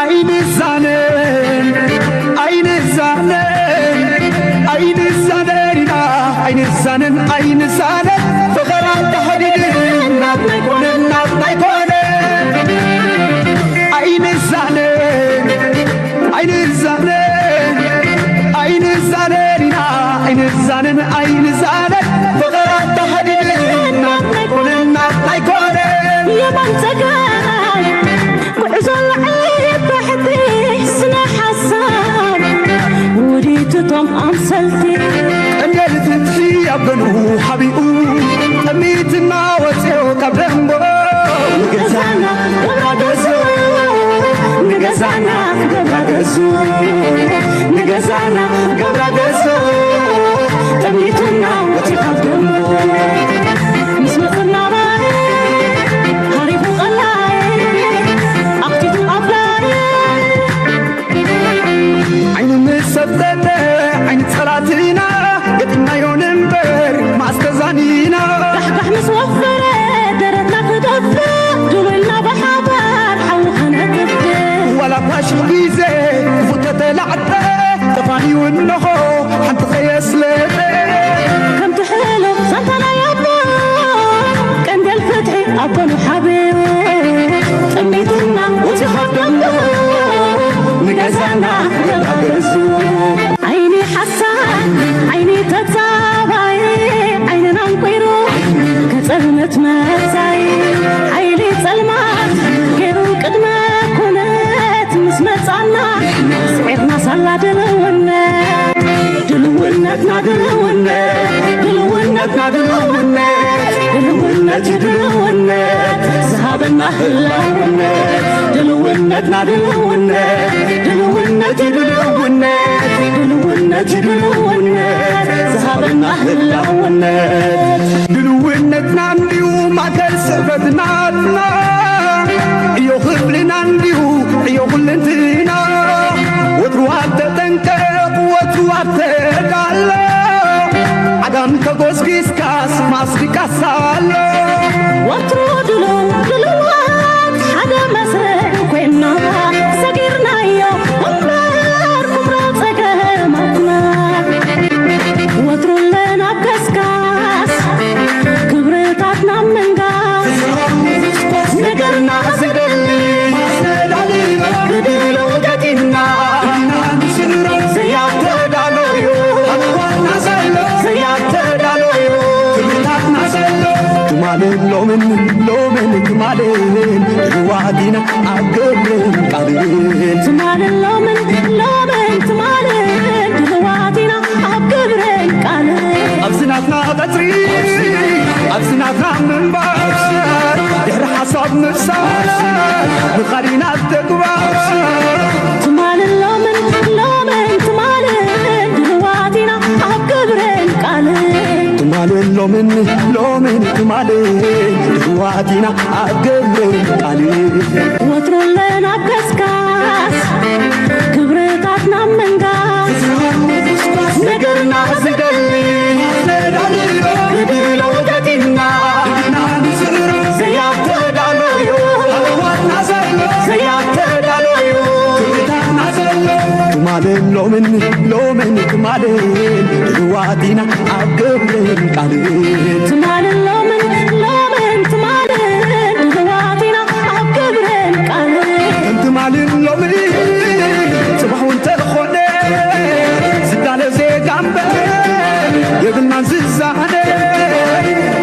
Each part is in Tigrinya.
ኣይንዛነን ኣይንዛነን ኣይንዛነን ኢና ኣይንዛነን ኣይንዛነን ፍቕራ ተሓዲድን ናትና ኣይኮነን ናትና ኣይኮነን ኣይንዛነን ኣይንዛነን ኣይንዛነን ኢና ኣይንዛነን ኣይንዛነን ፍቕራ ተሓዲድን ናትና ኣይኮነን ናትና ኣይኮነን የማን ጸጋም ጉዕዞ ንዓይ ብሕቲ ስነ ሓሳብ ውዲት እቶም ኣምሰልቲ እምነት ፍትሒ ኣብ ገንኡ ሓቢኡ ጠሚትና ወፅኦ ካብ ደንቦ ንገዛና ገብራ ገዝኡ ንገዛና ገብራ ገዝኡ ንገዛና ገብራ ገዝኡ ጠሚትና ወፂኦ ካብ ደንቦ ምስ መፅና ሃሪፉ ቀላይ ኣኽቲቱ ኣፍላይ ዓይኑ ምስ ሰብተተ ዓይኒ ጸላትና ገጢምናዮ ንንበር ማስተዛኒና ካሕካሕ ምስ ወፈረ ደረትና ክደፍእ ድውልና ብሓባር ሓዊ ከነጥፍእ ዋላ ኳሽ ግዜ ክፉተተ ላዕተ ተፋንዩ እንሆ ሓንቲ ከየስለጠ ከምቲ ሕሉፍ ዛንታና ያቦ ቀንደል ፍትሒ ኣቦኑ ሓቢሩ ጠሚትና ወፂኻ ደንቡ ንገዛና ገዛ ገዙ ዓይኒ ሓሳድ ዓይኒ ተጻባይ ዓይንና እንቁይሩ ከጸልመት መጻይ ሓይሊ ጸልማት ገይሩ ቅድመ ኩነት ምስ መጻና ስዒርና ሳላ ድልውነት ድልውነትና ድልውነት ድልውነትና ድልውነት ድልውነት ድልውነት ዝሃበና ህላውነት ድልውነትና ድልውነት ድልውነት ድልውነት ድልውነት ድልውነት ዝሃበና ህላውነት ድልውነትና እንዲዩ ማእከል ስሕበትናትና ዕዮ ክፍልና እንዲዩ ዕዮ ኩልንትና ወትሩ ኣብ ተጠንቀቕ ወትሩ ኣብ ተዳሎ ዓጋም ተጎስጊስካስ ማስቲካስ ኣሎ ወትሩ ድሉ ድልዋት ሓደ መስርዕ ኮይና ሰጊርናዮ እምበር ኩምራ ጸገማትና ወትሩ ለናብ ከስካስ ክብርታትና ምንጋስ ነገርና ዝደሊ ርድኢሎ ገጢምና ዘያተዳለዩ ዘያተዳለዩ ትማልን ሎምን ሎምን ትማልን ድልዋት ኢና ኣብ ግብርን ቃልን ትማልን ሎምን ሎምን ትማልን ድልዋት ኢና ኣብ ግብርን ቃልን ኣብዚ ናትና ቀጽሪ ኣብዚ ናትና ምንባር ድሕሪ ሓሳብ ምፍሳር ንኻሊና ተግባር ትማልን ሎምን ሎምን ትማልን ድልዋት ኢና ኣብ ግብርን ቃልን ትማልን ሎምን ሎምን ትማልን ድልዋት ኢና ኣብ ግብርን ቃልን ወትሩ ኣለና ኣብ ከስካስ ክብርታትና ምንጋስ ነገርና ዝደሊ ርድኢሎ ገጢምና ዘያተዳለዩ ዘያተዳለዩ ትማልን ሎምን ሎምን ትማልን ድልዋት ኢና ኣብ ግብርን ቃልን ትማልን ሎምን ሎምን ትማልን ድልዋት ኢና ኣብ ግብርን ቃልን ከም ትማልን ሎምን ጽባሕ እውን ተኾነ ዝዳለ ዜጋ እምበር የብልናን ዝዛነ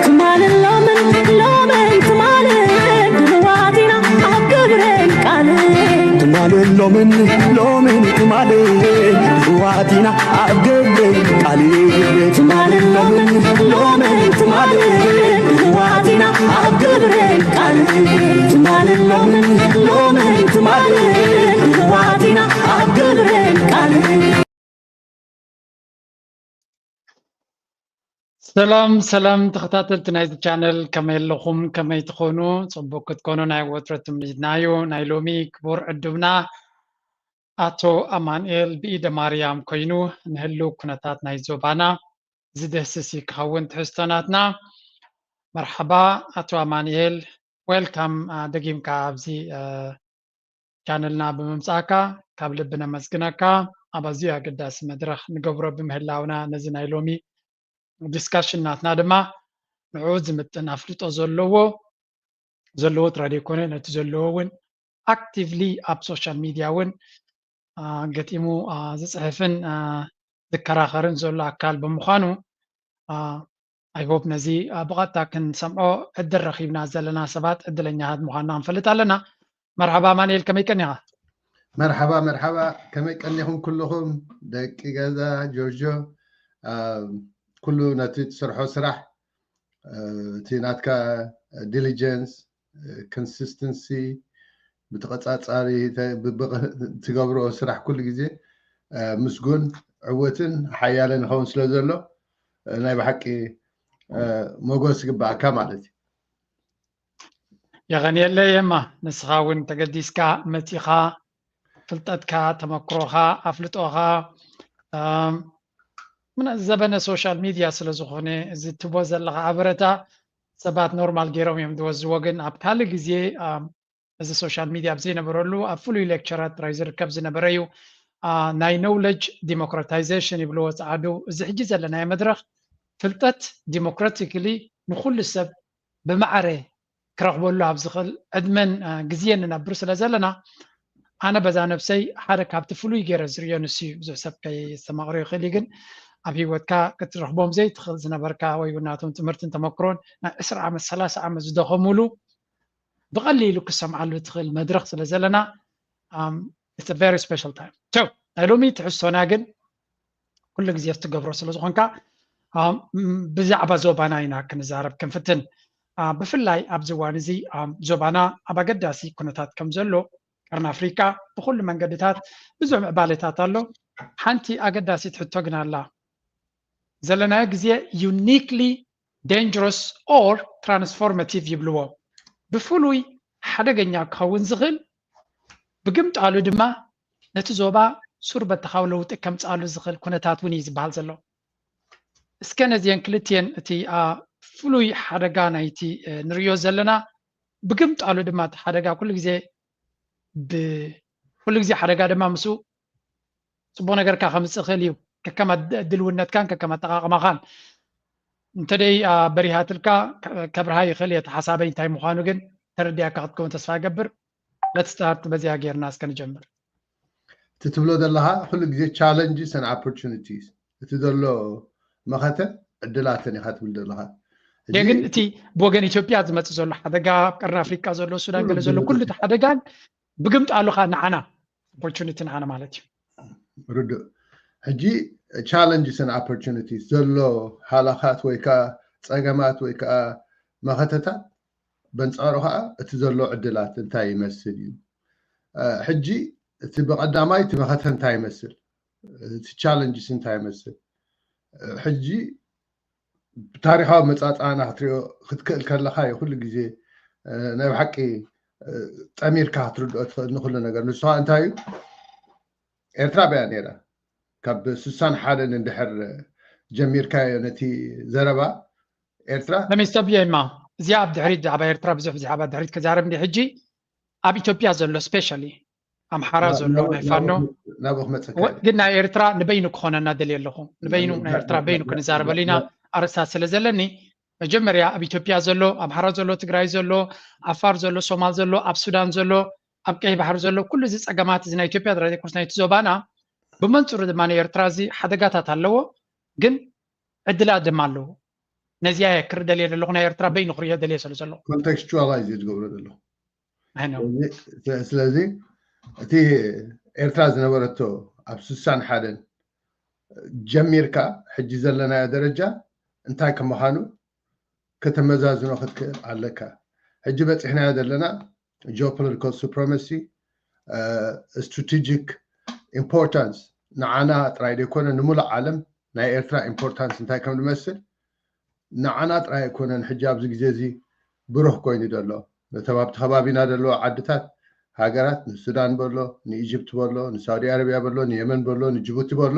ትማልን ሎምን ሎምን ትማልን ድልዋት ኢና ኣብ ግብርን ቃልን ትማልን ሎምን ሎምን ትማልን ድልዋት ኢና ኣብ ግብርን ቃልን ትማልን ሎምን ሎምን ትማልን ድልዋት ኢና ኣብ ግብርን ቃልን ትማልን ሎምን ሎምን ትማልን ድልዋት ኢና ኣብ ግብርን ቃልን ሰላም ሰላም ተኸታተልቲ ናይዚ ቻነል ከመይ ኣለኹም ከመይ ትኾኑ ጽቡቅ ክትኮኑ ናይ ወትሮ ትምኒትና እዩ ናይ ሎሚ ክቡር ዕዱምና ኣቶ ኣማንኤል ብኢደ ማርያም ኮይኑ ንህልው ኩነታት ናይ ዞባና ዝድህስስ እዩ ክኸውን ትሕዝቶ ናትና መርሓባ ኣቶ ኣማንኤል welcome ደጊምካ ኣብዚ ቻነልና ብምምጻእካ ካብ ልቢ ነመስግነካ። ኣብ ኣዝዩ ኣገዳሲ መድረኽ ንገብሮ ብምህላውና ነዚ ናይ ሎሚ ዲስካሽን ናትና ድማ ንዕኡ ዝምጥን ኣፍልጦ ዘለዎ ዘለዎ ጥራይ ዘይኮነ ነቲ ዘለዎ እውን ኣክቲቭሊ ኣብ ሶሻል ሚድያ እውን ገጢሙ ዝፅሕፍን ዝከራኸርን ዘሎ ኣካል ብምዃኑ I hope ነዚ ብቐጥታ ክንሰምዖ ዕድል ረኺብና ዘለና ሰባት ዕድለኛታት ምዃንና ክንፈልጥ ኣለና። መርሓባ ኣማንኤል፣ ከመይ ቀኒኻ? መርሓባ መርሓባ፣ ከመይ ቀኒኹም ኩልኹም ደቂ ገዛ ጆርጆ? ኩሉ ነቲ ትሰርሖ ስራሕ እቲ ናትካ ዲሊጀንስ፣ ኮንሲስተንሲ፣ ብተቐፃፃሪ ትገብሮ ስራሕ ኩሉ ግዜ ምስጉን ዕውትን ሓያልን ይኸውን ስለ ዘሎ ናይ ብሓቂ ሞጎስ ይግባኣካ ማለት እዩ። የቐንየለይ የማ፣ ንስኻ እውን ተገዲስካ መፂኻ ፍልጠትካ፣ ተመክሮኻ፣ ኣፍልጦኻ ዘበነ ሶሻል ሚድያ ስለ ዝኾነ እዚ ትቦ ዘለኻ ሓበረታ ሰባት ኖርማል ገይሮም እዮም ዝወዝዎ። ግን ኣብ ካልእ ግዜ እዚ ሶሻል ሚድያ ኣብ ዘይነበረሉ ኣብ ፍሉይ ሌክቸራት ጥራይ ዝርከብ ዝነበረ እዩ። ናይ ኖውለጅ ዲሞክራታይዜሽን ይብልዎ ፃዓዱ። እዚ ሕጂ ዘለናዮ መድረኽ ፍልጠት ዲሞክራቲክሊ ንኩሉ ሰብ ብማዕረ ክረኽበሉ ኣብ ዝኽእል ዕድመን ግዜን ንነብር ስለ ዘለና ኣነ በዛ ነብሰይ ሓደ ካብቲ ፍሉይ ገይረ ዝርእዮ ንሱ እዩ። ብዙሕ ሰብ ከየስተማቕሮ ይኽእል እዩ፣ ግን ኣብ ህይወትካ ክትረኽቦም ዘይትኽእል ዝነበርካ ወይ እውን ናቶም ትምህርትን ተመክሮን ናይ ዕስራ ዓመት ሰላሳ ዓመት ዝደኸሙሉ ብቐሊሉ ክሰምዓሉ ትኽእል መድረኽ ስለ ዘለና it's a very special time። ቸው ናይ ሎሚ ትሕዝቶና ግን ኩሉ ግዜ እትገብሮ ስለ ዝኾንካ ብዛዕባ ዞባና ኢና ክንዛረብ ክንፍትን። ብፍላይ ኣብዚ እዋን እዚ ዞባና ኣብ ኣገዳሲ ኩነታት ከም ዘሎ፣ ቀርኒ ኣፍሪቃ ብኩሉ መንገድታት ብዙሕ ምዕባለታት ኣሎ። ሓንቲ ኣገዳሲት ሕቶ ግን ኣላ። ዘለናዮ ግዜ ዩኒክሊ ዳንጀረስ ኦር ትራንስፎርማቲቭ ይብልዎ። ብፍሉይ ሓደገኛ ክኸውን ዝኽእል ብግምጣሉ ድማ ነቲ ዞባ ሱር በተኻዊ ለውጢ ከምፅኣሉ ዝኽእል ኩነታት እውን እዩ ዝበሃል ዘሎ። እስከ ነዚአን ክልቲአን እቲ ፍሉይ ሓደጋ ናይቲ ንርእዮ ዘለና ብግምጣሉ ድማ እቲ ሓደጋ ኩሉ ግዜ ኩሉ ግዜ ሓደጋ ድማ ምስኡ ፅቡቅ ነገርካ ከምፅእ ይኽእል እዩ። ከከም ድልውነትካን ከከም ኣጠቃቅማኻን እንተደይ በሪሃትልካ ከብርሃ ይኽእል እየ። እቲ ሓሳበይ እንታይ ምዃኑ ግን ተረዲኣካ ክትከውን ተስፋ ይገብር። Let's start በዚኣ ጌርና እስከ ንጀምር። እቲ ትብሎ ዘለኻ ኩሉ ግዜ challenges and opportunities፣ እቲ ዘሎ መኸተ ዕድላትን ኢኻ ትብል ዘለኻ። ግን እቲ ብወገን ኢትዮጵያ ዝመፅእ ዘሎ ሓደጋ፣ ኣብ ቀርኒ ኣፍሪቃ ዘሎ፣ ሱዳን ገለ ዘሎ ኩሉ እቲ ሓደጋን ብግምጣሉ ከዓ ንዓና ኦፖርቹኒቲ ንዓና ማለት እዩ። ርዱእ። ሕጂ challenges and opportunities ዘሎ ሃለኻት ወይ ከዓ ፀገማት ወይ ከዓ መኸተታት በንፃሩ ከዓ እቲ ዘሎ ዕድላት እንታይ ይመስል እዩ። ሕጂ እቲ ብቐዳማይ እቲ መኸተ እንታይ ይመስል፣ እቲ challenges እንታይ ይመስል። ሕጂ ብታሪኻዊ መፃፅኣና ክትሪኦ ክትክእል ከለካ እዩ ኩሉ ግዜ ናይ ብሓቂ ጠሚርካ ክትርድኦ ትኽእል ንኩሉ ነገር። ንሱ ከዓ እንታይ እዩ፣ ኤርትራ በያ ነይራ ካብ ስሳን ሓደን እንድሕር ጀሚርካዮ ነቲ ዘረባ ኤርትራ ለሚስተብየ ማ እዚኣ ኣብ ድሕሪት ብዛዕባ ኤርትራ ብዙሕ ብዛዕባ ድሕሪት ክዛረብ እንዲ ሕጂ ኣብ ኢትዮጵያ ዘሎ ስፔሻሊ ኣምሓራ ዘሎ ናይ ፋኖ ናብኡ ክመፀካ ግን ናይ ኤርትራ ንበይኑ ክኾነና ደልየ ኣለኹ። ንበይኑ ናይ ኤርትራ በይኑ ክንዛረበሉ ኢና ኣርእስታት ስለ ዘለኒ መጀመርያ ኣብ ኢትዮጵያ ዘሎ ኣምሓራ ዘሎ ትግራይ ዘሎ ዓፋር ዘሎ ሶማል ዘሎ ኣብ ሱዳን ዘሎ ኣብ ቀይ ባሕሪ ዘሎ ኩሉ እዚ ፀገማት እዚ ናይ ኢትዮጵያ ጥራይ ዘይኮነስ ናይቲ ዞባና ብመንፅሩ ድማ ናይ ኤርትራ እዚ ሓደጋታት ኣለዎ፣ ግን ዕድላት ድማ ኣለዎ። ነዚኣ እየ ክርኢ ደልየ ዘለኹ፣ ናይ ኤርትራ በይኑ ክርእዮ ደልየ ስለ ዘለኹ። ኮንቴክስቹዋላይዝ እየ ዝገብሮ ዘለኹ። I know። ስለዚ እቲ ኤርትራ ዝነበረቶ ኣብ ስሳን ሓደን ጀሚርካ ሕጂ ዘለናዮ ደረጃ እንታይ ከም ምዃኑ ከተመዛዝኖ ክትክእል ኣለካ። ሕጂ በፂሕናዮ ዘለና geopolitical supremacy፣ strategic importance ንዓና ጥራይ ዘይኮነ ንምሉእ ዓለም ናይ ኤርትራ ኢምፖርታንስ እንታይ ከም ዝመስል ንዓና ጥራይ ኣይኮነን ሕጂ ኣብዚ ግዜ እዚ ብሩህ ኮይኑ ዘሎ። ነቶም ኣብቲ ከባቢና ዘለዎ ዓድታት፣ ሃገራት፣ ንሱዳን በሎ፣ ንኢጅፕት በሎ፣ ንሳውዲ ኣረብያ በሎ፣ ንየመን በሎ፣ ንጅቡቲ በሎ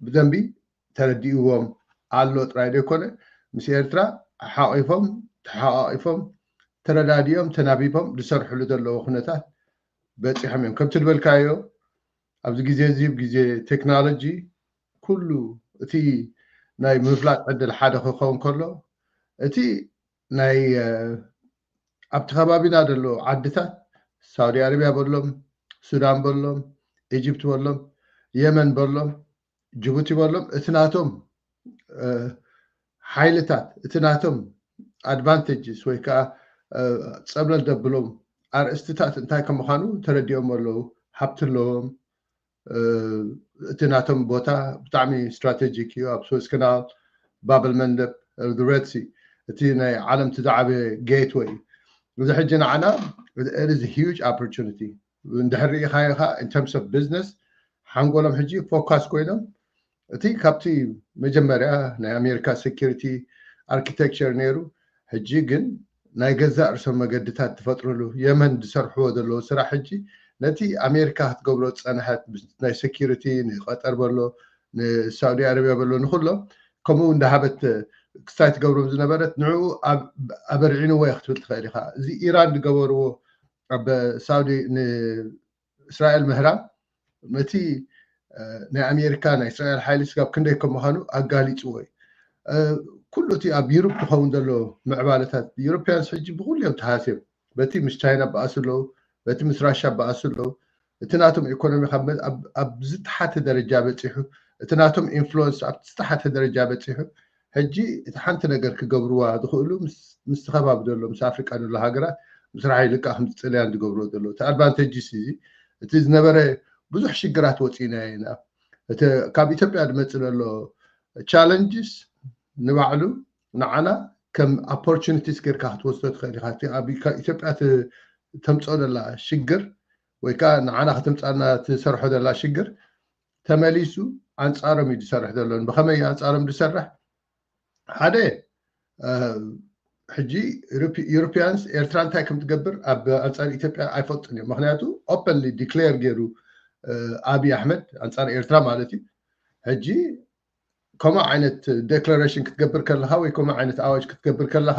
ብደንቢ ተረዲእዎም ኣሎ ጥራይ ዘይኮነ ምስ ኤርትራ ሓቒፎም፣ ተሓቋቒፎም፣ ተረዳዲኦም፣ ተናቢቦም ዝሰርሕሉ ዘለዉ ኩነታት በፂሖም እዮም። ከምቲ ዝበልካዮ ኣብዚ ግዜ እዚ ግዜ ቴክኖሎጂ ኩሉ እቲ ናይ ምፍላጥ ዕድል ሓደ ክኸውን ከሎ እቲ ናይ ኣብቲ ከባቢና ዘሎ ዓድታት ሳውዲ ኣረቢያ በሎም፣ ሱዳን በሎም፣ ኢጅፕት በሎም፣ የመን በሎም፣ ጅቡቲ በሎም እቲ ናቶም ሓይልታት እቲ ናቶም ኣድቫንቴጅስ ወይ ከዓ ፀብለል ደብሎም ኣርእስትታት እንታይ ከም ምዃኑ ተረዲኦም ኣለዉ። ሃብቲ ኣለዎም። እቲ ናቶም ቦታ ብጣዕሚ ስትራቴጂክ እዩ። ኣብ ስዊስ ካናል፣ ባብል መንደብ፣ ሬድ ሲ እቲ ናይ ዓለም እቲ ዝዓበየ ጌትወይ እዩ። እዚ ሕጂ ንዓና is huge opportunity እንድሕር ርኢኻዮ ከዓ in terms of business ሓንጎሎም ሕጂ ፎካስ ኮይኖም እቲ ካብቲ መጀመርያ ናይ ኣሜሪካ ሴኪሪቲ ኣርኪቴክቸር ነይሩ ሕጂ ግን ናይ ገዛእ ርእሶም መገድታት ዝፈጥርሉ የመን ዝሰርሕዎ ዘለዉ ስራሕ ሕጂ ነቲ ኣሜሪካ ክትገብሮ ዝፀንሐት ናይ ሴኪሪቲ ንቀጠር በሎ ንሳውዲ ኣረቢያ በሎ ንኩሎም ከምኡ እንዳሃበት ክስታይ ትገብሮም ዝነበረት ንዕኡ ኣበርዒንዎ እያ ክትብል ትኽእል ኢኻ። እዚ ኢራን ዝገበርዎ ኣብ ሳውዲ ንእስራኤል ምህራም እቲ ናይ ኣሜሪካ ናይ እስራኤል ሓይሊ ስጋብ ክንደይ ከም ምዃኑ ኣጋሊፅዎ እዩ። ኩሉ እቲ ኣብ ዩሮፕ ዝኸውን ዘሎ ምዕባለታት ዩሮፒያንስ ሕጂ ብኩሉ እዮም ተሃስዮም። በቲ ምስ ቻይና በኣሱ ኣለዉ፣ በቲ ምስ ራሻ በኣሱ ኣለዉ። እቲ ናቶም ኢኮኖሚ ኣብ ዝተሓተ ደረጃ በፂሑ፣ እቲ ናቶም ኢንፍሉወንስ ኣብ ዝተሓተ ደረጃ በፂሑ፣ ሕጂ እቲ ሓንቲ ነገር ክገብርዋ ዝኽእሉ ምስቲ ከባቢ ዘሎ ምስ ኣፍሪቃ ዘሎ ሃገራት ምስራሕ ኢልካ ከምዚ ጥልያን ዝገብርዎ ዘሎ እቲ ኣድቫንቴጅስ እዚ እቲ ዝነበረ ብዙሕ ሽግራት ወፂእና ኢና። እቲ ካብ ኢትዮጵያ ዝመፅእ ዘሎ ቻለንጅስ ንባዕሉ ንዓና ከም ኦፖርቹኒቲስ ጌርካ ክትወስዶ ትኽእል ኢኻ። ኣብ ኢትዮጵያ ተምፅኦ ዘላ ሽግር ወይ ከዓ ንዓና ከተምፃና ትሰርሖ ዘላ ሽግር ተመሊሱ ኣንፃሮም እዩ ዝሰርሕ ዘሎ። ብኸመይ ኣንፃሮም ዝሰርሕ ሓደ ሕጂ ዩሮፒያንስ ኤርትራ እንታይ ከም ትገብር ኣብ ኣንፃር ኢትዮጵያ ኣይፈልጡን እዮም። ምክንያቱ ኦፐንሊ ዲክሌር ገይሩ ኣብይ ኣሕመድ ኣንፃር ኤርትራ ማለት እዩ። ሕጂ ከምኡ ዓይነት ዴክላሬሽን ክትገብር ከለካ ወይ ከምኡ ዓይነት ኣዋጅ ክትገብር ከለካ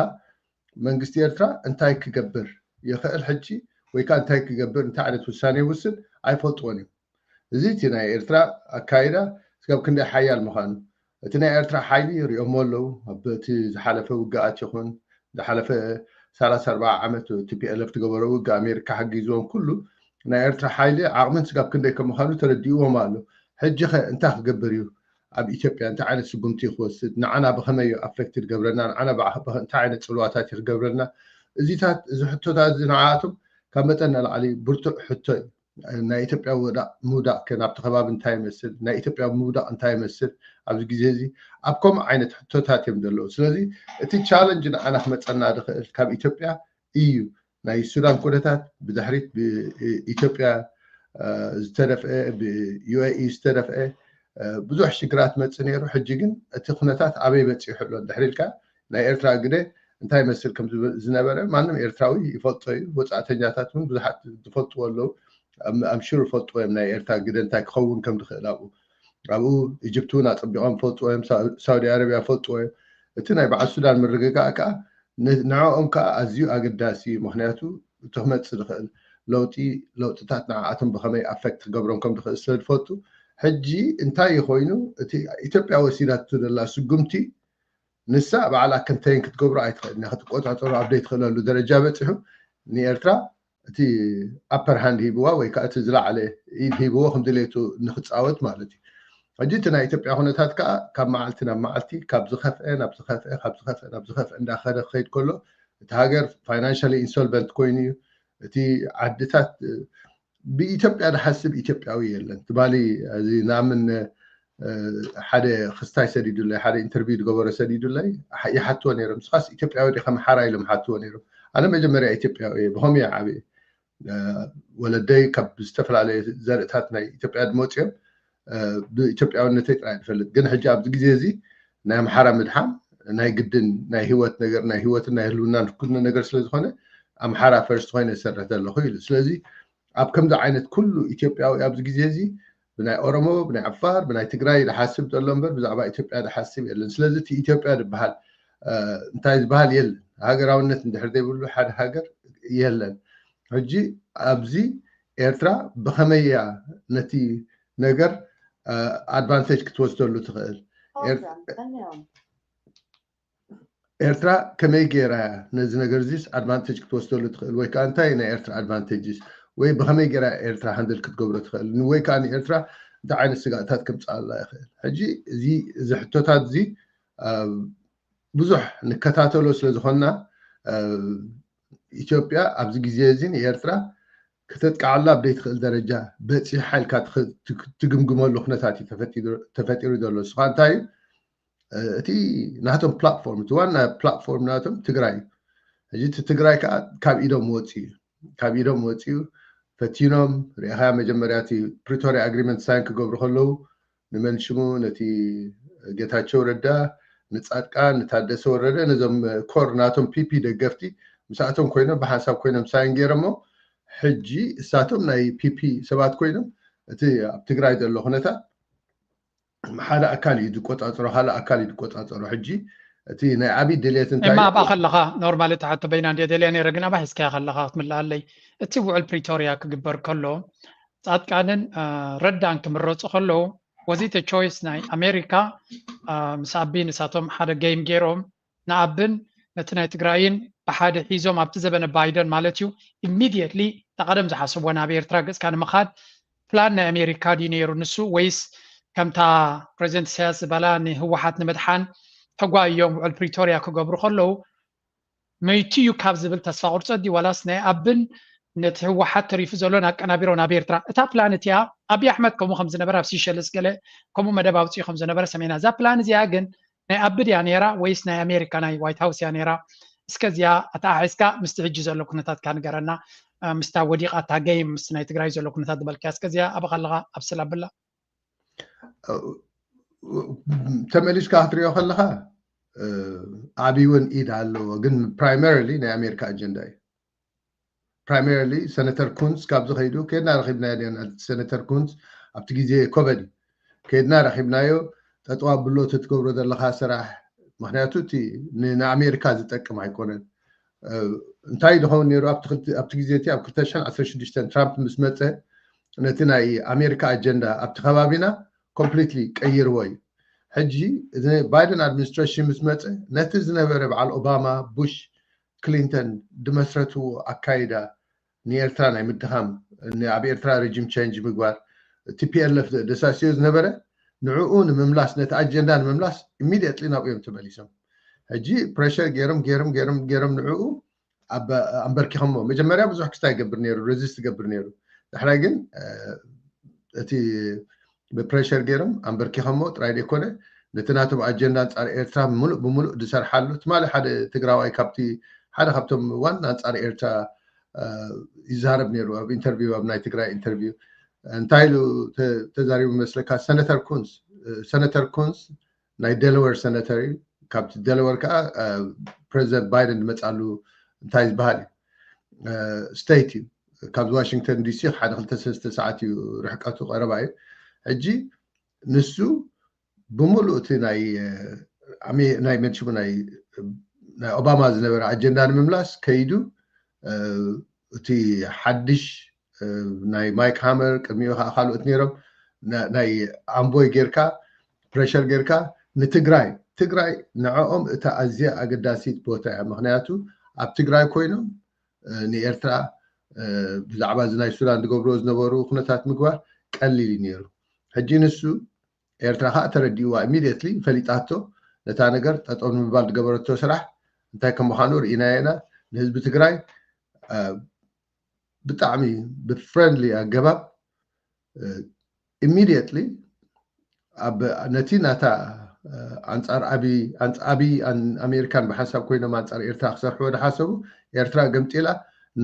መንግስቲ ኤርትራ እንታይ ክገብር ይኽእል ሕጂ ወይ ከዓ እንታይ ክገብር እንታይ ዓይነት ውሳኔ ይውስን ኣይፈልጥዎን እዮም። እዚ እቲ ናይ ኤርትራ ኣካይዳ ስጋብ ክንደይ ሓያል ምዃኑ እቲ ናይ ኤርትራ ሓይሊ ይሪኦሞ ኣለዉ። ኣብ እቲ ዝሓለፈ ውግኣት ይኹን ዝሓለፈ ሰላሳ ኣርባዓ ዓመት ቲፒኤልኤፍ ትገበሮ ውግእ ኣሜሪካ ሓጊዝዎም ኩሉ ናይ ኤርትራ ሓይሊ ዓቕምን ስጋብ ክንደይ ከም ምዃኑ ተረዲእዎም ኣሎ። ሕጂ ኸ እንታይ ክገብር እዩ? ኣብ ኢትዮጵያ እንታይ ዓይነት ስጉምቲ ክወስድ ንዓና ብኸመይ እዩ ኣፌክት ዝገብረና ንዓና እንታይ ዓይነት ፅልዋታት እዩ ክገብረና? እዚታት እዚ ሕቶታት እዚ ንዓኣቶም ካብ መጠን ንላዕሊ ብርቱዕ ሕቶ እዩ። ናይ ኢትዮጵያ ውዳቅ ምውዳቅ ከ ናብቲ ከባቢ እንታይ ይመስል ናይ ኢትዮጵያ ምውዳቅ እንታይ ይመስል ኣብዚ ግዜ እዚ ኣብ ከምኡ ዓይነት ሕቶታት እዮም ዘለዉ ስለዚ እቲ ቻለንጅ ንዓና ክመፀና ዝኽእል ካብ ኢትዮጵያ እዩ ናይ ሱዳን ኩነታት ብድሕሪት ብኢትዮጵያ ዝተደፍአ ብዩኤኢ ዝተደፍአ ብዙሕ ሽግራት መፅእ ነይሩ ሕጂ ግን እቲ ኩነታት ኣበይ በፂሑ ኣሎ ድሕሪ ኢልካ ናይ ኤርትራ ግደ እንታይ ይመስል ከም ዝነበረ ማንም ኤርትራዊ ይፈልጦ እዩ። ወፃእተኛታት እውን ብዙሓት ዝፈልጥዎ ኣለዉ። ኣምሹር ይፈልጥዎ እዮም ናይ ኤርትራ ግደ እንታይ ክኸውን ከም ዝኽእል ኣብኡ ኣብኡ ኢጅፕቲ እውን ኣፀቢቖም ይፈልጥዎ እዮም። ሳውዲ ኣረቢያ ይፈልጥዎ እዮም። እቲ ናይ በዓል ሱዳን ምርግጋእ ከዓ ንዕኦም ከዓ ኣዝዩ ኣገዳሲ እዩ። ምክንያቱ እቲ ክመፅእ ዝኽእል ለውጢ ለውጥታት ንዓኣቶም ብከመይ ኣፌክት ክገብሮም ከም ዝኽእል ስለ ዝፈልጡ ሕጂ እንታይ እዩ ኮይኑ እቲ ኢትዮጵያ ወሲዳቱ ዘላ ስጉምቲ ንሳ ባዕላ ከንተይን ክትገብሮ ኣይትኽእል ክትቆፃፀሮ ኣብ ዘይትኽእለሉ ደረጃ በፂሑ ንኤርትራ እቲ ኣፐር ሃንድ ሂብዋ ወይ ከዓ እቲ ዝለዓለ ኢድ ሂብዎ ከም ድሌቱ ንክፃወት ማለት እዩ። ሕጂ እቲ ናይ ኢትዮጵያ ኩነታት ከዓ ካብ መዓልቲ ናብ መዓልቲ ካብ ዝኸፍአ ናብ ዝኸፍአ ካብ ዝኸፍአ ናብ ዝኸፍአ እንዳኸደ ክኸይድ ከሎ እቲ ሃገር ፋይናንሻሊ ኢንሶልቨንት ኮይኑ እዩ። እቲ ዓድታት ብኢትዮጵያ ዝሓስብ ኢትዮጵያዊ የለን። ትማሊ እዚ ናምን ሓደ ክስታይ ሰዲዱለይ ሓደ ኢንተርቪው ዝገበሮ ሰዲዱለይ ይሓትዎ ነይሮም። ንስኻስ ኢትዮጵያዊ ዲኻ ኣምሓራ ኢሎም ሓትዎ ነይሮም። ኣነ መጀመርያ ኢትዮጵያዊ እየ። ብኸምኡ እየ ዓብየ። ወለደይ ካብ ዝተፈላለየ ዘርእታት ናይ ኢትዮጵያ ዝመፅኦም ብኢትዮጵያውነተይ ጥራይ ዝፈልጥ ግን ሕጂ ኣብዚ ግዜ እዚ ናይ ኣምሓራ ምድሓን ናይ ግድን ናይ ህይወት ነገር ናይ ህይወትን ናይ ህልውናን ኩሉ ነገር ስለ ዝኾነ ኣምሓራ ፈርስት ኮይነ ዝሰርሕ ዘለኹ ኢሉ። ስለዚ ኣብ ከምዚ ዓይነት ኩሉ ኢትዮጵያዊ ኣብዚ ግዜ እዚ ብናይ ኦሮሞ ብናይ ዓፋር ብናይ ትግራይ ዝሓስብ ዘሎ እምበር ብዛዕባ ኢትዮጵያ ዝሓስብ የለን። ስለዚ እቲ ኢትዮጵያ ዝበሃል እንታይ ዝበሃል የለን። ሃገራውነት እንድሕር ዘይብሉ ሓደ ሃገር የለን። ሕጂ ኣብዚ ኤርትራ ብኸመይ እያ ነቲ ነገር ኣድቫንቴጅ ክትወስደሉ ትኽእል? ኤርትራ ከመይ ገይራ እያ ነዚ ነገር እዚስ ኣድቫንቴጅ ክትወስደሉ ትኽእል? ወይ ከዓ እንታይ ናይ ኤርትራ ኣድቫንቴጅስ ወይ ብኸመይ ገይራ ኤርትራ ሃንድል ክትገብሮ ትኽእል? ወይ ከዓ ንኤርትራ እንታይ ዓይነት ስጋእታት ከምፅኣላ ይኽእል? ሕጂ እዚ እዚ ሕቶታት እዚ ብዙሕ ንከታተሎ ስለ ዝኾንና ኢትዮጵያ ኣብዚ ግዜ እዚ ንኤርትራ ከተጥቃዓላ ኣብ ዘይትኽእል ደረጃ በፂሓ ኢልካ ትግምግመሉ ኩነታት እዩ ተፈጢሩ ዘሎ። ንስኻ እንታይ እዩ እቲ ናቶም ፕላትፎርም፣ እቲ ዋና ፕላትፎርም ናቶም ትግራይ እዩ። ሕጂ እቲ ትግራይ ከዓ ካብ ኢዶም ወፂኡ እዩ። ካብ ኢዶም ወፂኡ ፈቲኖም ሪኢኻ መጀመርያ እቲ ፕሪቶሪያ ኣግሪመንት ሳይን ክገብሩ ከለዉ ንመን ሽሙ ነቲ ጌታቸው ረዳ ንፃድቃን ንታደሰ ወረደ ነዞም ኮር ናቶም ፒፒ ደገፍቲ ምስኣቶም ኮይኖም ብሓንሳብ ኮይኖም ሳይን ገይሮሞ ሕጂ እሳቶም ናይ ፒፒ ሰባት ኮይኖም እቲ ኣብ ትግራይ ዘሎ ኩነታት ሓደ ኣካል እዩ ዝቆፃፀሮ ካልእ ኣካል እዩ ዝቆፃፀሮ ሕጂ እቲ ናይ ዓብይ ድሌት እንታይ እማ ኣብኣ ከለኻ ኖርማሊ ተሓቶ በይና እንደ ደልያ ነረ ግን ኣብኣ ሒዝካያ ከለኻ ክትምልኣለይ እቲ ውዕል ፕሪቶሪያ ክግበር ከሎ ፃድቃንን ረዳን ክምረፁ ከለዉ ወዚተ ቾይስ ናይ ኣሜሪካ ምስ ኣቢ ንሳቶም ሓደ ገይም ገይሮም ንኣብን ነቲ ናይ ትግራይን ብሓደ ሒዞም ኣብቲ ዘበነ ባይደን ማለት እዩ ኢሚድየትሊ ተቐደም ዝሓስቦ ናብ ኤርትራ ገፅካ ንምኻድ ፕላን ናይ ኣሜሪካ ድዩ ነይሩ ንሱ ወይስ ከምታ ፕሬዚደንት ኢሳያስ ዝበላ ንህወሓት ንምድሓን ተጓዮም ውዕል ፕሪቶሪያ ክገብሩ ከለዉ መይቱ እዩ ካብ ዝብል ተስፋ ቁርፀት ድዩ ዋላስ ናይ ኣብን ነቲ ህወሓት ተሪፉ ዘሎን ኣቀናቢሮ ናብ ኤርትራ እታ ፕላን እቲኣ ኣብይ ኣሕመድ ከምኡ ከም ዝነበረ ኣብ ሲሸልስ ገለ ከምኡ መደብ ኣውፅኡ ከም ዝነበረ ሰሜና እዛ ፕላን እዚኣ ግን ናይ ኣቢ ድያ ነይራ ወይስ ናይ ኣሜሪካ ናይ ዋይት ሃውስ እያ ነይራ እስከ እዚኣ ኣተሓሒዝካ ምስቲ ሕጂ ዘሎ ኩነታትካ ንገረና ምስታ ወዲቓ እታ ገይም ምስ ናይ ትግራይ ዘሎ ኩነታት ዝበልካ እስከ እዚኣ ኣብ ከለኻ ኣብስል ኣብላ ተመሊስካ ክትሪኦ ከለካ ዓብይ እውን ኢድ ኣለዎ ግን ፕራይመሪሊ ናይ ኣሜሪካ ኣጀንዳ እዩ ፕራይመሪሊ ሰነተር ኩንስ ካብ ዝኸይዱ ከድና ረኪብናዮ ዲና ሰነተር ኩንስ ኣብቲ ግዜ ኮቨድ ከድና ረኪብናዮ ጠጠው ኣብሎ እቲ ትገብሮ ዘለካ ስራሕ ምክንያቱ እቲ ንኣሜሪካ ዝጠቅም ኣይኮነን እንታይ ዝኸውን ነይሩ ኣብቲ ግዜ እቲ ኣብ ክልተ ሽሕን ዓሰርተ ሽዱሽተን ትራምፕ ምስ መፀ ነቲ ናይ ኣሜሪካ ኣጀንዳ ኣብቲ ከባቢና ኮምፕሊትሊ ቀይርዎ እዩ ሕጂ እዚ ባይደን ኣድሚኒስትሬሽን ምስ መፀ ነቲ ዝነበረ በዓል ኦባማ ቡሽ ክሊንተን ዝመስረትዎ ኣካይዳ ንኤርትራ ናይ ምድኻም ኣብ ኤርትራ ሬጂም ቸንጅ ምግባር ቲፒኤልኤፍ ደሳስዮ ዝነበረ ንዕኡ ንምምላስ ነቲ ኣጀንዳ ንምምላስ ኢሚድየትሊ ናብኡ እዮም ተመሊሶም ሕጂ ፕሬሸር ገይሮም ገይሮም ገይሮም ገይሮም ንዕኡ ኣንበርኪኸሞ መጀመርያ ብዙሕ ክስታይ ይገብር ነይሩ ሬዚስት ይገብር ነይሩ ዳሕራይ ግን እቲ ብፕሬሸር ገይሮም ኣንበርኪኸሞ ጥራይ ዘይኮነ ነቲ ናቶም ኣጀንዳ ኣንፃር ኤርትራ ምሉእ ብምሉእ ዝሰርሓሉ ትማሊ ሓደ ትግራዋይ ካብቲ ሓደ ካብቶም ዋና ኣንፃር ኤርትራ ይዛረብ ነይሩ ኣብ ኢንተርቪው ኣብ ናይ ትግራይ ኢንተርቪው እንታይ ኢሉ ተዛሪቡ መስለካ ሰነተር ኩንስ ሰነተር ኩንስ ናይ ደለወር ሰነተር እዩ ካብቲ ደለወር ከዓ ፕሬዚደንት ባይደን ዝመፃሉ እንታይ ዝበሃል እዩ ስቴት እዩ ካብዚ ዋሽንግተን ዲሲ ሓደ ክልተ ሰለስተ ሰዓት እዩ ርሕቀቱ ቀረባ እዩ ሕጂ ንሱ ብምሉእ እቲ ናይ ናይ መንሽሙ ናይ ኦባማ ዝነበረ ኣጀንዳ ንምምላስ ከይዱ እቲ ሓድሽ ናይ ማይክ ሃመር ቅድሚኡ ከዓ ካልኦት ነይሮም ናይ ኣምቦይ ጌርካ ፕሬሸር ጌርካ ንትግራይ ትግራይ ንዕኦም እታ ኣዝያ ኣገዳሲት ቦታ እያ ምክንያቱ ኣብ ትግራይ ኮይኖም ንኤርትራ ብዛዕባ እዚ ናይ ሱዳን ዝገብርዎ ዝነበሩ ኩነታት ምግባር ቀሊል እዩ ነይሩ ሕጂ ንሱ ኤርትራ ከዓ ተረዲእዋ ኢሚድየትሊ ፈሊጣቶ ነታ ነገር ጠጠው ንምባል ዝገበረቶ ስራሕ እንታይ ከም ምዃኑ ርኢናዮ ኢና ንህዝቢ ትግራይ ብጣዕሚ ብፍሬንድሊ ኣገባብ ኢሚድየትሊ ኣብ ነቲ ናታ ኣንፃር ኣብይ ኣሜሪካን ብሓንሳብ ኮይኖም ኣንፃር ኤርትራ ክሰርሕዎ ዝሓሰቡ ኤርትራ ገምጢላ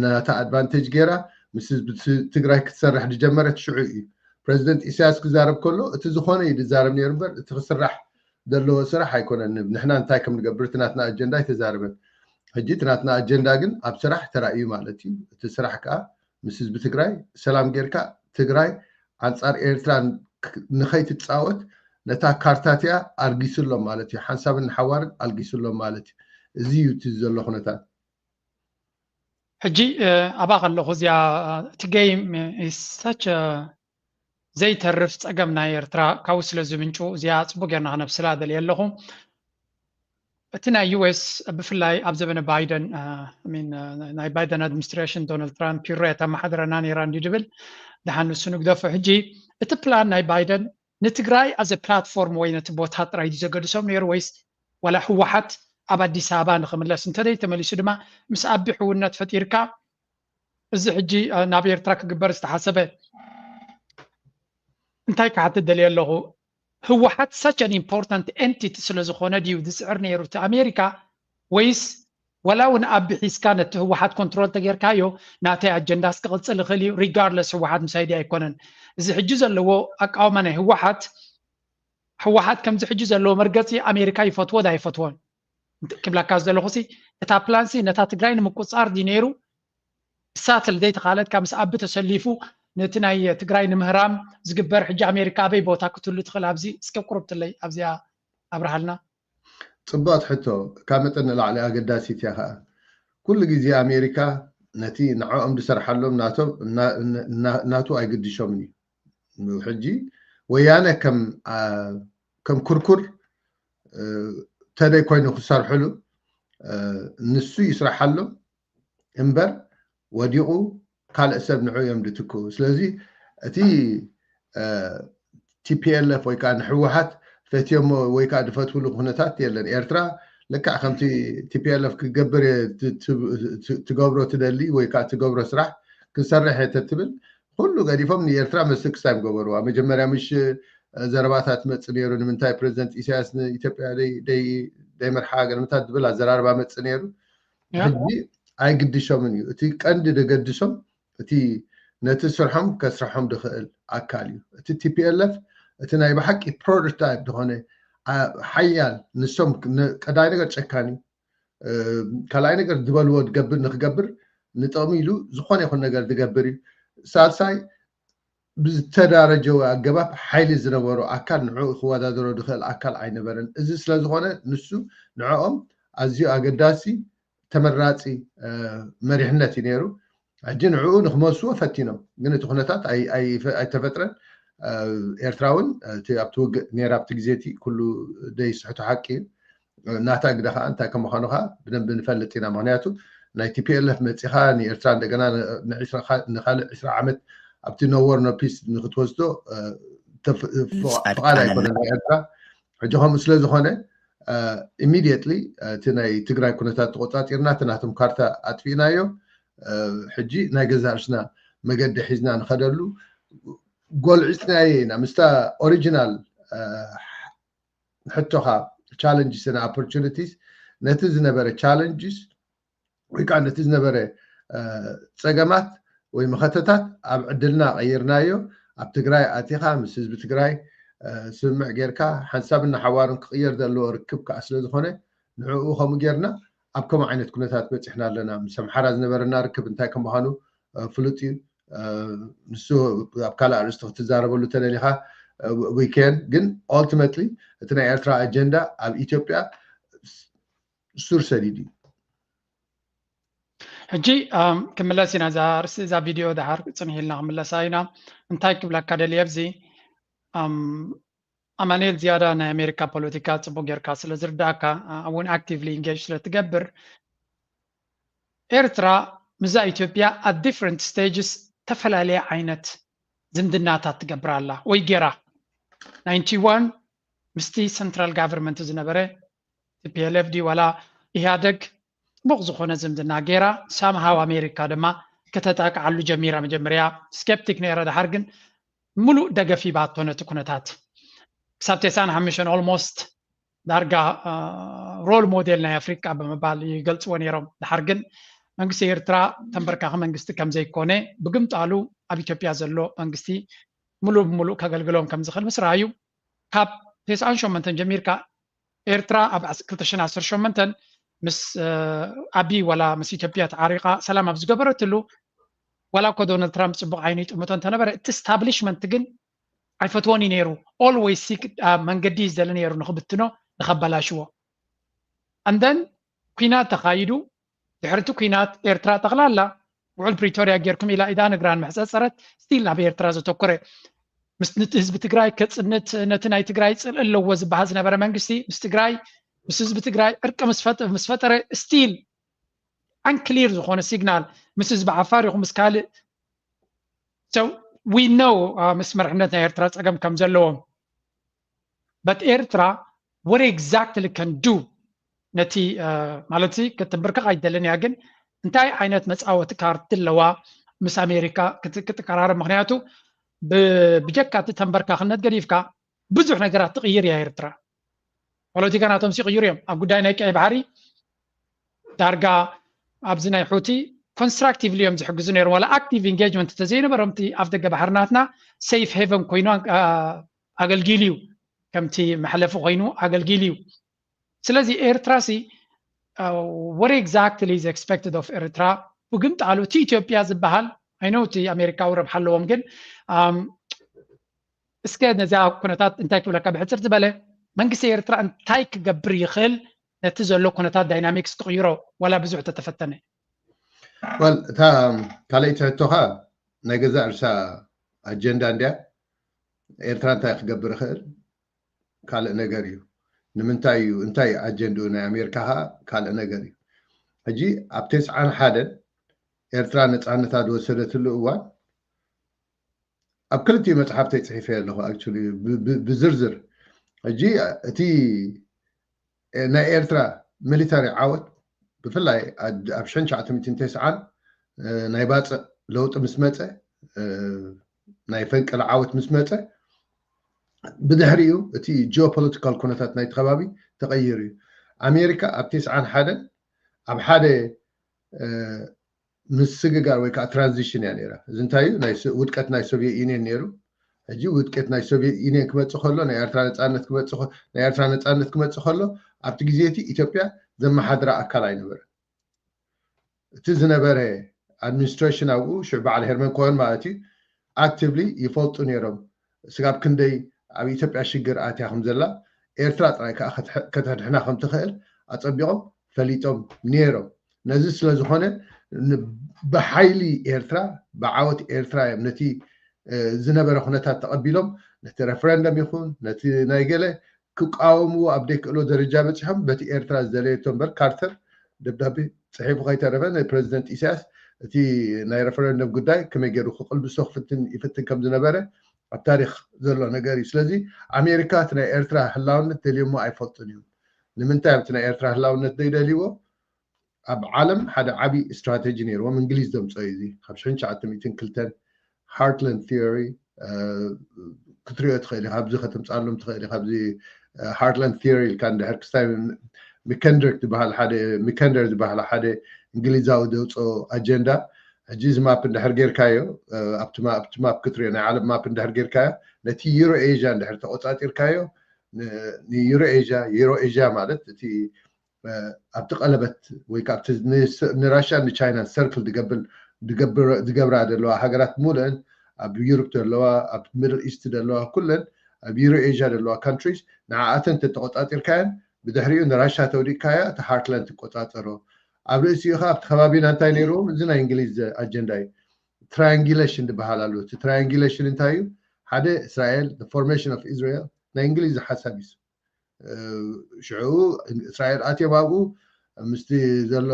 ናታ ኣድቫንቴጅ ገይራ ምስ ህዝቢ ትግራይ ክትሰርሕ ዝጀመረት ሽዑ እዩ ፕሬዚደንት ኢሳያስ ክዛረብ ከሎ እቲ ዝኾነ እዩ ዝዛረብ ነይሩ እምበር እቲ ክስራሕ ዘለዎ ስራሕ ኣይኮነን ንሕና እንታይ ከም ንገብር እቲ ናትና ኣጀንዳ ኣይተዛረበን ሕጂ እቲ ናትና ኣጀንዳ ግን ኣብ ስራሕ ተራእዩ ማለት እዩ እቲ ስራሕ ከዓ ምስ ህዝቢ ትግራይ ሰላም ጌርካ ትግራይ ኣንፃር ኤርትራ ንኸይትፃወት ነታ ካርታ እቲኣ ኣርጊስሎም ማለት እዩ ሓንሳብን ንሓዋርን ኣልጊስሎም ማለት እዩ እዚ እዩ እቲ ዘሎ ኩነታት ሕጂ ኣብኣ ከለኹ እዚኣ እቲ game is such ዘይተርፍ ጸገም ናይ ኤርትራ ካብኡ ስለ ዝምንጩ እዚኣ ጽቡቅ ጌርና ክነብስላ ደልየ ኣለኹ። እቲ ናይ ዩ ኤስ ብፍላይ ኣብ ዘበነ ባይደን ናይ ባይደን ኣድሚኒስትሬሽን ዶናልድ ትራምፕ ፒሮ እያ ተመሓድረና ነይራ እንዲ ድብል ደሓን ንሱ ንግደፎ። ሕጂ እቲ ፕላን ናይ ባይደን ንትግራይ ኣዘ ፕላትፎርም ወይ ነቲ ቦታ ጥራይ ድዩ ዘገድሶም ነይሩ ወይስ ዋላ ህወሓት ኣብ ኣዲስ ኣበባ ንክምለስ እንተደይ ተመሊሱ ድማ ምስ ኣቢ ሕውነት ፈጢርካ እዚ ሕጂ ናብ ኤርትራ ክግበር ዝተሓሰበ እንታይ ክሓትት ደልየ ኣለኹ? ህወሓት such an important entity ስለ ዝኾነ ድዩ ዝስዕር ነይሩ እቲ ኣሜሪካ ወይስ ዋላ እውን ኣቢ ሒዝካ ነቲ ህወሓት ኮንትሮል ተጌርካዮ ናተይ ኣጀንዳስ ክቕፅል ይኽእል እዩ regardless ህወሓት ምሳይ ድዩ ኣይኮነን? እዚ ሕጂ ዘለዎ ኣቃውማ ናይ ህወሓት ህወሓት ከምዚ ሕጂ ዘለዎ መርገፂ ኣሜሪካ ይፈትዎ ዳ ኣይፈትዎን ክብለካ ዘለኹ ሲ እታ ፕላንሲ ነታ ትግራይ ንምቁፃር ድዩ ነይሩ ሳትል ዘይተኻለትካ ምስ ኣቢ ተሰሊፉ ነቲ ናይ ትግራይ ንምህራም ዝግበር ሕጂ ኣሜሪካ ኣበይ ቦታ ክትህሉ ትኽእል ኣብዚ እስከ ቁርብትለይ ኣብዚኣ ኣብርሃልና። ፅቡቕቲ ሕቶ ካብ መጠን ንላዕሊ ኣገዳሲት እያ ከዓ ኩሉ ግዜ ኣሜሪካ ነቲ ንዕኦም ዝሰርሓሎም ናቱ ኣይግድሾምን እዩ ሕጂ ወያነ ከም ኩርኩር ተደይ ኮይኑ ክሰርሕሉ ንሱ ይስራሓሎም እምበር ወዲቑ ካልእ ሰብ ንዑ እዮም ዝትክኡ ስለዚ እቲ ቲፒኤልኤፍ ወይ ከዓ ንሕወሓት ፈትዮሞ ወይ ከዓ ዝፈትውሉ ኩነታት የለን ኤርትራ ልክዕ ከምቲ ቲፒኤልኤፍ ክገብር ትገብሮ ትደሊ ወይ ከዓ ትገብሮ ስራሕ ክንሰርሕ እየ ተትብል ኩሉ ገዲፎም ንኤርትራ መስክስ ታይም ገበርዋ መጀመርያ ምሽ ዘረባታት መፅ ነይሩ ንምንታይ ፕሬዚደንት ኢሳያስ ንኢትዮጵያ ደይመርሓ ገለመታት ዝብል ኣዘራርባ መፅ ነይሩ ሕጂ ኣይግድሾምን እዩ እቲ ቀንዲ ደገድሶም እቲ ነቲ ስርሖም ከስርሖም ዝኽእል ኣካል እዩ እቲ ቲፒኤልኤፍ እቲ ናይ ብሓቂ ፕሮቶታይፕ ዝኾነ ሓያል ንሶም ቀዳይ ነገር ጨካን እዩ ካልኣይ ነገር ዝበልዎ ዝገብር ንክገብር ንጥቕሚ ኢሉ ዝኾነ ይኹን ነገር ዝገብር እዩ ሳልሳይ ብዝተዳረጀወ ኣገባብ ሓይሊ ዝነበሮ ኣካል ንዕኡ ክወዳደሮ ዝኽእል ኣካል ኣይነበረን እዚ ስለዝኾነ ንሱ ንዕኦም ኣዝዩ ኣገዳሲ ተመራፂ መሪሕነት እዩ ነይሩ ሕጂ ንዕኡ ንክመልስዎ ፈቲኖም ግን እቲ ኩነታት ኣይተፈጥረን ኤርትራ እውን ኣብቲ ውግእ ነይራ ኣብቲ ግዜ እቲ ኩሉ ደይስሕቶ ሓቂ እዩ ናታ ግደ ከዓ እንታይ ከምዃኑ ከዓ ብደንብ ንፈልጥ ኢና ምክንያቱ ናይ ቲፒኤልኤፍ መፂኻ ንኤርትራ እንደገና ንካልእ ዕስራ ዓመት ኣብቲ ኖወር ኖፒስ ንክትወስዶ ፍቓድ ኣይኮነ ናይ ኤርትራ ሕጂ ከምኡ ስለ ዝኾነ ኢሚድየትሊ እቲ ናይ ትግራይ ኩነታት ተቆፃፂርና እቲ ናቶም ካርታ ኣጥፊእናዮ ሕጂ ናይ ገዛ ርስና መገዲ ሒዝና ንኸደሉ ጎልዒፅናዮ ኢና ምስታ ኦሪጂናል ሕቶኻ ቻለንጅስ ን ኦፖርቹኒቲስ ነቲ ዝነበረ ቻለንጅስ ወይ ከዓ ነቲ ዝነበረ ፀገማት ወይ መኸተታት ኣብ ዕድልና ቀይርናዮ ኣብ ትግራይ ኣቲኻ ምስ ህዝቢ ትግራይ ስምምዕ ጌርካ ሓንሳብና ሓዋርን ክቕየር ዘለዎ ርክብ ከዓ ስለ ዝኾነ ንዕኡ ከምኡ ጌርና ኣብ ከምኡ ዓይነት ኩነታት በፂሕና ኣለና ምስ ኣምሓራ ዝነበረና ርክብ እንታይ ከምዃኑ ፍሉጥ እዩ ንሱ ኣብ ካልእ ኣርእስቲ ክትዛረበሉ ተደሊኻ ዊኬን ግን ኦልቲመትሊ እቲ ናይ ኤርትራ ኣጀንዳ ኣብ ኢትዮጵያ ሱር ሰዲድ እዩ ሕጂ ክምለስ ኢና እዛ ርእሲ እዛ ቪድዮ ድሓር ፅንሕ ኢልና ክምለሳ ኢና እንታይ ክብለካ ደልየ ኣብዚ ኣማኑኤል ዝያዳ ናይ ኣሜሪካ ፖለቲካ ፅቡቅ ጌርካ ስለ ዝርዳእካ እውን ኣክቲቭሊ ኢንጌጅ ስለ ትገብር ኤርትራ ምስዛ ኢትዮጵያ at different stages ተፈላለየ ዓይነት ዝምድናታት ትገብር ኣላ ወይ ጌራ ናይንቲ ዋን ምስቲ ሰንትራል ጋቨርንመንት ዝነበረ ቲፒኤልኤፍ ድዩ ዋላ ኢህኣደግ ጥቡቕ ዝኾነ ዝምድና ጌራ ሳምሃው ኣሜሪካ ድማ ከተጣቅዓሉ ጀሚራ መጀመርያ ስኬፕቲክ ነይራ ድሓር ግን ምሉእ ደገፍ ሂባቶ ነቲ ኩነታት ክሳብ ተስዓን ሓሙሽተን ኦልሞስት ዳርጋ ሮል ሞዴል ናይ ኣፍሪቃ ብምባል ይገልፅዎ ነይሮም ድሓር ግን መንግስቲ ኤርትራ ተንበርካኺ መንግስቲ ከምዘይኮነ ብግምጣሉ ኣብ ኢትዮጵያ ዘሎ መንግስቲ ምሉእ ብምሉእ ከገልግሎም ከምዝኽእል ምስ ረኣዩ ካብ ተስዓን ሸሞንተን ጀሚርካ ኤርትራ ኣብ ክልተ ሽሕን ዓሰርተ ሸሞንተን ምስ ኣቢ ዋላ ምስ ኢትዮጵያ ተዓሪቓ ሰላም ኣብ ዝገበረትሉ ዋላ እኮ ዶናልድ ትራምፕ ፅቡቅ ዓይኑ ይጥምቶ እንተነበረ እቲ ስታብሊሽመንት ግን ኣይፈትዎን እዩ ነይሩ always seek መንገዲ እዩ ዝደሊ ነይሩ ንክብትኖ ንከበላሽዎ and then ኩናት ተኻይዱ ድሕሪ እቲ ኲናት ኤርትራ ጠቕላላ ውዕል ፕሪቶርያ ጌርኩም ኢላ ኢዳ ንግራን መሕፀፀረት ስቲል ናብ ኤርትራ ዘተኮረ፣ ምስ ነቲ ህዝቢ ትግራይ ከፅንት፣ ነቲ ናይ ትግራይ ፅልኢ ኣለዎ ዝበሃል ዝነበረ መንግስቲ ምስ ትግራይ፣ ምስ ህዝቢ ትግራይ ዕርቂ ምስ ፈጠ- ምስ ፈጠረ ስቲል ኣንክሊር ዝኾነ ሲግናል ምስ ህዝቢ ዓፋር ይኹን ምስ ካልእ so we know ምስ መርሕነት ናይ ኤርትራ ፀገም ከም ዘለዎም but ኤርትራ what exactly can do ነቲ ማለት ክትንብርከኽ ኣይደልን እያ ግን እንታይ ዓይነት መፃወቲ ካርድ ኣለዋ ምስ ኣሜሪካ ክትቀራረብ ምክንያቱ ብጀካ እቲ ተንበርካክነት ገዲፍካ ብዙሕ ነገራት ትቕይር እያ ኤርትራ ፖለቲካ ናቶም ሲቕይሩ እዮም ኣብ ጉዳይ ናይ ቀይ ባሕሪ ዳርጋ ኣብዚ ናይ ሑቲ ኮንስትራክቲቭሊ እዮም ዝሕግዙ ነይሮም ዋላ ኣክቲቭ ኢንጌጅመንት ተዘይነበሮም እቲ ኣፍ ደገ ባሕሪ ናትና ሴፍ ሄቨን ኮይኑ ኣገልጊሉ እዩ ከምቲ መሕለፊ ኮይኑ ኣገልጊሉ እዩ ስለዚ ኤርትራ ሲ what exactly is expected of ኤርትራ ብግምጣሉ እቲ ኢትዮጵያ ዝበሃል ኣይነው እቲ ኣሜሪካዊ ረብሓ ኣለዎም ግን እስከ ነዚኣ ኩነታት እንታይ ክብለካ ብሕፅር ዝበለ መንግስቲ ኤርትራ እንታይ ክገብር ይኽእል ነቲ ዘሎ ኩነታት ዳይናሚክስ ክቕይሮ ዋላ ብዙሕ ተተፈተነ እታ ካልኣይቲ ሕቶኻ ናይ ገዛእ ርእሳ ኣጀንዳ እንድያ ኤርትራ እንታይ ክገብር ይኽእል ካልእ ነገር እዩ ንምንታይ እዩ እንታይ ኣጀንድኡ ናይ ኣሜሪካ ከዓ ካልእ ነገር እዩ ሕጂ ኣብ ተስዓን ሓደን ኤርትራ ነፃነታ ዝወሰደትሉ እዋን ኣብ ክልቲኡ መፅሓፍተይ ፅሒፈ ኣለኹ ብዝርዝር ሕጂ እቲ ናይ ኤርትራ ሚሊታሪ ዓወት ብፍላይ ኣብ ሽሕን ትሽዓተ ሚእትን ተስዓን ናይ ባፅዕ ለውጢ ምስ መፀ ናይ ፈንቅል ዓወት ምስ መፀ ብድሕሪኡ እቲ ጂኦፖለቲካል ኩነታት ናይቲ ከባቢ ተቐይሩ እዩ ኣሜሪካ ኣብ ተስዓን ሓደን ኣብ ሓደ ምስግጋር ወይ ከዓ ትራንዚሽን እያ ነራ እዚ እንታይ እዩ ውድቀት ናይ ሶቪየት ዩኒየን ነይሩ ሕጂ ውድቀት ናይ ሶቪየት ዩኒየን ክመፅእ ከሎ ናይ ኤርትራ ነፃነት ክመፅእ ናይ ኤርትራ ነፃነት ክመፅእ ከሎ ኣብቲ ግዜ እቲ ኢትዮጵያ ዘመሓድራ ኣካል ኣይነበረ እቲ ዝነበረ ኣድሚኒስትሬሽን ኣብኡ ሽዑ በዓል ሄርመን ኮሆን ማለት እዩ ኣክቲቭሊ ይፈልጡ ነይሮም ስጋብ ክንደይ ኣብ ኢትዮጵያ ሽግር ኣትያ ከም ዘላ ኤርትራ ጥራይ ከዓ ከተድሕና ከም ትኽእል ኣፀቢቖም ፈሊጦም ነይሮም ነዚ ስለ ዝኾነ ብሓይሊ ኤርትራ ብዓወት ኤርትራ እዮም ነቲ ዝነበረ ኩነታት ተቐቢሎም ነቲ ሬፈረንደም ይኹን ነቲ ናይ ገለ ክቃወምዎ ኣብ ደይክእሎ ደረጃ በፂሖም በቲ ኤርትራ ዝደለየቶ እምበር ካርተር ደብዳቤ ፅሒፉ ከይተረፈ ንፕረዚደንት ኢሳያስ እቲ ናይ ሬፈረንደም ጉዳይ ከመይ ገይሩ ክቅልብሶ ክፍትን ይፍትን ከም ዝነበረ ኣብ ታሪክ ዘሎ ነገር እዩ ስለዚ ኣሜሪካ እቲ ናይ ኤርትራ ህላውነት ደልዮሞ ኣይፈልጡን እዮም ንምንታይ ኣብቲ ናይ ኤርትራ ህላውነት ዘይደልይዎ ኣብ ዓለም ሓደ ዓብዪ ስትራቴጂ ነይርዎም እንግሊዝ ዘምፀኦ እዩ ካብ ሽሕን ትሽዓተ ሚእትን ክልተን ሃርትላንድ ቲዮሪ ክትሪኦ ትኽእል ኢኻ ኣብዚ ከተምፃሎም ትኽእል ኢኻ ኣብዚ ሃርትላንድ ቲዮሪ ኢልካ እንድሕር ክስታይ ሚከንደር ዝበሃል ሓደ ሚከንደር ዝበሃል ሓደ እንግሊዛዊ ዘውፅኦ ኣጀንዳ ሕጂ እዚ ማፕ እንድሕር ጌርካዮ ኣብቲ ማፕ ክትሪኦ ናይ ዓለም ማፕ እንድሕር ጌርካዮ ነቲ ዩሮ ኤዥያ እንድሕር ተቆፃፂርካዮ ንዩሮ ኤዥያ ዩሮ ኤዥያ ማለት እቲ ኣብቲ ቀለበት ወይ ንራሽያን ንቻይናን ሰርክል ዝገብራ ዘለዋ ሃገራት ሙሉእን ኣብ ዩሮፕ ዘለዋ ኣብ ሚድል ኢስት ዘለዋ ኩለን ኣብ ዩሮ ኤዥያ ዘለዋ ካንትሪስ ንዓኣተን ተተቆፃፂርካየን ብድሕሪኡ ንራሻ ተውዲቅካያ እቲ ሃርትላንድ ትቆፃፀሮ ኣብ ርእሲኡ ከዓ ኣብቲ ከባቢና እንታይ ነይርዎም እዚ ናይ እንግሊዝ ኣጀንዳ እዩ ትራያንጊሌሽን ዝበሃል ኣሎ እቲ ትራያንጊሌሽን እንታይ እዩ ሓደ እስራኤል ፎርሜሽን ኦፍ እስራኤል ናይ እንግሊዝ ሓሳብ እዩ ሽዑ እስራኤል ኣትዮም ኣብኡ ምስቲ ዘሎ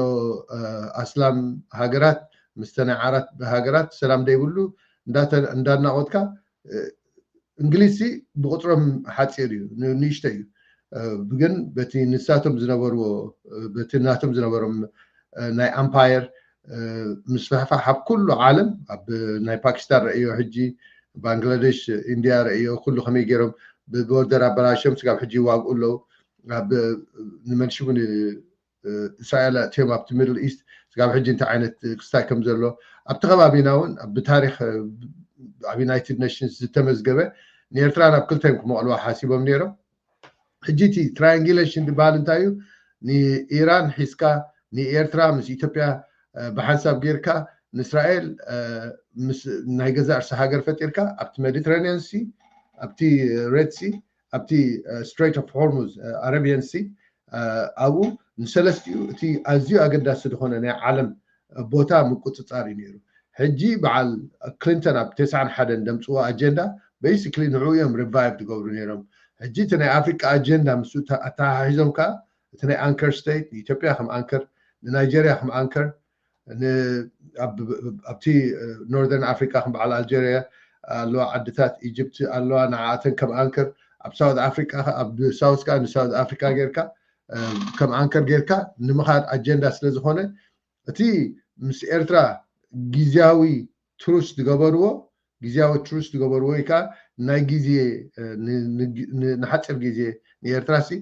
ኣስላም ሃገራት ምስተ ናይ ዓራት ሃገራት ሰላም ደይብሉ እንዳናቆትካ እንግሊዝ ብቁፅሮም ሓፂር እዩ ንእሽተ እዩ ግን በቲ ንሳቶም ዝነበርዎ በቲ ናቶም ዝነበሮም ናይ ኣምፓየር ምስፍሕፋሕ ኣብ ኩሉ ዓለም ኣብ ናይ ፓኪስታን ረእዮ ሕጂ ባንግላደሽ ኢንድያ ረእዮ ኩሉ ከመይ ገይሮም ብቦርደር ኣበላሽዮም ስጋብ ሕጂ ይዋግኡ ኣለዉ ኣብ ንመልሽቡ እስራኤል ኣእትዮም ኣብቲ ሚድል ኢስት ስጋብ ሕጂ እንታይ ዓይነት ክስታይ ከም ዘሎ ኣብቲ ከባቢና እውን ብታሪክ ኣብ ዩናይትድ ኔሽንስ ዝተመዝገበ ንኤርትራ ናብ ክልተ እዮም ክመቕልዋ ሓሲቦም ነይሮም ሕጂ እቲ ትራያንጊሌሽን ዝበሃል እንታይ እዩ ንኢራን ሒዝካ ንኤርትራ ምስ ኢትዮጵያ ብሓንሳብ ጌርካ ንእስራኤል ናይ ገዛ እርሲ ሃገር ፈጢርካ ኣብቲ ሜዲትራኒያን ሲ ኣብቲ ሬድ ሲ ኣብቲ ስትሬት ኦፍ ሆርሙዝ ኣረቢያን ሲ ኣብኡ ንሰለስቲኡ እቲ ኣዝዩ ኣገዳሲ ዝኾነ ናይ ዓለም ቦታ ምቁፅፃር እዩ ነይሩ። ሕጂ በዓል ክሊንተን ኣብ ተስዓን ሓደን ደምፅዎ ኣጀንዳ basically ንዕኡ እዮም revive ዝገብሩ ነይሮም። ሕጂ እቲ ናይ ኣፍሪቃ ኣጀንዳ ምስ ኣተሓሒዞም ከዓ እቲ ናይ ኣንከር ስቴት ንኢትዮጵያ ከም ኣንከር፣ ንናይጀርያ ከም ኣንከር፣ ኣብቲ ኖርዘርን ኣፍሪካ ከም በዓል ኣልጀርያ ኣለዋ ዓድታት፣ ኢጅፕት ኣለዋ፣ ንዓኣተን ከም ኣንከር፣ ኣብ ሳውት ኣፍሪካ፣ ኣብ ሳውት ከዓ ንሳውት ኣፍሪካ ጌርካ ከም ኣንከር ጌርካ ንምኻድ ኣጀንዳ ስለ ዝኾነ እቲ ምስ ኤርትራ ግዝያዊ ትሩስ ዝገበርዎ ግዝያዊ ትሩስ ዝገበርዎ ወይ ከዓ ናይ ግዜ ንሓፂር ግዜ ንኤርትራ ሲ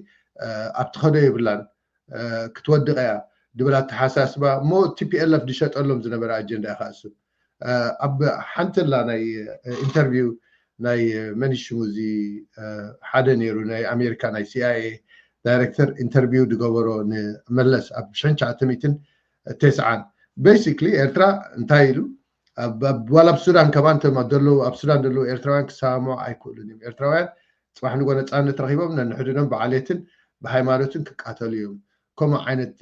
ኣብ ትኸዶ የብላን ክትወድቕ እያ ድብል ኣተሓሳስባ እሞ ቲፒኤልኤፍ ዝሸጠሎም ዝነበረ ኣጀንዳ እዩ ከዓ እሱ። ኣብ ሓንቲ ላ ናይ ኢንተርቪው ናይ መን ሽሙ እዚ ሓደ ነይሩ ናይ ኣሜሪካ ናይ ሲኣይኤ ዳይሬክተር ኢንተርቪው ዝገበሮ ንመለስ ኣብ ሽሕን ትሽዓተ ሚእትን ተስዓን basically ኤርትራ እንታይ ኢሉ ዋላ ኣብ ሱዳን ከማን እቶም ዘለዉ ኣብ ሱዳን ዘለዉ ኤርትራውያን ክሰማምዑ ኣይክእሉን እዮም። ኤርትራውያን ፅባሕ ንጎ ነፃነት ረኪቦም ነንሕድኖም ብዓሌትን ብሃይማኖትን ክቃተሉ እዮም። ከምኡ ዓይነት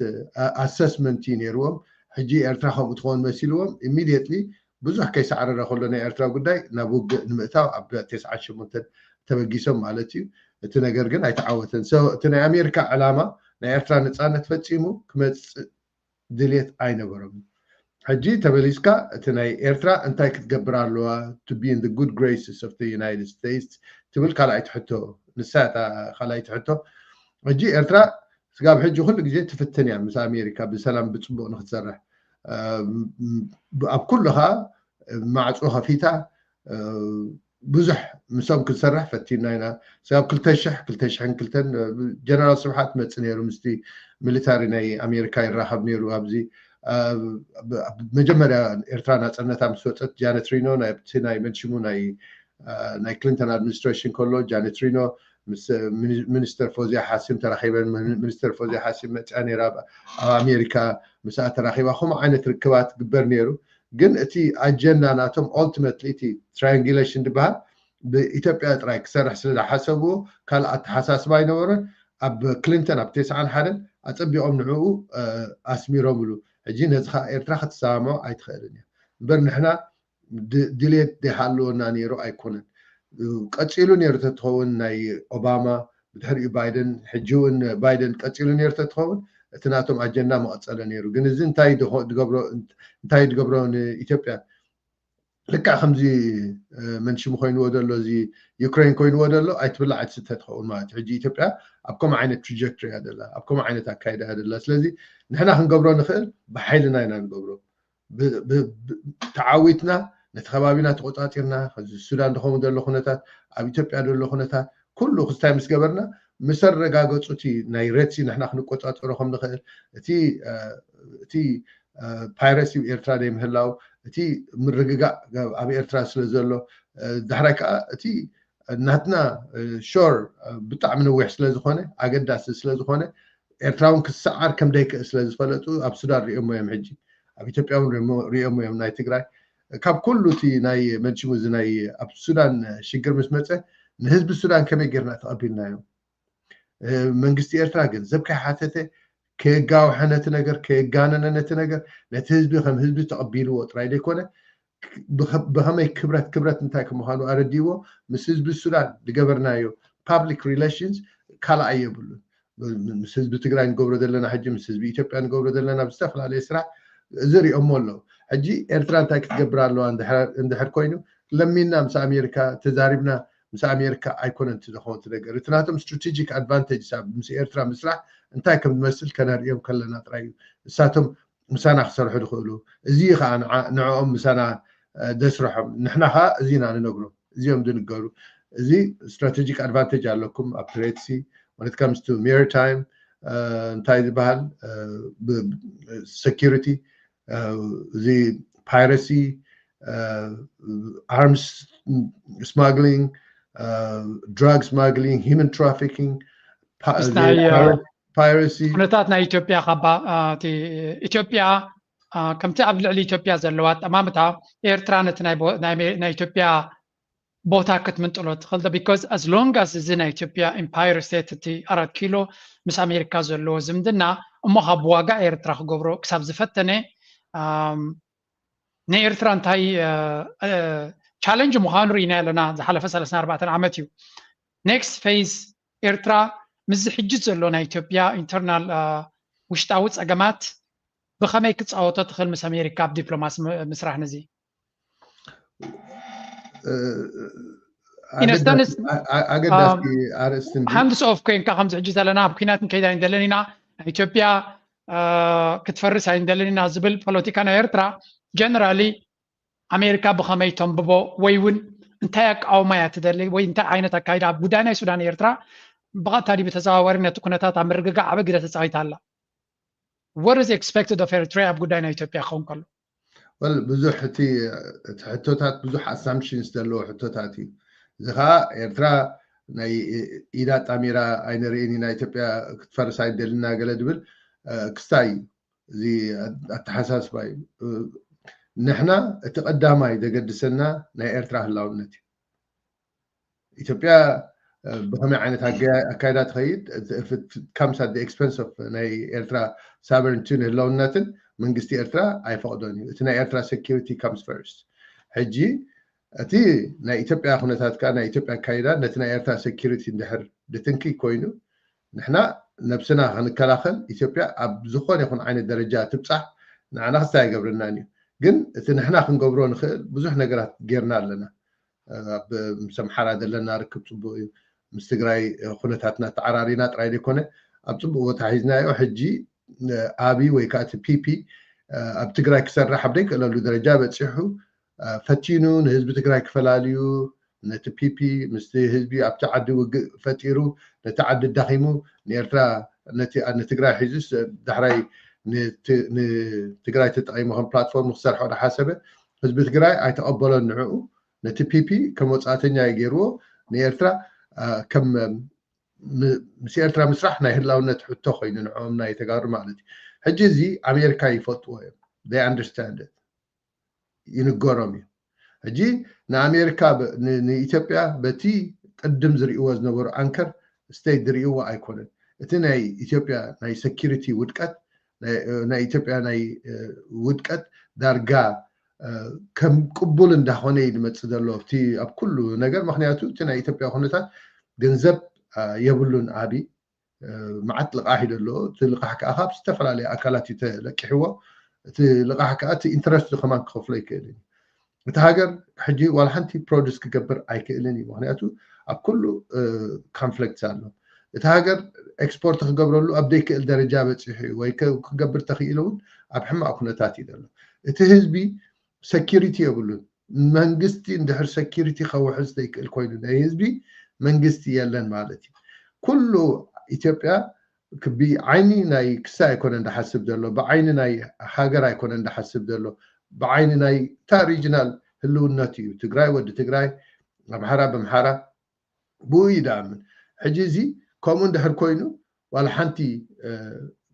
ኣሰስመንት እዩ ነይርዎም። ሕጂ ኤርትራ ከምኡ ትኸውን መሲልዎም ኢሚድየትሊ ብዙሕ ከይሳዕረረ ከሎ ናይ ኤርትራ ጉዳይ ናብ ውግእ ንምእታው ኣብ ተስዓን ሸሞንተን ተበጊሶም ማለት እዩ። እቲ ነገር ግን ኣይተዓወተን። እቲ ናይ ኣሜሪካ ዕላማ ናይ ኤርትራ ነፃነት ፈፂሙ ክመፅእ ድልየት ኣይነበሮም። ሕጂ ተመሊስካ እቲ ናይ ኤርትራ እንታይ ክትገብር ኣለዋ to be in the good graces of the United States ትብል ካልኣይቲ ሕቶ ንሳ እታ ካልኣይቲ ሕቶ። ሕጂ ኤርትራ ስጋብ ሕጂ ኩሉ ግዜ ትፍትን እያ ምስ ኣሜሪካ ብሰላም ብፅቡቅ ንክትሰርሕ። ኣብ ኩሉ ከዓ ማዕፆ ከፊታ ብዙሕ ምሶም ክንሰርሕ ፈቲና ኢና። ስጋብ ክልተ ሽሕ ክልተ ሽሕን ክልተን ጀነራል ስብሓት መፅእ ነይሩ ምስቲ ሚሊታሪ ናይ ኣሜሪካ ይራኸብ ነይሩ ኣብዚ መጀመርያ ኤርትራ ናፅነታ ምስ ወፀት ጃነት ሪኖ ናብቲ ናይ መንሽሙ ናይ ናይ ክሊንተን ኣድሚኒስትሬሽን ከሎ ጃነት ሪኖ ምስ ሚኒስተር ፎዚያ ሓሲም ተራኺበን። ሚኒስተር ፎዚያ ሓሲም መፅያ ነይራ ኣብ ኣሜሪካ ምስኣ ተራኺባ ከምኡ ዓይነት ርክባት ግበር ነይሩ። ግን እቲ ኣጀንዳ ናቶም ኦልቲመትሊ እቲ ትራያንጉሌሽን ዝበሃል ብኢትዮጵያ ጥራይ ክሰርሕ ስለ ዝሓሰብዎ ካልእ ኣተሓሳስባ ኣይነበሮን። ኣብ ክሊንተን ኣብ ተስዓን ሓደን ኣፀቢቖም ንዕኡ ኣስሚሮምሉ። ሕጂ ነዚ ከዓ ኤርትራ ክትሰማምዖ ኣይትኽእልን እያ። እምበር ንሕና ድልየት ዘይሃለወና ነይሩ ኣይኮነን። ቀፂሉ ነይሩ ተትኸውን ናይ ኦባማ ብድሕሪኡ ባይደን ሕጂ እውን ባይደን ቀፂሉ ነይሩ ተትኸውን እቲ ናቶም ኣጀንዳ መቐፀለ ነይሩ። ግን እዚ እንታይ እንታይ ድገብሮ ንኢትዮጵያ ልክዕ ከምዚ መንሽሙ ኮይንዎ ዘሎ እዚ ዩክሬን ኮይንዎ ዘሎ ኣይትብላዕ ኣይትስተ ትኸውን ማለት እዩ። ሕጂ ኢትዮጵያ ኣብ ከምኡ ዓይነት ትራጀክቶሪ እያ ደላ፣ ኣብ ከምኡ ዓይነት ኣካይዳ እያ ደላ። ስለዚ ንሕና ክንገብሮ ንኽእል ብሓይልና ኢና ንገብሮ። ተዓዊትና ነቲ ከባቢና ተቆፃፂርና ሱዳን ዝኸውን ዘሎ ኩነታት ኣብ ኢትዮጵያ ዘሎ ኩነታት ኩሉ ክስታይ ምስ ገበርና ምስ ኣረጋገፁ እቲ ናይ ሬድሲ ንሕና ክንቆፃፀሮ ከም ንኽእል እቲ እቲ ፓይረሲ ኤርትራ ዘይምህላው እቲ ምርግጋእ ኣብ ኤርትራ ስለ ዘሎ ዳሕራይ ከዓ እቲ ናትና ሾር ብጣዕሚ ነዊሕ ስለ ዝኾነ ኣገዳሲ ስለ ዝኾነ ኤርትራ እውን ክሰዓር ከም ደይክእል ስለ ዝፈለጡ ኣብ ሱዳን ሪኦሞ እዮም። ሕጂ ኣብ ኢትዮጵያ እውን ሪኦሞ እዮም። ናይ ትግራይ ካብ ኩሉ እቲ ናይ መንሽሙ እዚ ናይ ኣብ ሱዳን ሽግር ምስ መፀ ንህዝቢ ሱዳን ከመይ ጌርና ተቐቢልናዮም? መንግስቲ ኤርትራ ገንዘብ ከይሓተተ ከየጋውሐ ነቲ ነገር ከየጋነነ ነቲ ነገር ነቲ ህዝቢ ከም ህዝቢ ተቐቢልዎ ጥራይ ዘይኮነ ብኸመይ ክብረት ክብረት እንታይ ከምዃኑ ኣረዲዎ ምስ ህዝቢ ሱዳን ዝገበርናዮ ፓብሊክ ሪሌሽንስ ካልኣይ የብሉን። ምስ ህዝቢ ትግራይ ንገብሮ ዘለና ሕጂ ምስ ህዝቢ ኢትዮጵያ ንገብሮ ዘለና ብዝተፈላለየ ስራሕ እዚ ሪኦሞ ኣለዉ። ሕጂ ኤርትራ እንታይ ክትገብር ኣለዋ እንድሕር ኮይኑ ለሚና ምስ ኣሜሪካ ተዛሪብና ምስ ኣሜሪካ ኣይኮነን እቲ ዝኾነ ነገር እቲ ናቶም ስትራቴጂክ ኣድቫንቴጅ ምስ ኤርትራ ምስራሕ እንታይ ከም ዝመስል ከነርእዮም ከለና ጥራይ እዩ እሳቶም ምሳና ክሰርሑ ዝኽእሉ እዚ ከዓ ንዕኦም ምሳና ደስርሖም ንሕና ከዓ እዚ ኢና ንነግሮም እዚኦም ዝንገሩ እዚ ስትራቴጂክ ኣድቫንቴጅ ኣለኩም ኣብ ትሬድሲ when it comes to maritime እንታይ ዝበሃል security እዚ piracy arms smuggling drug smuggling human trafficking piracy ኩነታት ናይ ኢትዮጵያ ካባ ኢትዮጵያ ከምቲ ኣብ ልዕሊ ኢትዮጵያ ዘለዋ ኣጠማምታ ኤርትራ ነቲ ናይ ኢትዮጵያ ቦታ ክትምንጥሎ ትኽእል ዶ? Because as long as እዚ ናይ ኢትዮጵያ empire state እቲ ኣራት ኪሎ ምስ ኣሜሪካ ዘለዎ ዝምድና እሞ ካብ ዋጋ ኤርትራ ክገብሮ ክሳብ ዝፈተነ ንኤርትራ እንታይ challenge ምዃኑ ርኢና ኣለና። ዝሓለፈ ሰለስተ ኣርባዕተ ዓመት እዩ። Next phase ኤርትራ ምስዚ ሕጂ ዘሎ ናይ ኢትዮጵያ internal ውሽጣዊ ጸገማት ብኸመይ ክጻወቶ ትኽእል ምስ ኣሜሪካ ኣብ ዲፕሎማሲ ምስራሕ ነዚ ኣገዳሲ ኣርእስቲ hands off ኮይንካ ከምዚ ሕጂ ዘለና ኣብ ኩናት ንከይድ ኣይንደለን ኢና፣ ኢትዮጵያ ክትፈርስ ኣይንደለን ኢና ዝብል ፖለቲካ ናይ ኤርትራ generally ኣሜሪካ ብኸመይ ተንብቦ ወይ እውን እንታይ ኣቃውማ እያ ትደሊ ወይ እንታይ ዓይነት ኣካይዳ ኣብ ጉዳይ ናይ ሱዳን ኤርትራ ብቐጥታ ድዩ ብተዘዋዋሪ ነቲ ኩነታት ኣብ ምርግጋእ ዓበ ግደ ተፃዊታ ኣላ? What is expected of Eritrea ኣብ ጉዳይ ናይ ኢትዮጵያ ክኸውን ከሎ? Well ብዙሕ እቲ ሕቶታት ብዙሕ assumptions ዘለዎ ሕቶታት እዩ። እዚ ከዓ ኤርትራ ናይ ኢዳ ጣሚራ ኣይንርእን ኢና፣ ኢትዮጵያ ክትፈርስ ኣይደልና ገለ ድብል ክስታይ እዩ። እዚ ኣተሓሳስባ እዩ። ንሕና እቲ ቀዳማይ ዘገድሰና ናይ ኤርትራ ህላውነት እዩ። ኢትዮጵያ ብኸመይ ዓይነት ኣካይዳ ትኸይድ comes at the expense of ናይ ኤርትራ sovereignty ንህላውነትን መንግስቲ ኤርትራ ኣይፈቕዶን እዩ። እቲ ናይ ኤርትራ security comes first። ሕጂ እቲ ናይ ኢትዮጵያ ኩነታት ከዓ ናይ ኢትዮጵያ ኣካይዳ ነቲ ናይ ኤርትራ security እንድሕር ድትንኪ ኮይኑ ንሕና ነብስና ክንከላኸል ኢትዮጵያ ኣብ ዝኾነ ይኹን ዓይነት ደረጃ ትብፃሕ ንዓና ክስታይ ኣይገብረናን እዩ። ግን እቲ ንሕና ክንገብሮ ንኽእል ብዙሕ ነገራት ጌርና ኣለና። ኣብ ምስ ኣምሓራ ዘለና ርክብ ፅቡቅ እዩ። ምስ ትግራይ ኩነታትና ተዓራሪና ጥራይ ዘይኮነ ኣብ ፅቡቅ ቦታ ሒዝናዮ። ሕጂ ኣብይ ወይ ከዓ እቲ ፒፒ ኣብ ትግራይ ክሰርሕ ኣብ ዘይክእለሉ ደረጃ በፂሑ ፈቲኑ ንህዝቢ ትግራይ ክፈላልዩ ነቲ ፒፒ ምስቲ ህዝቢ ኣብቲ ዓዲ ውግእ ፈጢሩ ነቲ ዓዲ ዳኺሙ ንኤርትራ ነቲ ንትግራይ ሒዙስ ዳሕራይ ንትግራይ ተጠቂሙ ከም ፕላትፎርም ክሰርሖ ዝሓሰበ ህዝቢ ትግራይ ኣይተቐበሎን። ንዕኡ ነቲ ፒፒ ከም ወፃእተኛ እዩ ገይርዎ። ንኤርትራ ከም ምስ ኤርትራ ምስራሕ ናይ ህላውነት ሕቶ ኮይኑ ንዕኦም ናይ ተጋሩ ማለት እዩ። ሕጂ እዚ ኣሜሪካ ይፈልጥዎ እዮም። They understand it። ይንገሮም እዩ። ሕጂ ንኣሜሪካ ንኢትዮጵያ በቲ ቅድም ዝርእይዎ ዝነበሩ ኣንከር ስቴት ዝርእይዎ ኣይኮነን። እቲ ናይ ኢትዮጵያ ናይ security ውድቀት ናይ ኢትዮጵያ ናይ ውድቀት ዳርጋ ከም ቅቡል እንዳኾነ እዩ ዝመፅእ ዘሎ እቲ ኣብ ኩሉ ነገር። ምክንያቱ እቲ ናይ ኢትዮጵያ ኩነታት ገንዘብ የብሉን። ኣብይ መዓት ልቃሕ እዩ ዘሎ። እቲ ልቃሕ ከዓ ካብ ዝተፈላለዩ ኣካላት እዩ ተለቂሕዎ። እቲ ልቃሕ ከዓ እቲ ኢንትረስት ከማን ክኸፍሎ ይክእል እዩ። እቲ ሃገር ሕጂ ዋላ ሓንቲ ፕሮዲስ ክገብር ኣይክእልን እዩ። ምክንያቱ ኣብ ኩሉ ኮንፍሊክት ኣሎ። እቲ ሃገር ኤክስፖርት ክገብረሉ ኣብ ዘይክእል ደረጃ በፂሑ እዩ ወይ ክገብር ተኽኢሉ እውን ኣብ ሕማቅ ኩነታት እዩ ዘሎ። እቲ ህዝቢ ሰኪሪቲ የብሉን። መንግስቲ እንድሕር ሰኪሪቲ ከውሕስ ዘይክእል ኮይኑ ናይ ህዝቢ መንግስቲ የለን ማለት እዩ። ኩሉ ኢትዮጵያ ብዓይኒ ናይ ክሳ ኣይኮነ እንዳሓስብ ዘሎ፣ ብዓይኒ ናይ ሃገር ኣይኮነ እንዳሓስብ ዘሎ፣ ብዓይኒ ናይ እታ ሪጅናል ህልውነት እዩ። ትግራይ ወዲ ትግራይ፣ ኣምሓራ በምሓራ ብኡ እዩ ድኣምን። ሕጂ እዚ ከምኡ እንድሕር ኮይኑ ዋላ ሓንቲ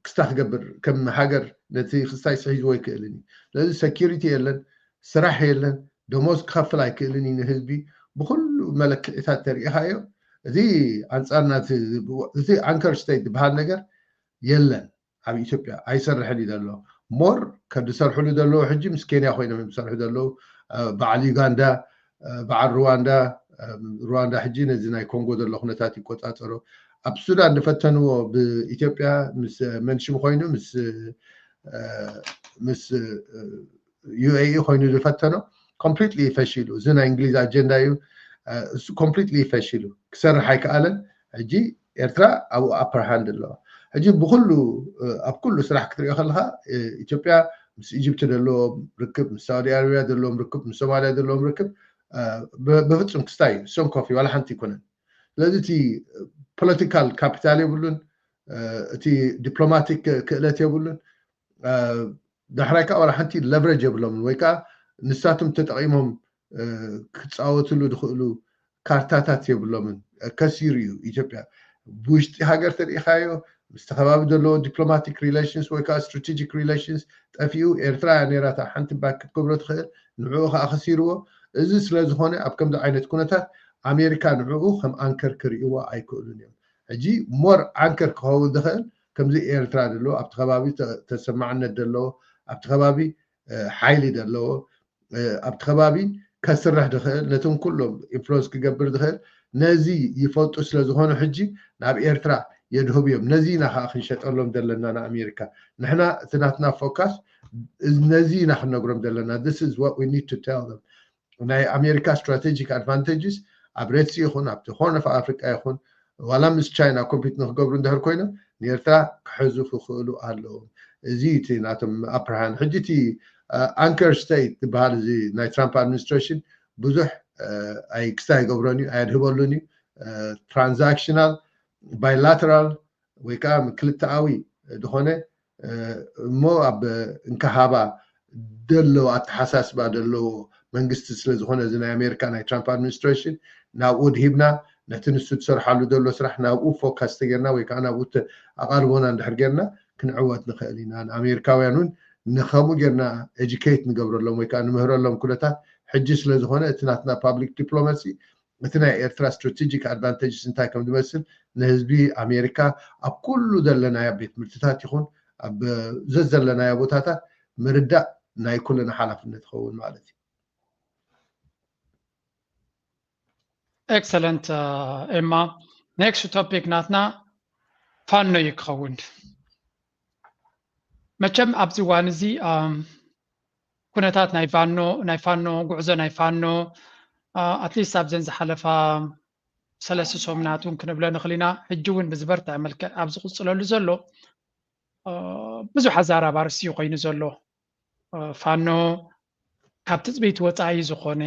ክስታ ክገብር ከም ሃገር ነቲ ክስታይ ስሒዝዎ ኣይክእልን እዩ። ስለዚ ሰኪሪቲ የለን፣ ስራሕ የለን፣ ደሞዝ ክኸፍል ኣይክእልን እዩ ንህዝቢ። ብኩሉ መለክዒታት ተሪኢኻዮ እዚ ኣንፃርና እቲ ኣንከር ስቴት ዝበሃል ነገር የለን ኣብ ኢትዮጵያ ኣይሰርሕን እዩ ዘሎ። ሞር ከድሰርሕሉ ዘለዎ ሕጂ ምስ ኬንያ ኮይኖም እዮም ዝሰርሑ ዘለዉ። በዓል ዩጋንዳ፣ በዓል ሩዋንዳ፣ ሩዋንዳ ሕጂ ነዚ ናይ ኮንጎ ዘሎ ኩነታት ይቆፃፀሮ። ኣብ ሱዳን ዝፈተንዎ ብኢትዮጵያ ምስ መንሽም ኮይኑ ምስ ምስ ዩኤኢ ኮይኑ ዝፈተኖ ኮምፕሊትሊ ፈሺሉ። እዚ ናይ እንግሊዝ ኣጀንዳ እዩ። እሱ ኮምፕሊትሊ ፈሺሉ፣ ክሰርሕ ኣይከኣለን። ሕጂ ኤርትራ ኣብኡ ኣፐር ሃንድ ኣለዋ። ሕጂ ብኩሉ ኣብ ኩሉ ስራሕ ክትሪኦ ከለካ ኢትዮጵያ ምስ ኢጅፕቲ ዘለዎም ርክብ፣ ምስ ሳውዲ ኣረቢያ ዘለዎም ርክብ፣ ምስ ሶማልያ ዘለዎም ርክብ ብፍፁም ክስታይ እዩ። እሶም ኮፊ ዋላ ሓንቲ ይኮነን። ስለዚ እቲ ፖለቲካል ካፒታል የብሉን፣ እቲ ዲፕሎማቲክ ክእለት የብሉን። ዳሕራይ ከዓ ዋላ ሓንቲ ለቨሬጅ የብሎምን ወይ ከዓ ንሳቶም ተጠቂሞም ክፃወትሉ ዝኽእሉ ካርታታት የብሎምን። ከሲሩ እዩ ኢትዮጵያ። ብውሽጢ ሃገር ተሪኢኻዮ ምስቲ ከባቢ ዘለዎ ዲፕሎማቲክ ሪሌሽንስ ወይ ከዓ ስትራቴጂክ ሪሌሽንስ ጠፊኡ። ኤርትራ እያ ነይራ እታ ሓንቲ ባክ ክትገብሮ ትኽእል፣ ንዕኡ ከዓ ከሲርዎ። እዚ ስለ ዝኾነ ኣብ ከምዚ ዓይነት ኩነታት ኣሜሪካ ንዕኡ ከም ኣንከር ክርእይዎ ኣይክእሉን እዮም። ሕጂ ሞር ኣንከር ክኸውን ዝኽእል ከምዚ ኤርትራ ዘሎ ኣብቲ ከባቢ ተሰማዕነት ዘለዎ ኣብቲ ከባቢ ሓይሊ ዘለዎ ኣብቲ ከባቢ ከስርሕ ዝኽእል ነቶም ኩሎም ኢንፍሉንስ ክገብር ዝኽእል ነዚ ይፈልጡ ስለ ዝኾኑ ሕጂ ናብ ኤርትራ የድህቡ እዮም። ነዚ ኢና ከዓ ክንሸጠሎም ዘለና ንኣሜሪካ። ንሕና እቲ ናትና ፎካስ ነዚ ኢና ክንነግሮም ዘለና። This is what we need to tell them። ናይ ኣሜሪካ ስትራቴጂክ ኣድቫንቴጅስ ኣብ ሬድሲ ይኹን ኣብቲ ሆርን ኦፍ ኣፍሪቃ ይኹን ዋላ ምስ ቻይና ኮምፒት ንክገብሩ እንድሕር ኮይኖም ንኤርትራ ክሕዙ ክኽእሉ ኣለዎም። እዚ እቲ ናቶም ኣፕርሃን ሕጂ እቲ ኣንከር ስቴት ዝበሃል እዚ ናይ ትራምፕ ኣድሚኒስትሬሽን ብዙሕ ኣይ ክስታይ ኣይገብሮን እዩ፣ ኣየድህበሉን እዩ። ትራንዛክሽናል ባይላተራል ወይ ከዓ ክልተኣዊ ዝኾነ እሞ ኣብ እንካሃባ ደለዎ ኣተሓሳስባ ደለዎ መንግስቲ ስለ ዝኾነ እዚ ናይ ኣሜሪካ ናይ ትራምፕ ኣድሚኒስትሬሽን ናብኡ ድሂብና ነቲ ንሱ ትሰርሓሉ ዘሎ ስራሕ ናብኡ ፎካስ ተጌርና ወይ ከዓ ናብኡ ኣቓልቦና እንድሕር ጌርና ክንዕወት ንኽእል ኢና። ንኣሜሪካውያን እውን ንኸምኡ ጌርና ኤጁኬት ንገብረሎም ወይ ከዓ ንምህረሎም ኩነታት ሕጂ ስለ ዝኾነ እቲ ናትና ፓብሊክ ዲፕሎማሲ እቲ ናይ ኤርትራ ስትራቴጂክ ኣድቫንቴጅስ እንታይ ከም ዝመስል ንህዝቢ ኣሜሪካ ኣብ ኩሉ ዘለናዮ ቤት ትምህርትታት ይኹን ኣብ ዘዘለናዮ ቦታታት ምርዳእ ናይ ኩልና ሓላፍነት ይኸውን ማለት እዩ። ኤክሰለንት ኤማ። ኔክስት ቶፒክ ናትና ፋኖ እዩ ክኸውን። መቸም ኣብዚ እዋን እዚ ኩነታት ናይ ፋኖ ናይ ፋኖ ጉዕዞ ናይ ፋኖ ኣትሊስት ኣብዘን ዝሓለፋ ሰለስተ ሰሙናት እውን ክንብሎ ንኽእል ኢና። ሕጂ እውን ብዝበርትዐ መልክዕ ኣብ ዝቕፅለሉ ዘሎ ብዙሕ ኣዛራቢ ኣርእስቲ እዩ ኮይኑ ዘሎ። ፋኖ ካብ ትፅቢት ወፃኢ ዝኾነ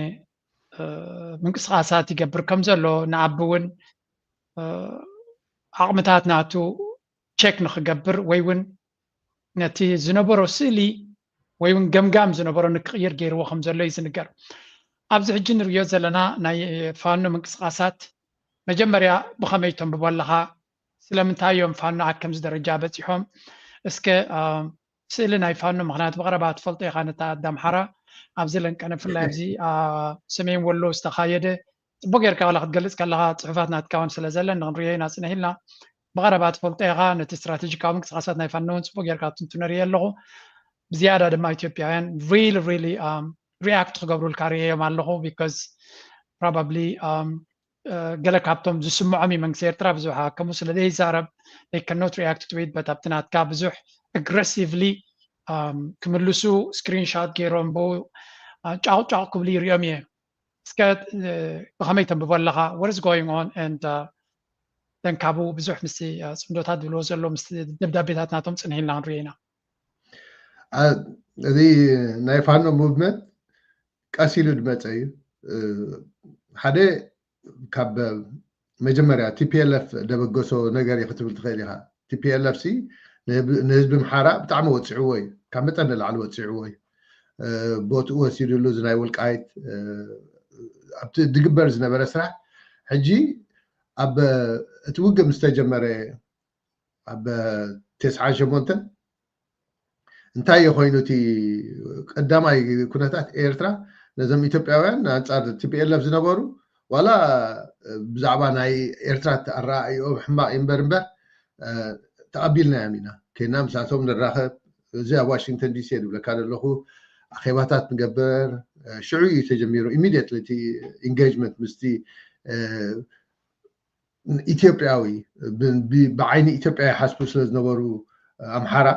ምንቅስቃሳት ይገብር ከም ዘሎ ንኣቢ እውን ዓቕምታት ናቱ ቸክ ንክገብር ወይ እውን ነቲ ዝነበሮ ስእሊ ወይ እውን ገምጋም ዝነበሮ ንክቕይር ገይርዎ ከም ዘሎ እዩ ዝንገር። ኣብዚ ሕጂ ንርእዮ ዘለና ናይ ፋኖ ምንቅስቃሳት መጀመርያ ብኸመይ ተንብቦ ኣለኻ? ስለምንታይ እዮም ፋኖ ኣብ ከምዚ ደረጃ በፂሖም? እስከ ስእሊ ናይ ፋኖ ምክንያቱ ብቐረባ ትፈልጦ ኢኻ ነታ ኣደ ኣምሓራ ኣብዚ ለንቀነ ብፍላይ ኣብዚ ሰሜን ወሎ ዝተኻየደ ፅቡቅ ጌርካ ዋላ ክትገልፅ ከለካ ፅሑፋት ናትካ እውን ስለ ዘለን ንክንሪኦ ኢና ፅንሕ ኢልና። ብቐረባ ትፈልጦ ኢኻ ነቲ ስትራቴጂካዊ ምንቅስቃሳት ናይ ፋኖ እውን ፅቡቅ ጌርካ ትንትኖ ሪኤ ኣለኹ። ብዝያዳ ድማ ኢትዮጵያውያን ሪሊ ሪሊ ሪያክት ክገብሩልካ ሪኤዮም ኣለኹ because probably ገለ ካብቶም ዝስምዖም እዩ መንግስቲ ኤርትራ ብዙሕ ከምኡ ስለ ዘይዛረብ they cannot react to it but ኣብቲ ናትካ ብዙሕ ኣግረሲቭሊ ክምልሱ ስክሪንሻት ገይሮም ብኡ ጫቕጫቕ ክብሉ ይሪኦም እየ። እስከ ብኸመይ ተንብቦ ኣለኻ? What is going on and then ካብኡ ብዙሕ ምስቲ ፅምዶታት ዝብልዎ ዘሎ ምስቲ ደብዳቤታት ናቶም ፅንሕ ኢልና ክንሪኦ ኢና። እዚ ናይ ፋኖ ሙቭመንት ቀስ ኢሉ ዝመፀ እዩ። ሓደ ካብ መጀመርያ ቲፒኤልኤፍ ደበገሶ ነገር እዩ ክትብል ትኽእል ኢኻ። ቲፒኤልኤፍ ሲ ንህዝቢ ኣምሓራ ብጣዕሚ ወፂዕዎ እዩ፣ ካብ መጠን ንላዕሊ ወፂዕዎ እዩ። ቦትኡ ወሲድሉ እዚ ናይ ወልቃይት ኣብቲ ዝግበር ዝነበረ ስራሕ ሕጂ ኣብ እቲ ውግእ ምስ ተጀመረ ኣብ ተስዓን ሸሞንተን እንታይ እዩ ኮይኑ እቲ ቀዳማይ ኩነታት ኤርትራ ነዞም ኢትዮጵያውያን ኣንጻር ቲፒኤልኤፍ ዝነበሩ ዋላ ብዛዕባ ናይ ኤርትራ ኣረኣእዮም ሕማቕ እዩ እምበር እምበር ተቐቢልናዮም ኢና። ከይና ምስኣቶም ንራኸብ እዚ ኣብ ዋሽንግተን ዲሲ እየ ዝብለካ ዘለኹ ኣኼባታት ንገብር ሽዑ እዩ ተጀሚሩ ኢሚድየትሊ እቲ ኢንጌጅመንት ምስቲ ኢትዮጵያዊ ብዓይኒ ኢትዮጵያ ይሓስቡ ስለ ዝነበሩ ኣምሓራ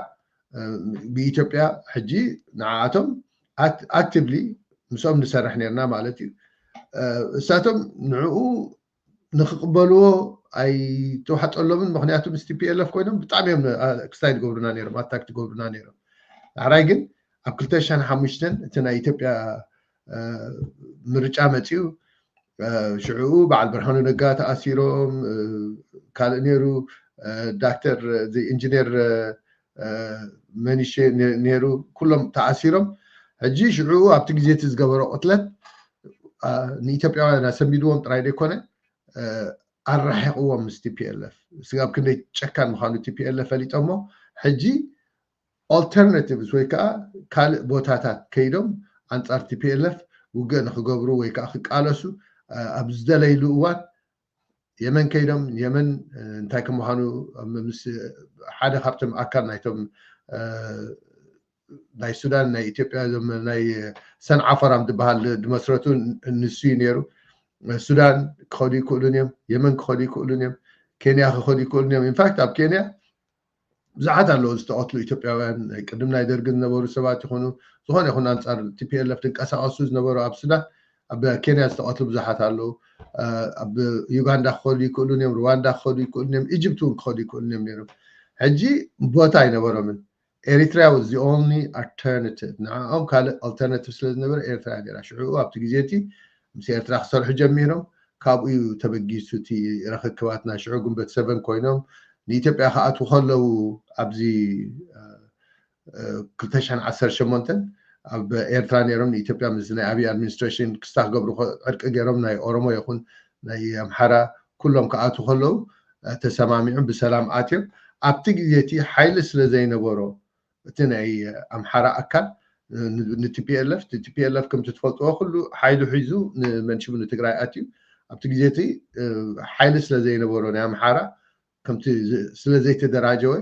ብኢትዮጵያ ሕጂ ንዓኣቶም ኣክቲቭሊ ምስኦም ንሰርሕ ነርና ማለት እዩ። እሳቶም ንዕኡ ንክቅበልዎ ኣይተዋሕጠሎምን። ምክንያቱ ምስ ቲፒኤልኤፍ ኮይኖም ብጣዕሚ እዮም ክስታይ ትገብሩና ነይሮም፣ ኣታክ ትገብሩና ነይሮም። ዳሕራይ ግን ኣብ ክልተ ሽሕን ሓሙሽተን እቲ ናይ ኢትዮጵያ ምርጫ መፂኡ ሽዑ በዓል ብርሃኑ ነጋ ተኣሲሮም ካልእ ነይሩ ዳክተር ኢንጂነር መኒሼ ነይሩ ኩሎም ተኣሲሮም። ሕጂ ሽዑ ኣብቲ ግዜ እቲ ዝገበሮ ቅትለት ንኢትዮጵያውያን ኣሰንቢድዎም ጥራይ ዘይኮነ ኣራሒቕዎም ምስ ቲፒኤልኤፍ። ስጋብ ክንደይ ጨካን ምዃኑ ቲፒኤልኤፍ ፈሊጦሞ ሕጂ ኦልተርናቲቭስ ወይ ከዓ ካልእ ቦታታት ከይዶም ኣንጻር ቲፒኤልኤፍ ውግእ ንክገብሩ ወይ ከዓ ክቃለሱ ኣብ ዝደለይሉ እዋን የመን ከይዶም የመን እንታይ ከም ምዃኑ ምስ ሓደ ካብቶም ኣካል ናይቶም ናይ ሱዳን ናይ ኢትዮጵያ ዞም ናይ ሰንዓ ፎራም ዝበሃል ዝመስረቱ ንሱ እዩ ነይሩ። ሱዳን ክኸዱ ይክእሉን እዮም፣ የመን ክኸዱ ይክእሉን እዮም፣ ኬንያ ክኸዱ ይክእሉን እዮም። ኢንፋክት ኣብ ኬንያ ብዙሓት ኣለዉ ዝተቐትሉ ኢትዮጵያውያን፣ ቅድም ናይ ደርጊ ዝነበሩ ሰባት ይኹኑ ዝኾነ ይኹን ኣንጻር ቲፒኤልኤፍ ዝንቀሳቐሱ ዝነበሩ ኣብ ሱዳን ኣብ ኬንያ ዝተቐትሉ ብዙሓት ኣለዉ። ኣብ ዩጋንዳ ክኸዱ ይክእሉን እዮም፣ ሩዋንዳ ክኸዱ ይክእሉን እዮም፣ ኢጅፕት እውን ክኸዱ ይክእሉን እዮም ነይሮም። ሕጂ ቦታ ኣይነበሮምን። ኤሪትሪያ was the only alternative። ንዓኦም ካልእ ኣልተርናቲቭ ስለ ዝነበረ ኤርትራ እያ ነይራ። ሽዑ ኣብቲ ግዜ እቲ ምስ ኤርትራ ክሰርሑ ጀሚሮም። ካብኡ እዩ ተበጊሱ እቲ ርክክባትና። ሽዑ ግንቦት ሰቨን ኮይኖም ንኢትዮጵያ ክኣትዉ ከለዉ ኣብዚ ክልተ ሽሕን ዓሰርተ ሸሞንተን ኣብ ኤርትራ ነይሮም። ንኢትዮጵያ ምስ ናይ ኣብይ ኣድሚኒስትሬሽን ክስታ ክገብሩ ዕርቂ ገይሮም ናይ ኦሮሞ ይኹን ናይ ኣምሓራ ኩሎም ክኣትዉ ከለዉ ተሰማሚዖም ብሰላም ኣትዮም። ኣብቲ ግዜ እቲ ሓይሊ ስለ ዘይነበሮ እቲ ናይ ኣምሓራ ኣካል ንቲፒኤልኤፍ ቲፒኤልኤፍ ከምቲ ትፈልጥዎ ኩሉ ሓይሉ ሒዙ ንመንሽቡ ንትግራይ ኣትዩ ኣብቲ ግዜ እቲ ሓይሊ ስለ ዘይነበሮ ናይ ኣምሓራ ከምቲ ስለ ዘይተደራጀወ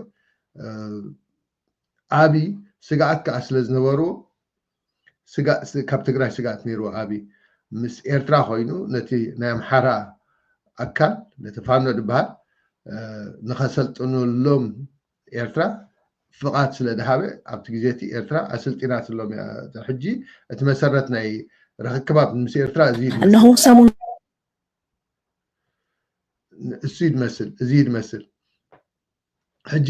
ኣብይ ስግኣት ከዓ ስለ ዝነበርዎ ካብ ትግራይ ስግኣት ነይርዎ ኣብይ ምስ ኤርትራ ኮይኑ ነቲ ናይ ኣምሓራ ኣካል ነቲ ፋኖ ዝበሃል ንኸሰልጥኑሎም ኤርትራ ፍቓድ ስለ ድሃበ ኣብቲ ግዜ እቲ ኤርትራ ኣሰልጢናትሎም እያ። ሕጂ እቲ መሰረት ናይ ርክክባት ምስ ኤርትራ እዚ እዩ ዝመስል። እነሆ ሰሙን እሱ ይመስል እዚ ይመስል። ሕጂ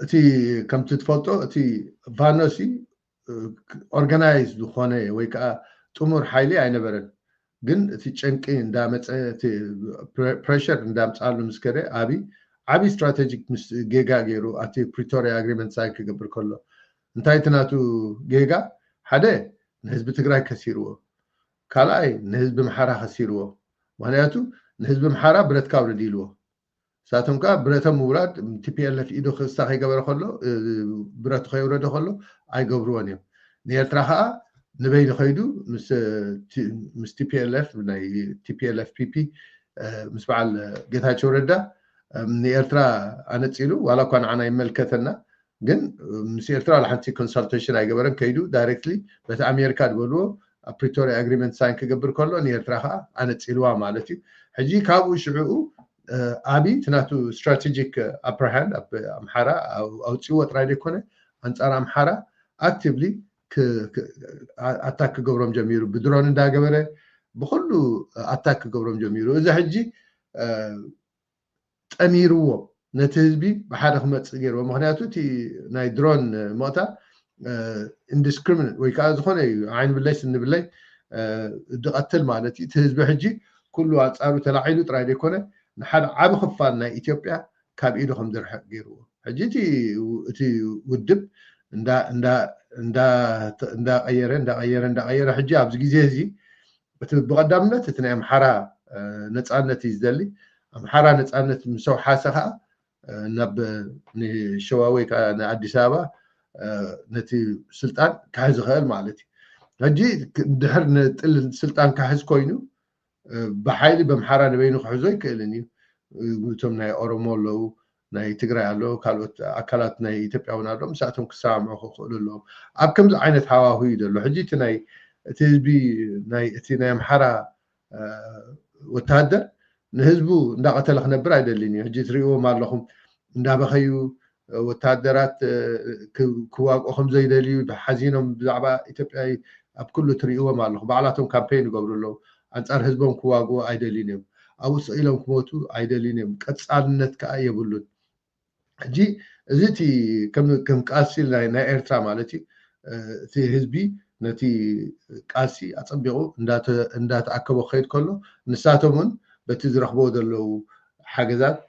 እቲ ከምቲ ትፈልጦ እቲ ቫኖሲ ኦርጋናይዝ ዝኾነ ወይ ከዓ ጥሙር ሓይሊ ኣይነበረን። ግን እቲ ጨንቂ እንዳመፀ ፕሬሸር እንዳምፃሉ ምስ ከደ ኣብይ ዓብዪ ስትራቴጂክ ምስ ጌጋ ገይሩ ኣብቲ ፕሪቶሪያ ኣግሪመንት ሳይን ክገብር ከሎ እንታይ እቲ ናቱ ጌጋ ሓደ ንህዝቢ ትግራይ ከሲርዎ፣ ካልኣይ ንህዝቢ ኣምሓራ ከሲርዎ። ምክንያቱ ንህዝቢ ኣምሓራ ብረትካ ኣውርድ ኢልዎ። ንሳቶም ከዓ ብረቶም ምውራድ ቲፒኤልኤፍ ኢዱ ክስታ ከይገበረ ከሎ ብረቱ ከየውረደ ከሎ ኣይገብርዎን እዮም። ንኤርትራ ከዓ ንበይኑ ከይዱ ምስ ቲፒኤልኤፍ ናይ ቲፒኤልኤፍ ፒፒ ምስ በዓል ጌታቸው ረዳ ንኤርትራ ኣነፂሉ ዋላ እኳ ንዓና ይመልከተና ግን ምስ ኤርትራ ዋላ ሓንቲ ኮንሳልቴሽን ኣይገበረን። ከይዱ ዳይሬክትሊ በቲ ኣሜሪካ ዝበልዎ ኣብ ፕሪቶሪያ ኣግሪመንት ሳይን ክገብር ከሎ ንኤርትራ ከዓ ኣነፂልዋ ማለት እዩ። ሕጂ ካብኡ ሽዕኡ ኣብይ እቲ ናቱ ስትራቴጂክ ኣፐር ሃንድ ኣብ ኣምሓራ ኣውፅዎ ጥራይ ዘይኮነ ኣንፃር ኣምሓራ ኣክቲቭሊ ኣታክ ክገብሮም ጀሚሩ ብድሮን እንዳገበረ ብኩሉ ኣታክ ክገብሮም ጀሚሩ። እዚ ሕጂ ጠሚርዎ ነቲ ህዝቢ ብሓደ ክመፅእ ገይርዎ። ምክንያቱ እቲ ናይ ድሮን ምቕታል ኢንዲስክሪሚኔት ወይ ከዓ ዝኾነ እዩ ዓይኒ ብለይ ስኒ ብለይ ዝቐትል ማለት እዩ። እቲ ህዝቢ ሕጂ ኩሉ ኣንፃሩ ተላዒሉ ጥራይ ዘይኮነ ንሓደ ዓቢ ክፋል ናይ ኢትዮጵያ ካብ ኢዱ ከም ዝርሕቅ ገይርዎ። ሕጂ እቲ ውድብ እንዳቀየረ እንዳቀየረ እንዳቀየረ ሕጂ ኣብዚ ግዜ እዚ እቲ ብቐዳምነት እቲ ናይ ኣምሓራ ነፃነት እዩ ዝደሊ። ኣምሓራ ነፃነት ምስ ኣውሓሰ ከዓ ናብ ንሸዋ ወይ ከዓ ንኣዲስ ኣበባ ነቲ ስልጣን ክሕዝ ይኽእል ማለት እዩ። ሕጂ ድሕር ንጥል ስልጣን ክሕዝ ኮይኑ ብሓይሊ በምሓራ ንበይኑ ክሕዞ ኣይክእልን እዩ። እቶም ናይ ኦሮሞ ኣለዉ፣ ናይ ትግራይ ኣለዉ፣ ካልኦት ኣካላት ናይ ኢትዮጵያ እውን ኣለዉ። ምስኣቶም ክሰማምዑ ክኽእሉ ኣለዎም። ኣብ ከምዚ ዓይነት ሃዋሁ እዩ ዘሎ። ሕጂ እቲ ናይ እቲ ህዝቢ ናይ እቲ ናይ ኣምሓራ ወታደር ንህዝቡ እንዳቐተለ ክነብር ኣይደልን እዩ። ሕጂ ትሪእዎም ኣለኹም እንዳበኸዩ ወታደራት ክዋግኦ ከም ዘይደልዩ ሓዚኖም ብዛዕባ ኢትዮጵያ ኣብ ኩሉ ትሪእዎም ኣለኹ። ባዕላቶም ካምፔን ይገብሩ ኣለዉ። ኣንፃር ህዝቦም ክዋግኡ ኣይደልዩን እዮም። ኣብኡ ስቕ ኢሎም ክሞቱ ኣይደልዩን እዮም። ቀፃልነት ከዓ የብሉን። ሕጂ እዚ እቲ ከም ቃልሲ ናይ ኤርትራ ማለት እዩ። እቲ ህዝቢ ነቲ ቃልሲ ኣፀቢቑ እንዳተኣከቦ ክኸይድ ከሎ ንሳቶም እውን በቲ ዝረኽቦ ዘለዉ ሓገዛት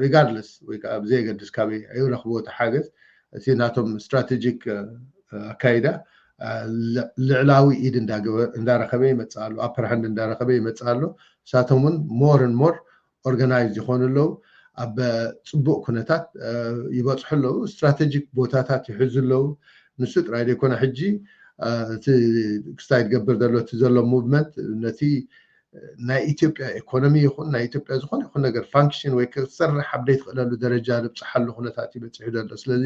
ሪጋርድለስ ወይ ከዓ ብዘየገድስ ካበይ ይረኽብዎ እቲ ሓገዝ እቲ ናቶም ስትራቴጂክ ኣካይዳ ልዕላዊ ኢድ እንዳረኸበ ይመፅእ ኣሎ። ኣፐር ሃንድ እንዳረኸበ ይመፅእ ኣሎ። ንሳቶም እውን ሞር ን ሞር ኦርጋናይዝ ይኾኑ ኣለዉ። ኣብ ፅቡቅ ኩነታት ይበፅሑ ኣለዉ። ስትራቴጂክ ቦታታት ይሕዙ ኣለዉ። ንሱ ጥራይ ዘይኮነ ሕጂ እቲ ክስታይ ዝገብር ዘሎ እቲ ዘሎ ሙቭመንት ነቲ ናይ ኢትዮጵያ ኢኮኖሚ ይኹን ናይ ኢትዮጵያ ዝኾነ ይኹን ነገር ፋንክሽን ወይ ክሰርሕ ኣብ ዘይትኽእለሉ ደረጃ ዝበፅሓሉ ኩነታት እዩ በፂሑ ዘሎ። ስለዚ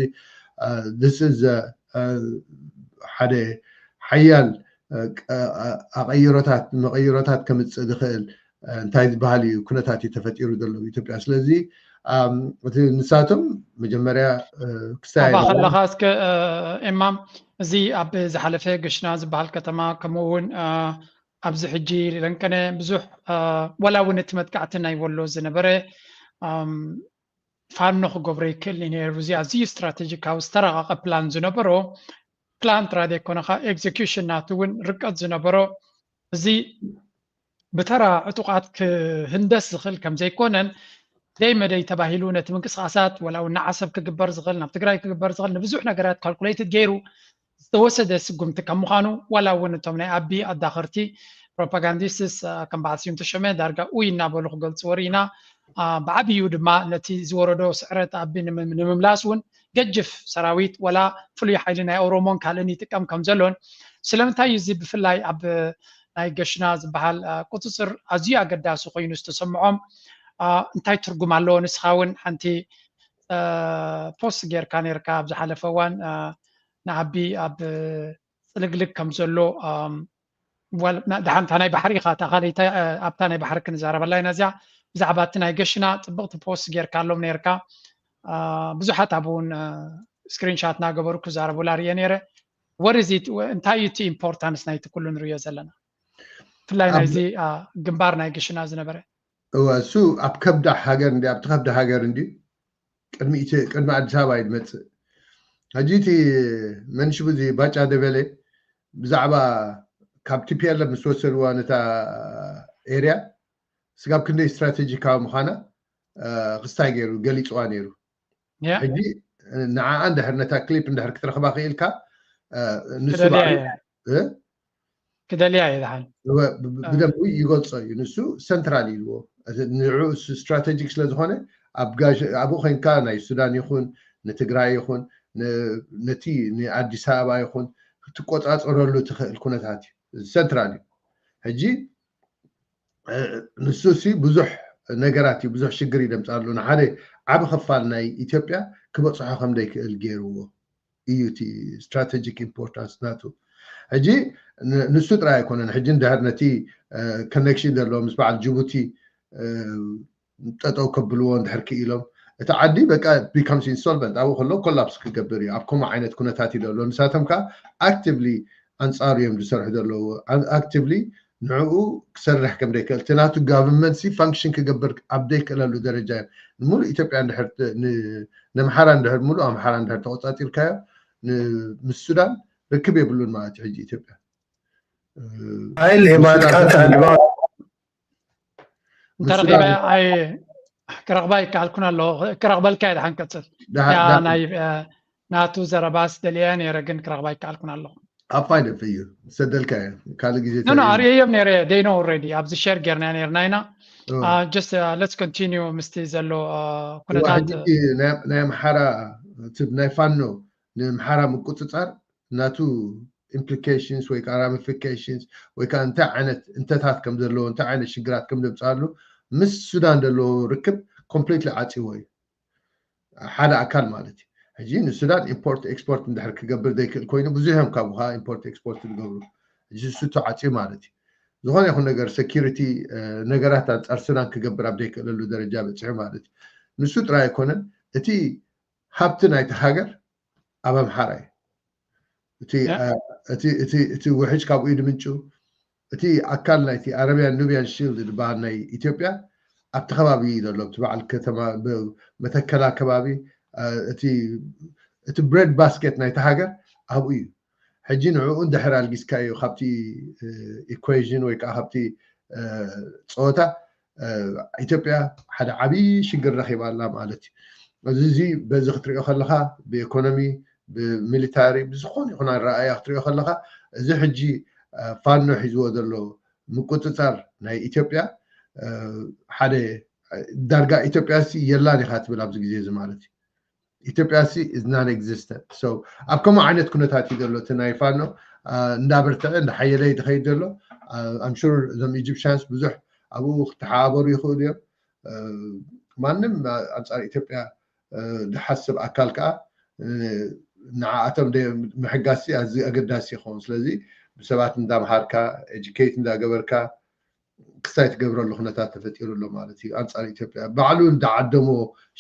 this is ሓደ ሓያል ኣቐይሮታት መቐይሮታት ከምፅእ ዝኽእል እንታይ ዝበሃል እዩ ኩነታት እዩ ተፈጢሩ ዘሎ ኢትዮጵያ። ስለዚ እቲ ንሳቶም መጀመርያ ክስታይ ከለካ እስከ ኤማም እዚ ኣብ ዝሓለፈ ገሽና ዝበሃል ከተማ ከምኡ እውን ኣብዚ ሕጂ ለንቀነ ብዙሕ ዋላ እውን እቲ መጥቃዕቲ ናይ ወሎ ዝነበረ ፋኖ ክገብሮ ይክእል እዩ ነይሩ። እዚ ኣዝዩ ስትራቴጂካዊ ዝተረቐቐ ፕላን ዝነበሮ ፕላን ጥራይ ዘይኮነ ከዓ ኤግዚኪሽን ናቱ እውን ርቀት ዝነበሮ እዚ ብተራ ዕጡቃት ክህንደስ ዝኽእል ከም ዘይኮነን ደይ መደይ ተባሂሉ ነቲ ምንቅስቃሳት ወላ እውን ንዓሰብ ክግበር ዝኽእል ናብ ትግራይ ክግበር ዝኽእል ንብዙሕ ነገራት ካልኩሌትድ ገይሩ ዝተወሰደ ስጉምቲ ከም ምዃኑ ዋላ እውን እቶም ናይ ኣቢ ኣዳኸርቲ ፕሮፓጋንዲስትስ ከም በዓል ስዩም ተሾመ ዳርጋ ኡይ እናበሉ ክገልፅዎ ርኢና። ብዓብዩ ድማ ነቲ ዝወረዶ ስዕረት ኣቢ ንምምላስ እውን ገጅፍ ሰራዊት ወላ ፍሉይ ሓይሊ ናይ ኦሮሞን ካልእን ይጥቀም ከም ዘሎን ስለምንታይ እዩ እዚ ብፍላይ ኣብ ናይ ገሽና ዝበሃል ቁፅፅር ኣዝዩ ኣገዳሲ ኮይኑ ዝተሰምዖም እንታይ ትርጉም ኣለዎ? ንስኻ እውን ሓንቲ ፖስት ጌርካ ነርካ ኣብ ዝሓለፈ እዋን ንኣቢ ኣብ ፅልግልግ ከም ዘሎ ድሓንታ ናይ ባሕሪ ኢኻ እታ ካልኣይቲ ኣብታ ናይ ባሕሪ ክንዛረበላ ኢና እዚኣ ብዛዕባ እቲ ናይ ገሽና ፅብቕቲ ፖስት ጌርካ ኣሎም ነርካ ብዙሓት ኣብኡ እውን ስክሪንሻት እናገበሩ ክዛረቡላ ርየ ነይረ። ወርዚት እንታይ እዩ እቲ ኢምፖርታንስ ናይቲ ኩሉ ንሪዮ ዘለና ብፍላይ ናይዚ ግንባር ናይ ግሽና ዝነበረ እወ እሱ ኣብ ከብዳ ሃገር እንዲ ኣብቲ ከብዳ ሃገር እንዲ ቅድሚ ኣዲስ ኣበባ እዩ ዝመፅእ። ሕጂ እቲ መንሽቡ እዚ ባጫ ደበለ ብዛዕባ ካብ ቲፒኤልኤፍ ምስ ወሰድዋ ነታ ኤርያ ስጋብ ክንደይ ስትራቴጂካዊ ምዃና ክስታይ ገይሩ ገሊፅዋ ነይሩ። ሕጂ ንዓኣ እንድሕር ነታ ክሊፕ እንድሕር ክትረኽባ ክኢልካ ንሱ ክደልያ እየ ዝሓል ብደንቡ ይገልፆ እዩ። ንሱ ሰንትራል ኢልዎ ንዑ ስትራቴጂክ ስለዝኾነ ኣብኡ ኮይንካ ናይ ሱዳን ይኹን ንትግራይ ይኹን ነቲ ንኣዲስ ኣበባ ይኹን ክትቆፃፀረሉ ትኽእል ኩነታት እዩ። ሰንትራል እዩ። ሕጂ ንሱ ሲ ብዙሕ ነገራት እዩ ብዙሕ ሽግር ይደምፃሉ። ንሓደ ዓብ ክፋል ናይ ኢትዮጵያ ክበፅሖ ከም ዘይክእል ገይርዎ እዩ እቲ ስትራቴጂክ ኢምፖርታንስ ናቱ። ሕጂ ንሱ ጥራይ ኣይኮነን። ሕጂ እንድሕር ነቲ ኮኔክሽን ዘለዎ ምስ በዓል ጅቡቲ ጠጠው ከብልዎ እንድሕር ክኢሎም እቲ ዓዲ በቃ ቢካምስ ኢንሶልቨንት ኣብኡ ከሎ ኮላፕስ ክገብር እዩ። ኣብ ከምኡ ዓይነት ኩነታት እዩ ዘሎ። ንሳቶም ከዓ ኣክቲቭሊ ኣንፃሩ እዮም ዝሰርሑ ዘለዉ። ኣክቲቭሊ ንዕኡ ክሰርሕ ከም ዘይክእል እቲ ናቱ ጋቨርንመንት ሲ ፋንክሽን ክገብር ኣብ ዘይክእለሉ ደረጃ እዮም። ንምሉእ ኢትዮጵያ እንድሕር ንኣምሓራ እንድሕር ሙሉእ ኣምሓራ እንድሕር ተቆፃፂርካዮ ምስ ሱዳን ርክብ የብሉን ማለት እዩ። ሕጂ ኢትዮጵያ ኃይል የማጥቃት አድማ እንተረኺበ ኣይ ክረኽባ ይከኣልኩን ኣለኹ። ክረኽበልካ እየ ድሓን ቀፅል። ናይ ናቱ ዘረባስ ደልየ ነይረ ግን ክረኽባ ይከኣልኩን ኣለኹ። ኣብ ፋይደ እዩ ሰደልካ እየ ካልእ ግዜ ኖ ኣርእየዮም ነይረ። ደይኖ ኦልሬዲ ኣብዚ ሸር ጌርና ነርና ኢና። ጀስት ሌትስ ኮንቲኒዩ ምስቲ ዘሎ ኩነታት። ናይ ኣምሓራ ናይ ፋኖ ንኣምሓራ ምቁፅፃር ናቱ ኢምፕሊኬሽንስ ወይ ከዓ ራሚፊኬሽንስ ወይ ከዓ እንታይ ዓይነት እንተታት ከም ዘለዎ እንታይ ዓይነት ሽግራት ከም ዘምፅኣሉ ምስ ሱዳን ዘለዎ ርክብ ኮምፕሊትሊ ዓፂዎ እዩ። ሓደ ኣካል ማለት እዩ። ሕጂ ንሱዳን ኢምፖርት ኤክስፖርት እንድሕር ክገብር ዘይክእል ኮይኑ ብዙሕ እዮም ካብኡ ከዓ ኢምፖርት ኤክስፖርት ዝገብሩ። ሕጂ ንሱ ተዓፅዩ ማለት እዩ። ዝኾነ ይኹን ነገር ሴኪሪቲ ነገራት ኣንፃር ሱዳን ክገብር ኣብ ዘይክእለሉ ደረጃ በፂሑ ማለት እዩ። ንሱ ጥራይ ኣይኮነን እቲ ሃብቲ ናይቲ ሃገር ኣብ ኣምሓራ እዩ። እቲ ውሕጅ ካብኡ እዩ ድምንጩ። እቲ ኣካል ናይቲ ኣረቢያን ኑቢያን ሺልድ ዝበሃል ናይ ኢትዮጵያ ኣብቲ ከባቢ እዩ ዘሎ። እቲ በዓል ከተማ መተከላ ከባቢ እቲ ብሬድ ባስኬት ናይቲ ሃገር ኣብኡ እዩ። ሕጂ ንዕኡ እንድሕር ኣልጊስካዮ ካብቲ ኢኩዌዥን ወይ ከዓ ካብቲ ፀወታ ኢትዮጵያ ሓደ ዓብዪ ሽግር ረኺባ ኣላ ማለት እዩ። እዚ እዚ በዚ ክትሪኦ ከለኻ ብኢኮኖሚ ብሚሊታሪ ብዝኾነ ይኹን ኣረኣያ ክትሪኦ ከለኻ እዚ ሕጂ ፋኖ ሒዝዎ ዘሎ ምቁፅፃር ናይ ኢትዮጵያ ሓደ ዳርጋ ኢትዮጵያ ሲ የላን ኢኻ ትብል ኣብዚ ግዜ እዚ ማለት እዩ። ኢትዮጵያ ሲ is non existent። So ኣብ ከምኡ ዓይነት ኩነታት እዩ ዘሎ እቲ ናይ ፋኖ እንዳበርትዐ እንዳሓየለ ዝኸይድ ዘሎ። ኣምሹር እዞም ኢጅፕሽያንስ ብዙሕ ኣብኡ ክተሓባበሩ ይኽእሉ እዮም። ማንም ኣንፃር ኢትዮጵያ ዝሓስብ ኣካል ከዓ ንዓኣቶም ምሕጋዝ ኣዝዩ ኣገዳሲ ይኸውን። ስለዚ ብሰባት እንዳምሃርካ፣ ኤጁኬት እንዳገበርካ ክስታይ ትገብረሉ ኩነታት ተፈጢሩ ኣሎ ማለት እዩ። ኣንፃር ኢትዮጵያ ባዕሉ እንዳዓደሞ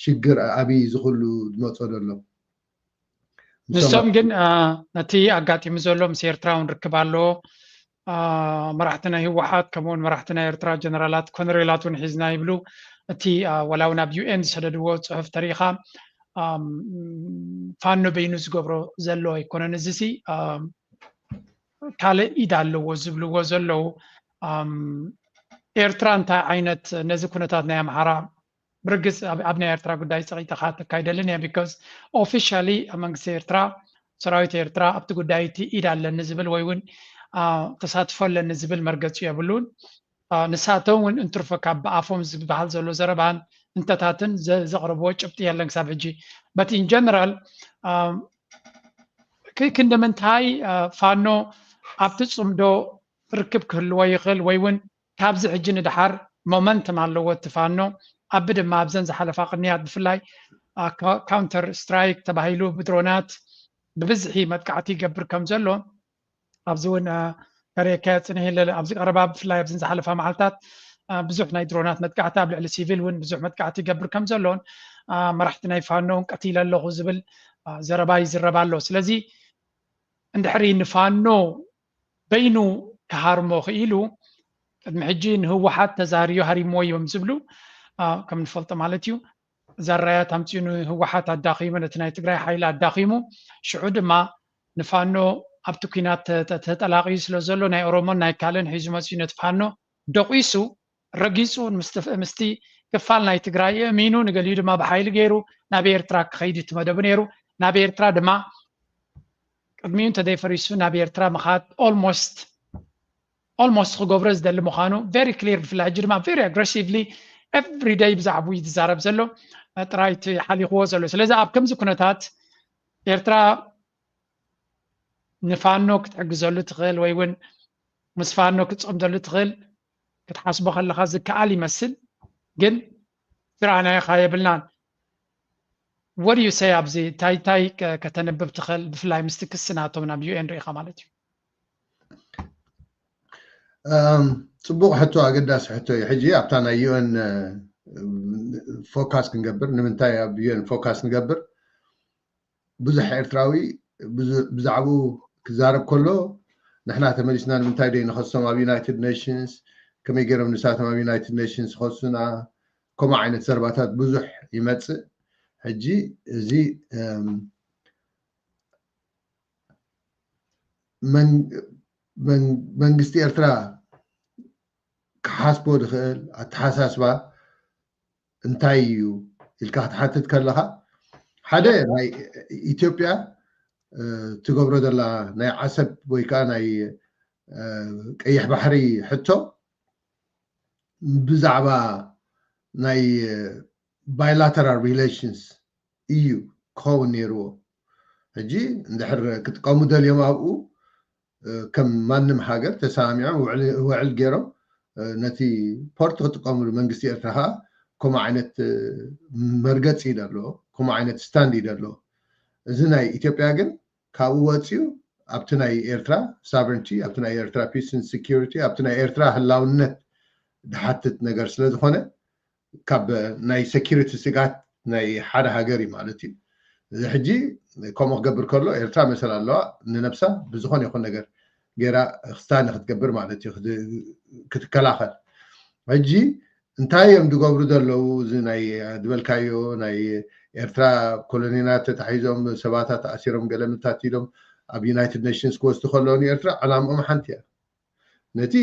ሽግር ኣብይ ዝኽሉ ዝመፆ ዘሎ። ንሶም ግን ነቲ ኣጋጢሙ ዘሎ ምስ ኤርትራ እውን ርክብ ኣለዎ። መራሕቲ ናይ ህወሓት ከምኡውን መራሕቲ ናይ ኤርትራ ጀነራላት ኮነሬላት እውን ሒዝና ይብሉ። እቲ ወላ እውን ኣብ ዩኤን ዝሰደድዎ ፅሑፍ ተሪኢኻ ፋኖ በይኑ ዝገብሮ ዘሎ ኣይኮነን። እዚ ሲ ካልእ ኢድ ኣለዎ ዝብልዎ ዘለዉ። ኤርትራ እንታይ ዓይነት ነዚ ኩነታት ናይ ኣምሓራ ብርግፅ ኣብ ናይ ኤርትራ ጉዳይ ፀቂጠካ ተካይደልን እያ። ቢካዝ ኦፊሻሊ መንግስቲ ኤርትራ ሰራዊት ኤርትራ ኣብቲ ጉዳይ እቲ ኢድ ኣለኒ ዝብል ወይ እውን ተሳትፎ ኣለኒ ዝብል መርገፂ የብሉን። ንሳቶም እውን እንትርፎ ካብ ብኣፎም ዝበሃል ዘሎ ዘረባን እንተታትን ዘቕረብዎ ጭብጢ የለን ክሳብ ሕጂ። በት ኢን ጀነራል ክንዲ ምንታይ ፋኖ ኣብቲ ፅምዶ ርክብ ክህልዎ ይኽእል ወይ እውን ካብዚ ሕጂ ንድሓር ሞመንተም ኣለዎ እቲ ፋኖ። ኣብ ድማ ኣብዘን ዝሓለፋ ቅንያት ብፍላይ ካውንተር ስትራይክ ተባሂሉ ብድሮናት ብብዝሒ መጥቃዕቲ ይገብር ከም ዘሎ ኣብዚ እውን ከርእየካዮ ፅንሕ ኢለ ኣብዚ ቀረባ ብፍላይ ኣብዘን ዝሓለፋ መዓልታት ብዙሕ ናይ ድሮናት መጥቃዕቲ ኣብ ልዕሊ ሲቪል እውን ብዙሕ መጥቃዕቲ ይገብር ከም ዘሎን መራሕቲ ናይ ፋኖ እውን ቀቲለ ኣለኹ ዝብል ዘረባ ይዝረብ ኣሎ። ስለዚ እንድሕሪ ንፋኖ በይኑ ክሃርሞ ክኢሉ ቅድሚ ሕጂ ንህወሓት ተዛርዮ ሃሪሞ እዮም ዝብሉ ከም ንፈልጦ ማለት እዩ። እዛ ራያት ኣምፂኡ ንህወሓት ኣዳኺሙ ነቲ ናይ ትግራይ ሓይሊ ኣዳኺሙ ሽዑ ድማ ንፋኖ ኣብቲ ኩናት ተጠላቂዩ ስለ ዘሎ ናይ ኦሮሞን ናይ ካልእን ሒዙ መፂኡ ነቲ ፋኖ ደቂሱ ረጊፁ ምስቲ ክፋል ናይ ትግራይ እሚኑ ንገሊኡ ድማ ብሓይሊ ገይሩ ናብ ኤርትራ ክኸይድ እቲ መደቡ ነይሩ። ናብ ኤርትራ ድማ ቅድሚኡ እንተዘይፈሪሱ ናብ ኤርትራ ምኻድ ኦልሞስት ኦልሞስት ክገብሮ ዝደሊ ምዃኑ ቨሪ ክሊር። ብፍላይ ሕጂ ድማ ቨሪ ኣግረሲቭሊ ኤቭሪ ደይ ብዛዕባኡ እዩ ዝዛረብ ዘሎ ጥራይ እቲ ሓሊኽዎ ዘሎ። ስለዚ ኣብ ከምዚ ኩነታት ኤርትራ ንፋኖ ክትሕግዘሉ ትኽእል ወይ እውን ምስ ፋኖ ክትፀምደሉ ትኽእል ክትሓስቦ ከለኻ ዝከኣል ይመስል፣ ግን ስራሕና ኢኻ የብልናን። What do you say ኣብዚ እንታይ እንታይ ከተንብብ ትኽእል ብፍላይ ምስቲ ክሲ ናቶም ናብ ዩኤን ርኢኻ ማለት እዩ? ፅቡቕ ሕቶ፣ ኣገዳሲ ሕቶ እዩ። ሕጂ ኣብታ ናይ ዩኤን ፎካስ ክንገብር ንምንታይ ኣብ ዩኤን ፎካስ ንገብር? ብዙሕ ኤርትራዊ ብዛዕባኡ ክዛረብ ከሎ ንሕና ተመሊስና ንምንታይ ደይ ንኸሶም ኣብ ዩናይትድ ኔሽንስ፣ ከመይ ገይሮም ንሳቶም ኣብ ዩናይትድ ኔሽንስ ይኸሱና፣ ከምኡ ዓይነት ዘረባታት ብዙሕ ይመፅእ። ሕጂ እዚ መንግስቲ ኤርትራ ክሓስቦ ዝኽእል ኣተሓሳስባ እንታይ እዩ ኢልካ ክትሓትት ከለኻ ሓደ ናይ ኢትዮጵያ ትገብሮ ዘላ ናይ ዓሰብ ወይ ከዓ ናይ ቀይሕ ባሕሪ ሕቶ ብዛዕባ ናይ ባይላተራል ሪሌሽንስ እዩ ክኸውን ነይርዎ። ሕጂ እንድሕር ክጥቀሙ ደልዮም ኣብኡ ከም ማንም ሃገር ተሰማሚዖም ውዕል ገይሮም ነቲ ፖርት ክጥቀምሉ መንግስቲ ኤርትራ ከዓ ከምኡ ዓይነት መርገፂ እዩ ዘለዎ፣ ከምኡ ዓይነት ስታንድ እዩ ዘለዎ። እዚ ናይ ኢትዮጵያ ግን ካብኡ ወፂኡ ኣብቲ ናይ ኤርትራ ሳቨርንቲ፣ ኣብቲ ናይ ኤርትራ ፒስ ን ሴኪሪቲ፣ ኣብቲ ናይ ኤርትራ ህላውነት ዝሓትት ነገር ስለ ዝኾነ ካብ ናይ ሴኪሪቲ ስጋት ናይ ሓደ ሃገር እዩ ማለት እዩ። እዚ ሕጂ ከምኡ ክገብር ከሎ ኤርትራ መሰል ኣለዋ ንነብሳ ብዝኾነ ይኹን ነገር ገይራ ክስታኒ ክትገብር ማለት እዩ ክትከላኸል። ሕጂ እንታይ እዮም ዝገብሩ ዘለዉ? እዚ ናይ ዝበልካዮ ናይ ኤርትራ ኮሎኒና ተታሒዞም ሰባታት ኣሲሮም ገለ ምታት ኢሎም ኣብ ዩናይትድ ኔሽንስ ክወስዱ ከለዉ ንኤርትራ ዕላምኦም ሓንቲ እያ። ነቲ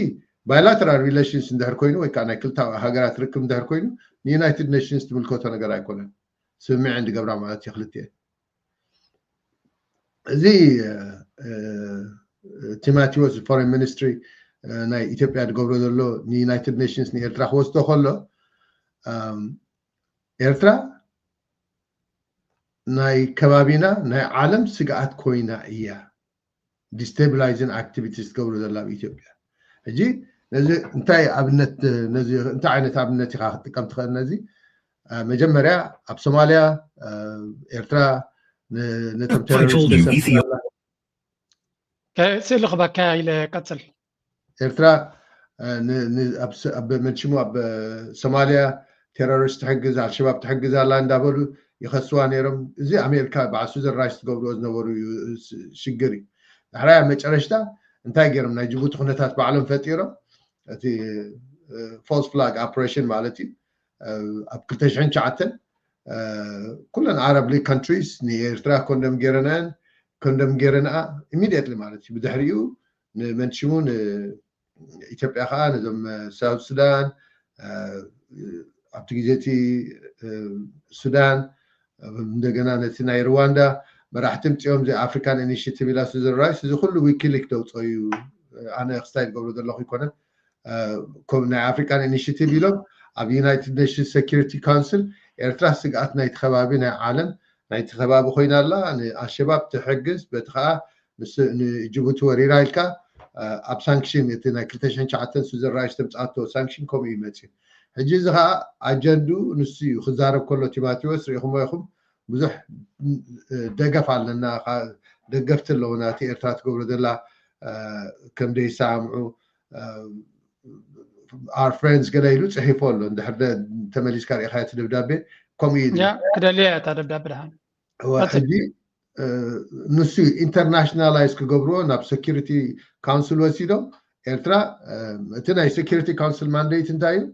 ባይላተራል ሪሌሽንስ እንድሕር ኮይኑ ወይ ከዓ ናይ ክልተ ሃገራት ርክብ እንድሕር ኮይኑ ንዩናይትድ ኔሽንስ ትምልከቶ ነገር ኣይኮነን። ስምምዕ እንድገብራ ማለት እዩ ክልትኤን። እዚ ቲማቴዎስ ፎሬን ሚኒስትሪ ናይ ኢትዮጵያ ዝገብሮ ዘሎ ንዩናይትድ ኔሽንስ ንኤርትራ ክወስዶ ከሎ ኤርትራ ናይ ከባቢና ናይ ዓለም ስግኣት ኮይና እያ። destabilizing activities ትገብሮ ዘላ ኣብ ኢትዮጵያ። ሕጂ ነዚ እንታይ ኣብነት ነዚ እንታይ ዓይነት ኣብነት ኢኻ ክትጥቀም ትኽእል? ነዚ መጀመርያ ኣብ ሶማልያ ኤርትራ ነቶም ቴሮሪስት ስእሊ ክበካ ኢለ ቀፅል። ኤርትራ ኣብ መንሽሙ ኣብ ሶማልያ ቴሮሪስት ትሕግዝ፣ ኣልሸባብ ትሕግዝ ኣላ እንዳበሉ ይኸስዋ ነይሮም። እዚ ኣሜሪካ በዓል ሱዘን ራይስ ትገብርዎ ዝነበሩ ሽግር እዩ። ዳሕራይ ኣብ መጨረሽታ እንታይ ገይሮም? ናይ ጅቡቲ ኩነታት ባዕሎም ፈጢሮም፣ እቲ ፎልስ ፍላግ ኦፕሬሽን ማለት እዩ። ኣብ ክልተ ሽሕን ትሽዓተን ኩለን ዓረብ ሊግ ካንትሪስ ንኤርትራ ኮንደም ገይረናን ኮንደም ገይረንኣ ኢሚዲየትሊ ማለት እዩ። ብድሕሪኡ ንመንሽሙ ኢትዮጵያ ከዓ ነዞም ሳውት ሱዳን፣ ኣብቲ ግዜ እቲ ሱዳን፣ እንደገና ነቲ ናይ ሩዋንዳ መራሕቲ ምፅኦም እዚ ኣፍሪካን ኢኒሽቲቭ ኢላ ሱዘን ራይስ፣ እዚ ኩሉ ዊኪሊክ ደውፀ እዩ። ኣነ ክስታይ ዝገብሮ ዘለኹ ኣይኮነን። ናይ ኣፍሪካን ኢኒሽቲቭ ኢሎም ኣብ ዩናይትድ ኔሽንስ ሴኪሪቲ ካውንስል ኤርትራ ስግኣት ናይቲ ከባቢ ናይ ዓለም ናይቲ ከባቢ ኮይና ኣላ። ንኣልሸባብ ትሕግዝ፣ በቲ ከዓ ንጅቡቲ ወሪራ ኢልካ ኣብ ሳንክሽን እቲ ናይ ክልተ ሽሕን ትሽዓተን ሱዘን ራይስ ተምፅኣቶ ሳንክሽን ከምኡ እዩ መፅዩ። ሕጂ እዚ ከዓ ኣጀንድኡ ንሱ እዩ ክዛረብ ከሎ ቲማቴዎስ ሪኢኹሞ ኢኹም። ብዙሕ ደገፍ ኣለና፣ ደገፍቲ ኣለውና እቲ ኤርትራ ትገብሮ ዘላ ከም ደይሰማምዑ our friends ገለ ኢሉ ፅሒፉ ኣሎ። እንድሕር ተመሊስካ ርኢኻ እቲ ደብዳቤ ከምኡ ኢሉ ክደልያ እታ ደብዳቤ ድሓን ሕጂ ንሱ ኢንተርናሽናላይዝ ክገብርዎ ናብ ሴኪሪቲ ካውንስል ወሲዶም ኤርትራ እቲ ናይ ሴኪሪቲ ካውንስል ማንዴት እንታይ እዩ?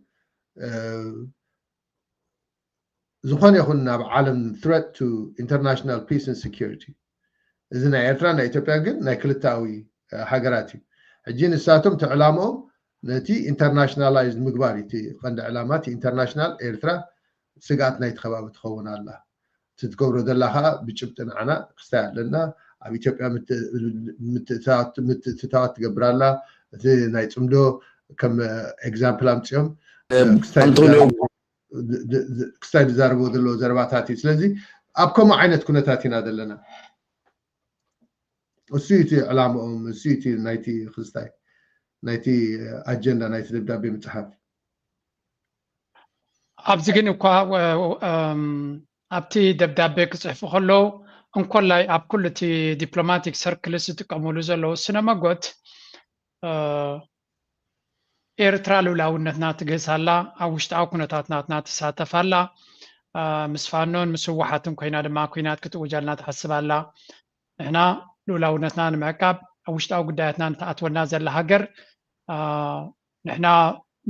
ዝኾነ ይኹን ናብ ዓለም threat to international peace and security። እዚ ናይ ኤርትራ ናይ ኢትዮጵያ ግን ናይ ክልታዊ ሃገራት እዩ። ሕጂ ንሳቶም እቲ ዕላምኦም ነቲ ኢንተርናሽናላይዝ ምግባር እዩ። እቲ ቀንዲ ዕላማ እቲ ኢንተርናሽናል ኤርትራ ስግኣት ናይቲ ከባቢ ትኸውን ኣላ። እቲ ትገብሮ ዘላ ከዓ ብጭብጢ ንዓና ክስታይ ኣለና። ኣብ ኢትዮጵያ ምትእትታዋት ትገብር ኣላ። እቲ ናይ ፅምዶ ከም ኤግዛምፕል ኣምፅኦም ክስታይ ዝዛረብዎ ዘለዎ ዘረባታት እዩ። ስለዚ ኣብ ከምኡ ዓይነት ኩነታት ኢና ዘለና። እሱ እቲ ዕላምኦም፣ እሱ እቲ ናይቲ ክስታይ ናይቲ ኣጀንዳ ናይቲ ደብዳቤ ምፅሓፍ። ኣብዚ ግን እኳ ኣብቲ ደብዳቤ ክፅሕፉ ከለዉ እንኮላይ ኣብ ኩሉ እቲ ዲፕሎማቲክ ሰርክልስ ዝጥቀሙሉ ዘለዉ ስነ መጎት ኤርትራ ልኡላውነትና ትግህስ ኣላ፣ ኣብ ውሽጣዊ ኩነታት ናትና ትሳተፍ ኣላ፣ ምስ ፋኖን ምስ ህወሓትን ኮይና ድማ ኩናት ክትእውጅ ኣላ ትሓስብ ኣላ። ንሕና ልኡላውነትና ንምዕቃብ ኣብ ውሽጣዊ ጉዳያትና ንትኣትወና ዘላ ሃገር ንሕና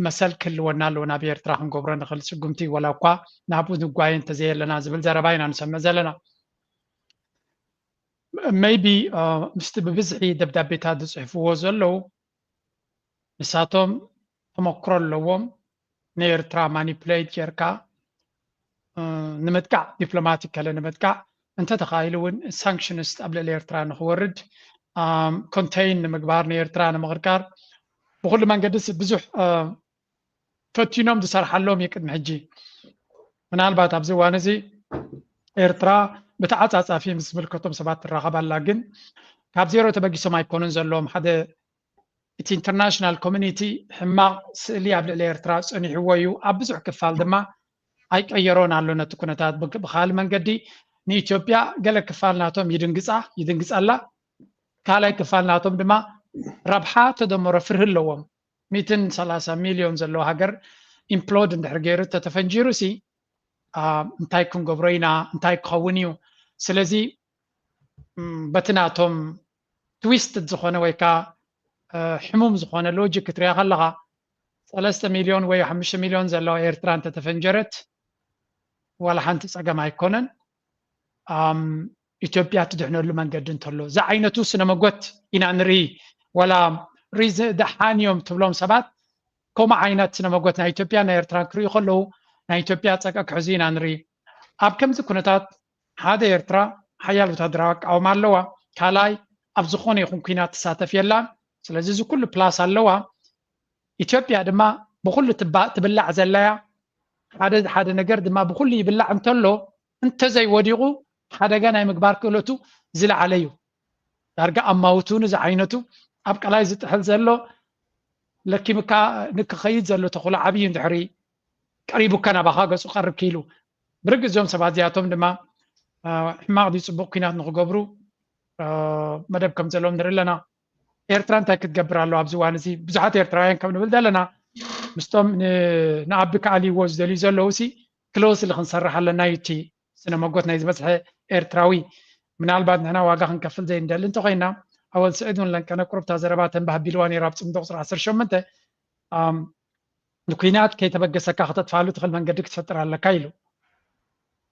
መሰል ክህልወና ኣለዎ፣ ናብ ኤርትራ ክንገብሮ ንኽእል ስጉምቲ ወላ እኳ ናብኡ ንጓየ እንተዘየለና ዝብል ዘረባ ኢና ንሰምዕ ዘለና። ሜይቢ ምስቲ ብብዝሒ ደብዳቤታት ዝፅሕፍዎ ዘለዉ ንሳቶም ተመክሮ ኣለዎም። ንኤርትራ ማኒፕሌት ጌርካ ንምጥቃዕ፣ ዲፕሎማቲካሊ ንምጥቃዕ እንተተኻኢሉ እውን ሳንክሽንስ ኣብ ልዕሊ ኤርትራ ንክወርድ ኮንቴይን ንምግባር ንኤርትራ ንምቕርቃር ብኩሉ መንገዲ ብዙሕ ፈቲኖም ዝሰርሓሎም እዩ ቅድሚ ሕጂ። ምናልባት ኣብዚ እዋን እዚ ኤርትራ ብተዓፃፃፊ ምስ ዝምልከቶም ሰባት ትራኸብ ኣላ፣ ግን ካብ ዜሮ ተበጊሶም ኣይኮኑን ዘለዎም። ሓደ እቲ ኢንተርናሽናል ኮሚኒቲ ሕማቕ ስእሊ ኣብ ልዕሊ ኤርትራ ፀኒሕዎ እዩ። ኣብ ብዙሕ ክፋል ድማ ኣይቀየሮን ኣሎ ነቲ ኩነታት። ብካልእ መንገዲ ንኢትዮጵያ ገለ ክፋል ናቶም ይድንግፃ ይድንግፀላ፣ ካልኣይ ክፋል ናቶም ድማ ረብሓ ተደመሮ ፍርሂ ኣለዎም። ሚትን ሰላሳ ሚልዮን ዘለዎ ሃገር ኢምፕሎድ እንድሕር ገይሩ ተተፈንጂሩ ሲ እንታይ ክንገብሮ ኢና? እንታይ ክኸውን እዩ? ስለዚ በቲ ናቶም ትዊስትድ ዝኾነ ወይ ከዓ ሕሙም ዝኾነ ሎጂክ ክትሪኣ ከለኻ ሰለስተ ሚልዮን ወይ ሓሙሽተ ሚልዮን ዘለዋ ኤርትራ እንተተፈንጀረት ዋላ ሓንቲ ፀገም ኣይኮነን። ኢትዮጵያ ትድሕነሉ መንገዲ እንተሎ ዝዓይነቱ ስነ መጎት ኢና ንርኢ። ዋላ ሪዝ ደሓን እዮም ትብሎም ሰባት ከምኡ ዓይነት ስነ መጎት ናይ ኢትዮጵያ ናይ ኤርትራን ክርእዩ ከለዉ ናይ ኢትዮጵያ ፀቀ ክሕዙ ኢና ንርኢ። ኣብ ከምዚ ኩነታት ሓደ ኤርትራ ሓያል ወታደራዊ ኣቃውማ ኣለዋ፣ ካልኣይ ኣብ ዝኾነ ይኹን ኩናት ትሳተፍ የላን። ስለዚ እዚ ኩሉ ፕላስ ኣለዋ። ኢትዮጵያ ድማ ብኩሉ ትብላዕ ዘላያ ሓደ ሓደ ነገር ድማ ብኩሉ ይብላዕ እንተሎ እንተዘይወዲቑ ሓደጋ ናይ ምግባር ክእለቱ ዝለዓለ እዩ። ዳርጋ ኣማውቱኒ ዝዓይነቱ ኣብ ቀላይ ዝጥሕል ዘሎ ለኪምካ ንክኸይድ ዘሎ ተኹላ ዓብዪ እንድሕሪ ቀሪቡካ ናባኻ ገጹ ቀርብ ክኢሉ ብርግጽ እዞም ሰባት እዚኣቶም ድማ ሕማቕ ድዩ ጽቡቕ ኲናት ንክገብሩ መደብ ከም ዘለዎም ንርኢ ኣለና። ኤርትራ እንታይ ክትገብር ኣለዋ ኣብዚ እዋን እዚ? ብዙሓት ኤርትራውያን ከም ንብል ዘለና ምስቶም ንኣቢ ክኣልይዎ ዝደልዩ ዘለዉ ሲ ክሎስሊ ክንሰርሕ ኣለና እዩ እቲ ስነ መጎት ናይ ዝበዝሐ ኤርትራዊ። ምናልባት ንሕና ዋጋ ክንከፍል ዘይንደሊ እንተኮይና ኣወል ስዒድ እውን ለንቀነ ቁርብታ ዘረባ ተንባህ ቢልዋ ነይሩ ኣብ ጽምዶ ቁፅሪ ዓሰርተ ሸሞንተ ንኩናት ከይተበገሰካ ከተጥፋሉ ትኽእል መንገዲ ክትፈጥር ኣለካ ኢሉ።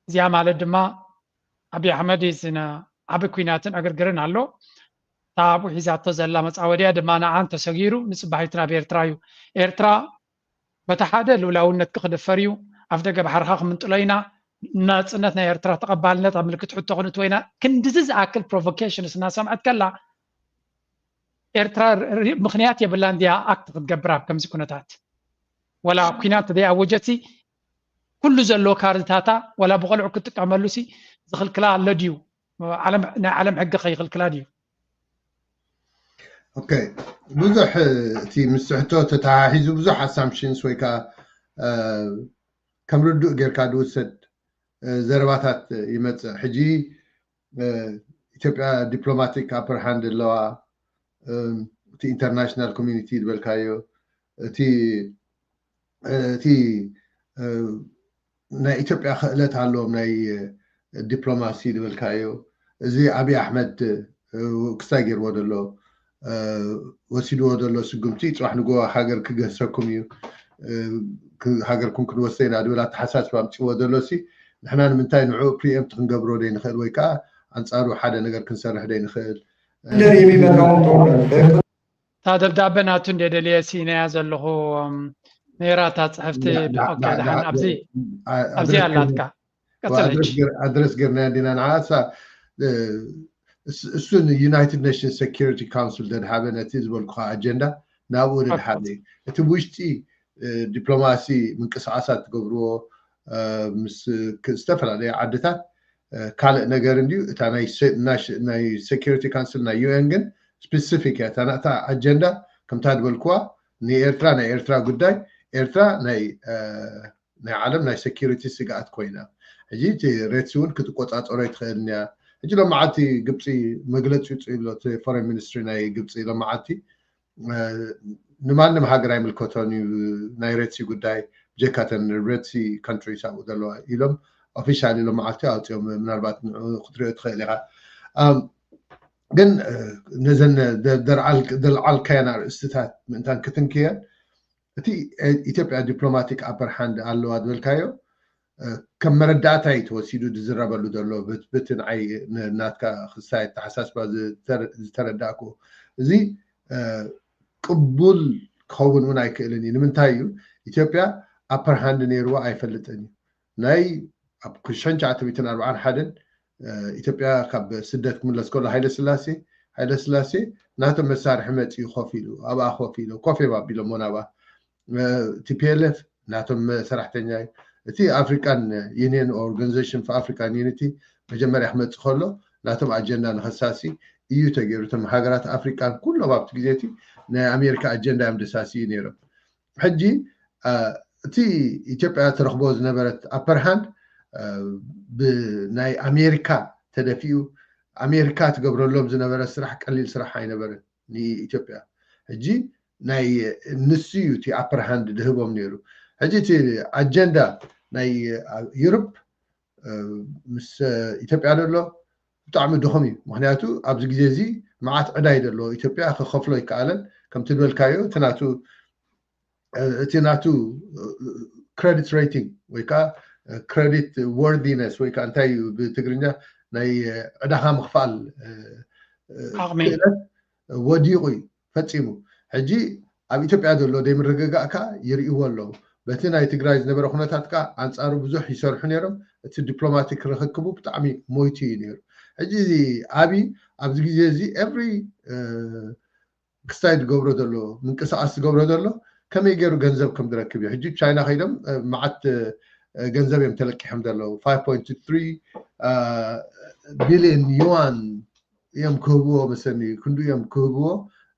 እዚኣ ማለት ድማ ኣብይ ኣሕመድ ዝነ ዓቢ ኩናትን ዕግርግርን ኣሎ። እታ ኣብኡ ሒዛቶ ዘላ መጻወድያ ድማ ንዓን ተሰጊሩ ንጽባሒቱ ናብ ኤርትራ እዩ። ኤርትራ በቲ ሓደ ልኡላውነትኪ ክድፈር እዩ፣ ኣፍ ደገ ባሕርኻ ክምንጥሎ ኢና፣ ናጽነት ናይ ኤርትራ ተቐባልነት ኣብ ምልክት ሕቶ ክንእትዎ ኢና። ክንድዚ ዝኣክል ፕሮቮኬሽንስ እናሰምዐት ከላ ኤርትራ ምኽንያት የብላን ድያ ኣክት ክትገብር ኣብ ከምዚ ኩነታት? ወላ ኩናት ዘይኣወጀትሲ ኩሉ ዘሎ ካርድታታ ወላ ብቆልዑ ክትጥቀመሉሲ ዝኽልክላ ኣሎ ድዩ? ናይ ዓለም ሕጊ ከይኽልክላ ድዩ? ኦኬ፣ ብዙሕ እቲ ምስ ሕቶ ተተሓሒዙ ብዙሕ ኣሳምፕሽንስ ወይ ከዓ ከም ርዱእ ጌርካ ዝውሰድ ዘረባታት ይመፅእ። ሕጂ ኢትዮጵያ ዲፕሎማቲክ ኣፐር ሃንድ ኣለዋ፣ እቲ ኢንተርናሽናል ኮሚኒቲ ዝበልካዮ እቲ እቲ ናይ ኢትዮጵያ ክእለት ኣለዎም ናይ ዲፕሎማሲ ዝበልካዮ እዚ ኣብይ ኣሕመድ ክስታይ ገይርዎ ዘሎ ወሲድዎ ዘሎ ስጉምቲ ፅባሕ ንጎ ሃገር ክገሰኩም እዩ ሃገርኩም ክንወስደ ኢና ዝብል ኣተሓሳስባ ኣምፅዎ ዘሎ ሲ ንሕና ንምንታይ ንዕኡ ፕሪኤምፕት ክንገብሮ ደይንኽእል ወይ ከዓ ኣንፃሩ ሓደ ነገር ክንሰርሕ ደይንኽእል ለር የሚመጣውን ጦርነት እታ ደብዳበ ናቱ እንደ ደልየ ሲኢነያ ዘለኹ ነይራ እታ ፅሕፍቲ ደሓን ኣብዚ ኣብዚ ኣላትካ ቀፅለች ኣድረስ ገርናያ ዲና ንዓሳ እሱ ንዩናይትድ ኔሽንስ ሴኪሪቲ ካውንስል ደድሃበ ነቲ ዝበልኩካ ኣጀንዳ ናብኡ ደድሃበ እዩ እቲ ብውሽጢ ዲፕሎማሲ ምንቅስቃሳት ትገብርዎ ምስ ዝተፈላለዩ ዓድታት ካልእ ነገር እንድዩ እታ ናይ ሴኪሪቲ ካውንስል ናይ ዩኤን ግን ስፔሲፊክ እያ እታ ናእታ ኣጀንዳ ከምታ ዝበልክዋ ንኤርትራ ናይ ኤርትራ ጉዳይ ኤርትራ ናይ ናይ ዓለም ናይ ሴኪሪቲ ስግኣት ኮይና ሕጂ እቲ ሬትሲ እውን ክትቆፃፀሮ ይትኽእል እያ ሕጂ ሎመዓልቲ ግብፂ መግለፂ ውፅእ ኣሎ እቲ ፎሬን ሚኒስትሪ ናይ ግብፂ ሎመዓልቲ ንማንም ሃገር ኣይምልከቶን እዩ ናይ ሬትሲ ጉዳይ ብጀካተን ሬትሲ ካንትሪስ ኣብኡ ዘለዋ ኢሎም ኦፊሻል ኢሎም መዓልቲ ኣውፅኦም ምናልባት ክትሪኦ ትኽእል ኢኻ ግን ነዘን ዘልዓልካየን ኣርእስትታት ምእንታን ክትንክየን እቲ ኢትዮጵያ ዲፕሎማቲክ ኣፐር ሃንድ ኣለዋ ዝበልካዮ ከም መረዳእታ እዩ ተወሲዱ ዝዝረበሉ ዘሎ ብቲ ንዓይ ናትካ ክሳይ ኣተሓሳስባ ዝተረዳእኩ እዚ ቅቡል ክኸውን እውን ኣይክእልን እዩ ንምንታይ እዩ ኢትዮጵያ ኣፐር ሃንድ ነይርዋ ኣይፈልጥን እዩ ናይ ኣብ ሽሕን ትሽዓተ ሚእትን ኣርባዓን ሓደን ኢትዮጵያ ካብ ስደት ክምለስ ከሎ ሃይለ ስላሴ ሃይለ ስላሴ ናቶም መሳርሒ መፂኡ ኮፍ ኢሉ ኣብኣ ኮፍ ኢሉ ኮፍ እዮም ኣቢሎሞ ናብኣ ቲፒኤልኤፍ ናቶም ሰራሕተኛ እዩ እቲ ኣፍሪካን ዩኒየን ኦርጋኒዜሽን ፎር ኣፍሪካን ዩኒቲ መጀመርያ ክመፅእ ከሎ ናቶም ኣጀንዳ ንኸሳሲ እዩ ተገይሩ እቶም ሃገራት ኣፍሪካን ኩሎም ኣብቲ ግዜ እቲ ናይ ኣሜሪካ ኣጀንዳ እዮም ደሳሲ እዩ ነይሮም ሕጂ እቲ ኢትዮጵያ ትረኽቦ ዝነበረት ኣፐር ሃንድ ብናይ ኣሜሪካ ተደፊኡ ኣሜሪካ ትገብረሎም ዝነበረ ስራሕ ቀሊል ስራሕ ኣይነበረን ንኢትዮጵያ ሕጂ ናይ ንሱ እዩ እቲ ኣፐር ሃንድ ድህቦም ነይሩ ሕጂ እቲ ኣጀንዳ ናይ ዩሮፕ ምስ ኢትዮጵያ ዘሎ ብጣዕሚ ድኹም እዩ ምክንያቱ ኣብዚ ግዜ እዚ መዓት ዕዳ እዩ ዘለዎ ኢትዮጵያ ክከፍሎ ይከኣለን ከምቲ ዝበልካዮ እቲ ናቱ እቲ ናቱ ክሬዲት ሬቲንግ ወይ ከዓ ክሬዲት ወርዲነስ ወይ ከዓ እንታይ እዩ ብትግርኛ ናይ ዕዳኻ ምኽፋል ዓቕሚ ወዲቑ እዩ ፈፂሙ ሕጂ ኣብ ኢትዮጵያ ዘሎ ደይምርግጋእ ከዓ ይርእይዎ ኣለዉ በቲ ናይ ትግራይ ዝነበረ ኩነታት ከዓ ኣንፃሩ ብዙሕ ይሰርሑ ነይሮም እቲ ዲፕሎማቲክ ርክክቡ ብጣዕሚ ሞይቱ እዩ ነይሩ ሕጂ እዚ ኣብይ ኣብዚ ግዜ እዚ ኤቭሪ ክስታይ ዝገብሮ ዘሎ ምንቅስቃስ ዝገብሮ ዘሎ ከመይ ገይሩ ገንዘብ ከም ዝረክብ እዩ ሕጂ ቻይና ከይዶም መዓት ገንዘብ እዮም ተለቂሖም ዘለዉ ቢልዮን ዩዋን እዮም ክህብዎ መሰኒ፣ ክንዱ እዮም ክህብዎ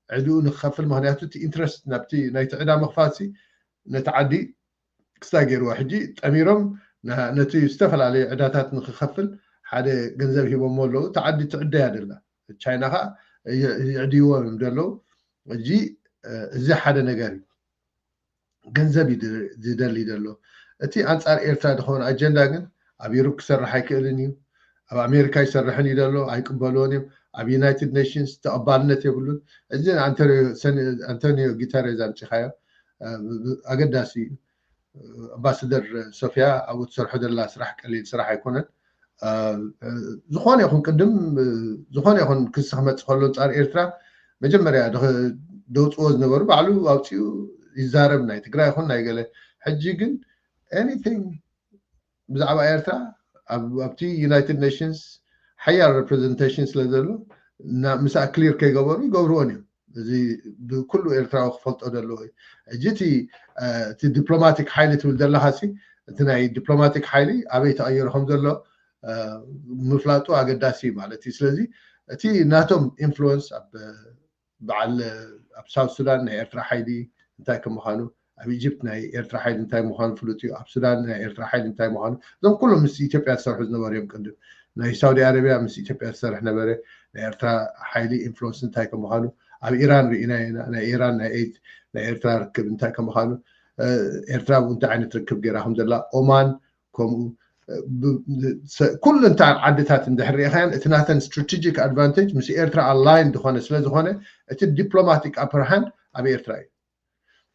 ዕድኡ ንክኸፍል። ምክንያቱ እቲ ኢንትረስት ናብቲ ናይቲ ዕዳ ምኽፋልሲ ነቲ ዓዲ ክስታይ ገይርዎ። ሕጂ ጠሚሮም ነቲ ዝተፈላለዩ ዕዳታት ንክኸፍል ሓደ ገንዘብ ሂቦሞ ኣለዉ። እቲ ዓዲ ትዕደ እያ ደላ። ቻይና ከዓ ይዕድይዎ እዮም ደለዉ። ሕጂ እዚ ሓደ ነገር እዩ። ገንዘብ እዩ ዝደሊ ዘሎ። እቲ ኣንፃር ኤርትራ ዝኸውን ኣጀንዳ ግን ኣብ ዩሩብ ክሰርሕ ኣይክእልን እዩ። ኣብ ኣሜሪካ ይሰርሕን እዩ ዘሎ፣ ኣይቅበልዎን እዮም። ኣብ ዩናይትድ ኔሽንስ ተቐባልነት የብሉን። እዚ ኣንቶኒዮ ጉተሬዝ ኣምፂኻዮ፣ ኣገዳሲ እዩ። ኣምባሳደር ሶፊያ ኣብኡ ትሰርሖ ዘላ ስራሕ ቀሊል ስራሕ ኣይኮነን። ዝኾነ ይኹን ቅድም ዝኾነ ይኹን ክሲ ክመፅእ ከሎ ኣንፃር ኤርትራ መጀመርያ ደውፅዎ ዝነበሩ ባዕሉ ኣውፅኡ ይዛረብ፣ ናይ ትግራይ ይኹን ናይ ገለ። ሕጂ ግን anything ብዛዕባ ኤርትራ ኣብቲ ዩናይትድ ኔሽንስ ሓያል ሬፕሬዘንቴሽን ስለ ዘሎ ምስኣ ክሊር ከይገበሩ ይገብርዎን እዮም። እዚ ብኩሉ ኤርትራዊ ክፈልጦ ዘለዎ እዩ። ሕጂ እቲ ዲፕሎማቲክ ሓይሊ ትብል ዘለካ ሲ እቲ ናይ ዲፕሎማቲክ ሓይሊ ኣበይ ተቐይሩ ከም ዘሎ ምፍላጡ ኣገዳሲ እዩ ማለት እዩ። ስለዚ እቲ ናቶም ኢንፍሉወንስ ኣብ በዓል ኣብ ሳውት ሱዳን ናይ ኤርትራ ሓይሊ እንታይ ከም ምዃኑ፣ ኣብ ኢጅፕት ናይ ኤርትራ ሓይሊ እንታይ ምዃኑ ፍሉጥ እዩ። ኣብ ሱዳን ናይ ኤርትራ ሓይሊ እንታይ ምዃኑ፣ እዞም ኩሎም ምስ ኢትዮጵያ ዝሰርሑ ዝነበሩ እዮም። ቅድም ናይ ሳውዲ ኣረቢያ ምስ ኢትዮጵያ ዝሰርሕ ነበረ። ናይ ኤርትራ ሓይሊ ኢንፍሉወንስ እንታይ ከም ምዃኑ ኣብ ኢራን ርኢና ኢና። ናይ ኢራን ናይ ኤት ናይ ኤርትራ ርክብ እንታይ ከም ምዃኑ፣ ኤርትራ እንታይ ዓይነት ርክብ ገይራ ከም ዘላ፣ ኦማን ከምኡ ኩሉ እንታ ዓድታት እንድሕር ርኢኻያን እቲ ናተን ስትራቴጂክ ኣድቫንቴጅ ምስ ኤርትራ ኣላይን ዝኾነ ስለ ዝኾነ እቲ ዲፕሎማቲክ ኣፐር ሃንድ ኣብ ኤርትራ እዩ።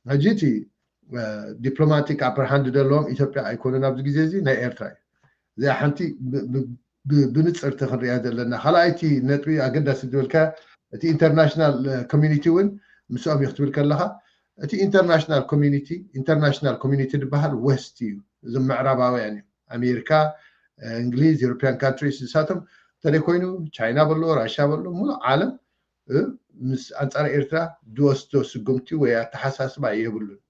ሕጂ እቲ ዲፕሎማቲክ ኣፐር ሃንድ ዘለዎም ኢትዮጵያ ኣይኮነን ኣብዚ ግዜ እዚ ናይ ኤርትራ እዩ። እዚኣ ሓንቲ ብንፅርቲ ክንሪኣ ዘለና። ካልኣይቲ ነጥቢ ኣገዳሲ ዝበልካ እቲ ኢንተርናሽናል ኮሚኒቲ እውን ምስኦም እዩ ክትብል ከለካ እቲ ኢንተርናሽናል ኮሚኒቲ ኢንተርናሽናል ኮሚኒቲ ዝበሃል ወስት እዩ። እዞም ምዕራባውያን እዮም። ኣሜሪካ፣ እንግሊዝ፣ ዩሮፒያን ካንትሪስ ንሳቶም እንተደይ ኮይኑ ቻይና በሎ ራሽያ በሎ ሙሉእ ዓለም ምስ ኣንፃር ኤርትራ ዝወስዶ ስጉምቲ ወይ ኣተሓሳስባ የብሉን።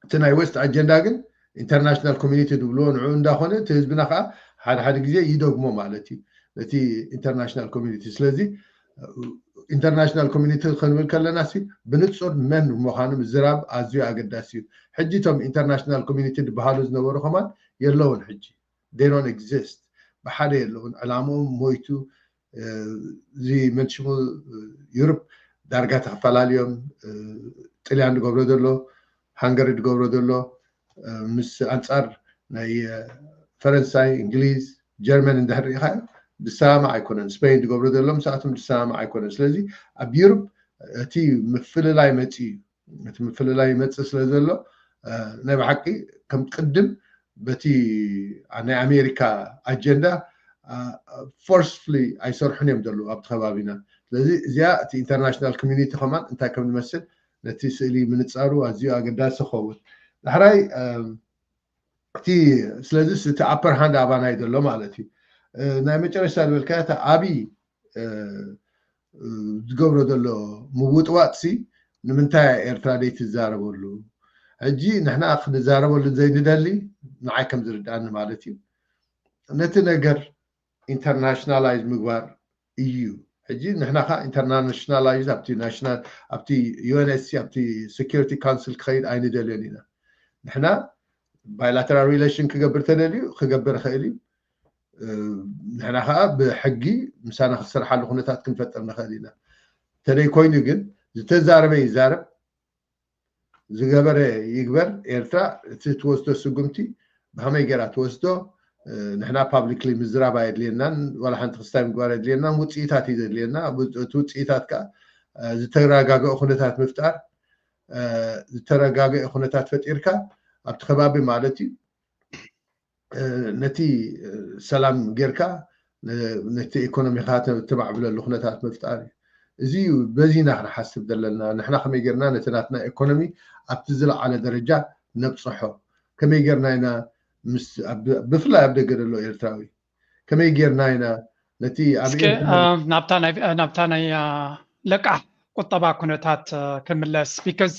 እቲ ናይ ወስት ኣጀንዳ ግን ኢንተርናሽናል ኮሚኒቲ ዝብልዎ ንዑ እንዳኾነ እቲ ህዝብና ከዓ ሓደ ሓደ ግዜ ይደግሞ ማለት እዩ ነቲ ኢንተርናሽናል ኮሚኒቲ። ስለዚ ኢንተርናሽናል ኮሚኒቲ ክንብል ከለና ሲ ብንፁር መን ምዃኑ ምዝራብ ኣዝዩ ኣገዳሲ እዩ። ሕጂ እቶም ኢንተርናሽናል ኮሚኒቲ ዝበሃሉ ዝነበሩ ከማን የለውን። ሕጂ they don't exist፣ ብሓደ የለውን። ዕላምኦም ሞይቱ። እዚ መንሽሙ ዩሮፕ ዳርጋ ተፈላለዮም። ጥልያን ዝገብሮ ዘሎ፣ ሃንገሪ ዝገብሮ ዘሎ ምስ ኣንፃር ናይ ፈረንሳይ፣ እንግሊዝ፣ ጀርመን እንድሕር ርኢኻ ዝሰማማዕ ኣይኮነን። ስፔን ዝገብሮ ዘሎ ምስኣቶም ዝሰማማዕ ኣይኮነን። ስለዚ ኣብ ዩሮፕ እቲ ምፍልላይ መፂ እዩ። እቲ ምፍልላይ ይመፅእ ስለ ዘሎ ናይ ብሓቂ ከም ቅድም በቲ ናይ ኣሜሪካ ኣጀንዳ ፎርስፍሊ ኣይሰርሑን እዮም ዘለዉ ኣብቲ ከባቢና። ስለዚ እዚኣ እቲ ኢንተርናሽናል ኮሚኒቲ ከማን እንታይ ከም ዝመስል ነቲ ስእሊ ምንፃሩ ኣዝዩ ኣገዳሲ ክኸውን። ዳሕራይ እቲ ስለዚ እቲ ኣፐር ሃንድ ኣባና እዩ ዘሎ ማለት እዩ። ናይ መጨረሽታ ዝበልካዮ እቲ ዓብዪ ዝገብሮ ዘሎ ምውጥዋጥሲ ንምንታይ ኤርትራ ደይ ትዛረበሉ? ሕጂ ንሕና ክንዛረበሉ ዘይንደሊ ንዓይ ከም ዝርድኣኒ ማለት እዩ። ነቲ ነገር ኢንተርናሽናላይዝ ምግባር እዩ። ሕጂ ንሕና ከዓ ኢንተርናሽናላይዝ ኣብቲ ናሽናል ኣብቲ ዩኤንኤስሲ ኣብቲ ሴኪሪቲ ካውንስል ክኸይድ ኣይንደልዮን ኢና። ንሕና ባይላተራል ሪሌሽን ክገብር ተደልዩ ክገብር ይኽእል እዩ። ንሕና ከዓ ብሕጊ ምሳና ክትሰርሓሉ ኩነታት ክንፈጥር ንኽእል ኢና። እንተደይ ኮይኑ ግን ዝተዛረበ ይዛረብ፣ ዝገበረ ይግበር። ኤርትራ እቲ ትወስዶ ስጉምቲ ብኸመይ ገይራ ትወስዶ ንሕና ፓብሊክሊ ምዝራብ ኣየድልየናን፣ ዋላ ሓንቲ ክስታይ ምግባር ኣየድልየናን። ውፅኢታት እዩ ዘድልየና። እቲ ውፅኢታት ከዓ ዝተረጋገአ ኩነታት ምፍጣር፣ ዝተረጋገአ ኩነታት ፈጢርካ ኣብቲ ከባቢ ማለት እዩ ነቲ ሰላም ጌርካ ነቲ ኢኮኖሚካ ተማዕብለሉ ኩነታት ምፍጣር እዩ። እዚ እዩ በዚና ክንሓስብ ዘለና። ንሕና ከመይ ጌርና ነቲ ናትና ኢኮኖሚ ኣብቲ ዝለዓለ ደረጃ ነብፅሖ? ከመይ ጌርና ኢና ምስ ብፍላይ ኣብ ደገ ዘሎ ኤርትራዊ ከመይ ጌርና ኢና ነቲ ኣብ ናብታ ናይ ለቃሕ ቁጠባ ኩነታት ክምለስ because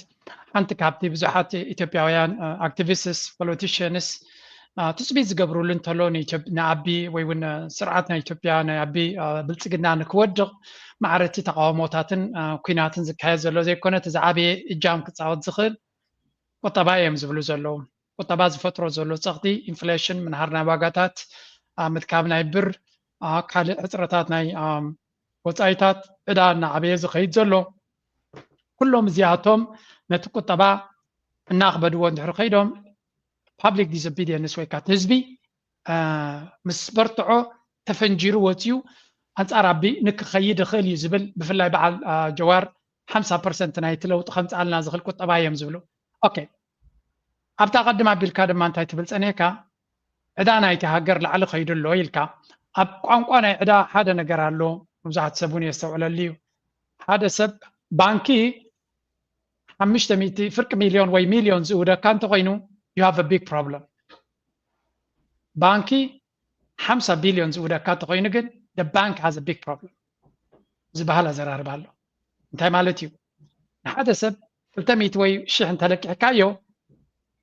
ሓንቲ ካብቲ ብዙሓት ኢትዮጵያውያን ኣክቲቪስትስ ፖለቲሽንስ ትፅቢት ዝገብሩሉ እንተሎ ንኣቢ ወይ እውን ስርዓት ናይ ኢትዮጵያ ናይ ኣቢ ብልፅግና ንክወድቕ ማዕረቲ ተቃውሞታትን ኩናትን ዝካየድ ዘሎ ዘይኮነ እቲ ዝዓበየ እጃም ክፃወት ዝኽእል ቁጠባ እዮም ዝብሉ ዘለዉ። ቁጠባ ዝፈጥሮ ዘሎ ፀቕጢ ኢንፍሌሽን፣ ምንሃር ናይ ዋጋታት፣ ምድካም ናይ ብር፣ ካልእ ሕፅረታት ናይ ወፃኢታት፣ ዕዳ እናዓበየ ዝኸይድ ዘሎ፣ ኩሎም እዚኣቶም ነቲ ቁጠባ እናኽበድዎ እንድሕር ከይዶም ፓብሊክ ዲስኦቢዲየንስ ወይ ከዓ ህዝቢ ምስ በርትዖ ተፈንጂሩ ወፂኡ ኣንፃር ኣቢ ንክኸይድ ይኽእል እዩ ዝብል ብፍላይ በዓል ጀዋር ሓምሳ ፐርሰንት ናይቲ ለውጢ ከምፅኣልና ዝኽእል ቁጠባ እዮም ዝብሉ። ኦኬ፣ ኣብታ ቀድም ኣቢልካ ድማ እንታይ ትብል ፀኒሕካ? ዕዳ ናይቲ ሃገር ላዕሊ ከይዱ ኣሎ ኢልካ። ኣብ ቋንቋ ናይ ዕዳ ሓደ ነገር ኣሎ፣ መብዛሕትኡ ሰብ እውን የስተውዕለሉ እዩ። ሓደ ሰብ ባንኪ ሓሙሽተ ሚእቲ ፍርቂ ሚልዮን ወይ ሚልዮን ዝእውደካ እንተኮይኑ you have a big problem። ባንኪ ሓምሳ ቢልዮን ዝእውደካ እንተኮይኑ ግን the bank has a big problem ዝበሃል ኣዘራርባ ኣሎ። እንታይ ማለት እዩ? ንሓደ ሰብ ክልተ ሚእቲ ወይ ሽሕ እንተለቂሕካዮ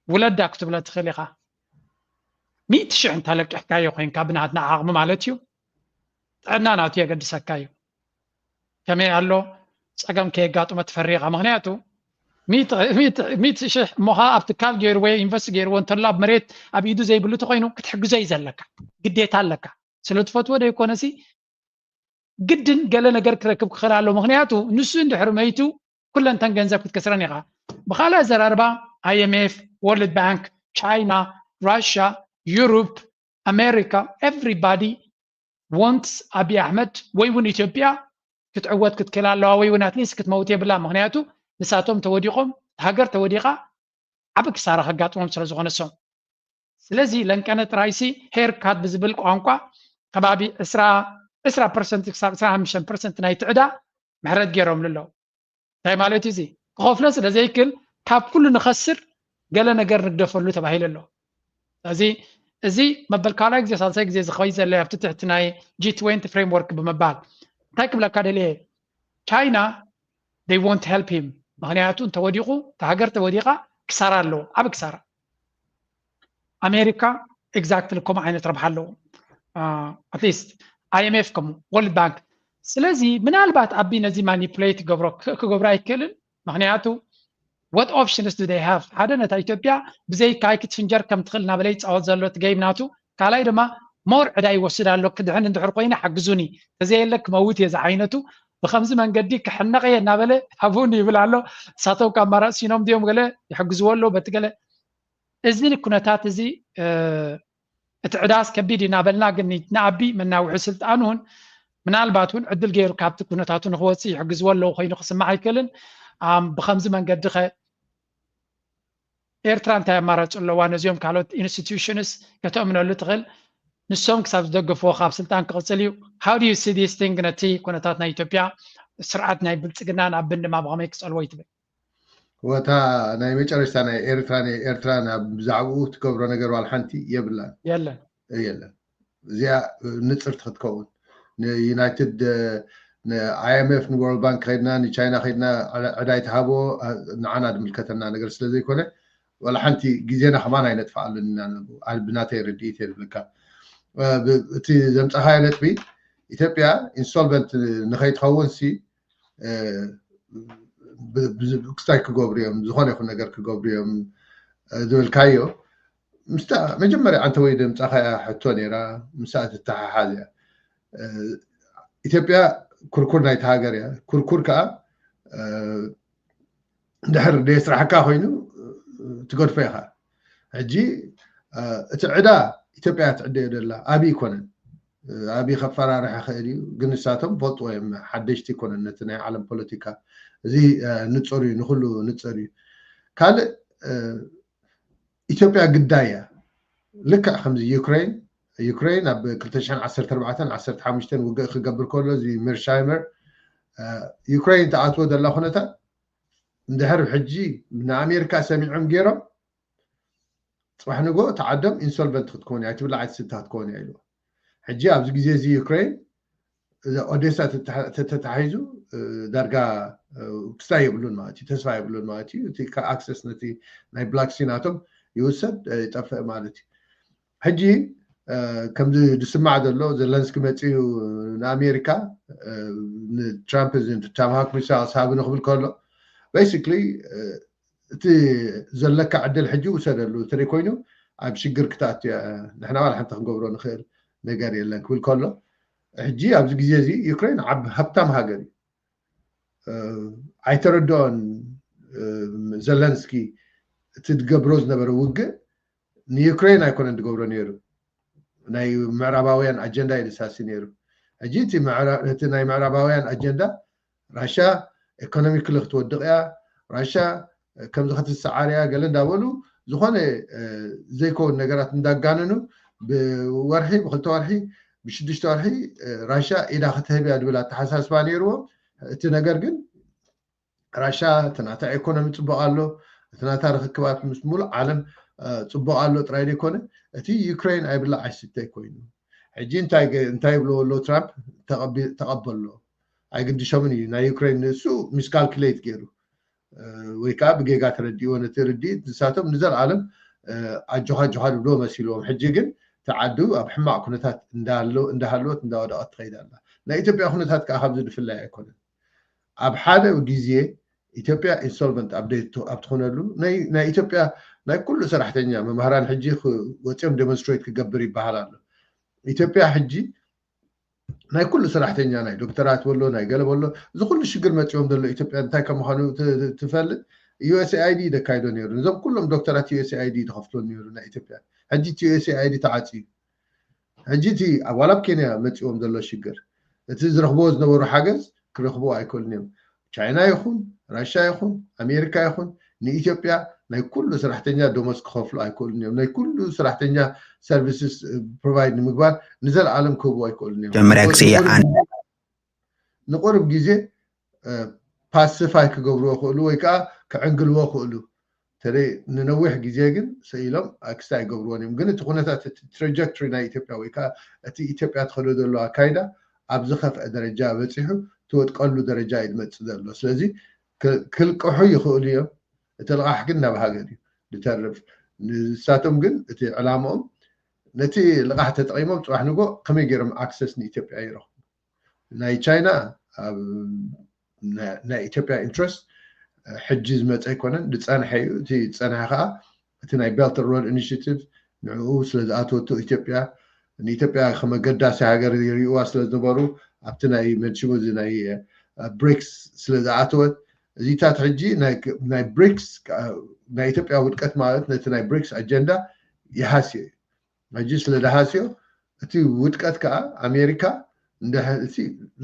ውለዳ ክትብሎ ትኽእል ኢኻ። ሚእቲ ሽሕ እንተለቂሕካዮ ኮይንካ ብናትና ዓቕሚ ማለት እዩ ጥዕና ናቱ የገድሰካ እዩ። ከመይ ኣሎ ፀገም ከየጋጥሞ ትፈሪ ኢኻ። ምክንያቱ ሚእቲ ሽሕ እሞ ከዓ ኣብ ትካል ገይርዎ ኢንቨስት ገይርዎ እንተሎ ኣብ መሬት ኣብ ኢዱ ዘይብሉ ተኮይኑ ክትሕግዞ እዩ ዘለካ፣ ግዴታ ኣለካ። ስለ ትፈትዎ ዶ ይኮነሲ ግድን ገለ ነገር ክረክብ ክኽእል ኣሎ። ምክንያቱ ንሱ እንድሕር መይቱ ኩለንተን ገንዘብ ክትከስረን ኢኻ። ብካልእ ኣዘራርባ I M F፣ World Bank፣ ቻይና፣ ራሽያ፣ ዩሮፕ፣ ኣሜሪካ፣ everybody wants ኣቢ ኣሕመድ ወይ እውን ኢትዮጵያ ክትዕወት ክትክእል ኣለዋ ወይ እውን ኣትሊስት ክትመውት የብላ። ምክንያቱ ንሳቶም ተወዲቖም ሃገር ተወዲቓ ዓቢ ክሳራ ከጋጥሞም ስለ ዝኾነ እሶም። ስለዚ ለንቀነ ጥራይሲ ሄር ካት ብዝብል ቋንቋ ከባቢ ዕስራ ዕስራ ፐርሰንት ክሳብ ዕስራን ሓሙሽተን ፐርሰንት ናይቲ ዕዳ ምሕረት ገይሮምሉ ኣለዉ። እንታይ ማለት እዩ እዚ? ክኸፍሎ ስለ ዘይክል ካብ ኩሉ ንኸስር ገለ ነገር ንግደፈሉ ተባሂሉ ኣሎ። ስለዚ እዚ መበል ካልኣይ ግዜ ሳልሳይ ግዜ ዝኸይድ ዘሎ ኣብቲ ትሕቲ ናይ ጂ ትዌንቲ ፍሬምወርክ ብምባል እንታይ ክብለካ ደልየ ቻይና they won't help him ምክንያቱ እንተወዲቑ እታ ሃገር ተወዲቓ ክሳራ ኣለዎ ዓቢ ክሳራ። ኣሜሪካ exactly ከምኡ ዓይነት ረብሓ ኣለዎ። ኣትሊስት I M F ከምኡ ወርልድ ባንክ። ስለዚ ምናልባት ኣቢ ነዚ ማኒፕሌት ክገብሮ ክገብሮ ኣይክእልን ምክንያቱ what options do they have ሓደ ነታ ኢትዮጵያ ብዘይካይ ክትፍንጀር ከም ትኽእል እናበለ ይፃወት ዘሎ እቲ ገይም ናቱ ካልኣይ ድማ ሞር ዕዳ ይወስድ ኣሎ ክድሕን እንድሕር ኮይነ ሓግዙኒ ተዘየለ ክመውት እየ ዝዓይነቱ ብከምዚ መንገዲ ክሕነቕ እየ እናበለ ሃቡኒ ይብል ኣሎ። ንሳቶም ካብ ኣማራፂ ሲኖም ድዮም ገለ ይሕግዝዎ ኣለዉ በቲ ገለ እዚ ኩነታት እዚ እቲ ዕዳስ ከቢድ እዩ እናበልና ግን ንኣቢ መናውሒ ስልጣኑን ምናልባት እውን ዕድል ገይሩ ካብቲ ኩነታቱ ንክወፅእ ይሕግዝዎ ኣለዉ ኮይኑ ክስማዕ ኣይክእልን። ብከምዚ መንገዲ ከ ኤርትራ እንታይ ኣማራፂ ኣለዋ ነዚኦም ካልኦት ኢንስቲትዩሽንስ ከተእምነሉ ትኽእል ንሶም ክሳብ ዝደገፍዎ ካብ ስልጣን ክቕፅል እዩ። How do you see this thing ነቲ ኩነታት ናይ ኢትዮጵያ ስርዓት ናይ ብልፅግናን ኣቢን ድማ ብኸመይ ክፀልዎ እዩ ትብል? ወታ ናይ መጨረሽታ ናይ ኤርትራ ናይ ኤርትራ ናብ ብዛዕባኡ ትገብሮ ነገር ዋላ ሓንቲ የብላን የለን የለን እዚኣ ንፅርቲ ክትከውን ንዩናይትድ ንኣይምኤፍ ንወርልድ ባንክ ከድና ንቻይና ከድና ዕዳይ ተሃቦ ንዓና ዝምልከተና ነገር ስለ ዘይኮነ ዋላ ሓንቲ ግዜና ከማን ኣይነጥፍኣሉን ኢና ብናተይ ርድኢት እየ ዝብለካ እቲ ዘምፃኻዮ ነጥቢ ኢትዮጵያ ኢንስቶልቨንት ንኸይትኸውን ሲ ክስታይ ክገብሩ እዮም ዝኾነ ይኹን ነገር ክገብሩ እዮም ዝብልካዮ ምስታ መጀመርያ ዓንተ ወይ ደምፃኻያ ሕቶ ነይራ ምስኣ ትተሓሓዝ እያ ኢትዮጵያ ኩርኩር ናይቲ ሃገር እያ ኩርኩር ከዓ ድሕር ደየስራሕካ ኮይኑ ትገድፎ ኢኻ ሕጂ እቲ ዕዳ ኢትዮጵያ ትዕደዮ ደላ ኣብይ ይኮነን ኣብይ ከፈራርሕ ይኽእል እዩ ግን ንሳቶም ፈልጥዎ እዮም ሓደሽቲ ይኮነን ነቲ ናይ ዓለም ፖለቲካ እዚ ንፅር እዩ ንኩሉ ንፅር እዩ ካልእ ኢትዮጵያ ግዳይ እያ ልክዕ ከምዚ ዩክሬን ዩክሬን ኣብ ክልተ ሽሕን ዓሰርተ ኣርባዕተን ዓሰርተ ሓሙሽተን ውግእ ክገብር ከሎ እዚ ሜርሻይመር ዩክሬን ተኣትዎ ዘላ ኩነታት እንድሕር ሕጂ ንኣሜሪካ ሰሚዖም ገይሮም ፅባሕ ንጎ ተዓዶም ኢንሶልቨንት ክትከውን እያ ትብላዓይ ትስታ ክትከውን እያ ኢልዎ ሕጂ ኣብዚ ግዜ እዚ ዩክሬን ኦዴሳ ተተታሒዙ ዳርጋ ክስታይ የብሉን ማለት እዩ ተስፋ የብሉን ማለት እዩ እቲ ኣክሰስ ነቲ ናይ ብላክ ሲ ናቶም ይውሰድ ይጠፍእ ማለት እዩ ሕጂ ከምዚ ዝስማዕ ዘሎ ዘለንስኪ መፅኡ ንኣሜሪካ ንትራምፕ ታማሃክ ሚሳይልስ ሃብኒ ክብል ከሎ basically እቲ ዘለካ ዕድል ሕጂ ውሰደሉ እንተደይ ኮይኑ ኣብ ሽግር ክትኣቱ እያ። ንሕና ዋላ ሓንቲ ክንገብሮ ንኽእል ነገር የለን ክብል ከሎ ሕጂ ኣብዚ ግዜ እዚ ዩክሬን ዓብ ሃብታም ሃገር እዩ። ኣይተረድኦን ዘለንስኪ እቲ ዝገብሮ ዝነበረ ውግእ ንዩክሬን ኣይኮነን ዝገብሮ ነይሩ፣ ናይ ምዕራባውያን ኣጀንዳ እዩ ዘሳሲ ነይሩ። ሕጂ እቲ ናይ ምዕራባውያን ኣጀንዳ ራሻ ኢኮኖሚክሊ ክትወድቕ እያ፣ ራሻ ከምዚ ክትሰዓር እያ ገለ እንዳበሉ ዝኾነ ዘይከውን ነገራት እንዳጋነኑ ብወርሒ ብክልተ ወርሒ ብሽዱሽተ ወርሒ ራሻ ኢዳ ክትህብ እያ ዝብል ኣተሓሳስባ ነይርዎም። እቲ ነገር ግን ራሻ እቲ ናታ ኢኮኖሚ ፅቡቅ ኣሎ፣ እቲ ናታ ርክክባት ምስ ሙሉእ ዓለም ፅቡቅ ኣሎ ጥራይ ዘይኮነ እቲ ዩክሬን ኣይብላዕ ኣይስተይ ኮይኑ ሕጂ እንታይ ይብልዎ ኣሎ ትራምፕ ተቐበሎ ኣይግድሾምን እዩ ናይ ዩክሬን ንሱ ሚስካልኩሌት ገይሩ ወይ ከዓ ብጌጋ ተረዲእዎ ነቲ ርድኢት ንሳቶም ንዘለኣለም ኣጆኻ ኣጆኻ ዝብልዎ መሲልዎም ሕጂ ግን ተዓዱ ኣብ ሕማቅ ኩነታት እንዳሃለወት እንዳወደቐት ትኸይድ ኣላ ናይ ኢትዮጵያ ኩነታት ከዓ ካብዚ ድፍላይ ኣይኮነን ኣብ ሓደ ግዜ ኢትዮጵያ ኢንሶልቨንት ኣብ ትኾነሉ ናይ ኢትዮጵያ ናይ ኩሉ ሰራሕተኛ መምሃራን ሕጂ ወፂኦም ዴሞንስትሬት ክገብር ይበሃል ኣሎ ኢትዮጵያ ሕጂ ናይ ኩሉ ሰራሕተኛ ናይ ዶክተራት በሎ ናይ ገለ በሎ እዚ ኩሉ ሽግር መፂኦም ዘሎ ኢትዮጵያ እንታይ ከም ምዃኑ ትፈልጥ ዩኤስኤኣይዲ ደካይዶ ነይሩ እዞም ኩሎም ዶክተራት ዩኤስኤኣይዲ ዝኸፍሎ ነይሩ ናይ ኢትዮጵያ ሕጂ ዩኤስኤኣይዲ ተዓፅዩ ሕጂ እቲ ኣብ ዋላ ኣብ ኬንያ መፂዎም ዘሎ ሽግር እቲ ዝረኽብዎ ዝነበሩ ሓገዝ ክረኽብዎ ኣይክእሉን እዮም ቻይና ይኹን ራሻ ይኹን ኣሜሪካ ይኹን ንኢትዮጵያ ናይ ኩሉ ሰራሕተኛ ደሞዝ ክኸፍሉ ኣይክእሉን እዮም ናይ ኩሉ ሰራሕተኛ ሰርቪስስ ፕሮቫይድ ንምግባር ንዘለኣለም ክህቡ ኣይክእሉን እዮም መጀመርያ ግዜ ኣን ንቁርብ ግዜ ፓስፋይ ክገብርዎ ክእሉ ወይ ከዓ ክዕንግልዎ ክእሉ ተለይ ንነዊሕ ግዜ ግን ሰኢሎም ክስታይ ይገብርዎን እዮም ግን እቲ ኩነታት እቲ ትራጀክቶሪ ናይ ኢትዮጵያ ወይ ከዓ እቲ ኢትዮጵያ ትኸዶ ዘሎ ኣካይዳ ኣብ ዝኸፍአ ደረጃ በፂሑ ትወጥቀሉ ደረጃ እዩ ዝመፅእ ዘሎ ስለዚ ክልቅሑ ይኽእሉ እዮም እቲ ልቓሕ ግን ናብ ሃገር እዩ ዝተርፍ ንሳቶም ግን እቲ ዕላምኦም ነቲ ልቓሕ ተጠቒሞም ፅባሕ ንጎ ከመይ ገይሮም ኣክሰስ ንኢትዮጵያ ይረኽቡ ናይ ቻይና ናይ ኢትዮጵያ ኢንትረስት ሕጂ ዝመፀ ኣይኮነን ዝፀንሐ እዩ እቲ ዝፀንሐ ከዓ እቲ ናይ ቤልት ሮድ ኢኒሽቲቭ ንዕኡ ስለ ዝኣተወቶ ኢትዮጵያ ንኢትዮጵያ ከመገዳሲ ሃገር ይርእዋ ስለ ዝነበሩ ኣብቲ ናይ መንሽሙ እዚ ናይ ብሪክስ ስለ ዝኣተወት እዚታት ሕጂ ናይ ብሪክስ ናይ ኢትዮጵያ ውድቀት ማለት ነቲ ናይ ብሪክስ ኣጀንዳ ይሃስዮ እዩ ሕጂ ስለ ዝሃስዮ እቲ ውድቀት ከዓ ኣሜሪካ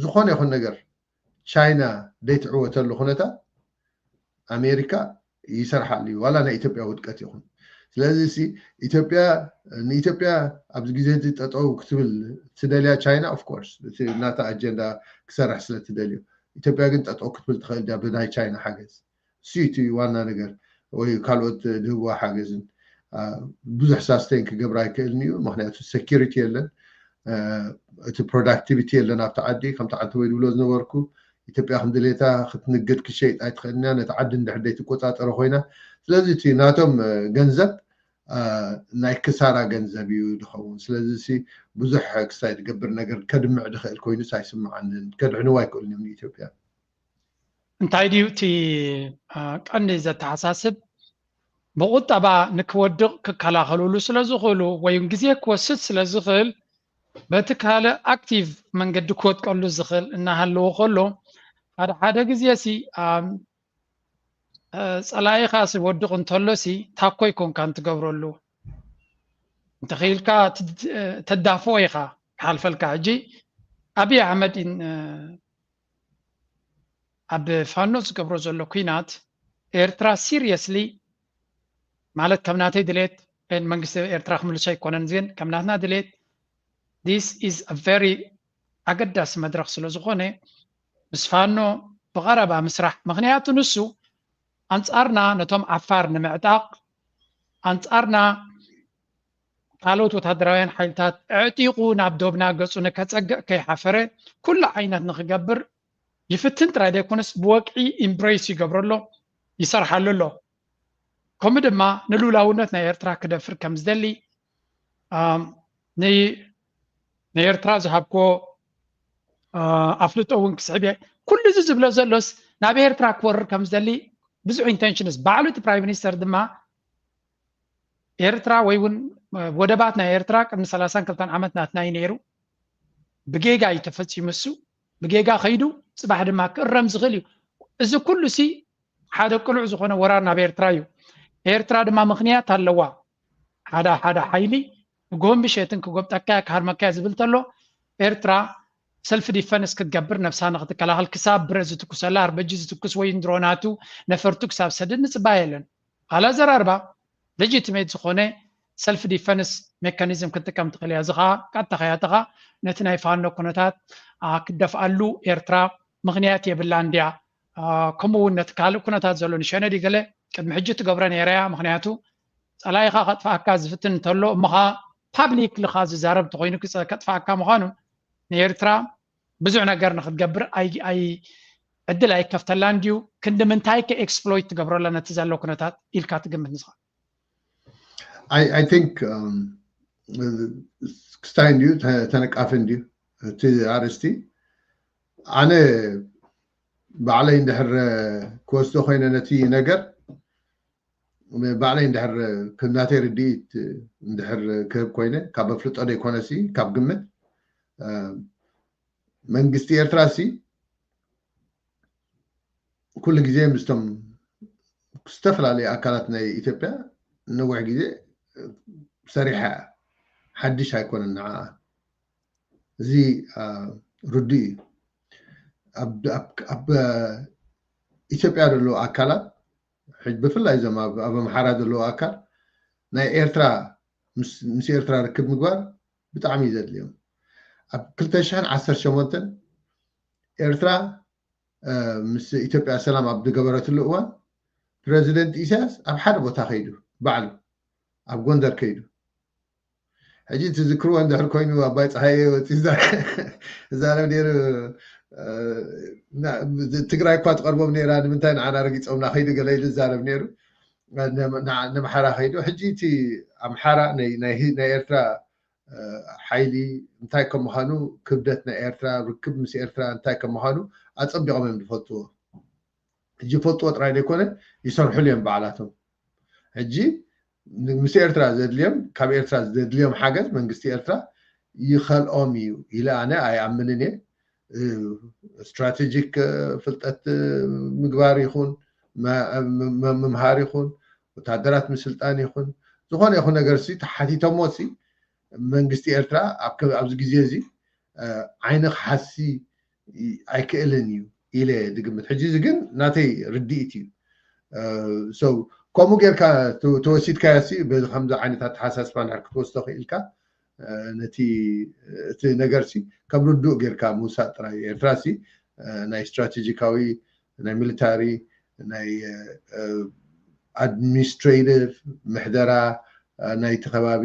ዝኾነ ይኹን ነገር ቻይና ዘይትዕወተሉ ኩነታት ኣሜሪካ ይሰርሓሉ እዩ ዋላ ናይ ኢትዮጵያ ውድቀት ይኹን ስለዚ ኢትዮጵያ ንኢትዮጵያ ኣብዚ ግዜ እዚ ጠጠው ክትብል ትደልያ ቻይና ኦፍኮርስ እቲ ናታ ኣጀንዳ ክሰርሕ ስለ ትደልዮ ኢትዮጵያ ግን ጠጠው ክትብል ትኽእል ድያ ብናይ ቻይና ሓገዝ እሱ እቲ ዋና ነገር ወይ ካልኦት ዝህብዋ ሓገዝን ብዙሕ ሳስቴን ክገብር ኣይክእልን እዩ ምክንያቱ ሴኪሪቲ የለን እቲ ፕሮዳክቲቪቲ የለን ኣብቲ ዓዲ ከምቲ ዓንተ ወይ ዝብሎ ዝነበርኩ ኢትዮጵያ ክንድሌታ ክትንግድ ክሸይጥ ኣይትኽእልን እያ ነቲ ዓዲ እንድሕር ዘይትቆፃፀሮ ኮይና ስለዚ እቲ ናቶም ገንዘብ ናይ ክሳራ ገንዘብ እዩ ዝኸውን ስለዚ ብዙሕ ክሳይ ዝገብር ነገር ከድምዕ ዝኽእል ኮይኑስ ኣይስምዓንን ከድሕንዋ ኣይክእልን እዮም ንኢትዮጵያ እንታይ ድዩ እቲ ቀንዲ ዘተሓሳስብ ብቁጠባ ንክወድቕ ክከላኸልሉ ስለ ዝኽእሉ ወይ እውን ግዜ ክወስድ ስለ ዝኽእል በቲ ካልእ ኣክቲቭ መንገዲ ክወጥቀሉ ዝኽእል እናሃለዎ ከሎ ሓደ ሓደ ግዜ ሲ ፀላኢኻ ሲ ወድቕ እንተሎ ሲ ታኮ ይኮንካን ትገብረሉ እንተኽኢልካ ተዳፍኦ ኢኻ ክሓልፈልካ ሕጂ ኣብይ ኣሕመድ ኣብ ፋኖ ዝገብሮ ዘሎ ኩናት ኤርትራ ሲሪየስሊ ማለት ከም ናተይ ድሌት መንግስቲ ኤርትራ ክምልሶ ኣይኮነን ግን ከም ናትና ድሌት this is a very ኣገዳሲ መድረክ ስለ ዝኾነ ምስ ፋኖ ብቐረባ ምስራሕ ምክንያቱ ንሱ ኣንጻርና ነቶም ዓፋር ንምዕጣቕ ኣንጻርና ካልኦት ወታደራውያን ሓይልታት ኣዕጢቑ ናብ ዶብና ገጹ ንከጸግዕ ከይሓፈረ ኩሉ ዓይነት ንክገብር ይፍትን ጥራይ ዘይኮነስ ብወግዒ ኢምብሬስ ይገብሮ ኣሎ ይሰርሓሉ ኣሎ ከምኡ ድማ ንልኡላውነት ናይ ኤርትራ ክደፍር ከም ዝደሊ ንኤርትራ ዝሃብኮ ኣፍልጦ እውን ክስዕብ እየ። ኩሉ እዚ ዝብሎ ዘሎስ ናብ ኤርትራ ክወርር ከም ዝደሊ ብዙሕ ኢንቴንሽንስ ባዕሉ እቲ ፕራይም ሚኒስተር ድማ ኤርትራ ወይ እውን ወደባት ናይ ኤርትራ ቅድሚ ሰላሳን ክልተን ዓመት ናትና እዩ ነይሩ። ብጌጋ እዩ ተፈጺሙ እሱ። ብጌጋ ከይዱ ጽባሕ ድማ ክእረም ዝኽእል እዩ። እዚ ኩሉ ሲ ሓደ ቅሉዕ ዝኾነ ወራር ናብ ኤርትራ እዩ። ኤርትራ ድማ ምኽንያት ኣለዋ። ሓደ ሓደ ሓይሊ ክጎምብሸትን ክጎብጠካ ክሃርመካ ዝብል ተሎ ኤርትራ ሰልፍ ዲፈንስ ክትገብር ነብሳ ንክትከላኸል ክሳብ ብረት ዝትኩሰላ ኣርበጂ ዝትኩስ ወይ ድሮናቱ ነፈርቱ ክሳብ ሰድድ ንጽባይ የለን። ካላ ዘራርባ ሌጂቲሜት ዝኾነ ሰልፍ ዲፈንስ ሜካኒዝም ክትጥቀም ትኽእል እያ። እዚ ከዓ ቀጥታ ከያትኻ ነቲ ናይ ፋኖ ኩነታት ክትደፍኣሉ ኤርትራ ምኽንያት የብላ እንድያ። ከምኡ እውን ነቲ ካልእ ኩነታት ዘሎ ንሸነዲ ገለ ቅድሚ ሕጂ ትገብረ ነይረ እያ። ምኽንያቱ ጸላኢኻ ከጥፍኣካ ዝፍትን እንተሎ እሞ ከዓ ፓብሊክ ልኻ ዝዛረብ እንተኮይኑ ከጥፍኣካ ምዃኑ ንኤርትራ ብዙሕ ነገር ንክትገብር ዕድል ኣይከፍተላን ድዩ? ክንዲ ምንታይ ከ ኤክስፕሎይት ትገብረላ ነቲ ዘሎ ኩነታት ኢልካ ትግምት ንስኻ? I think ክስታይ እንድዩ ተነቃፊ እንድዩ እቲ ኣርእስቲ። ኣነ ባዕለይ እንድሕር ክወስዶ ኮይነ ነቲ ነገር ባዕለይ እንድሕር ከም ናተይ ርድኢት እንድሕር ክህብ ኮይነ ካብ ኣፍልጦ ዘይኮነሲ ካብ ግምት መንግስቲ ኤርትራ ሲ ኩሉ ግዜ ምስቶም ዝተፈላለዩ ኣካላት ናይ ኢትዮጵያ ነዊሕ ግዜ ሰሪሓ እያ። ሓድሽ ኣይኮነን ንዓ። እዚ ርዱእ እዩ። ኣብ ኢትዮጵያ ዘለዉ ኣካላት ብፍላይ እዞም ኣብ ኣምሓራ ዘለዉ ኣካል ናይ ኤርትራ ምስ ኤርትራ ርክብ ምግባር ብጣዕሚ እዩ ዘድልዮም። ኣብ ክልተ ሽሕን ዓሰርተ ሸሞንተን ኤርትራ ምስ ኢትዮጵያ ሰላም ኣብ ዝገበረትሉ እዋን ፕረዚደንት ኢሳያስ ኣብ ሓደ ቦታ ከይዱ ባዕሉ ኣብ ጎንደር ከይዱ ሕጂ ትዝክርዎ እንድሕር ኮይኑ ኣባይ ፀሃየ ወፂ ይዛረብ ነይሩ። ትግራይ እኳ ትቐርቦም ነይራ ንምንታይ ንዓና ረጊፆምና ከይዱ ገለ ኢሉ ይዛረብ ነይሩ። ንምሓራ ከይዱ ሕጂ እቲ ኣምሓራ ናይ ኤርትራ ሓይሊ እንታይ ከም ምዃኑ ክብደት ናይ ኤርትራ ርክብ ምስ ኤርትራ እንታይ ከም ምዃኑ ኣፀቢቖም እዮም ዝፈልጥዎ። ሕጂ ይፈልጥዎ ጥራይ ዘይኮነ ይሰርሕሉ እዮም ባዕላቶም። ሕጂ ምስ ኤርትራ ዘድልዮም ካብ ኤርትራ ዘድልዮም ሓገዝ መንግስቲ ኤርትራ ይኸልኦም እዩ ኢለ ኣነ ኣይኣምንን እየ። ስትራቴጂክ ፍልጠት ምግባር ይኹን ምምሃር ይኹን ወታደራት ምስልጣን ይኹን ዝኾነ ይኹን ነገር ሲ ተሓቲቶሞ ሲ መንግስቲ ኤርትራ ኣብዚ ግዜ እዚ ዓይኒ ክሓሲ ኣይክእልን እዩ ኢለ ዝግምት። ሕጂ እዚ ግን ናተይ ርድኢት እዩ። ከምኡ ጌርካ ተወሲድካዮ ሲ በዚ ከምዚ ዓይነት ኣተሓሳስባ እንድሕር ክትወስዶ ክኢልካ ነቲ እቲ ነገር ሲ ከም ርዱእ ጌርካ ምውሳድ ጥራይ እዩ። ኤርትራ ሲ ናይ ስትራቴጂካዊ ናይ ሚሊታሪ ናይ ኣድሚኒስትሬቲቭ ምሕደራ ናይቲ ከባቢ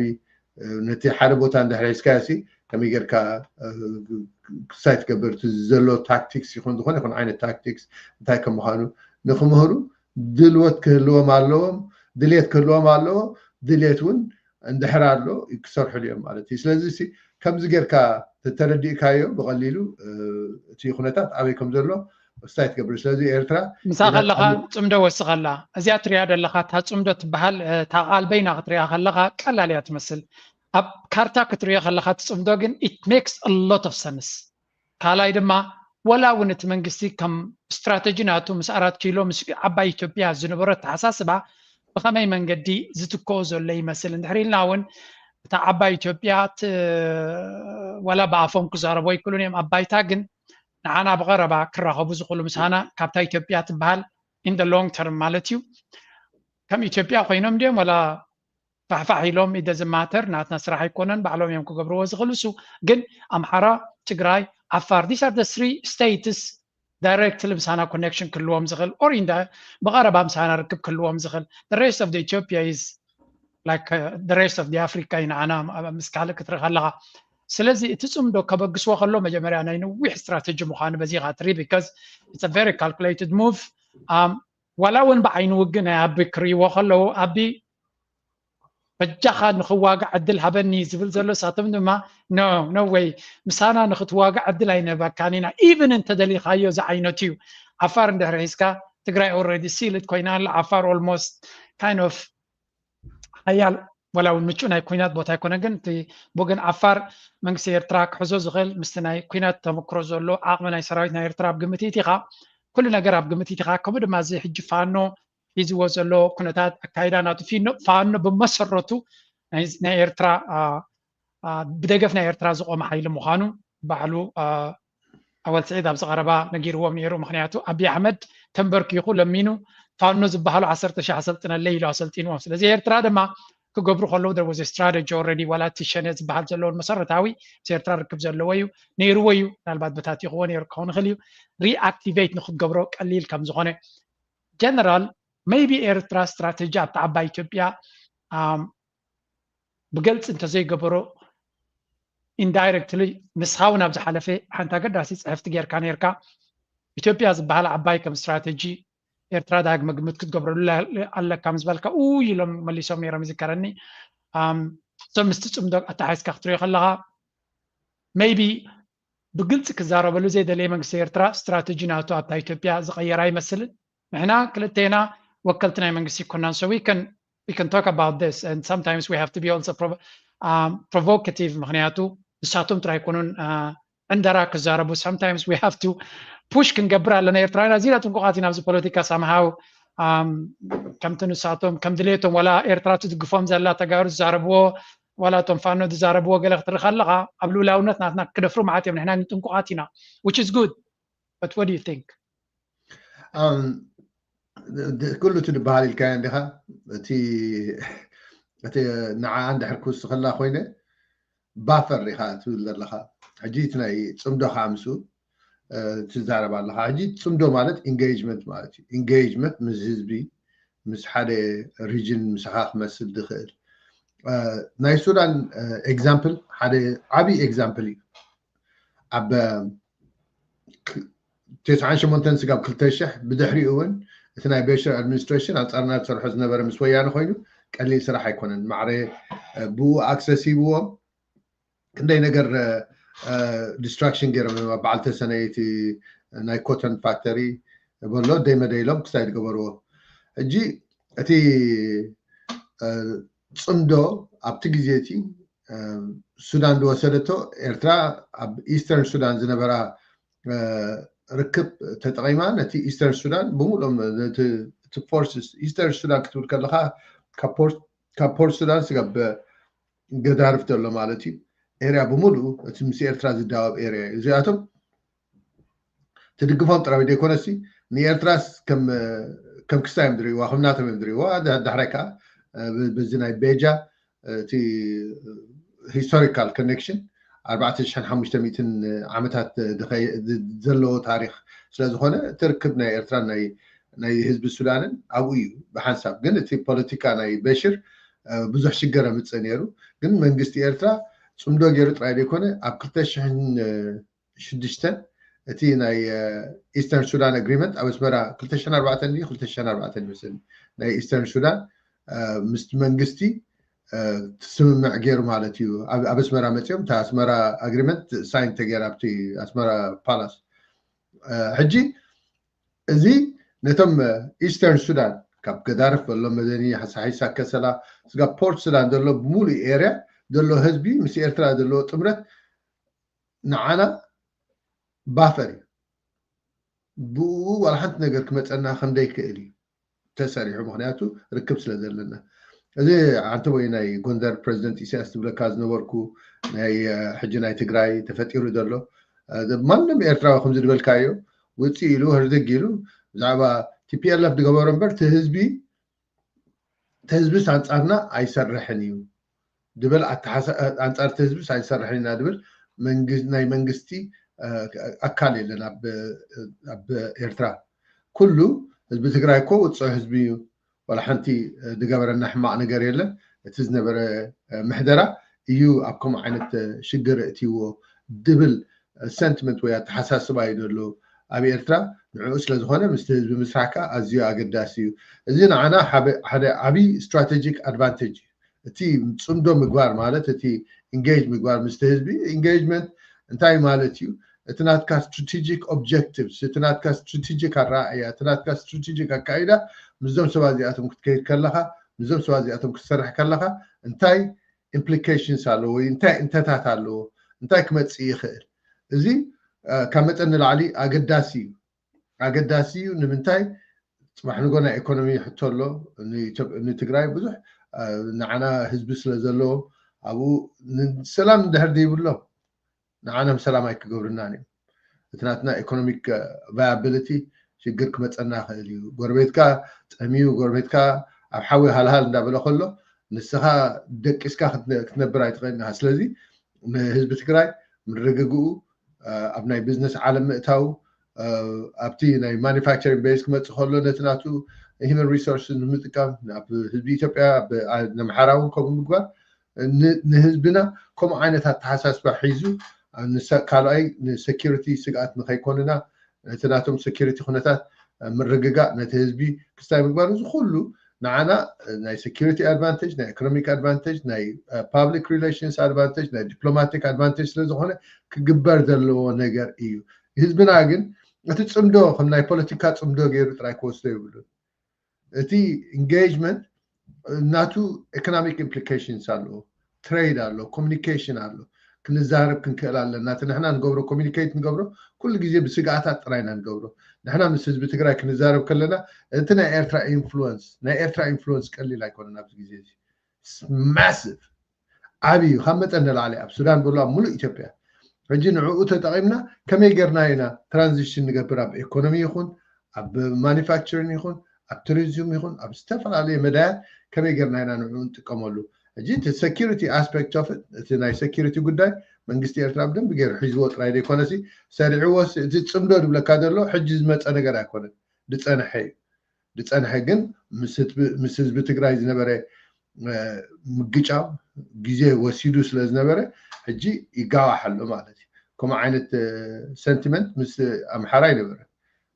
ነቲ ሓደ ቦታ እንድሕር ሒዝካዮ ሲ ከመይ ጌርካ ክሳይ ትገብር እቲ ዘሎ ታክቲክስ ይኹን ዝኾነ ይኹን ዓይነት ታክቲክስ እንታይ ከም ምዃኑ ንክምህሩ ድልወት ክህልዎም ኣለዎም፣ ድሌት ክህልዎም ኣለዎ። ድሌት እውን እንድሕር ኣሎ ክሰርሕሉ እዮም ማለት እዩ። ስለዚ ሲ ከምዚ ጌርካ ተተረዲእካዮ ብቐሊሉ እቲ ኩነታት ኣበይ ከም ዘሎ ክሳይ ትገብር። ስለዚ ኤርትራ ምሳ ከለኻ ጽምዶ ወስኸላ እዚኣ ትሪያ ዘለኻ እታ ጽምዶ ትበሃል እታ ቃል በይና ክትሪያ ከለኻ ቀላል እያ ትመስል። ኣብ ካርታ ክትሪዮ ከለኻ እቲ ጽምዶ ግን it makes a lot of sense። ካልኣይ ድማ ወላ እውን እቲ መንግስቲ ከም ስትራተጂ ናቱ ምስ ኣራት ኪሎ ምስ ዓባይ ኢትዮጵያ ዝነበሮ ኣተሓሳስባ ብኸመይ መንገዲ ዝትከኦ ዘሎ ይመስል እንድሕር ኢልና እውን እታ ዓባይ ኢትዮጵያ ወላ ብኣፎም ክዛረቦ ኣይክእሉን እዮም ኣብ ባይታ ግን ንዓና ብቐረባ ክራኸቡ ዝኽእሉ ምሳና ካብታ ኢትዮጵያ ትበሃል in the long term ማለት እዩ። ከም ኢትዮጵያ ኮይኖም ድዮም ወላ ፋሕፋሕ ኢሎም it doesn't matter ናትና ስራሕ ኣይኮነን ባዕሎም እዮም ክገብርዎ ዝኽእሉ እሱ ግን ኣምሓራ ትግራይ ዓፋር these are the three states directly ምሳና connection ክህልዎም ዝኽእል or in ብቐረባ ምሳና ርክብ ክህልዎም ዝኽእል the rest of the Ethiopia is like the rest of the Africa እዩ ንዓና ምስ ካልእ ክትርኢ ከለኻ ስለዚ እቲ ፅምዶ ከበግስዎ ከሎ መጀመርያ ናይ ነዊሕ ስትራተጂ ምዃኑ በዚ ኢኻ ትርኢ because it's a very calculated move ዋላ እውን ብዓይኒ ውግእ ናይ ኣቢ ክርእይዎ ከለዉ ኣቢ በጃኻ ንኽዋጋእ ዕድል ሃበኒ ዝብል ዘሎ፣ ሳቶም ድማ no no way፣ ምሳና ንኽትዋጋእ ዕድል ኣይንህበካን ኢና፣ even እንተደሊኻዮ ዝዓይነቱ እዩ። ዓፋር እንድሕር ሒዝካ ትግራይ already sealed ኮይና ኣላ። ዓፋር almost kind of ሓያል ዋላ እውን ምቹእ ናይ ኩናት ቦታ ኣይኮነ፣ ግን እቲ ብወገን ዓፋር መንግስቲ ኤርትራ ክሕዞ ዝኽእል ምስቲ ናይ ኩናት ተመክሮ ዘሎ ዓቕሚ ናይ ሰራዊት ናይ ኤርትራ ኣብ ግምት ኢቲኻ፣ ኩሉ ነገር ኣብ ግምት ኢቲኻ፣ ከምኡ ድማ እዚ ሕጂ ፋኖ ሒዝዎ ዘሎ ኩነታት ኣካይዳ ናቱ ፊኖ ፋኖ ብመሰረቱ ናይ ኤርትራ ብደገፍ ናይ ኤርትራ ዝቆመ ሓይሊ ምዃኑ ባዕሉ ኣወል ስዒድ ኣብዚ ቀረባ ነጊርዎም ነይሩ። ምክንያቱ ኣብይ ኣሕመድ ተንበርኪኹ ለሚኑ ፋኖ ዝበሃሉ ዓሰርተ ሺሕ ኣሰልጥነለይ ኢሉ ኣሰልጢንዎም። ስለዚ ኤርትራ ድማ ክገብሩ ከለዉ there was a strategy already። ዋላ እቲ ሸነ ዝበሃል ዘለውን መሰረታዊ ምስ ኤርትራ ርክብ ዘለዎ እዩ፣ ነይርዎ እዩ። ምናልባት በታቲኽዎ ነይሩ ክኸውን ይኽእል እዩ። ሪኣክቲቬት ንክትገብሮ ቀሊል ከም ዝኾነ ጀነራል maybe ኤርትራ ስትራተጂ ኣብቲ ዓባይ ኢትዮጵያ ብገልፂ እንተዘይገበሮ indirectly ንስኻ እውን ኣብ ዝሓለፈ ሓንቲ ኣገዳሲ ፅሕፍቲ ጌርካ ነርካ። ኢትዮጵያ ዝበሃል ዓባይ ከም ስትራተጂ ኤርትራ ዳግመ ግምት ክትገብረሉ ኣለካ ምስ በልካ ኡ ኢሎም መሊሶም ነይሮም ይዝከረኒ። እም፣ እሶም ምስቲ ፅምዶ ኣተሓይዝካ ክትሪኦ ከለኻ maybe ብግልፂ ክዛረበሉ ዘይደለየ መንግስቲ ኤርትራ ስትራተጂ ናቱ ኣብታ ኢትዮጵያ ዝቐየረ ኣይመስልን። ንሕና ክልቴና ወከልቲ ናይ መንግስቲ ይኮናን so we can we can talk about this and sometimes we have to be also provo- um, provocative ምክንያቱ ንሳቶም ጥራይ ኣይኮኑን ዕንደራ ክዛረቡ sometimes we have to push ክንገብር ኣለና። ኤርትራውያን ኣዚና ጥንቁቓት ኢና ኣብዚ ፖለቲካ ሳምሃው ከምቲ ንሳቶም ከም ድሌቶም ዋላ ኤርትራ ትድግፎም ዘላ ተጋሩ ዝዛረብዎ ዋላ እቶም ፋኖ ዝዛረብዎ ገለ ክትርኢ ከለኻ ኣብ ልኡላውነት ናትና ክደፍሩ መዓት እዮም። ንሕና ጥንቁቓት ኢና which is good but what do you think? ኩሉ እቲ ዝበሃል ኢልካዮ እንዲኻ እቲ እቲ ንዓ እንድሕር ክውስኸላ ኮይነ ባፈር ኢኻ ትብል ዘለኻ። ሕጂ እቲ ናይ ፅምዶ ከዓ ምስኡ ትዛረብ ኣለኻ። ሕጂ ፅምዶ ማለት ኢንጌጅመንት ማለት እዩ። ኢንጌጅመንት ምስ ህዝቢ ምስ ሓደ ሪጅን ምሳኻ ክመስል ዝኽእል ናይ ሱዳን ኤግዛምፕል ሓደ ዓብዪ ኤግዛምፕል እዩ። ኣብ ተስዓን ሸሞንተን ስጋብ ክልተ ሽሕ ብድሕሪኡ እውን እቲ ናይ ቤሽር ኣድሚኒስትሬሽን ኣንፃርና ዝሰርሖ ዝነበረ ምስ ወያነ ኮይኑ ቀሊል ስራሕ ኣይኮነን። ማዕረ ብኡ ኣክሰስ ሂብዎም ክንደይ ነገር ዲስትራክሽን ገይሮም እዮም። ኣብ በዓል ተሰነይቲ ናይ ኮተን ፋክተሪ በሎ ደይመደ ኢሎም ክሳይ ዝገበርዎ። ሕጂ እቲ ፅምዶ ኣብቲ ግዜ እቲ ሱዳን ዝወሰደቶ ኤርትራ ኣብ ኢስተርን ሱዳን ዝነበራ ርክብ ተጠቒማ ነቲ ኢስተርን ሱዳን ብምሉኦም እቲ ፎርስስ ኢስተርን ሱዳን ክትብል ከለካ ካብ ፖርት ሱዳን ስጋብ ገዳርፍ ዘሎ ማለት እዩ ኤርያ ብምሉኡ እቲ ምስ ኤርትራ ዝዳወብ ኤርያ እዩ። እዚኣቶም ትድግፎም ጥራይ ዘይኮነሲ ንኤርትራስ ከም ክስታይ እዮም ዝርእይዋ፣ ከም ናቶም እዮም ዝርእይዋ። ዳሕራይ ከዓ በዚ ናይ ቤጃ እቲ ሂስቶሪካል ኮኔክሽን ኣርባዕተ ሽሕን ሓሙሽተ ሚእትን ዓመታት ዘለዎ ታሪክ ስለዝኮነ እቲ ርክብ ናይ ኤርትራን ናይ ህዝቢ ሱዳንን ኣብኡ እዩ ብሓንሳብ። ግን እቲ ፖለቲካ ናይ በሽር ብዙሕ ሽግር ኣምፅእ ነይሩ። ግን መንግስቲ ኤርትራ ፅምዶ ገይሩ ጥራይ ዘይኮነ ኣብ ክልተ ሽሕን ሽዱሽተን እቲ ናይ ኢስተርን ሱዳን ኣግሪመንት ኣብ ኣስመራ ክልተ ሽሕን ኣርባዕተን ድዩ ክልተ ሽሕን ኣርባዕተን ይመስለኒ ናይ ኢስተርን ሱዳን ምስ መንግስቲ ስምምዕ ገይሩ ማለት እዩ። ኣብ ኣስመራ መፅኦም እታ ኣስመራ ኣግሪመንት ሳይን ተገይራ ኣብቲ ኣስመራ ፓላስ። ሕጂ እዚ ነቶም ኢስተርን ሱዳን ካብ ገዳርፍ በሎ መደኒ ሓሳሒሳ ከሰላ ስጋብ ፖርት ሱዳን ዘሎ ብምሉእ ኤርያ ዘሎ ህዝቢ ምስ ኤርትራ ዘለዎ ጥምረት ንዓና ባፈር እዩ። ብኡ ዋላ ሓንቲ ነገር ክመፀና ከም ደይክእል እዩ ተሰሪሑ፣ ምክንያቱ ርክብ ስለ ዘለና። እዚ ዓንተ ወይ ናይ ጎንደር ፕሬዚደንት ኢሳያስ ዝብለካ ዝነበርኩ ናይ ሕጂ ናይ ትግራይ ተፈጢሩ ዘሎ ማንም ኤርትራዊ ከምዚ ዝበልካዮ ውፅእ ኢሉ ህርድግ ኢሉ ብዛዕባ ቲፒኤልኤፍ ዝገበሮ እምበር እቲ ህዝቢ እቲ ህዝብስ ኣንፃርና ኣይሰርሕን እዩ ድብል ኣንፃር እቲ ህዝብስ ኣይሰርሕን ኢና ድብል ናይ መንግስቲ ኣካል የለን ኣብ ኤርትራ። ኩሉ ህዝቢ ትግራይ እኮ ውፅዕ ህዝቢ እዩ። ዋላ ሓንቲ ዝገበረና ሕማቕ ነገር የለን። እቲ ዝነበረ ምሕደራ እዩ ኣብ ከምኡ ዓይነት ሽግር እእትይዎ ድብል ሰንቲመንት ወይ ኣተሓሳስባ እዩ ዘሎ ኣብ ኤርትራ። ንዕኡ ስለ ዝኾነ ምስቲ ህዝቢ ምስራሕ ከዓ ኣዝዩ ኣገዳሲ እዩ። እዚ ንዓና ሓደ ዓብዪ ስትራቴጂክ ኣድቫንቴጅ እዩ። እቲ ጽምዶ ምግባር ማለት እቲ engage ምግባር ምስቲ ህዝቢ። Engagement እንታይ ማለት እዩ? እቲ ናትካ strategic objectives፣ እቲ ናትካ strategic ኣረኣእያ፣ እቲ ናትካ strategic ኣካይዳ ምስዞም ሰባት እዚኣቶም ክትከይድ ከለኻ፣ ምስዞም ሰባት እዚኣቶም ክትሰርሕ ከለኻ እንታይ implications ኣለዎ ወይ እንታይ እንተታት ኣለዎ፣ እንታይ ክመጽእ ይኽእል? እዚ ካብ መጠን ንላዕሊ ኣገዳሲ እዩ። ኣገዳሲ እዩ። ንምንታይ? ጽባሕ ንጎ ናይ ኢኮኖሚ ሕቶ ኣሎ። ንትግራይ ብዙሕ ንዓና ህዝቢ ስለ ዘለዎም ኣብኡ ሰላም እንድሕር ዘይብሎም ንዓና ሰላም ኣይክገብርናን እዮም። እቲ ናትና economic viability ሽግር ክመፀና ይኽእል እዩ። ጎረቤትካ ጠምዩ፣ ጎረቤትካ ኣብ ሓዊ ሃልሃል እንዳበለ ከሎ ንስኻ ደቂስካ ክትነብር ኣይትኽእልን ኢኻ። ስለዚ ንህዝቢ ትግራይ ምርግግኡ፣ ኣብ ናይ ቢዝነስ ዓለም ምእታው፣ ኣብቲ ናይ manufacturing base ክመፅእ ከሎ ነቲ ናቱ human resources ንምጥቃም፣ ኣብ ህዝቢ ኢትዮጵያ፣ ኣብ ኣምሓራ እውን ከምኡ ምግባር ንህዝብና ከምኡ ዓይነት ኣተሓሳስባ ሒዙ ካልኣይ ንሴኪሪቲ ስግኣት ንኸይኮንና እቲ ናቶም ሴኪሪቲ ኩነታት ምርግጋእ ነቲ ህዝቢ ክስታይ ምግባር፣ እዚ ኩሉ ንዓና ናይ security advantage፣ ናይ economic advantage፣ ናይ public relations advantage፣ ናይ diplomatic advantage ስለ ዝኾነ ክግበር ዘለዎ ነገር እዩ። ህዝብና ግን እቲ ጽምዶ ከም ናይ ፖለቲካ ጽምዶ ገይሩ ጥራይ ክወስዶ የብሉን። እቲ engagement ናቱ economic implications ኣለዎ፣ trade ኣሎ፣ communication ኣሎ። ክንዛረብ ክንክእል ኣለና። እቲ ንሕና ንገብሮ communicate ንገብሮ ኩሉ ግዜ ብስግኣታት ጥራይ ኢና ንገብሮ። ንሕና ምስ ህዝቢ ትግራይ ክንዛረብ ከለና እቲ ናይ ኤርትራ influence፣ ናይ ኤርትራ influence ቀሊል ኣይኮነን ኣብዚ ግዜ እዚ። Massive፣ ዓብዪ እዩ፣ ካብ መጠን ንላዕሊ ኣብ ሱዳን በሉ ኣብ ሙሉእ ኢትዮጵያ። ሕጂ ንዕኡ ተጠቒምና ከመይ ጌርና ኢና transition ንገብር ኣብ economy ይኹን ኣብ manufacturing ይኹን ኣብ tourism ይኹን ኣብ ዝተፈላለየ መዳያት ከመይ ጌርና ኢና ንዕኡ ንጥቀመሉ? ሕጂ እቲ security aspect of it፣ እቲ ናይ security ጉዳይ መንግስቲ ኤርትራ ብደንቢ ገይሩ ሒዝዎ ጥራይ ዘይኮነሲ ሰሪዕዎ፣ እቲ ጽምዶ ዝብለካ ዘሎ ሕጂ ዝመጸ ነገር ኣይኮነን፣ ዝጸንሐ እዩ። ዝጸንሐ ግን ምስ ህዝቢ ትግራይ ዝነበረ ምግጫው ግዜ ወሲዱ ስለ ዝነበረ ሕጂ ይጋዋሕ ኣሎ ማለት እዩ። ከምኡ ዓይነት sentiment ምስ ኣምሓራ ኣይነበረን።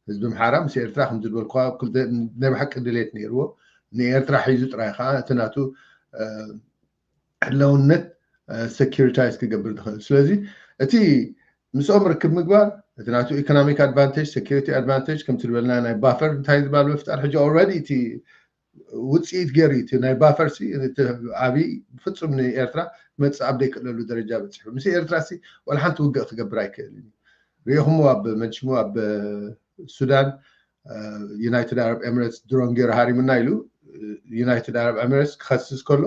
ህዝቢ ኣምሓራ ምስ ኤርትራ ከም ዝበልኩዋ ናይ ብሓቂ ድሌት ነይርዎ። ንኤርትራ ሒዙ ጥራይ ከዓ እቲ ናቱ ሕለውነት securitize ክገብር ዝኽእል። ስለዚ እቲ ምስኦም ርክብ ምግባር እቲ ናቱ economic advantage፣ security advantage ከምቲ ዝበልና ናይ buffer እንታይ ዝበሃል ምፍጣር ሕጂ already እቲ ውፅኢት ገይሩ እዩ። እቲ ናይ buffer ሲ እቲ ዓብዪ ብፍፁም ንኤርትራ ክመፅእ ኣብ ዘይክእለሉ ደረጃ በፂሑ። ምስ ኤርትራ ሲ ዋላ ሓንቲ ውግእ ክገብር ኣይክእልን እዩ። ሪኢኹምዎ ኣብ መጅሙ ኣብ ሱዳን United Arab Emirates ድሮን ገይሩ ሃሪሙና ኢሉ United Arab Emirates ክኸስስ ከሎ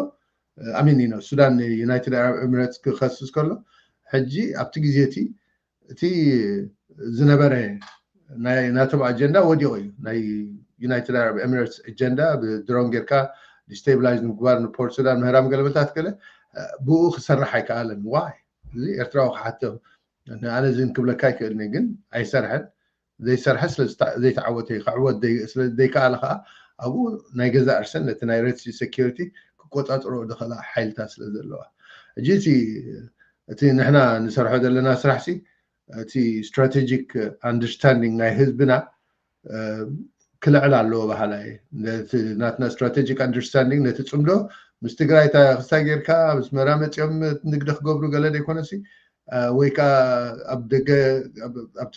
ኣሚን ዩ ሱዳን ን United Arab Emirates ክኸስስ ከሎ ሕጂ ኣብቲ ግዜ እቲ እቲ ዝነበረ ናይ ናቶም ኣጀንዳ ወዲቑ እዩ። ናይ United Arab Emirates agenda ብድሮን ጌርካ destabilize ንምግባር ንፖርት ሱዳን ምህራም ገለመታት ገለ ብኡ ክሰርሕ ኣይከኣለን። ዋይ እዚ ኤርትራዊ ክሓቶም ኣነ ዝን ክብለካ ኣይክእልን ግን ኣይሰርሐን። ዘይሰርሐ ስለዘይተዓወተ ክዕወት ስለዘይከኣለ ከዓ ኣብኡ ናይ ገዛ እርሰን ነቲ ናይ ሬድ ሲ ሴኪሪቲ ክቆፃፅሮ ዝኽእላ ሓይልታት ስለ ዘለዋ ሕጂ እቲ እቲ ንሕና ንሰርሖ ዘለና ስራሕ ሲ እቲ strategic understanding ናይ ህዝብና ክልዕል ኣለዎ በሃላ እየ። ነቲ ናትና strategic understanding ነቲ ፅምዶ ምስ ትግራይ ክስታይ ጌርካ ምስ መራ መፂኦም ንግዲ ክገብሩ ገለ ዘይኮነሲ ወይ ከዓ ኣብ ደገ ኣብቲ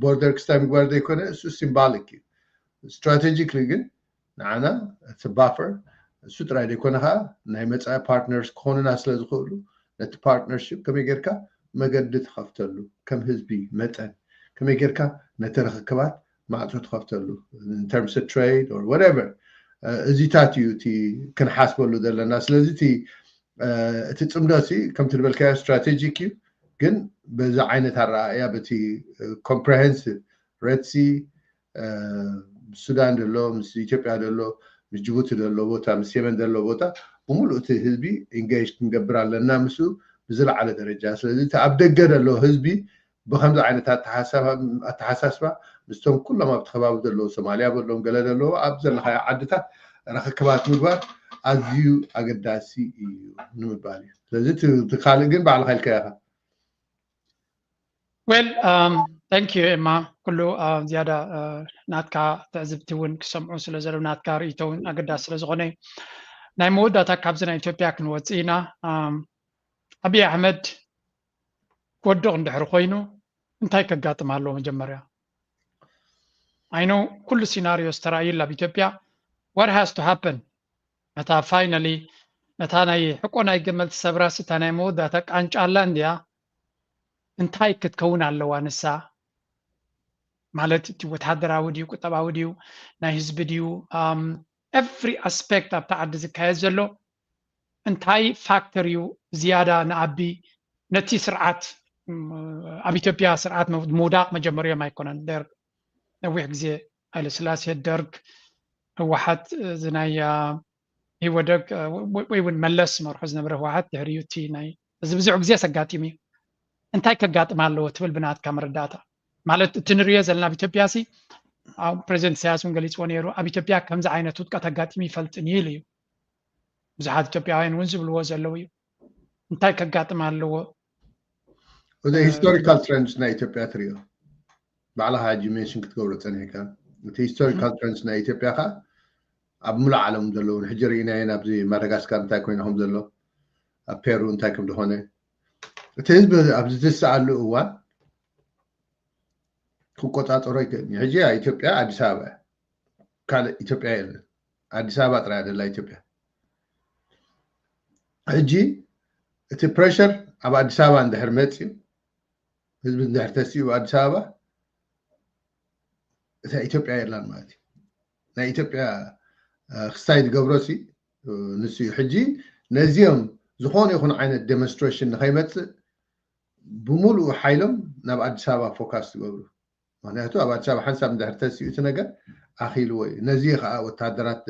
ቦርደር ክስታይ ምግባር ዘይኮነ እሱ symbolic እዩ። Strategically ግን ንዓና እቲ buffer እሱ ጥራይ ዘይኮነ ከዓ ናይ መፃኢ partners ክኾኑና ስለ ዝኽእሉ ነቲ partnership ከመይ ጌርካ መገዲ ትኸፍተሉ ከም ህዝቢ መጠን ከመይ ጌርካ ነቲ ርክክባት ማዕፆ ትኸፍተሉ in terms of trade or whatever እዚታት እዩ እቲ ክንሓስበሉ ዘለና። ስለዚ እቲ እቲ ፅምዶ ሲ ከምቲ ዝበልካዮ strategic እዩ፣ ግን በዚ ዓይነት ኣረኣእያ በቲ comprehensive ሬድ ሲ ምስ ሱዳን ዘሎ ምስ ኢትዮጵያ ዘሎ ምስ ጅቡቲ ዘሎ ቦታ ምስ የመን ዘሎ ቦታ ብምሉእ እቲ ህዝቢ engage ክንገብር ኣለና ምስኡ ብዝለዓለ ደረጃ። ስለዚ እቲ ኣብ ደገ ዘሎ ህዝቢ ብከምዚ ዓይነት ኣተሓሳስባ ምስቶም ኩሎም ኣብቲ ከባቢ ዘለዉ ሶማልያ በሎም ገለ ዘለዎ ኣብ ዘለካዮ ዓድታት ርክክባት ምግባር ኣዝዩ ኣገዳሲ እዩ ንምባል እዩ። ስለዚ እቲ ካልእ ግን ባዕልካ ኢልካ ኢኻ። Well, thank you ኤማ፣ ኩሉ ዝያዳ ናትካ ትዕዝብቲ እውን ክሰምዑ ስለ ዘለዉ ናትካ ርእይቶ እውን ኣገዳሲ ስለ ዝኾነ ናይ መወዳእታ ካብዚ ናይ ኢትዮጵያ ክንወፅእ ኢና። ኣም፣ ኣብይ ኣሕመድ ክወድቕ እንድሕር ኮይኑ እንታይ ከጋጥም ኣለዎ? መጀመርያ ኣይኖ ኩሉ ሲናሪዮስ ተራእዩ ኣብ ኢትዮጵያ። What has to happen? ነታ ፋይናሊ ነታ ናይ ሕቆ ናይ ገመል ትሰብራሲ እታ ናይ መወዳእታ ቃንጫ ኣላ እንድያ። እንታይ ክትከውን ኣለዋ ንሳ? ማለት እቲ ወተሃደራዊ ድዩ፣ ቁጠባዊ ድዩ፣ ናይ ህዝቢ ድዩ? Every aspect ኣብታ ዓዲ ዝካየድ ዘሎ እንታይ ፋክተር እዩ ዝያዳ ንኣቢ ነቲ ስርዓት ኣብ ኢትዮጵያ ስርዓት ምውዳቕ መጀመርዮም ኣይኮነን። ደርግ ነዊሕ ግዜ፣ ሃይለስላሴ፣ ደርግ፣ ህወሓት፣ እዚ ናይ ህወደግ ወይ እውን መለስ መርሖ ዝነበረ ህወሓት፣ ድሕሪኡ እቲ ናይ እዚ ብዙሕ ግዜ ኣጋጢሙ እዩ። እንታይ ከጋጥም ኣለዎ ትብል ብናትካ መረዳእታ? ማለት እቲ ንሪኦ ዘለና ኣብ ኢትዮጵያ ሲ ፕሬዚደንት ኢሳያስ እውን ገሊፅዎ ነይሩ። ኣብ ኢትዮጵያ ከምዚ ዓይነት ውድቀት ኣጋጢሙ ይፈልጥን እዩ ኢሉ እዩ። ብዙሓት ኢትዮጵያውያን እውን ዝብልዎ ዘለዉ እዩ። እንታይ ከጋጥም ኣለዎ? እዚ ሂስቶሪካል ትረንድስ ናይ ኢትዮጵያ ትሪኦ ባዕልኻ ሕጂ ሜንሽን ክትገብሮ ፀኒሕካ። እቲ ሂስቶሪካል ትረንድስ ናይ ኢትዮጵያ ካ ኣብ ሙሉእ ዓለም ዘለውን ሕጂ ርኢናዮ ኣብዚ ማዳጋስካር እንታይ ኮይና ከም ዘሎ፣ ኣብ ፔሩ እንታይ ከም ዝኾነ፣ እቲ ህዝቢ ኣብዚ ዝስኣሉ እዋን ክቆፃፀሮ ይክእል። ሕጂ ኢትዮጵያ ኣዲስ ኣበባ ካልእ ኢትዮጵያ የለን። ኣዲስ ኣበባ ጥራይ ደላ ኢትዮጵያ። ሕጂ እቲ ፕሬሸር ኣብ ኣዲስ ኣበባ እንድሕር መፅዩ፣ ህዝቢ እንድሕር ተሲኡ ኣዲስ ኣበባ፣ እታ ኢትዮጵያ የላን ማለት እዩ። ናይ ኢትዮጵያ ክስታይ ዝገብሮ ሲ ንሱ እዩ። ሕጂ ነዚኦም ዝኾነ ይኹን ዓይነት ዴሞንስትሬሽን ንኸይመፅእ ብምሉእ ሓይሎም ናብ ኣዲስ ኣበባ ፎካስ ዝገብሩ። ምክንያቱ ኣብ ኣዲስ ኣበባ ሓንሳብ እንድሕር ተሲኡ እቲ ነገር ኣኺልዎ እዩ። ነዚ ከዓ ወታደራት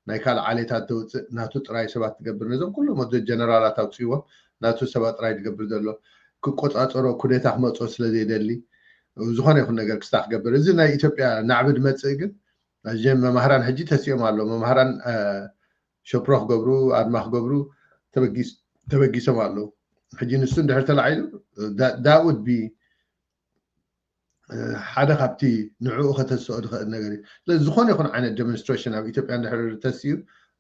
ናይ ካልእ ዓሌታት ተውፅእ ናቱ ጥራይ ሰባት ትገብር። ነዞም ኩሎም ወደ ጀነራላት ኣውፅእዎም ናቱ ሰባት ጥራይ ትገብር ዘሎ ክቆፃፀሮ ኩዴታ ክመፅኦ ስለ ዘይደሊ ዝኾነ ይኹን ነገር ክስታ ክገብር። እዚ ናይ ኢትዮጵያ ናዕቢ ድመፅእ ግን ኣጀም መማህራን ሕጂ ተሲኦም ኣሎ። መማህራን ሸፕሮ ክገብሩ ኣድማ ክገብሩ ተበጊሶም ኣለዉ። ሕጂ ንሱ እንድሕር ተላዒሉ ዳውድ ቢ ሓደ ካብቲ ንዕኡ ከተስኦ ዝኽእል ነገር እዩ። ስለዚ ዝኾነ ይኹን ዓይነት ዴሞንስትሬሽን ኣብ ኢትዮጵያ እንድሕር ተስኡ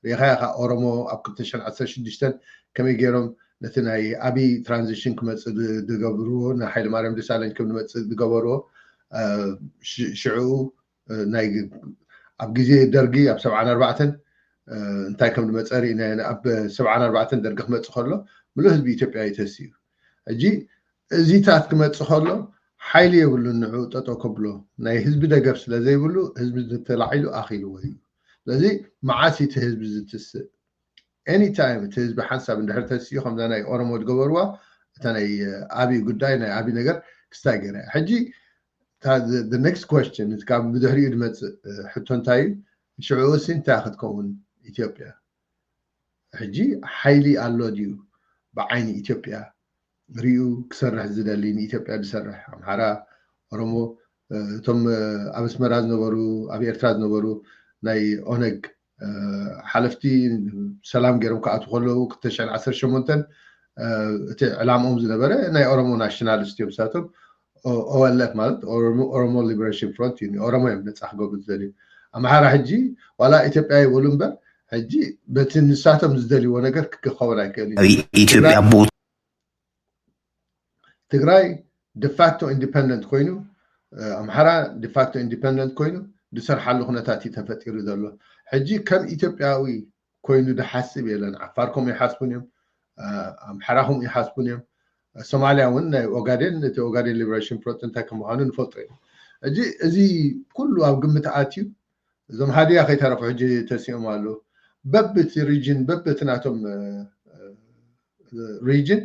ሪኢኻ ኢኻ። ኦሮሞ ኣብ ክልተ ሽሕን ዓሰርተ ሽዱሽተን ከመይ ገይሮም ነቲ ናይ ኣብይ ትራንዚሽን ክመፅእ ዝገብርዎ ንሓይለ ማርያም ደሳለኝ ከም ዝመፅእ ዝገበርዎ ሽዕኡ ናይ ኣብ ግዜ ደርጊ ኣብ ሰብዓን ኣርባዕተን እንታይ ከም ዝመፀ ርኢና። ኣብ ሰብዓን ኣርባዕተን ደርጊ ክመፅእ ከሎ ምሉእ ህዝቢ ኢትዮጵያ እዩ ተስኡ። ሕጂ እዚታት ክመፅእ ከሎ ሓይሊ የብሉን ንዑ ጠጠው ከብሎ። ናይ ህዝቢ ደገፍ ስለ ዘይብሉ ህዝቢ ተላዒሉ ኣኺልዎ እዩ። ስለዚ መዓስ እቲ ህዝቢ ዝትስእ? ኤኒታይም እቲ ህዝቢ ሓንሳብ እንድሕር ተስኡ ከምዛ ናይ ኦሮሞ ዝገበርዋ እታ ናይ ኣብይ ጉዳይ ናይ ኣብይ ነገር ክስታይ ገይራ እያ። ሕጂ ኔክስት ኮስችን ካብ ብድሕሪኡ ዝመፅእ ሕቶ እንታይ እዩ? ሽዕኡ ሲ እንታይ ክትከውን ኢትዮጵያ? ሕጂ ሓይሊ ኣሎ ድዩ ብዓይኒ ኢትዮጵያ ሪኡ ክሰርሕ ዝደሊ ንኢትዮጵያ ዝሰርሕ? ኣምሓራ፣ ኦሮሞ፣ እቶም ኣብ ኣስመራ ዝነበሩ ኣብ ኤርትራ ዝነበሩ ናይ ኦነግ ሓለፍቲ ሰላም ገይሮም ክኣትዉ ከለዉ ክልተ ሽሕን ዓሰርተ ሸሞንተን እቲ ዕላምኦም ዝነበረ ናይ ኦሮሞ ናሽናሊስት እዮም። ንሳቶም ኦኤልኤፍ ማለት ኦሮሞ ሊበሬሽን ፍሮንት እዩ። ኦሮሞ እዮም ነፃ ክገብሩ ዝደልዩ። ኣምሓራ ሕጂ ዋላ ኢትዮጵያ ይበሉ እምበር ሕጂ በቲ ንሳቶም ዝደልይዎ ነገር ክኸውን ኣይክእል እዩ። ኢትዮጵያ ትግራይ ዲፋክቶ ኢንዲፐንደንት ኮይኑ ኣምሓራ ዲፋክቶ ኢንዲፐንደንት ኮይኑ ዝሰርሓሉ ኩነታት እዩ ተፈጢሩ ዘሎ። ሕጂ ከም ኢትዮጵያዊ ኮይኑ ዝሓስብ የለን። ዓፋር ከምኡ ይሓስቡን እዮም፣ ኣምሓራ ከምኡ ይሓስቡን እዮም። ሶማሊያ እውን ናይ ኦጋዴን እቲ ኦጋዴን ሊበሬሽን ፍሮንት እንታይ ከም ምዃኑ ንፈልጦ እዩ። ሕጂ እዚ ኩሉ ኣብ ግምት ኣትዩ እዞም ሃዲያ ከይተረፉ ሕጂ ተሲኦም ኣለዉ። በብቲ ሪጅን በብቲ ናቶም ሪጅን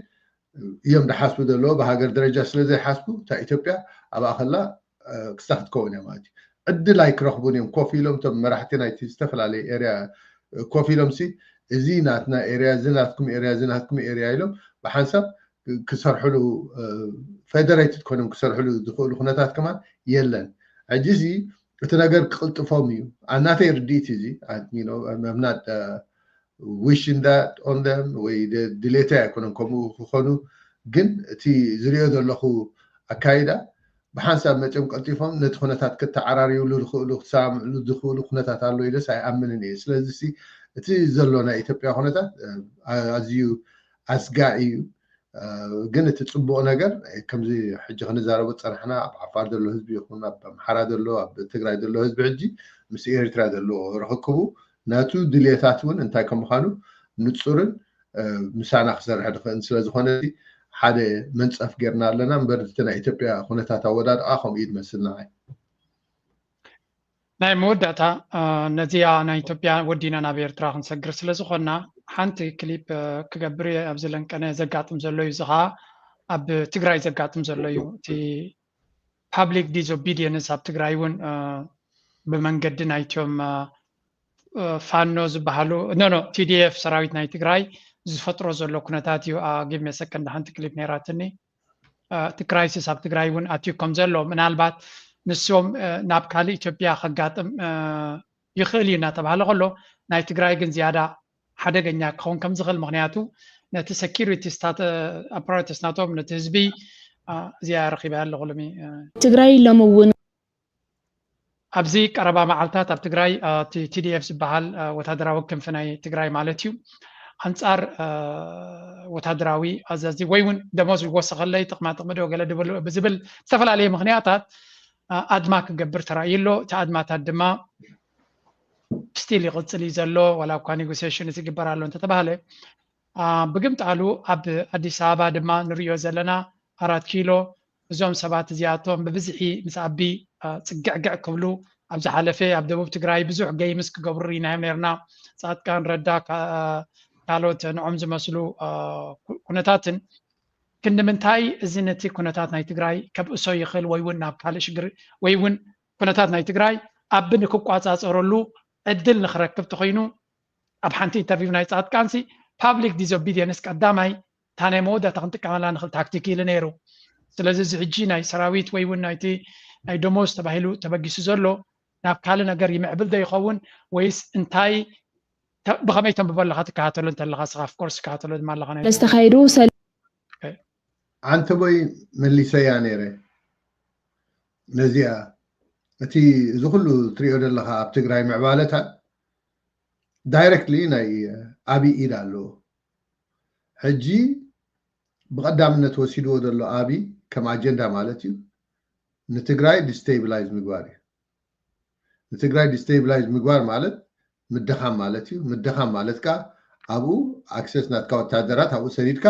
እዮም ዝሓስቡ ዘለዎ። ብሃገር ደረጃ ስለ ዘይሓስቡ እታ ኢትዮጵያ ኣብኣ ከላ ክስታ ክትከውን እያ ማለት እዩ። ዕድል ኣይክረኽቡን እዮም። ኮፍ ኢሎም እቶም መራሕቲ ናይቲ ዝተፈላለየ ኤርያ ኮፍ ኢሎም ሲ እዚ ናትና ኤርያ፣ እዚ ናትኩም ኤርያ፣ እዚ ናትኩም ኤርያ ኢሎም ብሓንሳብ ክሰርሕሉ ፌደሬትድ ኮይኖም ክሰርሕሉ ዝኽእሉ ኩነታት ከማን የለን። ሕጂ እዚ እቲ ነገር ክቕልጥፎም እዩ። ኣናተይ ርድኢት እዚ ምናት ዊሽ እንዳት ኦን ደም ወይ ድሌተይ ኣይኮነን ከምኡ ክኾኑ፣ ግን እቲ ዝሪኦ ዘለኹ ኣካይዳ ብሓንሳብ መፅኦም ቀልጢፎም ነቲ ኩነታት ክተዓራርዩሉ ዝኽእሉ ክሰማምዕሉ ዝኽእሉ ኩነታት ኣሎ ኢለስ ኣይኣምንን እየ። ስለዚ ሲ እቲ ዘሎ ናይ ኢትዮጵያ ኩነታት ኣዝዩ ኣስጋኢ እዩ። ግን እቲ ፅቡቕ ነገር ከምዚ ሕጂ ክንዛረቦ ዝፀናሕና ኣብ ዓፋር ዘሎ ህዝቢ ይኹን ኣብ ኣምሓራ ዘሎ ኣብ ትግራይ ዘሎ ህዝቢ ሕጂ ምስ ኤርትራ ዘለዎ ርኽክቡ ናቱ ድልየታት እውን እንታይ ከም ምዃኑ ንፁርን ምሳና ክሰርሕ ድኽእልን ስለዝኾነ ሓደ መንፀፍ ጌርና ኣለና እምበር እቲ ናይ ኢትዮጵያ ኩነታት ኣወዳድቃ ከምኡ እዩ ዝመስል ንዓይ። ናይ መወዳእታ ነዚኣ ናይ ኢትዮጵያ ወዲና ናብ ኤርትራ ክንሰግር ስለዝኾንና ሓንቲ ክሊፕ ክገብር እየ። ኣብዚ ለንቀነ ዘጋጥም ዘሎ እዩ። እዚ ከዓ ኣብ ትግራይ ዘጋጥም ዘሎ እዩ። እቲ public disobedience ኣብ ትግራይ እውን ብመንገዲ ናይቶም ፋኖ ዝበሃሉ ኖ ኖ ቲዲኤፍ ሰራዊት ናይ ትግራይ ዝፈጥሮ ዘሎ ኩነታት እዩ። give me a second ሓንቲ ክሊፕ ነይራትኒ። እቲ crisis ኣብ ትግራይ እውን ኣትዩ ከም ዘሎ ምናልባት ንሶም ናብ ካልእ ኢትዮጵያ ከጋጥም ይኽእል እዩ እናተባሃለ ከሎ ናይ ትግራይ ግን ዝያዳ ሓደገኛ ክኸውን ከም ዝኽእል ምክንያቱ ነቲ security apparatus ናቶም ነቲ ህዝቢ እዚኣ ረኺበያ ኣለኹ ሎሚ ትግራይ ሎሚ እውን ኣብዚ ቀረባ መዓልታት ኣብ ትግራይ ቲዲኤፍ ዝበሃል ወታደራዊ ክንፊ ናይ ትግራይ ማለት እዩ ኣንፃር ወታደራዊ ኣዛዚ ወይ እውን ደሞዝ ይወሰኸለይ ጥቕማ ጥቕሚ ዶ ገለ ብዝብል ዝተፈላለየ ምክንያታት ኣድማ ክገብር ተራእዩ ኣሎ። እቲ ኣድማታት ድማ ስቲል ይቕፅል እዩ ዘሎ። ዋላ እኳ ኔጎሲሽን ዝግበር ኣሎ እንተተባሃለ ብግምጣሉ ኣብ ኣዲስ ኣበባ ድማ ንሪኦ ዘለና ኣራት ኪሎ እዞም ሰባት እዚኣቶም ብብዝሒ ምስ ኣቢ ፅግዕግዕ ክብሉ ኣብ ዝሓለፈ ኣብ ደቡብ ትግራይ ብዙሕ ገይምስ ክገብሩ ርኢናዮም ነርና። ፃድቃን ረዳ ካልኦት ንዖም ዝመስሉ ኩነታትን ክንዲ ምንታይ እዚ ነቲ ኩነታት ናይ ትግራይ ከብእሶ ይኽእል ወይ እውን ናብ ካልእ ሽግር ወይ እውን ኩነታት ናይ ትግራይ ኣቢ ንክቋፃፀረሉ ዕድል ንክረክብ ተኮይኑ ኣብ ሓንቲ ኢንተርቪው ናይ ፃድቃንሲ public disobedience ቀዳማይ እታ ናይ መወዳእታ ክንጥቀመላ ንኽእል ታክቲክ ኢሉ ነይሩ። ስለዚ እዚ ሕጂ ናይ ሰራዊት ወይ እውን ናይቲ ናይ ደሞዝ ተባሂሉ ተበጊሱ ዘሎ ናብ ካልእ ነገር ይምዕብል ዶ ይኸውን ወይስ እንታይ ብኸመይ ተንብቦ ኣለኻ ትከታተሎ እንተለኻ ስኻ of course ትከታተሎ ድማ ኣለኻ ናይ ዝተኻየዱ ዓንተቦይ መሊሰያ ነይረ ነዚኣ እቲ እዚ ኩሉ ትሪኦ ዘለኻ ኣብ ትግራይ ምዕባለታት directly ናይ ኣብይ ኢድ ኣለዎ። ሕጂ ብቐዳምነት ወሲድዎ ዘሎ ኣብይ ከም ኣጀንዳ ማለት እዩ ንትግራይ destabilize ምግባር እዩ። ንትግራይ destabilize ምግባር ማለት ምድኻም ማለት እዩ። ምድኻም ማለት ከዓ ኣብኡ access ናትካ ወታደራት ኣብኡ ሰዲድካ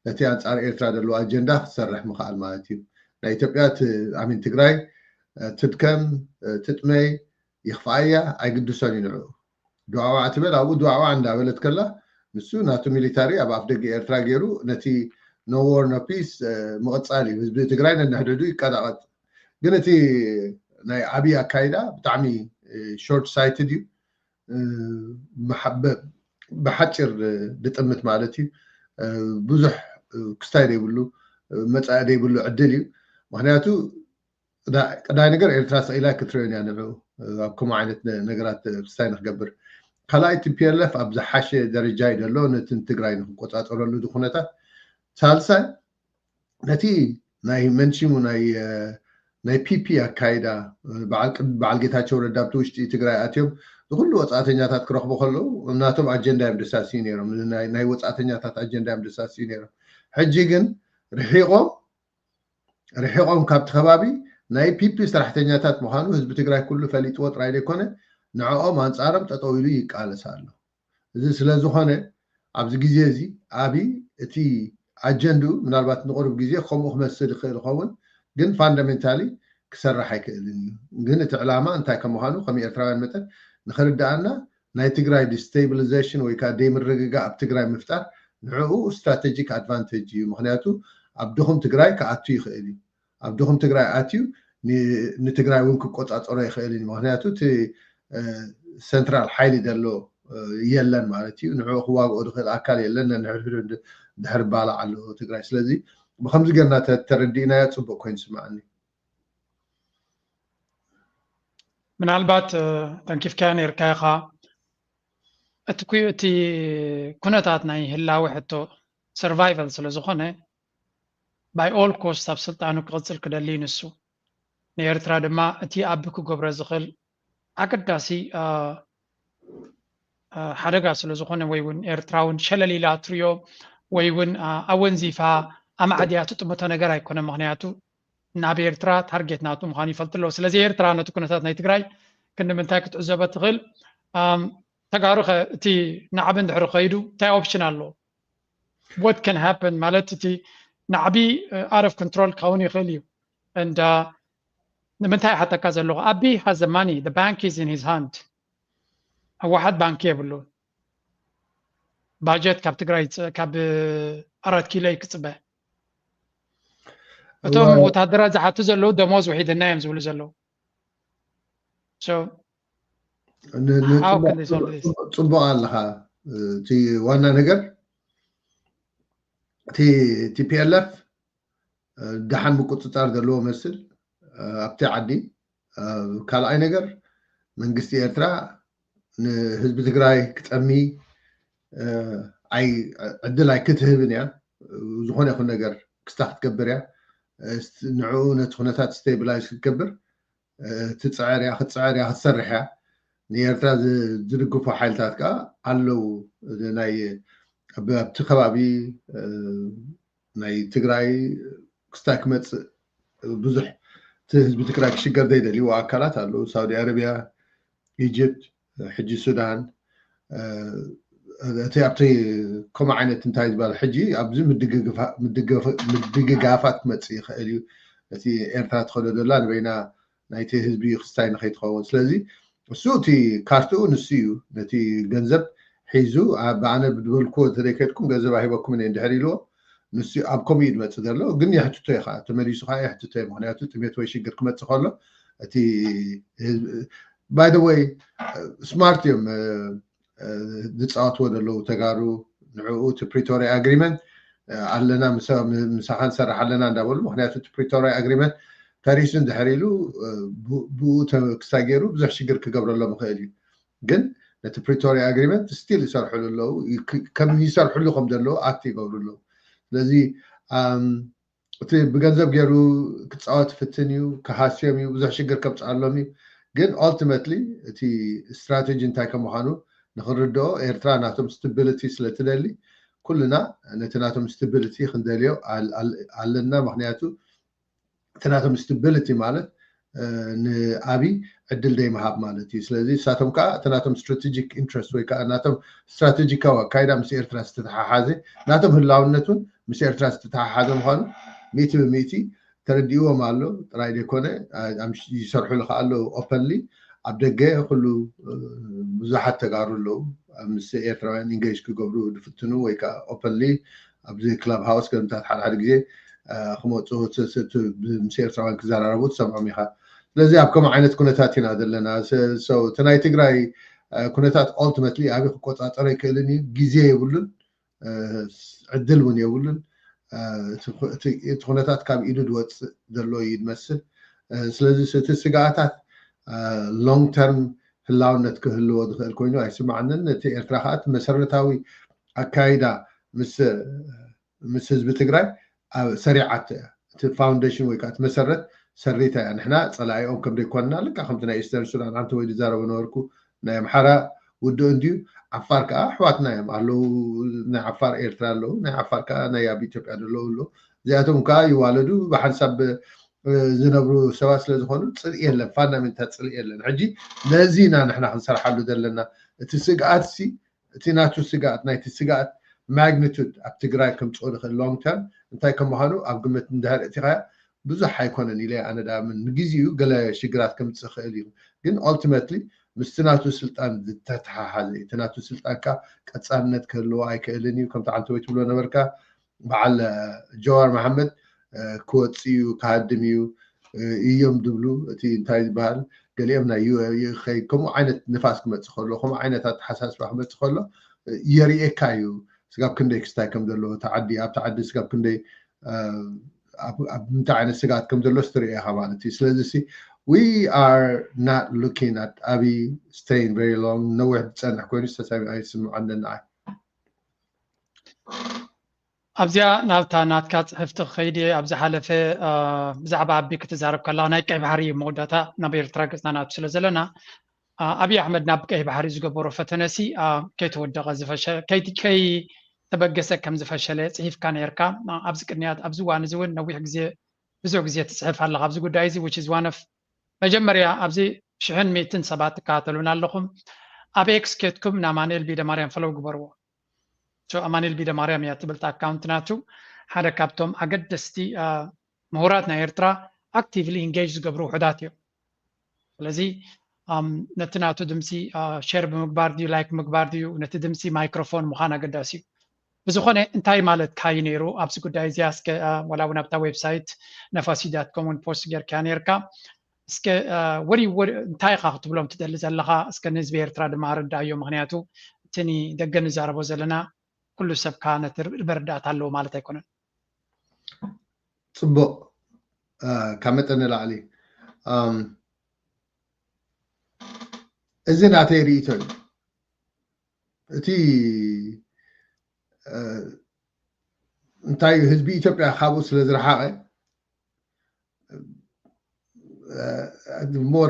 ነቲ ኣንፃር ኤርትራ ዘለዎ ኣጀንዳ ክትሰርሕ ምኽኣል ማለት እዩ። ናይ ኢትዮጵያ ኣሚን ትግራይ ትድከም ትጥመይ ይኽፍኣያ ኣይግድሶን እዩ ንዕኡ። ድዋዕዋዕ ትበል ኣብኡ ድዋዕዋዕ እንዳበለት ከላ ንሱ ናቱ ሚሊታሪ ኣብ ኣፍደገ ኤርትራ ገይሩ ነቲ no war no peace ምቕፃል እዩ። ህዝቢ ትግራይ ነንሕድሕዱ ይቀጣቐጥ። ግን እቲ ናይ ኣብይ ኣካይዳ ብጣዕሚ short sighted እዩ። ብሓፂር ድጥምት ማለት እዩ። ብዙሕ ክስታይ ዘይብሉ መፃኢ ዘይብሉ ዕድል እዩ። ምክንያቱ ቀዳይ ነገር ኤርትራ ስቕ ኢላ ክትርእዮን እያ ንዕኡ ኣብ ከምኡ ዓይነት ነገራት ክስታይ ንክገብር። ካልኣይ ቲፒኤልኤፍ ኣብ ዝሓሸ ደረጃ እዩ ዘሎ ነቲ ትግራይ ንክቆፃፀረሉ እዚ ኩነታት። ሳልሳይ ነቲ ናይ መንሽሙ ናይ ናይ ፒፒ ኣካይዳ በዓል ጌታቸው ረዳ ኣብቲ ውሽጢ ትግራይ ኣትዮም ንኩሉ ወፃእተኛታት ክረኽቡ ከለዉ ናቶም ኣጀንዳ እዮም ደሳስዩ ነይሮም። ናይ ወፃእተኛታት ኣጀንዳ እዮም ደሳስዩ ነይሮም። ሕጂ ግን ርሒቆም ርሒቆም ካብቲ ከባቢ ናይ ፒፒ ሰራሕተኛታት ምዃኑ ህዝቢ ትግራይ ኩሉ ፈሊጥዎ ጥራይ ዘይኮነ ንዕኦም ኣንፃሮም ጠጠው ኢሉ ይቃለስ ኣሎ። እዚ ስለዝኾነ ኣብዚ ግዜ እዚ ኣብይ እቲ ኣጀንድኡ ምናልባት ንቁሩብ ግዜ ከምኡ ክመስል ይኽእል ይኸውን፣ ግን ፋንዳሜንታሊ ክሰርሕ ኣይክእልን እዩ። ግን እቲ ዕላማ እንታይ ከም ምዃኑ ከም ኤርትራውያን መጠን ንኽርድኣና ናይ ትግራይ ዲስቴብሊዜሽን ወይ ከዓ ደይምርግጋእ ኣብ ትግራይ ምፍጣር ንዕኡ ስትራቴጂክ ኣድቫንቴጅ እዩ። ምክንያቱ ኣብ ድኹም ትግራይ ክኣቱ ይኽእል እዩ። ኣብ ድኹም ትግራይ ኣትዩ ንትግራይ እውን ክቆፃፀሮ ይኽእል እዩ። ምክንያቱ እቲ ሰንትራል ሓይሊ ዘሎ የለን ማለት እዩ። ንዕኡ ክዋግኦ ዝኽእል ኣካል የለን። ነንሕድሕዱ ድሕር ባላዕ ኣለዎ ትግራይ። ስለዚ ብከምዚ ጌርና ተረዲእናዮ ፅቡቅ ኮይኑ ስማዕኒ። ምናልባት ተንኪፍካዮ ነርካ ኢኻ። እቲ ኩነታት ናይ ህላወ ሕቶ ሰርቫይቫል ስለዝኾነ ባይ ኦል ኮስት ኣብ ስልጣኑ ክቕፅል ክደሊ ንሱ። ንኤርትራ ድማ እቲ ኣቢ ክገብሮ ዝኽእል ኣገዳሲ ሓደጋ ስለ ዝኾነ ወይ እውን ኤርትራ እውን ሸለል ኢላ ትሪኦ ወይ እውን ኣወንዚፋ ኣማዕድያ ትጥምቶ ነገር ኣይኮነ። ምክንያቱ ናብ ኤርትራ ታርጌት ናቱ ምዃኑ ይፈልጡ ኣለዉ። ስለዚ ኤርትራ ነቲ ኩነታት ናይ ትግራይ ክንዲ ምንታይ ክትዕዘቦ ትኽእል? ተጋሩ ኸ እቲ ናዕቢ እንድሕሪ ከይዱ እንታይ ኦፕሽን ኣሎ? What can happen ማለት እቲ ናዕቢ out of control ክኸውን ይኽእል እዩ። And ንምንታይ ሓተካ ዘለኹ? ኣቢ has the money, the bank is in his hand። ህወሓት ባንኪ የብሉ። ባጀት ካብ ትግራይ ካብ ኣራት ኪሎ ይክፅበ። እቶም ወታደራት ዝሓቱ ዘለዉ ደሞዝ ውሒድና እዮም ዝብሉ ዘለዉ። ጽቡቕ ኣለኻ። እቲ ዋና ነገር እቲ ቲፒኤልኤፍ ደሓን ምቁፅፃር ዘለዎ መስል ኣብቲ ዓዲ። ካልኣይ ነገር መንግስቲ ኤርትራ ንህዝቢ ትግራይ ክጠሚ ኣይ ዕድል ኣይክትህብን እያ። ዝኾነ ይኹን ነገር ክስታ ክትገብር እያ። ንዕኡ ነቲ ኩነታት ስቴብላይዝ ክትገብር ትፅዕር እያ፣ ክትፅዕር እያ፣ ክትሰርሕ እያ። ንኤርትራ ዝድግፉ ሓይልታት ከዓ ኣለዉ። ናይ ኣብቲ ከባቢ ናይ ትግራይ ክስታይ ክመፅእ ብዙሕ እቲ ህዝቢ ትግራይ ክሽገር ዘይደልይዎ ኣካላት ኣለዉ። ሳውዲ ኣረቢያ፣ ኢጅፕት፣ ሕጂ ሱዳን፣ እቲ ኣብቲ ከምኡ ዓይነት እንታይ ዝበሃል ሕጂ ኣብዚ ምድግጋፋት ክመፅእ ይኽእል እዩ። እቲ ኤርትራ ትኸዶ ዘላ ንበይና ናይቲ ህዝቢ ክስታይ ንኸይትኸውን። ስለዚ እሱ እቲ ካርትኡ ንሱ እዩ። ነቲ ገንዘብ ሒዙ ብኣነ ብድበልኩዎ እንተዘይከድኩም ገንዘብ ኣይሂበኩም እየ እንድሕር ኢልዎ ንሱ ኣብ ከምኡ እዩ ዝመፅእ ዘሎ። ግን የሕትቶ እዩ ከዓ ተመሊሱ ከዓ የሕትቶ እዩ። ምክንያቱ ጥሜት ወይ ሽግር ክመፅእ ከሎ እቲ by the way smart እዮም ዝፃወትዎ ዘለዉ ተጋሩ። ንዕኡ እቲ ፕሪቶሪያ ኣግሪመንት ኣለና ምሳኻ ንሰርሕ ኣለና እንዳበሉ። ምክንያቱ እቲ ፕሪቶሪያ ኣግሪመንት ፈሪሱ እንድሕር ኢሉ ብኡ ክስታይ ገይሩ ብዙሕ ሽግር ክገብረሎም ይኽእል እዩ። ግን ነቲ ፕሪቶሪያ ኣግሪመንት ስቲል ይሰርሕሉ ኣለዉ። ከም ይሰርሕሉ ከም ዘለዉ ኣክት ይገብሩ ኣለዉ። ስለዚ እቲ ብገንዘብ ገይሩ ክፃወት ፍትን እዩ፣ ክሃስዮም እዩ፣ ብዙሕ ሽግር ከምፅኣሎም እዩ። ግን ኦልቲመትሊ እቲ ስትራቴጂ እንታይ ከም ምዃኑ ንክንርድኦ ኤርትራ ናቶም ስታቢሊቲ ስለትደሊ ኩልና ነቲ ናቶም ስታቢሊቲ ክንደልዮ ኣለና። ምክንያቱ እቲ ናቶም ስታቢሊቲ ማለት ንኣብይ ዕድል ደይ ምሃብ ማለት እዩ። ስለዚ ንሳቶም ከዓ እቲ ናቶም ስትራቴጂክ ኢንትረስት ወይ ከዓ ናቶም ስትራቴጂካዊ ኣካይዳ ምስ ኤርትራ ዝተተሓሓዘ ናቶም ህላውነት እውን ምስ ኤርትራ ዝተተሓሓዘ ምዃኑ ሚእቲ ብሚእቲ ተረዲእዎም ኣሎ ጥራይ ዘይኮነ ይሰርሑሉ ከዓ ኣለዉ ኦፐንሊ ኣብ ደገ ኩሉ ብዙሓት ተጋሩ ኣለዉ ምስ ኤርትራውያን ኢንጌጅ ክገብሩ ዝፍትኑ ወይ ከዓ ኦፐንሊ ኣብዚ ክላብ ሃውስ ገምታት ሓደ ሓደ ግዜ ክመፁ ምስ ኤርትራውያን ክዘራረቡ ትሰምዖም ኢኻ። ስለዚ ኣብ ከምኡ ዓይነት ኩነታት ኢና ዘለና። እቲ ናይ ትግራይ ኩነታት ኦልቲመትሊ ኣበይ ክቆፃፀሮ ኣይክእልን እዩ። ግዜ የብሉን፣ ዕድል እውን የብሉን። እቲ ኩነታት ካብ ኢዱ ዝወፅእ ዘሎ እዩ ዝመስል። ስለዚ እቲ ስጋኣታት ሎንግ ተርም ህላውነት ክህልዎ ዝኽእል ኮይኑ ኣይስማዓንን። እቲ ኤርትራ ከዓ እቲ መሰረታዊ ኣካይዳ ምስ ምስ ህዝቢ ትግራይ ሰሪዓቶ እያ። እቲ ፋውንዴሽን ወይ ከዓ እቲ መሰረት ሰሪታ እያ። ንሕና ፀላኢኦም ከም ዘይኮንና ልካ ከምቲ ናይ ኢስተርን ሱዳን ኣንተ ወይ ዝዛረቦ ነበርኩ ናይ ኣምሓራ ውድእ እንድዩ። ዓፋር ከዓ ኣሕዋትና እዮም ኣለዉ። ናይ ዓፋር ኤርትራ ኣለዉ፣ ናይ ዓፋር ከዓ ናይ ኣብ ኢትዮጵያ ዘለዉ ኣለዉ። እዚኣቶም ከዓ ይዋለዱ ብሓንሳብ ዝነብሩ ሰባት ስለ ዝኾኑ ፅልኢ የለን፣ ፋንዳሜንታል ፅልኢ የለን። ሕጂ ነዚ ኢና ንሕና ክንሰርሓሉ ዘለና። እቲ ስግኣት ሲ እቲ ናቱ ስግኣት ናይቲ ስግኣት ማግኒቱድ ኣብ ትግራይ ከምፅኦ ዝኽእል ሎንግ ተርም እንታይ ከም ምዃኑ ኣብ ግምት እንድሕር እቲኻያ ብዙሕ ኣይኮነን ኢለ ኣነ ዳኣምን። ንግዜኡ ገለ ሽግራት ከምፅእ ይኽእል እዩ፣ ግን ኦልቲመትሊ ምስቲ ናቱ ስልጣን ዝተተሓሓዘ እዩ። እቲ ናቱ ስልጣን ከዓ ቀፃልነት ክህልዎ ኣይክእልን እዩ። ከምቲ ዓንተ ወይ ትብሎ ነበርካ በዓል ጀዋር መሓመድ ክወፅእ እዩ ክሃድም እዩ እዮም ዝብሉ። እቲ እንታይ ዝበሃል ገሊኦም ናይ ዩ ኤ ኢ ከይድ ከምኡ ዓይነት ንፋስ ክመፅእ ከሎ ከምኡ ዓይነት ኣተሓሳስባ ክመፅእ ከሎ የርእየካ እዩ ስጋብ ክንደይ ክስታይ ከም ዘለዎ እቲ ዓዲ ኣብቲ ዓዲ ስጋብ ክንደይ ኣብ ምንታይ ዓይነት ስጋት ከም ዘሎ ስትሪኦ ኢኻ ማለት እዩ። ስለዚ ሲ we are not looking at ኣቢ staying very long ነዊሕ ዝፀንሕ ኮይኑ ዝተሰሚ ኣይስምዖንን ንዓይ። ኣብዚኣ ናብታ ናትካ ፅሕፍቲ ክኸይድ እየ። ኣብ ዝሓለፈ ብዛዕባ ኣቢ ክትዛረብ ከለካ ናይ ቀይ ባሕሪ እዩ መወዳእታ ናብ ኤርትራ ገፅና ናቱ ስለ ዘለና ኣብይ ኣሕመድ ናብ ቀይ ባሕሪ ዝገበሮ ፈተነሲ ከይተወደቐ ዝፈሸ ከይተበገሰ ከም ዝፈሸለ ፅሒፍካ ነርካ። ኣብዚ ቅንያት ኣብዚ እዋን እዚ እውን ነዊሕ ግዜ ብዙሕ ግዜ ትፅሕፍ ኣለካ ኣብዚ ጉዳይ እዚ which is one of መጀመርያ ኣብዚ ሽሕን ሚእትን ሰባት ትከታተሉና ኣለኹም። ኣብ ኤክስ ኬድኩም ንኣማኑኤል ቢደማርያም ፈለው ግበርዎ። ኣማኑኤል ቢደማርያም እያ ትብል ኣካውንት ናቱ። ሓደ ካብቶም ኣገደስቲ ምሁራት ናይ ኤርትራ ኣክቲቭሊ ኢንጌጅ ዝገብሩ ውሕዳት እዮም። ስለዚ ነቲ ናቱ ድምፂ ሸር ብምግባር ድዩ ላይክ ምግባር ድዩ ነቲ ድምፂ ማይክሮፎን ምዃን ኣገዳሲ እዩ። ብዝኾነ እንታይ ማለትካ እዩ ነይሩ ኣብዚ ጉዳይ እዚኣ? እስከ ወላ እውን ኣብታ ዌብሳይት ነፋሲ ዳት ኮም እውን ፖስት ጌርካ ነርካ። እስከ ወዲ እንታይ ኢኻ ክትብሎም ትደሊ ዘለኻ? እስከ ንህዝቢ ኤርትራ ድማ ኣረዳእዮ። ምክንያቱ እቲ ንደገ ንዛረቦ ዘለና ኩሉ ሰብ ከኣ ነቲ መረዳእታ ኣለዎ ማለት ኣይኮነን። ፅቡቕ፣ ካብ መጠን ንላዕሊ እዚ ናተይ ርእይቶ እዩ። እቲ እንታይ እዩ ህዝቢ ኢትዮጵያ ካብኡ ስለ ዝረሓቐ more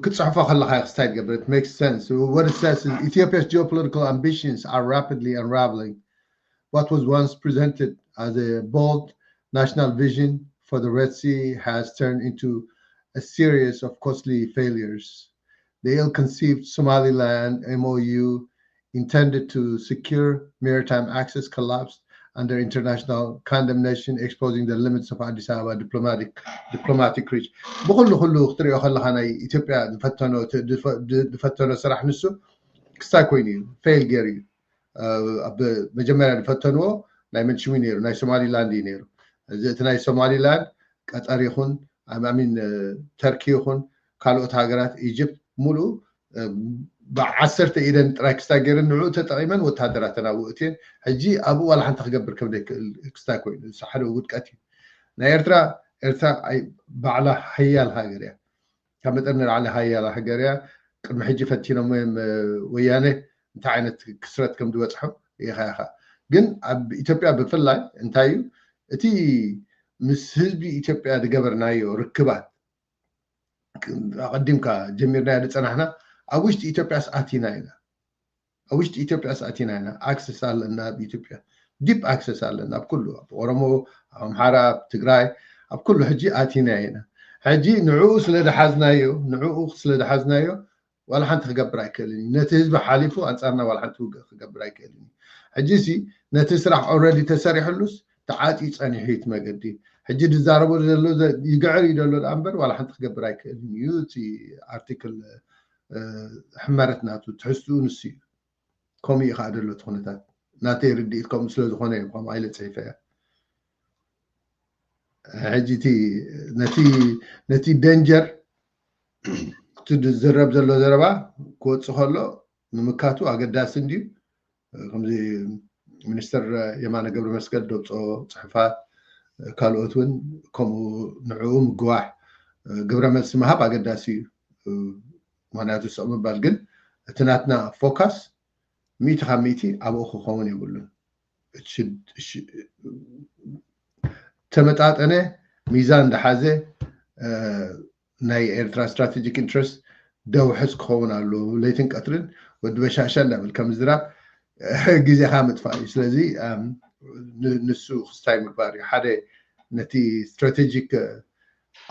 ክትፅሕፎ ከለካ ክስታይ ትገብር it makes sense. What it says is Ethiopia's geopolitical ambitions are rapidly unraveling. What was once presented as a bold national vision for the Red Sea has turned into a series of costly failures. The ill-conceived Somaliland M O U intended to secure maritime access collapsed under international condemnation, exposing the limits of Addis Ababa diplomatic diplomatic reach. ብኩሉ ኩሉ ክትሪኦ ከለካ ናይ ኢትዮጵያ ዝፈተኖ ዝፈተኖ ስራሕ ንሱ ክስታይ ኮይኑ እዩ፣ ፌል ገይሩ እዩ። ኣብ መጀመርያ ዝፈተንዎ ናይ መንሽዊ ነይሩ፣ ናይ ሶማሊላንድ እዩ ነይሩ። እዚ እቲ ናይ ሶማሊላንድ ቀጠር ይኹን ኣሚን ተርኪ ይኹን ካልኦት ሃገራት ኢጅፕት ሙሉእ ብዓሰርተ ኢደን ጥራይ ክስታይ ገይረን ንዕኡ ተጠቒመን ወታደራት ተናብኡ እትየን። ሕጂ ኣብኡ ዋላ ሓንቲ ክገብር ከም ዘይክእል ክስታይ ኮይኑ እዚ ሓደ ውድቀት እዩ። ናይ ኤርትራ ኤርትራ ባዕላ ሓያል ሃገር እያ። ካብ መጠን ንላዕሊ ሓያል ሃገር እያ። ቅድሚ ሕጂ ፈቲኖም እዮም ወያነ እንታይ ዓይነት ክስረት ከም ዝበፅሖም ኢኻ ኢኻ። ግን ኣብ ኢትዮጵያ ብፍላይ እንታይ እዩ እቲ ምስ ህዝቢ ኢትዮጵያ ዝገበርናዮ ርክባት ኣቐዲምካ ጀሚርናዮ ዝፀናሕና ኣብ ውሽጢ ኢትዮጵያስ ኣቲና ኢና። ኣብ ውሽጢ ኢትዮጵያስ ኣቲና ኢና። ኣክሰስ ኣለና ኣብ ኢትዮጵያ ዲፕ ኣክሰስ ኣለና ኣብ ኩሉ ኣብ ኦሮሞ ኣብ ኣምሓራ ኣብ ትግራይ ኣብ ኩሉ ሕጂ ኣቲና ኢና። ሕጂ ንዕኡ ስለ ዝሓዝናዮ ንዕኡ ስለ ዝሓዝናዮ ዋላ ሓንቲ ክገብር ኣይክእልን እዩ። ነቲ ህዝቢ ሓሊፉ ኣንፃርና ዋላ ሓንቲ ውግእ ክገብር ኣይክእልን እዩ። ሕጂ ሲ ነቲ ስራሕ ኦልረዲ ተሰሪሕሉስ ተዓፅዩ ፀኒሑ እዩ እቲ መገዲ። ሕጂ ዝዛረበሉ ዘሎ ይግዕር እዩ ዘሎ ደኣ እምበር ዋላ ሓንቲ ክገብር ኣይክእልን እዩ። እቲ ኣርቲክል ሕመረት ናቱ ትሕዝትኡ ንሱ እዩ። ከምኡ እዩ ከዓ ዘሎ እቲ ኩነታት ናተይ ርድኢት ከምኡ ስለ ዝኾነ እዮም ከምኡ ኢለ ፅሒፈ እያ። ሕጂ እቲ ነቲ ነቲ ደንጀር እቲ ዝዝረብ ዘሎ ዘረባ ክወፅእ ከሎ ንምካቱ ኣገዳሲ እንድዩ። ከምዚ ሚኒስትር የማነ ገብረ መስቀል ደብፆ ፅሑፋት ካልኦት እውን ከምኡ ንዕኡ ምግዋሕ ግብረ መልሲ ምሃብ ኣገዳሲ እዩ። ምክንያቱ ስቕ ምባል ግን እቲ ናትና ፎካስ ሚእቲ ካብ ሚእቲ ኣብኡ ክኸውን የብሉን። ተመጣጠነ ሚዛን ዝሓዘ ናይ ኤርትራ ስትራቴጂክ ኢንትረስት ደውሕዝ ክኸውን ኣለዎ። ለይትን ቀትርን ወዲ በሻሻ እንዳበል ከም ዝራብ ግዜኻ ምጥፋእ እዩ። ስለዚ ንሱ ክስታይ ምግባር እዩ ሓደ ነቲ ስትራቴጂክ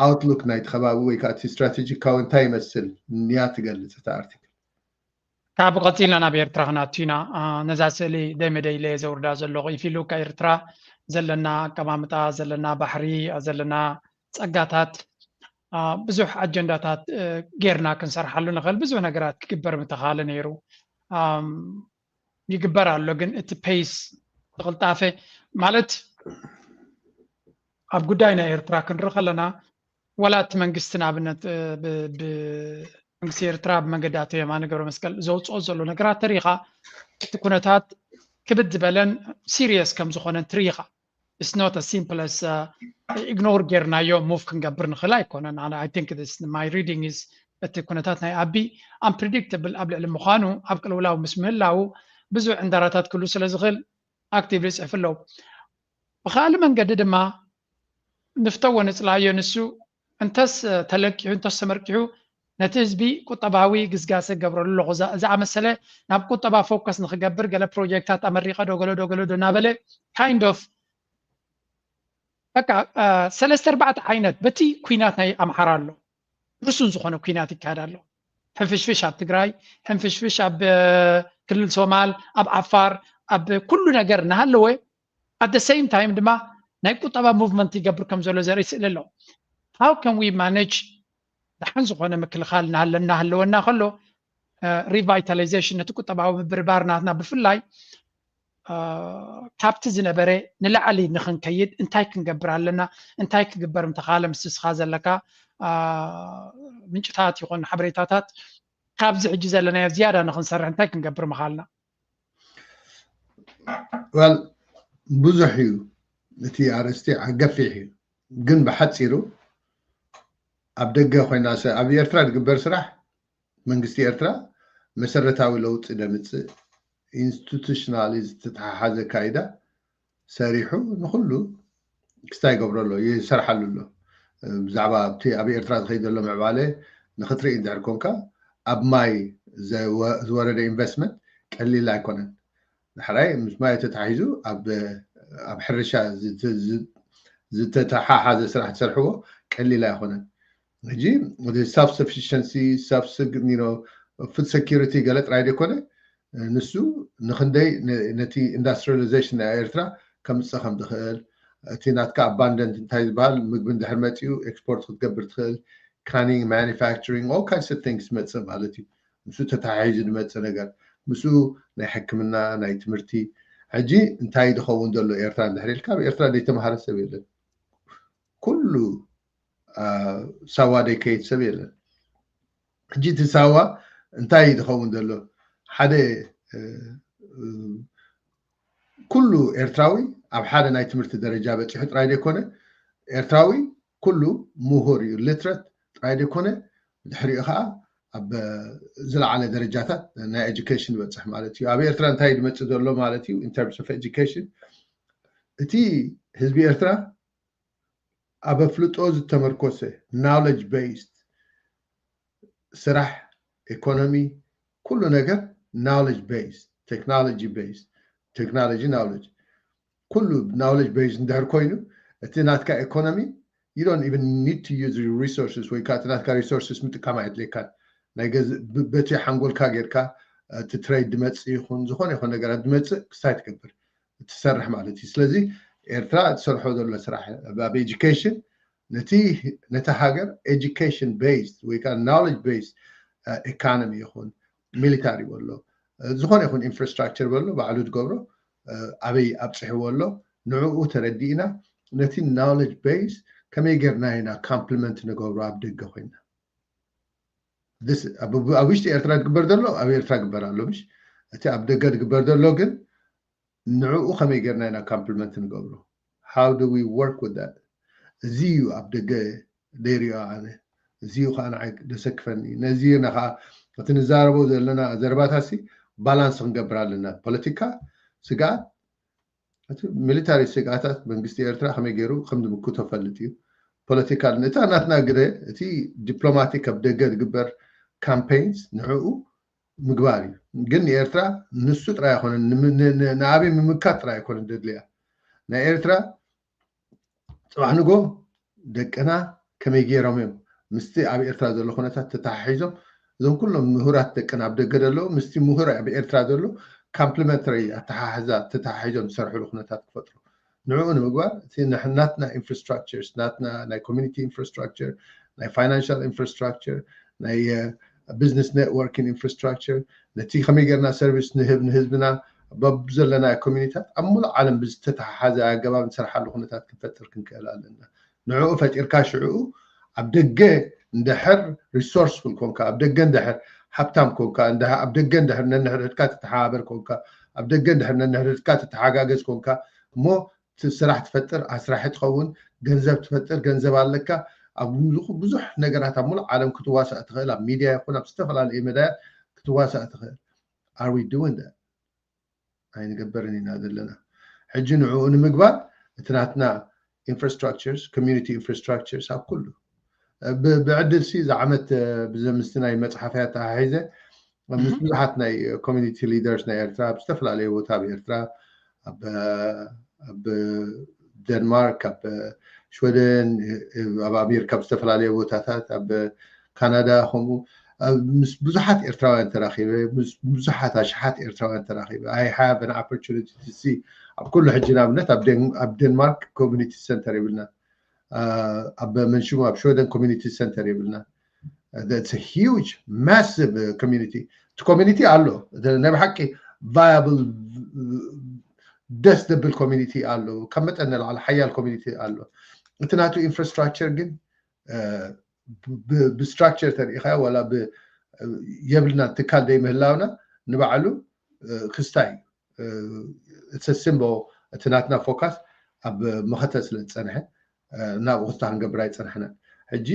ኣውትሉክ ናይቲ ከባቢ ወይ ከዓ እቲ ስትራቴጂካዊ እንታይ ይመስል ንያ ትገልፅ እቲ ኣርቲክል። ካብ ቀፂልና ናብ ኤርትራ ክናቱ ኢና። ነዛ ስእሊ ደይመደይ ኢለ ዘውርዳ ዘለኹ ኢፊሉካ ኤርትራ ዘለና ኣቀማምጣ ዘለና ባሕሪ ዘለና ፀጋታት ብዙሕ ኣጀንዳታት ጌርና ክንሰርሓሉ ንኽእል ብዙሕ ነገራት ክግበር ምተኻለ ነይሩ። ይግበር ኣሎ ግን እቲ ፔስ ብቅልጣፈ ማለት ኣብ ጉዳይ ናይ ኤርትራ ክንርኢ ከለና ዋላ እቲ መንግስቲ ንኣብነት መንግስቲ ኤርትራ ብመንገዲ ኣቶ የማነ ገብረ መስቀል ዘውፅኦ ዘሎ ነገራት ተሪኻ እቲ ኩነታት ክብድ ዝበለን ሲሪየስ ከም ዝኾነን ትርኢኻ። It's not as simple as ኢግኖር ጌርናዮ ሙቭ ክንገብር ንኽእል ኣይኮነን። I think my reading is እቲ ኩነታት ናይ ኣቢ ኣምፕሪዲክትብል ኣብ ልዕሊ ምዃኑ ኣብ ቅልውላው ምስ ምህላው ብዙሕ ዕንዳራታት ክህሉ ስለ ዝኽእል ኣክቲቭሊ ይፅሕፍ ኣለዉ። ብካልእ መንገዲ ድማ ንፍተዎ ንፅላዮ ንሱ እንተስ ተለቂሑ እንተስ ተመርቂሑ ነቲ ህዝቢ ቁጠባዊ ግስጋሰ ገብረሉ ኣለኹ። እዛ- ዝኣመሰለ ናብ ቁጠባ ፎከስ ንክገብር ገለ ፕሮጀክታት ኣመሪቐ ዶ ገለ ዶ ገለ ዶ እናበለ kind of በቃ ሰለስተ ኣርባዕተ ዓይነት በቲ ኩናት ናይ ኣምሓራ ኣሎ። ርሱን ዝኾነ ኩናት ይካየድ ኣሎ። ሕንፍሽፍሽ ኣብ ትግራይ፣ ሕንፍሽፍሽ ኣብ ክልል ሶማል፣ ኣብ ዓፋር፣ ኣብ ኩሉ ነገር እናሃለወ at the same time ድማ ናይ ቁጠባ ሙቭመንት ይገብር ከም ዘሎ ዘርኢ ስእሊ ኣሎ። How can we manage ደሓን ዝኾነ ምክልኻል እናሃለና ህለወና ከሎ revitalization ነቲ ቁጠባዊ ምብርባር ናትና ብፍላይ ካብቲ ዝነበረ ንላዕሊ ንክንከይድ እንታይ ክንገብር ኣለና? እንታይ ክግበር እንተኻለ ምስ ስኻ ዘለካ ምንጭታት ይኹን ሓበሬታታት ካብዚ ሕጂ ዘለናዮ ዝያዳ ንክንሰርሕ እንታይ ክንገብር ምኻልና? Well ብዙሕ እዩ እቲ ኣርእስቲ ገፊሕ እዩ፣ ግን ብሓፂሩ ኣብ ደገ ኮይና ኣብ ኤርትራ ዝግበር ስራሕ መንግስቲ ኤርትራ መሰረታዊ ለውጢ ደምፅእ ኢንስቲቱሽናሊ ዝተተሓሓዘ ካይዳ ሰሪሑ ንኩሉ ክስታይ ይገብሮ ኣሎ፣ ይሰርሓሉ ኣሎ። ብዛዕባ ኣብቲ ኣብ ኤርትራ ዝኸይድ ዘሎ ምዕባለ ንክትርኢ እንድሕር ኮንካ ኣብ ማይ ዝወረደ ኢንቨስትመንት ቀሊል ኣይኮነን። ዳሕራይ ምስ ማይ ተታሒዙ ኣብ ሕርሻ ዝተተሓሓዘ ስራሕ ትሰርሕዎ ቀሊል ኣይኮነን። ሕጂ self sufficiency self food security ገለ ጥራይ ዘይኮነ ንሱ ንክንደይ ነቲ ኢንዳስትሪያላይዜሽን ናይ ኤርትራ ከምፅእ ከም ዝኽእል እቲ ናትካ ኣባንደንት እንታይ ዝበሃል ምግቢ እንድሕር መፂኡ ኤክስፖርት ክትገብር ትኽእል canning manufacturing all kinds of things መፅእ ማለት እዩ። ምስኡ ተተሓሒዙ ዝመፅእ ነገር ምስኡ ናይ ሕክምና ናይ ትምህርቲ ሕጂ እንታይ ዝኸውን ዘሎ ኤርትራ እንድሕር ኢልካ ኣብ ኤርትራ ዘይተምሃረ ሰብ የለን። ኩሉ ሳዋ ዘይከይድ ሰብ የለን። ሕጂ እቲ ሳዋ እንታይ ዝኸውን ዘሎ ሓደ ኩሉ ኤርትራዊ ኣብ ሓደ ናይ ትምህርቲ ደረጃ በፂሑ ጥራይ ዘይኮነ ኤርትራዊ ኩሉ ምሁር እዩ፣ ሊትረት ጥራይ ዘይኮነ ድሕሪኡ ከዓ ኣብ ዝለዓለ ደረጃታት ናይ ኤጁኬሽን ይበፅሕ ማለት እዩ። ኣብ ኤርትራ እንታይ ዝመፅእ ዘሎ ማለት እዩ in terms of education እቲ ህዝቢ ኤርትራ ኣብ ኣፍልጦ ዝተመርኮሰ knowledge based ስራሕ ኢኮኖሚ ኩሉ ነገር knowledge based technology based technology knowledge ኩሉ knowledge based እንድሕር ኮይኑ እቲ ናትካ ኢኮኖሚ you don't even need to use resources ወይ ከዓ እቲ ናትካ resources ምጥቃም ኣየድልየካን። ናይ በቲ ሓንጎልካ ጌርካ እቲ ትሬድ ድመፅእ ይኹን ዝኾነ ይኹን ነገራት ድመፅእ ክስታይ ትገብር ትሰርሕ ማለት እዩ። ስለዚ ኤርትራ ትሰርሖ ዘሎ ስራሕ ኣብ education ነቲ ነቲ ሃገር education based ወይ ከዓ knowledge based economy ይኹን ሚሊታሪ በሎ ዝኾነ ይኹን ኢንፍራስትራክቸር በሎ ባዕሉ ዝገብሮ ኣበይ ኣብፅሕዎ ኣሎ ንዕኡ ተረዲእና ነቲ knowledge based ከመይ ጌርና ኢና complement ንገብሮ ኣብ ደገ ኮይና ኣብ ውሽጢ ኤርትራ ዝግበር ዘሎ ኣብ ኤርትራ ግበር ኣሎ ምሽ እቲ ኣብ ደገ ዝግበር ዘሎ ግን ንዕኡ ከመይ ጌርና ኢና complement ንገብሮ how do we work with that እዚ እዩ ኣብ ደገ ደይሪኦ ኣነ እዚ እዩ ከዓ ንዓይ ደሰክፈኒ ነዚ ና ከዓ እቲ ንዛረቦ ዘለና ዘረባታሲ ባላንስ ክንገብር ኣለና ፖለቲካ ስግኣት እቲ ሚሊታሪ ስግኣታት መንግስቲ ኤርትራ ከመይ ገይሩ ከም ዝምክቶ ፈልጥ እዩ ፖለቲካል እታ ናትና ግደ እቲ ዲፕሎማቲክ ኣብ ደገ ዝግበር ካምፔይንስ ንዕኡ ምግባር እዩ ግን ንኤርትራ ንሱ ጥራይ ኣይኮነን ንኣብይ ምምካት ጥራይ ኣይኮነን ደድልያ ናይ ኤርትራ ፅባሕ ንጎ ደቅና ከመይ ገይሮም እዮም ምስቲ ኣብ ኤርትራ ዘሎ ኩነታት ተተሓሒዞም እዞም ኩሎም ምሁራት ደቅና ኣብ ደገ ዘለዉ ምስቲ ምሁር ኣብ ኤርትራ ዘሎ ካምፕሊመንተሪ ኣተሓሕዛ ተተሓሒዞም ዝሰርሕሉ ኩነታት ክፈጥሩ ንዕኡ ንምግባር እቲ ናትና ኢንፍራስትራክቸርስ ናትና ናይ ኮሚኒቲ ኢንፍራስትራክቸር ናይ ፋይናንሻል ኢንፍራስትራክቸር ናይ ቢዝነስ ኔትወርኪንግ ኢንፍራስትራክቸር ነቲ ከመይ ጌርና ሰርቪስ ንህብ ንህዝብና በብዘለና ኮሚኒታት ኣብ ሙሉእ ዓለም ብዝተተሓሓዘ ኣገባብ ንሰርሓሉ ኩነታት ክንፈጥር ክንክእል ኣለና ንዕኡ ፈጢርካ ሽዕኡ ኣብ ደገ እንድሕር ሪሶርስፉል ኮንካ ኣብ ደገ እንድሕር ሃብታም ኮንካ ኣብ ደገ እንድሕር ነንሕድሕድካ ትተሓባበር ኮንካ ኣብ ደገ እንድሕር ነንሕድሕድካ ትተሓጋገዝ ኮንካ እሞ ስራሕ ትፈጥር ኣስራሒ ትኸውን ገንዘብ ትፈጥር ገንዘብ ኣለካ ኣብ ብዙሕ ነገራት ኣብ ሙሉእ ዓለም ክትዋሳእ ትኽእል ኣብ ሚድያ ይኹን ኣብ ዝተፈላለዩ መዳያት ክትዋሳእ ትኽእል are we doing that ኣይንገብርን ኢና ዘለና ሕጂ ንዕኡ ንምግባር እቲ ናትና ኢንፍራስትራክቸርስ ኮሚኒቲ ኢንፍራስትራክቸርስ ኣብ ኩሉ ብዕድል ሲ እዚ ዓመት ብዘምስቲ ናይ መፅሓፍያ ተሓሒዘ ምስ ብዙሓት ናይ ኮሚኒቲ ሊደርስ ናይ ኤርትራ ኣብ ዝተፈላለዩ ቦታ ኣብ ኤርትራ ኣብ ደንማርክ ኣብ ሽወደን ኣብ ኣሜሪካ ኣብ ዝተፈላለዩ ቦታታት ኣብ ካናዳ ከምኡ ምስ ብዙሓት ኤርትራውያን ተራኺበ ብዙሓት ኣሽሓት ኤርትራውያን ተራኺበ I have an opportunity to see ኣብ ኩሉ ሕጂ ንኣብነት ኣብ ደንማርክ ኮሚኒቲ ሰንተር ይብልና ኣብ መንሽሙ ኣብ ሽወደን ኮሚኒቲ ሰንተር ይብልና huge massive community እቲ ኮሚኒቲ ኣሎ ናይ ብሓቂ viable ደስ ዘብል ኮሚኒቲ ኣሎ ካብ መጠን ንላዕሊ ሓያል ኮሚኒቲ ኣሎ እቲ ናቱ ኢንፍራስትራክቸር ግን ብስትራክቸር ተሪኢኻ ዋላ የብልና ትካል ዘይምህላውና ንባዕሉ ክስታይ እዩ እቲ ሲምቦ እቲ ናትና ፎካስ ኣብ መኸተ ስለ ዝፀንሐ ናብኡ ክስታ ክንገብር ኣይፀናሕናን ሕጂ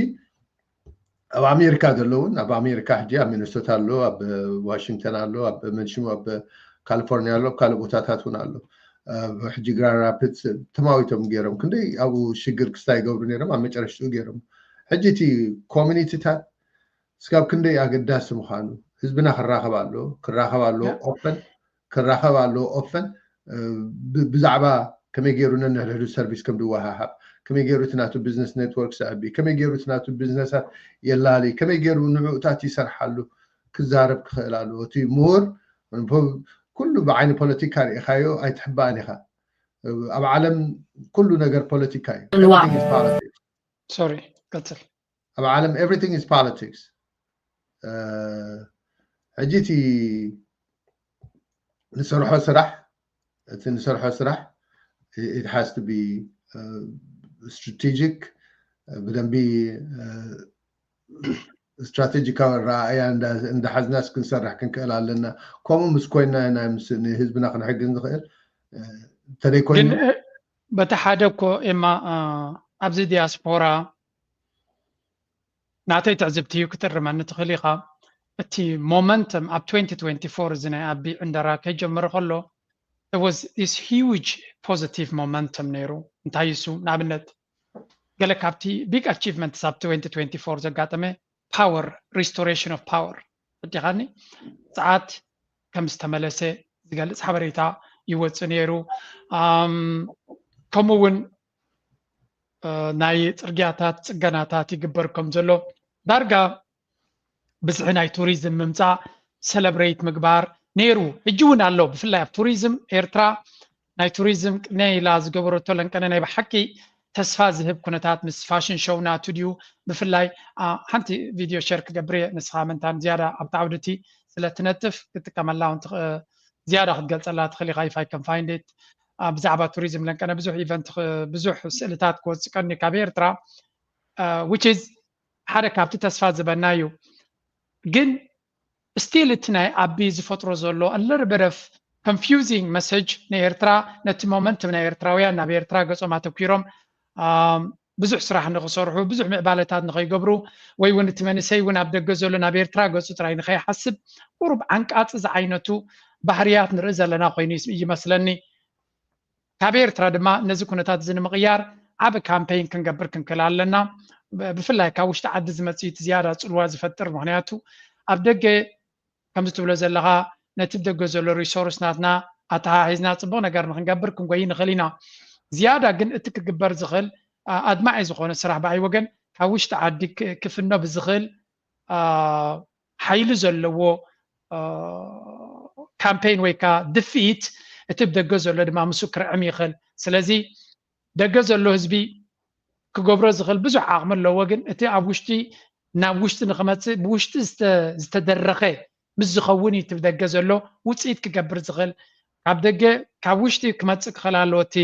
ኣብ ኣሜሪካ ዘለውን ኣብ ኣሜሪካ ሕጂ ኣብ ሚኒሶታ ኣሎ ኣብ ዋሽንግተን ኣሎ ኣብ መንሽሙ ኣብ ካሊፎርኒያ ኣሎ ኣብ ካልእ ቦታታት እውን ኣሎ ሕጂ ግራንድ ራፒድስ ተማዊቶም ገይሮም ክንደይ ኣብኡ ሽግር ክስታ ይገብሩ ነይሮም ኣብ መጨረሽትኡ ገይሮም ሕጂ እቲ ኮሚኒቲታት ስጋብ ክንደይ ኣገዳሲ ምዃኑ ህዝብና ክራኸብ ኣሎ ክራኸብ ኣሎ ኦፈን ክራኸብ ኣሎ ኦፈን ብዛዕባ ከመይ ገይሩ ነንሕድሕዱ ሰርቪስ ከም ዝወሃሃብ ከመይ ገይሩ እቲ ናቱ ቢዝነስ ኔትወርክ ዘዕቢ ከመይ ገይሩ እቲ ናቱ ቢዝነሳት የላሊ ከመይ ገይሩ ንዕኡታት ይሰርሓሉ ክዛረብ ክኽእል ኣለዎ እቲ ምሁር ኩሉ ብዓይኒ ፖለቲካ ርኢኻዮ ኣይትሕባእን ኢኻ ኣብ ዓለም ኩሉ ነገር ፖለቲካ እዩ ሶሪ ቀጽል ኣብ ዓለም everything is politics ሕጂ እቲ ንሰርሖ ስራሕ እቲ ንሰርሖ ስራሕ it has to be strategic ብደንቢ ስትራቴጂካዊ ረኣያ እንዳሓዝናስ ክንሰርሕ ክንክእል ኣለና ከምኡ ምስ ኮይና ናይ ንህዝብና ክንሕግዝ ንኽእል እንተደይ ኮይኑ በቲ ሓደ እኮ ኤማ ኣብዚ ዲያስፖራ ናተይ ትዕዝብቲ እዩ ክትርመኒ ትኽእል ኢኻ እቲ ሞመንተም ኣብ twenty twenty-four እዚ ናይ ኣቢ ዕንደራ ከይጀመረ ከሎ was this huge positive momentum ነይሩ እንታይ እሱ ንኣብነት ገለ ካብቲ big achievements ኣብ twenty twenty-four ዘጋጠመ power restoration of power ፈዲኻኒ ሰዓት ከም ዝተመለሰ ዝገልፅ ሓበሬታ ይወፅእ ነይሩ ከምኡ እውን ናይ ፅርግያታት ፅገናታት ይግበር ከም ዘሎ ዳርጋ ብዝሒ ናይ ቱሪዝም ምምፃእ ሰለብሬት ምግባር ነይሩ ሕጂ እውን ኣሎ ብፍላይ ኣብ ቱሪዝም ኤርትራ ናይ ቱሪዝም ቅነ ኢላ ዝገበረቶ ለንቀነ ናይ ብሓቂ ተስፋ ዝህብ ኩነታት ምስ ፋሽን ሾው ናቱ ድዩ ብፍላይ ሓንቲ ቪድዮ ሸር ክገብር እየ ንስኻ መንታን ዝያዳ ኣብቲ ዓውድቲ ስለ ትነጥፍ ክትጥቀመላ ዝያዳ ክትገልፀላ ትኽእል ኢኻ if I can find it ብዛዕባ ቱሪዝም ለንቀነ ብዙሕ ኢቨንት ብዙሕ ስእልታት ክወፅእ ቀኒ ካብ ኤርትራ which is ሓደ ካብቲ ተስፋ ዝበና እዩ ግን still እቲ ናይ ኣቢ ዝፈጥሮ ዘሎ ኣለርበረፍ confusing message ንኤርትራ ነቲ ሞመንት ናይ ኤርትራውያን ናብ ኤርትራ ገጾም ኣተኪሮም ብዙሕ ስራሕ ንክሰርሑ ብዙሕ ምዕባለታት ንከይገብሩ ወይ እውን እቲ መንእሰይ እውን ኣብ ደገ ዘሎ ናብ ኤርትራ ገጹ ጥራይ ንከይሓስብ ቁሩብ ዓንቃፂ ዝዓይነቱ ባህርያት ንርኢ ዘለና ኮይኑ ይመስለኒ ካብ ኤርትራ ድማ ነዚ ኩነታት እዚ ንምቕያር ዓቢ ካምፔይን ክንገብር ክንክእል ኣለና ብፍላይ ካብ ውሽጢ ዓዲ ዝመፅእ እቲ ዝያዳ ፅልዋ ዝፈጥር ምክንያቱ ኣብ ደገ ከምዚ ትብሎ ዘለኻ ነቲ ደገ ዘሎ ሪሶርስ ናትና ኣተሓሒዝና ፅቡቅ ነገር ንክንገብር ክንጎይ ንኽእል ኢና ዝያዳ ግን እቲ ክግበር ዝኽእል ኣድማዒ ዝኾነ ስራሕ ብኣይ ወገን ካብ ውሽጢ ዓዲ ክፍኖ ብዝኽእል ሓይሊ ዘለዎ ካምፔይን ወይ ከዓ ድፍኢት እቲ ብደገ ዘሎ ድማ ምስ ክርዕም ይኽእል ስለዚ ደገ ዘሎ ህዝቢ ክገብሮ ዝኽእል ብዙሕ ዓቕሚ ኣለዎ ግን እቲ ኣብ ውሽጢ ናብ ውሽጢ ንክመፅእ ብውሽጢ ዝተደረኸ ምስ ዝኸውን እዩ እቲ ደገ ዘሎ ውፅኢት ክገብር ዝኽእል ካብ ደገ ካብ ውሽጢ ክመፅእ ክኽእል ኣለዎ እቲ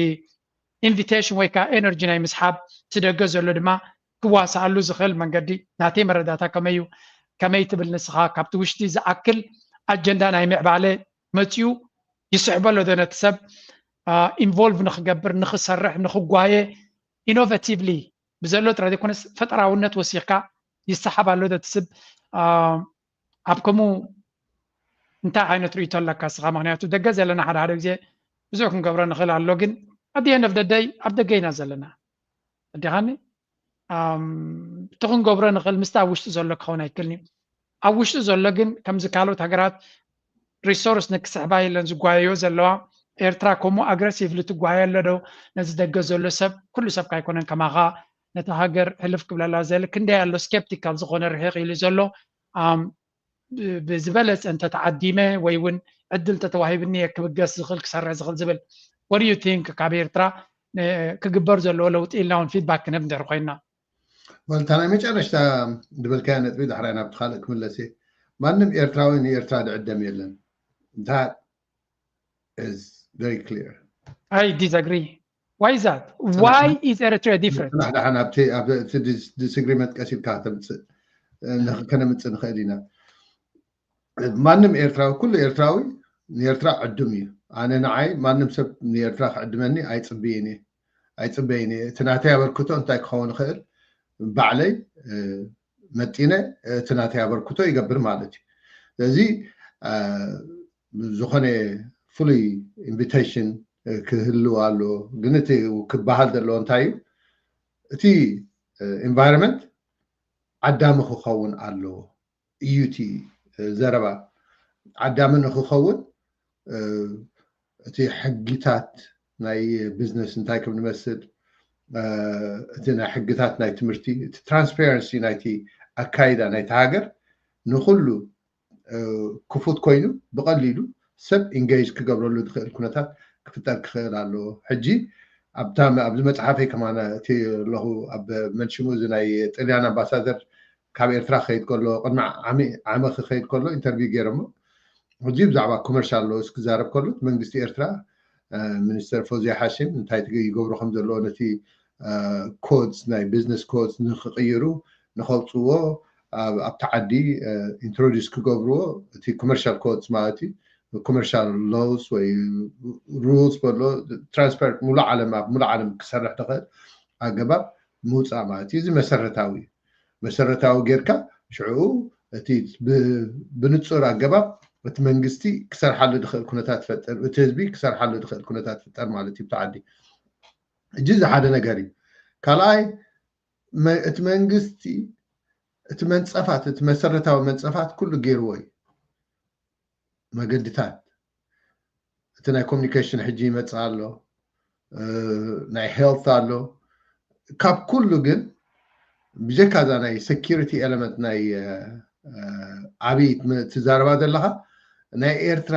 ኢንቪቴሽን ወይ ከዓ ኤነርጂ ናይ ምስሓብ እቲ ደገ ዘሎ ድማ ክዋስኣሉ ዝኽእል መንገዲ ናተይ መረዳታ ከመይ እዩ ከመይ ትብል ንስኻ ካብቲ ውሽጢ ዝኣክል ኣጀንዳ ናይ ምዕባለ መፅኡ ይስሕበሎ ዶ ነቲ ሰብ ኢንቮልቭ ንክገብር ንክሰርሕ ንክጓየ ኢኖቨቲቭሊ ብዘሎ ጥራይ ዘይኮነስ ፈጠራውነት ወሲኽካ ይሰሓብ ኣሎ ዶ እቲ ስብ ኣብ ከምኡ እንታይ ዓይነት ርእቶ ኣለካ ስኻ ምክንያቱ ደገ ዘለና ሓደ ሓደ ግዜ ብዙሕ ክንገብሮ ንኽእል ኣሎ ግን ኣዲ ነፍ ደደይ ኣብ ደገ ኢና ዘለና ኣዲኻኒ እቲ ክንገብሮ ንኽእል ምስቲ ኣብ ውሽጢ ዘሎ ክኸውን ኣይክእልን እዩ። ኣብ ውሽጢ ዘሎ ግን ከምዚ ካልኦት ሃገራት ሪሶርስ ንክስሕባ የለን ዝጓየዮ ዘለዋ። ኤርትራ ከምኡ ኣግረሲቭሊ ትጓየ ኣሎ ዶ? ነዚ ደገ ዘሎ ሰብ ኩሉ ሰብ ካይኮነን ከማኻ ነቲ ሃገር ህልፍ ክብለላ ዘል ክንደይ ኣሎ ስኬፕቲካል ዝኾነ ርሕቕ ኢሉ ዘሎ ብዝበለፀ እንተተዓዲመ ወይ እውን ዕድል ተተዋሂብኒ እየ ክብገስ ዝኽእል ክሰርሕ ዝኽእል ዝብል ወር ዩ ቲንክ ካብ ኤርትራ ክግበር ዘለዎ ለውጢ ኢልና እውን ፊድባክ ክንህብ እንድሕር ኮይና። ወልታ ናይ መጨረሽታ ዝበልካያ ነጥቢ ዳሕራይ ናብቲ ካልእ ክምለስ እየ። ማንም ኤርትራዊ ንኤርትራ ድዕደም የለን። That is very clear። I disagree. Why is that? Why is Eritrea different? ንሕና ኣብቲ ዲስግሪመንት ቀስ ኢልካ ከተምፅእ ከነምፅእ ንኽእል ኢና። ማንም ኤርትራዊ ኩሉ ኤርትራዊ ንኤርትራ ዕዱም እዩ። ኣነ ንዓይ ማንም ሰብ ንኤርትራ ክዕድመኒ ኣይፅብይን እየ ኣይፅበይን እየ። እቲ ናተይ ኣበርክቶ እንታይ ክኸውን ይኽእል ባዕለይ መጢነ እቲ ናተይ ኣበርክቶ ይገብር ማለት እዩ። ስለዚ ዝኾነ ፍሉይ ኢንቪቴሽን ክህልው ኣለዎ። ግን እቲ ክበሃል ዘለዎ እንታይ እዩ? እቲ ኢንቫይሮንመንት ዓዳሚ ክኸውን ኣለዎ እዩ እቲ ዘረባ። ዓዳሚ ንክኸውን እቲ ሕጊታት ናይ ቢዝነስ እንታይ ከም ንመስል፣ እቲ ናይ ሕግታት ናይ ትምህርቲ፣ እቲ ትራንስፓረንሲ ናይቲ ኣካይዳ ናይቲ ሃገር ንኩሉ ክፉት ኮይኑ ብቐሊሉ ሰብ ኢንጌጅ ክገብረሉ ዝኽእል ኩነታት ክፍጠር ክኽእል ኣለዎ። ሕጂ ኣብታ ኣብዚ መፅሓፈይ ከማና እቲ ኣለኹ ኣብ መንሽሙ እዚ ናይ ጥልያን ኣምባሳደር ካብ ኤርትራ ክኸይድ ከሎ ቅድሚ ዓመ ክኸይድ ከሎ ኢንተርቪው ገይረሞ። ሕጂ ብዛዕባ ኮመርሻል ሎስ ክዛረብ ከሎ መንግስቲ ኤርትራ ሚኒስተር ፎዚያ ሓሽም እንታይ ይገብሩ ከም ዘለዎ ነቲ ኮድስ ናይ ቢዝነስ ኮድስ ንክቅይሩ ንከውፅዎ ኣብቲ ዓዲ ኢንትሮዲስ ክገብርዎ እቲ ኮመርሻል ኮድስ ማለት እዩ። ኮመርሻል ሎስ ወይ ሩልስ በሎ ትራንስፓረንት ሙሉእ ዓለም ኣብ ሙሉእ ዓለም ክሰርሕ ዝኽእል ኣገባብ ምውፃእ ማለት እዩ። እዚ መሰረታዊ እዩ። መሰረታዊ ጌርካ ሽዑ እቲ ብንፁር ኣገባብ እቲ መንግስቲ ክሰርሓሉ ዝኽእል ኩነታት ትፈጥር፣ እቲ ህዝቢ ክሰርሓሉ ዝኽእል ኩነታት ትፍጠር ማለት እዩ። ብቲ ዓዲ እጂ እዚ ሓደ ነገር እዩ። ካልኣይ እቲ መንግስቲ እቲ መንፀፋት እቲ መሰረታዊ መንፀፋት ኩሉ ገይርዎ እዩ። መገድታት እቲ ናይ ኮሚኒኬሽን ሕጂ ይመፅእ ኣሎ፣ ናይ ሄልት ኣሎ። ካብ ኩሉ ግን ብጀካ እዛ ናይ ሴኪሪቲ ኤለመንት ናይ ዓብይ ትዛረባ ዘለካ ናይ ኤርትራ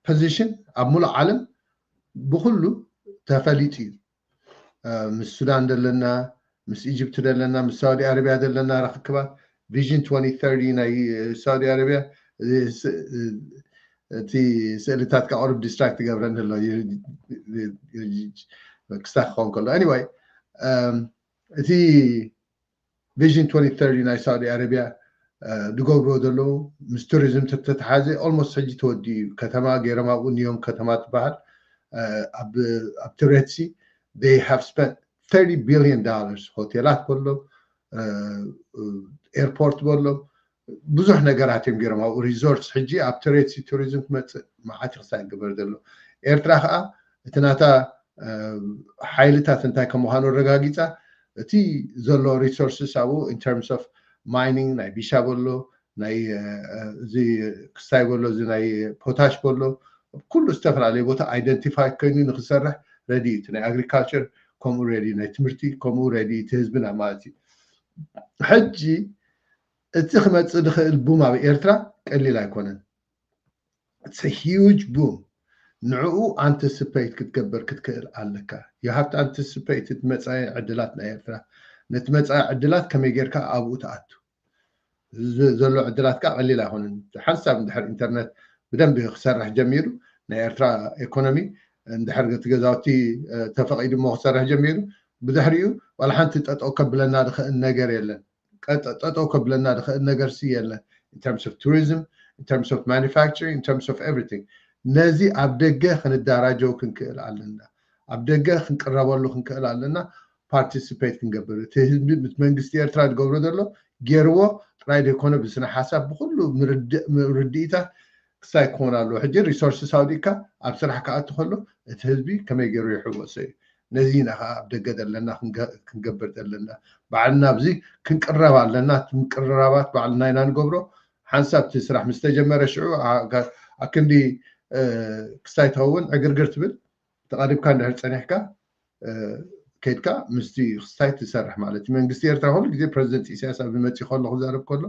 ፖዚሽን ኣብ ሙሉእ ዓለም ብኩሉ ተፈሊጡ እዩ። ምስ ሱዳን ዘለና፣ ምስ ኢጅፕት ዘለና፣ ምስ ሳውዲ ኣረቢያ ዘለና ርክክባት ቪዥን ትወንቲ ተርቲ ናይ ሳውዲ ኣረቢያ እቲ ስእልታት ቃቆርብ ዲስትራክት ይገብረኒ ኣሎ ክስታ ክኸውን ከሎ። Anyway እቲ ቪዥን ትወንቲ ተርቲ ናይ ሳውዲ ኣረቢያ ዝገብርዎ ዘለዉ ምስ ቱሪዝም ተተተሓዘ ኦልሞስት ሕጂ ተወዲኡ እዩ። ከተማ ገይሮም ኣብኡ ኒዮም ከተማ ትበሃል ኣብቲ ሬድሲ they have spent thirty billion dollars ሆቴላት በሎም ኤርፖርት በሎም ብዙሕ ነገራት እዮም ገይሮም ኣብኡ ሪዞርትስ። ሕጂ ኣብቲ ሬድሲ ቱሪዝም ክመፅእ መዓት ክሳይ ግበር ዘሎ። ኤርትራ ከዓ እቲ ናታ ሓይልታት እንታይ ከም ምዃኑ ኣረጋጊፃ እቲ ዘሎ ሪሶርስስ ኣብኡ in terms of mining ናይ ቢሻ በሎ ናይ እዚ ክስታይ በሎ እዚ ናይ ፖታሽ በሎ ኩሉ ዝተፈላለዩ ቦታ ኣይደንቲፋይ ኮይኑ ንክሰርሕ ረዲ እዩ። ናይ ኣግሪካልቸር ከምኡ ረዲ ናይ ትምህርቲ ከምኡ ረዲ እቲ ህዝብና ማለት እዩ። ሕጂ እቲ ክመፅእ ዝኽእል ቡም ኣብ ኤርትራ ቀሊል ኣይኮነን። It's a huge boom። ንዕኡ ኣንቲስፔት ክትገብር ክትክእል ኣለካ። You have to anticipate እቲ መፃኢ ዕድላት ናይ ኤርትራ። ነቲ መፃኢ ዕድላት ከመይ ጌርካ ኣብኡ ትኣቱ ዘሎ ዕድላት ከዓ ቀሊል ኣይኮነን። ሓንሳብ እንድሕር ኢንተርነት ብደንቢ ክሰርሕ ጀሚሩ ናይ ኤርትራ ኢኮኖሚ እንድሕር እቲ ገዛውቲ ተፈቒዱ እሞ ክሰርሕ ጀሚሩ ብድሕሪኡ ዋላ ሓንቲ ጠጠው ከብለና ዝኽእል ነገር የለን። ጠጠው ከብለና ዝኽእል ነገር ሲ የለን። In terms of tourism, in terms of manufacturing, in terms of everything። ነዚ ኣብ ደገ ክንዳራጀው ክንክእል ኣለና። ኣብ ደገ ክንቅረበሉ ክንክእል ኣለና። ፓርቲስፔት ክንገብር እቲ ህዝቢ ምስ መንግስቲ ኤርትራ ዝገብሮ ዘሎ ገይርዎ ጥራይ ዘይኮነ ብስነ ሓሳብ ብኩሉ ርድኢታት ክሳይ ክኾን ኣለዎ። ሕጂ ሪሶርስ ሳውዲካ ኣብ ስራሕ ክኣቱ ከሎ እቲ ህዝቢ ከመይ ገይሩ ይሕወሶ እዩ። ነዚ ኢና ከዓ ኣብ ደገ ዘለና ክንገብር ዘለና። ባዕልና ኣብዚ ክንቅረብ ኣለና። ምቅርራባት ባዕልና ኢና ንገብሮ። ሓንሳብ እቲ ስራሕ ምስ ተጀመረ ሽዑ ኣክንዲ ክስታይ ትኸውን ዕግርግር ትብል። ተቐሪብካ እንድሕር ፀኒሕካ ከይድካ ምስቲ ክስታይ ትሰርሕ ማለት እዩ። መንግስቲ ኤርትራ ኩሉ ግዜ ፕረዚደንት ኢሳያስ ኣብ ዝመፅእ ከሎ ክዛረብ ከሎ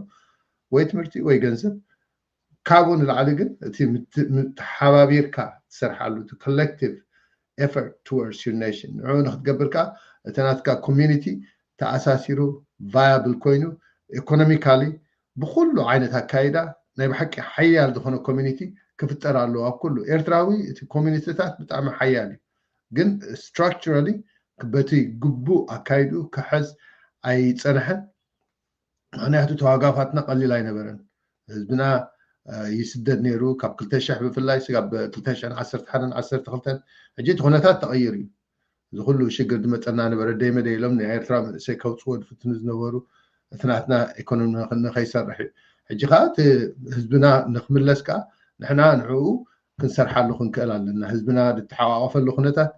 ወይ ትምህርቲ ወይ ገንዘብ ካብኡ ንላዕሊ ግን እቲ ተሓባቢርካ ትሰርሓሉ collective effort towards your nation ንዕኡ ንክትገብር ከዓ እቲ ናትካ community ተኣሳሲሩ viable ኮይኑ economically ብኩሉ ዓይነት ኣካይዳ ናይ ብሓቂ ሓያል ዝኾነ community ክፍጠር ኣለዎ ኣብ ኩሉ ኤርትራዊ እቲ communityታት ብጣዕሚ ሓያል እዩ ግን structurally በቲ ግቡእ ኣካይዱ ክሕዝ ኣይፀንሐን ምክንያቱ ተዋጋፋትና ቀሊል ኣይነበረን ህዝብና ይስደድ ነይሩ ካብ ክልተ ሽሕ ብፍላይ ስጋብ ክልተ ሽሕን ዓሰርተ ሓደን ዓሰርተ ክልተን ሕጂ እቲ ኩነታት ተቐይሩ እዩ እዚ ኩሉ ሽግር ዝመፀና ነበረ ደይመደ ኢሎም ናይ ኤርትራ መንእሰይ ከውፅዎ ዝፍትኑ ዝነበሩ እቲ ናትና ኢኮኖሚ ንኸይሰርሕ እዩ ሕጂ ከዓ እቲ ህዝብና ንክምለስ ከዓ ንሕና ንዕኡ ክንሰርሓሉ ክንክእል ኣለና ህዝብና ዝተሓቋቆፈሉ ኩነታት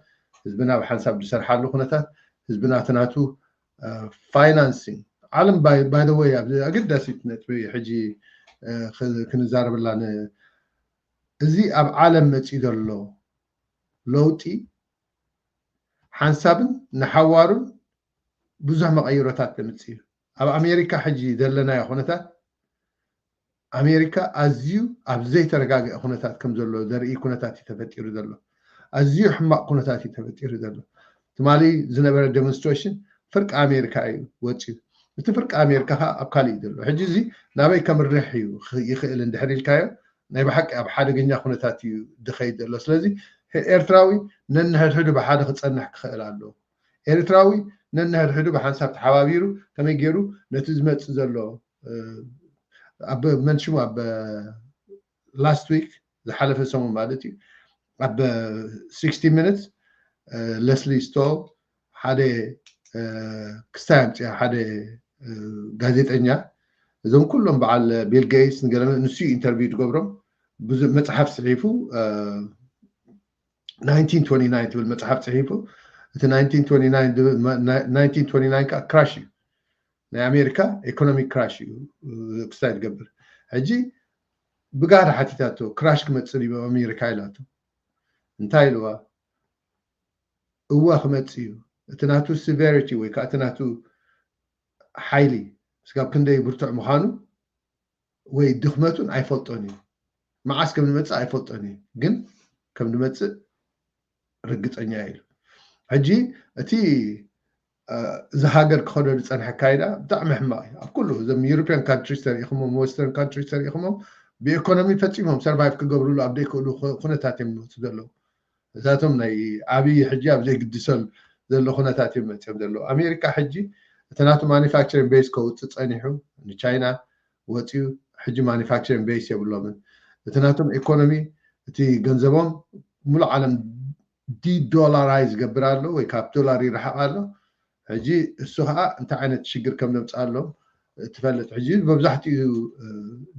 ህዝብና ብሓንሳብ ዝሰርሓሉ ኩነታት ህዝብና እቲ ናቱ financing ዓለም by the way ኣብዚ ኣገዳሲት ነጥቢ ሕጂ ክንዛረብላ እዚ ኣብ ዓለም መፂኡ ዘሎ ለውጢ ሓንሳብን ንሓዋሩን ብዙሕ መቐይሮታት ተምፅእ እዩ ኣብ ኣሜሪካ ሕጂ ዘለናዮ ኩነታት ኣሜሪካ ኣዝዩ ኣብ ዘይተረጋግአ ኩነታት ከም ዘሎ ዘርኢ ኩነታት እዩ ተፈጢሩ ዘሎ ኣዝዩ ሕማቕ ኩነታት እዩ ተፈጢሩ ዘሎ ትማሊ ዝነበረ demonstration ፍርቂ ኣሜሪካ እዩ ወፂኡ እቲ ፍርቂ ኣሜሪካ ከዓ ኣብ ካሊእ ዘሎ ሕጂ እዚ ናበይ ከምርሕ እዩ ይኽእል እንድሕር ኢልካዮ ናይ ብሓቂ ኣብ ሓደገኛ ኩነታት እዩ ዝኸይድ ዘሎ ስለዚ ኤርትራዊ ነንሕድሕዱ ብሓደ ክፀንሕ ክኽእል ኣለዎ ኤርትራዊ ነንሕድሕዱ ብሓንሳብ ተሓባቢሩ ከመይ ገይሩ ነቲ ዝመፅእ ዘሎ ኣብ መንሽሙ ኣብ last week ዝሓለፈ ሰሙን ማለት እዩ ኣብ sixty minutes Leslie Stahl ሓደ ክስታይ ኣምፅኣ ሓደ ጋዜጠኛ እዞም ኩሎም በዓል Bill Gates ንገለ ንሱ interview ትገብሮም ብዙ መፅሓፍ ፅሒፉ nineteen twenty-nine ትብል መፅሓፍ ፅሒፉ እቲ nineteen twenty-nine crash እዩ ናይ ኣሜሪካ economic crash እዩ ክስታይ ትገብር ሕጂ ብጋህዲ ሓቲታቶ crash ክመፅእ ድዩ ኣሜሪካ ኢላቶ እንታይ ኢልዋ እወ ክመፅእ እዩ እቲ ናቱ severity ወይ ከዓ እቲ ናቱ ሓይሊ ስጋብ ክንደይ ብርቱዕ ምዃኑ ወይ ድኽመቱን ኣይፈልጦን እዩ መዓስ ከም ዝመፅእ ኣይፈልጦን እዩ ግን ከም ዝመፅእ ርግፀኛ ኢሉ ሕጂ እቲ እዚ ሃገር ክኸዶ ዝፀንሐ ኣካይዳ ብጣዕሚ ሕማቕ እዩ ኣብ ኩሉ እዞም European countries ተሪኢኹሞም western countries ተሪኢኹሞም ብኢኮኖሚ ፈፂሞም survive ክገብርሉ ኣብ ዘይክእሉ ኩነታት እዮም ዝመፁ ዘለዉ እዛቶም ናይ ዓብዪ ሕጂ ኣብ ዘይግድሰል ዘሎ ኩነታት እዮም መፅኦም ዘለዉ ኣሜሪካ ሕጂ እቲ ናቱ manufacturing base ከውፅእ ፀኒሑ ንቻይና ወፂኡ ሕጂ manufacturing base የብሎምን እቲ ናቶም economy እቲ ገንዘቦም ሙሉእ ዓለም de-dollarize ዝገብር ኣሎ ወይ ካብ ዶላር ይረሓቕ ኣሎ ሕጂ እሱ ከዓ እንታይ ዓይነት ሽግር ከም ዘምፅኣሎም ትፈልጥ ሕጂ መብዛሕትኡ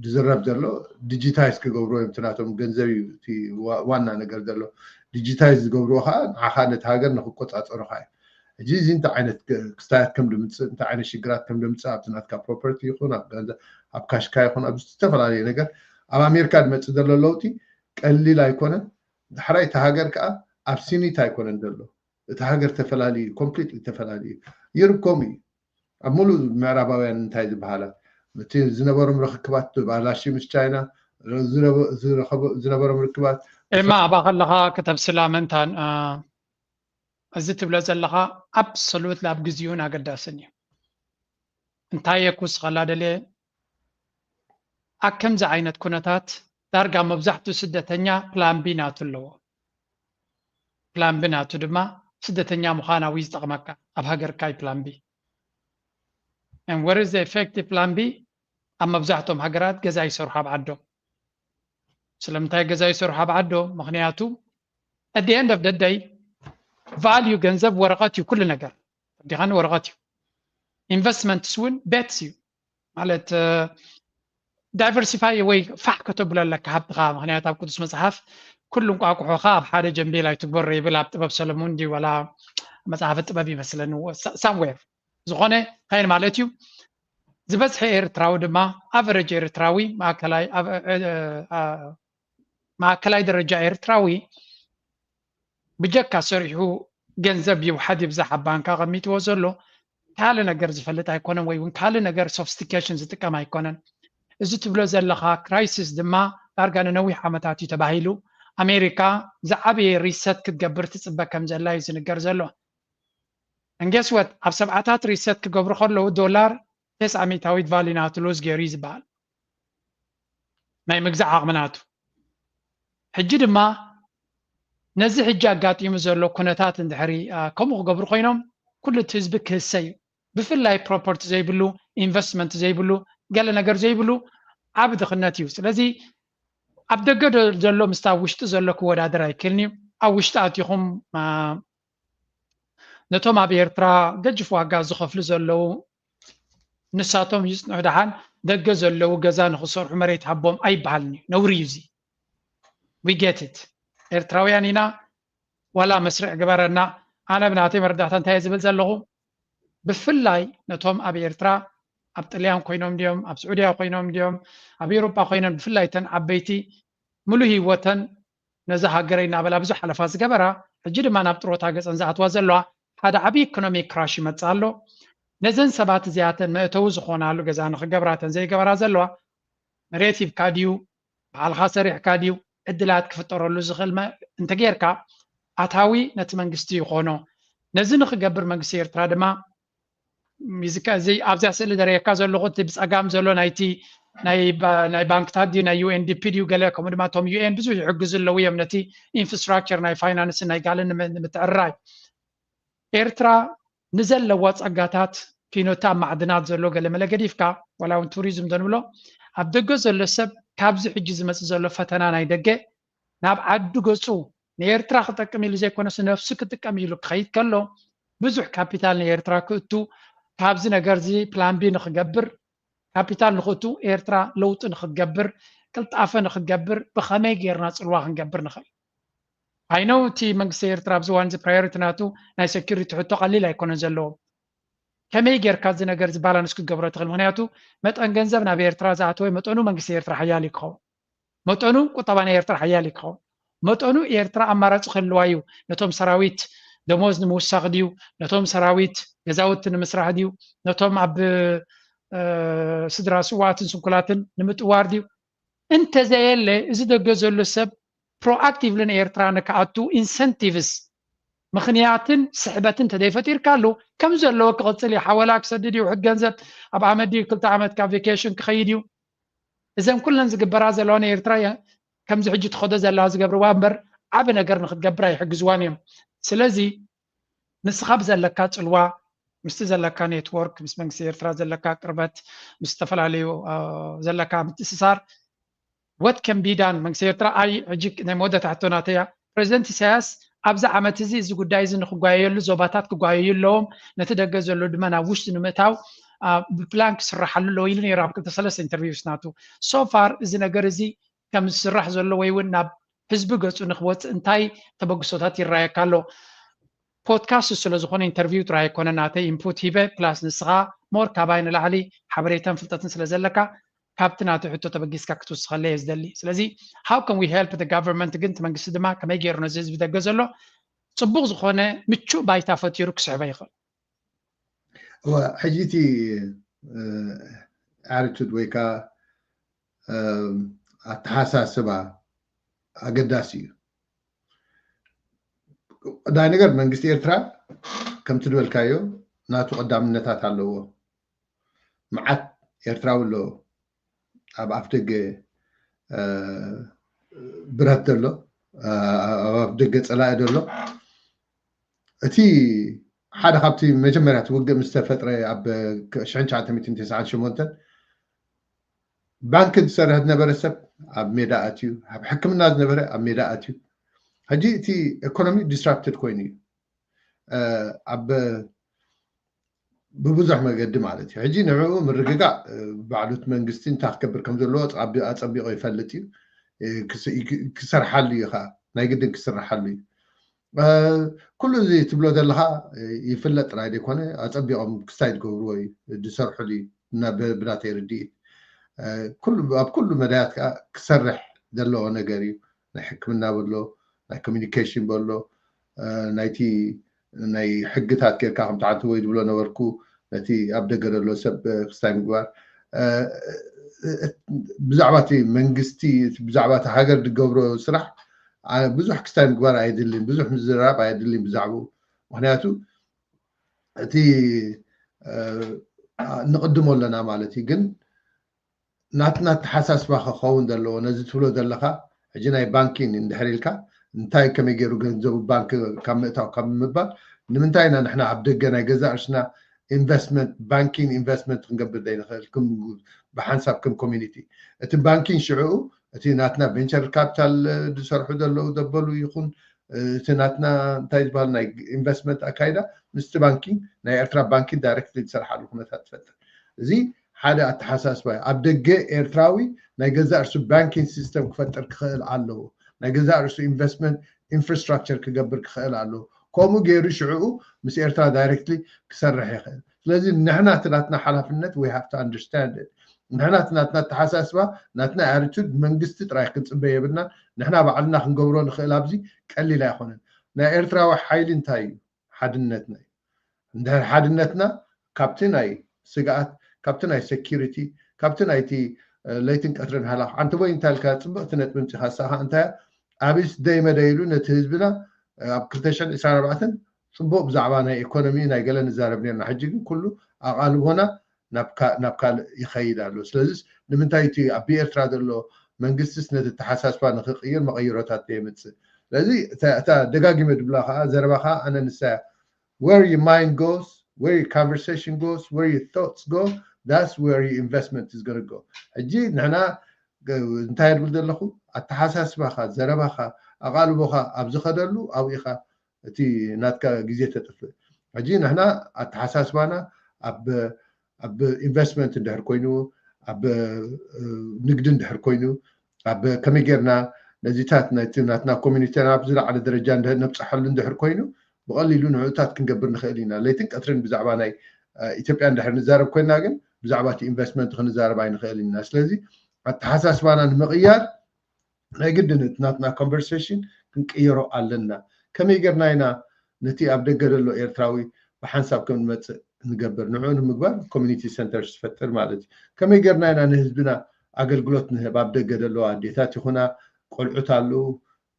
ዝዝረብ ዘሎ digitize ክገብርዎ እዮም ናቶም ገንዘብ እዩ ዋና ነገር ዘሎ digitize ዝገብርዎ ከዓ ንዓኻ ነቲ ሃገር ንክቆፃፀሩካ እዩ ሕጂ እዚ እንታይ ዓይነት ክስታያት ከም ድምፅእ እንታይ ዓይነት ሽግራት ከም ድምፅእ ኣብቲ ናትካ property ይኹን ኣብ ካሽካ ይኹን ኣብ ዝተፈላለዩ ነገር ኣብ ኣሜሪካ ዝመፅእ ዘሎ ለውጢ ቀሊል ኣይኮነን ዳሕራይ እቲ ሃገር ከዓ ኣብ ስኒት ኣይኮነን ዘሎ እቲ ሃገር ተፈላለዩ completely ተፈላለዩ ዩሮብ ከምኡ እዩ ኣብ ሙሉእ ምዕራባውያን እንታይ ዝበሃላ እቲ ዝነበሮም ርክክባት ባላሺ ምስ ቻይና ዝነበሮም ርክባት ኤማ ኣብኣ ከለኻ ከተብስላ መንታን እዚ ትብሎ ዘለኻ absolutely ኣብ ግዜኡን ኣገዳስን እዩ እንታይ እየ ክውስኸላ ደልየ ኣብ ከምዚ ዓይነት ኩነታት ዳርጋ መብዛሕትኡ ስደተኛ plan B ናቱ ኣለዎ plan B ናቱ ድማ ስደተኛ ምዃን ኣብዩ ዝጠቕመካ ኣብ ሃገርካ እዩ plan B and what is the effective plan B ኣብ መብዛሕትኦም ሃገራት ገዛ ይሰርሑ ኣብ ዓዶም ስለምንታይ ገዛ ይሰርሑ ኣብ ዓዶም ምክንያቱ at the end of the day value ገንዘብ ወረቐት እዩ ኩሉ ነገር ዲኻን ወረቐት እዩ investments እውን bets እዩ ማለት diversify ወይ ፋሕ ከተብሎ ኣለካ ሃብትኻ ምክንያቱ ኣብ ቅዱስ መፅሓፍ ኩሉ እንቋቁሖኻ ኣብ ሓደ ጀምቤል ኣይትግበሮ ይብል ኣብ ጥበብ ሰለሙን ድዩ ወላ መጽሓፈ ጥበብ ይመስለኒ ሳምዌር ዝኾነ ካይን ማለት እዩ። ዝበዝሐ ኤርትራዊ ድማ ኣቨረጅ ኤርትራዊ ማእከላይ ደረጃ ኤርትራዊ ብጀካ ሰሪሑ ገንዘብ ይውሓድ ይብዛሕ ኣብ ባንክ ኣቐሚጥዎ ዘሎ ካልእ ነገር ዝፈልጥ ኣይኮነን፣ ወይ እውን ካልእ ነገር ሶፍስቲኬሽን ዝጥቀም ኣይኮነን። እዚ ትብሎ ዘለኻ ክራይሲስ ድማ ዳርጋ ንነዊሕ ዓመታት እዩ ተባሂሉ። ኣሜሪካ ዝዓበየ ሪሰት ክትገብር ትፅበ ከም ዘላ እዩ ዝንገር ዘሎ። እንጌስወት ኣብ ሰብዓታት ሪሰት ክገብሩ ከለዉ ዶላር ተስዓ ሚእታዊት ቫሊ ናቱ ሉዝ ገይሩ እዩ ዝበሃል ናይ ምግዛእ ዓቕሚ ናቱ። ሕጂ ድማ ነዚ ሕጂ ኣጋጢሙ ዘሎ ኩነታት እንድሕሪ ከምኡ ክገብሩ ኮይኖም ኩሉ እቲ ህዝቢ ክህሰ እዩ። ብፍላይ ፕሮፐርቲ ዘይብሉ፣ ኢንቨስትመንት ዘይብሉ፣ ገለ ነገር ዘይብሉ ዓብ ድኽነት እዩ። ስለዚ ኣብ ደገ ዘሎ ምስታ ውሽጢ ዘሎ ክወዳደር ኣይክእልን እዩ። ኣብ ውሽጢ ኣቲኹም ነቶም ኣብ ኤርትራ ገጅፍ ዋጋ ዝኸፍሉ ዘለዉ ንሳቶም ይጽንሑ ደሓን ደገ ዘለዉ ገዛ ንኽሰርሑ መሬት ሃቦም ኣይበሃልን እዩ። ነውሪ እዩ እዚ። We get it። ኤርትራውያን ኢና። ዋላ መስርዕ ግበረና። ኣነ ብናተይ መረዳእታ እንታይ ዝብል ዘለኹ ብፍላይ ነቶም ኣብ ኤርትራ ኣብ ጥልያን ኮይኖም ድዮም ኣብ ስዑድያ ኮይኖም ድዮም ኣብ ኤውሮጳ ኮይኖም ብፍላይ ተን ዓበይቲ ሙሉ ህይወተን ነዛ ሃገረይ እናበላ ብዙሕ ሓለፋ ዝገበራ ሕጂ ድማ ናብ ጥሮታ ገፀን ዝኣትዋ ዘለዋ ሓደ ዓብዪ ኢኮኖሚ ክራሽ ይመፅእ ኣሎ። ነዘን ሰባት እዚኣተን መእተዊ ዝኾናሉ ገዛ ንክገብራተን ዘይገበራ ዘለዋ መሬት ሂብካ ድዩ ባዕልኻ ሰሪሕካ ድዩ ዕድላት ክፍጠረሉ ዝኽእል እንተጌርካ ኣታዊ ነቲ መንግስቲ ይኾኖ። ነዚ ንክገብር መንግስቲ ኤርትራ ድማ ኣብዚ ኣብዚኣ ስእሊ ዘርእየካ ዘለኹ እቲ ብፀጋም ዘሎ ናይቲ ናይ ባንክታት ድዩ ናይ ዩኤንዲፒ ድዩ ገለ ከምኡ ድማ እቶም ዩኤን ብዙሕ ይሕግዙ ኣለዉ እዮም ነቲ ኢንፍራስትራክቸር ናይ ፋይናንስን ናይ ጋልን ንምትዕርራይ። ኤርትራ ንዘለዋ ጸጋታት ፊኖታ ማዕድናት ዘሎ ገለመለ ገዲፍካ ዋላ እውን ቱሪዝም ዘንብሎ ኣብ ደገ ዘሎ ሰብ ካብዚ ሕጂ ዝመፅእ ዘሎ ፈተና ናይ ደገ ናብ ዓዱ ገፁ ንኤርትራ ክጠቅም ኢሉ ዘይኮነስ ነፍሱ ክጥቀም ኢሉ ክኸይድ ከሎ ብዙሕ ካፒታል ንኤርትራ ክእቱ ካብዚ ነገር እዚ ፕላን ቢ ንክገብር ካፒታል ንክእቱ ኤርትራ ለውጢ ንክትገብር ቅልጣፈ ንክትገብር ብኸመይ ጌርና ፅልዋ ክንገብር ንኽእል? I know እቲ መንግስቲ ኤርትራ ኣብዚ እዋን እዚ ፕራዮሪቲ ናቱ ናይ ሴኩሪቲ ሕቶ ቀሊል ኣይኮነን ዘለዎም። ከመይ ጌርካ እዚ ነገር እዚ ባላንስ ክትገብሮ ትኽእል? ምክንያቱ መጠን ገንዘብ ናብ ኤርትራ ዝኣተወ መጠኑ መንግስቲ ኤርትራ ሓያል እዩ ክኸውን፣ መጠኑ ቁጠባ ናይ ኤርትራ ሓያል እዩ ክኸውን፣ መጠኑ ኤርትራ ኣማራፂ ክህልዋ እዩ። ነቶም ሰራዊት ደሞዝ ንምውሳኽ ድዩ? ነቶም ሰራዊት ገዛውቲ ንምስራሕ ድዩ? ነቶም ኣብ ስድራ ስዋኣትን ስንኩላትን ንምጥዋር ድዩ? እንተዘየለ እዚ ደገ ዘሎ ሰብ ፕሮኣክቲቭሊ ንኤርትራ ንክኣቱ ኢንሰንቲቭስ ምኽንያትን ስሕበትን ተዘይፈጢርካሉ ከም ዘለዎ ክቕፅል እዩ። ሓወላ ክሰድድ እዩ፣ ውሕድ ገንዘብ ኣብ ዓመት ድዩ ክልተ ዓመት ካብ ቬኬሽን ክኸይድ እዩ። እዘን ኩለን ዝግበራ ዘለዋ ንኤርትራ ከምዚ ሕጂ ትኸዶ ዘላ ዝገብርዋ እምበር ዓቢ ነገር ንክትገብር ኣይሕግዝዋን እዮም። ስለዚ ንስኻ ብዘለካ ፅልዋ ምስቲ ዘለካ ኔትወርክ ምስ መንግስቲ ኤርትራ ዘለካ ቅርበት ምስ ዝተፈላለዩ ዘለካ ምትእስሳር what can be done መንግስቲ ኤርትራ ኣይ ሕጂ ናይ መወዳእታ ሕቶ ናተይ እያ። ፕረዚደንት ኢሳያስ ኣብዚ ዓመት እዚ እዚ ጉዳይ እዚ ንክጓየየሉ ዞባታት ክጓየዩ ኣለዎም፣ ነቲ ደገ ዘሎ ድማ ናብ ውሽጢ ንምእታው ብፕላን ክስራሓሉ ኣለዎ ኢሉ ነይሩ ኣብ ክልተ ሰለስተ ኢንተርቪውስ ናቱ። So far እዚ ነገር እዚ ከም ዝስራሕ ዘሎ ወይ እውን ናብ ህዝቢ ገፁ ንክወፅእ እንታይ ተበግሶታት ይረኣየካ ኣሎ? ፖድካስት ስለ ዝኾነ ኢንተርቪው ጥራይ ኣይኮነ ናተይ ኢንፑት ሂበ ፕላስ ንስኻ ሞር ካባይ ንላዕሊ ሓበሬታን ፍልጠትን ስለ ዘለካ ካብቲ ናተይ ሕቶ ተበጊስካ ክትውስኸለይ እየ ዝደሊ። ስለዚ how can we help the government ግን እቲ መንግስቲ ድማ ከመይ ገይሩ ነዚ ህዝቢ ደገ ዘሎ ፅቡቕ ዝኾነ ምቹእ ባይታ ፈጢሩ ክስዕበ ይኽእል? እወ ሕጂ እቲ ኣቲቱድ ወይ ከዓ ኣተሓሳስባ ኣገዳሲ እዩ። ቀዳይ ነገር መንግስቲ ኤርትራ ከምቲ ዝበልካዮ ናቱ ቀዳምነታት ኣለዎ። መዓት ኤርትራዊ ኣሎ ኣብ ኣፍ ደገ ብረት ዘሎ ኣብ ኣፍ ደገ ፀላኢ ዘሎ እቲ ሓደ ካብቲ መጀመርያ እቲ ውግእ ምስ ተፈጥረ ኣብ ሽሕን ትሽዓተ ሚእትን ተስዓን ሸሞንተን ባንኪ ዝሰርሕ ዝነበረ ሰብ ኣብ ሜዳ ኣትዩ ኣብ ሕክምና ዝነበረ ኣብ ሜዳ ኣትዩ ሕጂ እቲ ኢኮኖሚ ዲስራፕትድ ኮይኑ እዩ ኣብ ብብዙሕ መገዲ ማለት እዩ ሕጂ ንዕኡ ምርግጋእ ባዕሉት መንግስቲ እንታይ ክገብር ከም ዘለዎ ኣፀቢቆ ይፈልጥ እዩ ክሰርሓሉ እዩ ከዓ ናይ ግድን ክስርሓሉ እዩ ኩሉ እዚ ትብሎ ዘለኻ ይፍለጥ ጥራይ ዘይኮነ ኣፀቢቖም ክስታይ ዝገብርዎ እዩ ዝሰርሕሉ እዩ። ብናተይ ርድኢት ኩሉ ኣብ ኩሉ መዳያት ከዓ ክሰርሕ ዘለዎ ነገር እዩ። ናይ ሕክምና በሎ፣ ናይ ኮሚኒኬሽን በሎ፣ ናይቲ ናይ ሕግታት ጌርካ ከምቲ ሓንቲ ወይ ዝብሎ ነበርኩ፣ ነቲ ኣብ ደገ ዘሎ ሰብ ክስታይ ምግባር፣ ብዛዕባ እቲ መንግስቲ፣ ብዛዕባ እቲ ሃገር ዝገብሮ ስራሕ ብዙሕ ክስታይ ምግባር ኣየድልን፣ ብዙሕ ምዝራብ ኣየድልን ብዛዕባኡ። ምክንያቱ እቲ ንቕድሞ ኣለና ማለት እዩ። ግን ናትና ኣተሓሳስባ ክኸውን ዘለዎ ነዚ ትብሎ ዘለኻ ሕጂ ናይ ባንኪን እንድሕር ኢልካ እንታይ ከመይ ገይሩ ገንዘቡ ባንክ ካብ ምእታው ካብ ምባል ንምንታይ ኢና ንሕና ኣብ ደገ ናይ ገዛእ ርእስና ኢንቨስትመንት ባንኪን ኢንቨስትመንት ክንገብር ዘይንኽእል ብሓንሳብ ከም ኮሚኒቲ እቲ ባንኪን ሽዕኡ እቲ ናትና ቬንቸር ካፒታል ዝሰርሑ ዘለዉ ዘበሉ ይኹን እቲ ናትና እንታይ ዝበሃል ናይ ኢንቨስትመንት ኣካይዳ ምስቲ ባንኪን ናይ ኤርትራ ባንኪን ዳይሬክትሊ ዝሰርሓሉ ኩነታት ትፈጥር። እዚ ሓደ ኣተሓሳስባ እዩ። ኣብ ደገ ኤርትራዊ ናይ ገዛእ ርእሱ ባንኪንግ ሲስተም ክፈጥር ክኽእል ኣለዎ። ናይ ገዛእ ርእሱ ኢንቨስትመንት ኢንፍራስትራክቸር ክገብር ክኽእል ኣለዎ። ከምኡ ገይሩ ሽዕኡ ምስ ኤርትራ ዳይሬክትሊ ክሰርሕ ይኽእል። ስለዚ ንሕና እቲ ናትና ሓላፍነት we have to understand it። ንሕና እቲ ናትና ኣተሓሳስባ ናትና ኣቲቱድ መንግስቲ ጥራይ ክንፅበ የብልና። ንሕና ባዕልና ክንገብሮ ንኽእል ኣብዚ ቀሊል ኣይኮነን። ናይ ኤርትራዊ ሓይሊ እንታይ እዩ? ሓድነትና እዩ። እንድሕር ሓድነትና ካብቲ ናይ ስግኣት ካብቲ ናይ ሴኪሪቲ ካብቲ ናይቲ ለይትን ቀትርን ሃላኽ ሓንቲ ወይ እንታይ ኢልካ ፅብቕቲ ነጥቢ ምፅኻ ንሳኻ እንታይ ኣብስ ደይ መደይ ኢሉ ነቲ ህዝብና ኣብ ክልተ ሽሕን ዕስራን ኣርባዕተን ፅቡቕ ብዛዕባ ናይ ኢኮኖሚ ናይ ገለ ንዛረብ ነርና ሕጂ ግን ኩሉ ኣቓልቦና ናብ ካልእ ይኸይድ ኣሎ ስለዚስ ንምንታይ እቲ ኣብ ኤርትራ ዘሎ መንግስትስ ነቲ ተሓሳስባ ንክቕይር መቐይሮታት የምፅእ ስለዚ እታ ደጋጊመ ድብላ ከዓ ዘረባ ከዓ ኣነ ንሳ where your mind goes, where your conversation goes, where your thoughts go, that's where your investment is going to go. ሕጂ ንሕና እንታይ ድብል ዘለኹ ኣተሓሳስባኻ ዘረባኻ ኣቓልቦኻ ኣብ ዝኸደሉ ኣብኡ ኢኻ እቲ ናትካ ግዜ ተጥፍእ። ሕጂ ንሕና ኣተሓሳስባና ኣብ ኣብ ኢንቨስትመንት እንድሕር ኮይኑ ኣብ ንግዲ እንድሕር ኮይኑ ኣብ ከመይ ጌርና ነዚታት ናትና ኮሚኒቲ ናብ ዝለዓለ ደረጃ ነብፅሐሉ እንድሕር ኮይኑ ብቐሊሉ ንዕኡታት ክንገብር ንኽእል ኢና። ለይትን ቀትርን ብዛዕባ ናይ ኢትዮጵያ እንድሕር ንዛረብ ኮይና ግን ብዛዕባ እቲ ኢንቨስትመንት ክንዛረብ ኣይንኽእል ኢና። ስለዚ ኣተሓሳስባና ንምቕያር ናይ ግድን እቲ ናትና ኮንቨርሴሽን ክንቅይሮ ኣለና። ከመይ ጌርና ኢና ነቲ ኣብ ደገ ዘሎ ኤርትራዊ ብሓንሳብ ከም ንመፅእ ንገብር? ንዕኡ ንምግባር ኮሚኒቲ ሰንተርስ ትፈጥር ማለት እዩ። ከመይ ጌርና ኢና ንህዝብና ኣገልግሎት ንህብ? ኣብ ደገ ዘለዋ ኣዴታት ይኹና ቆልዑት ኣለዉ፣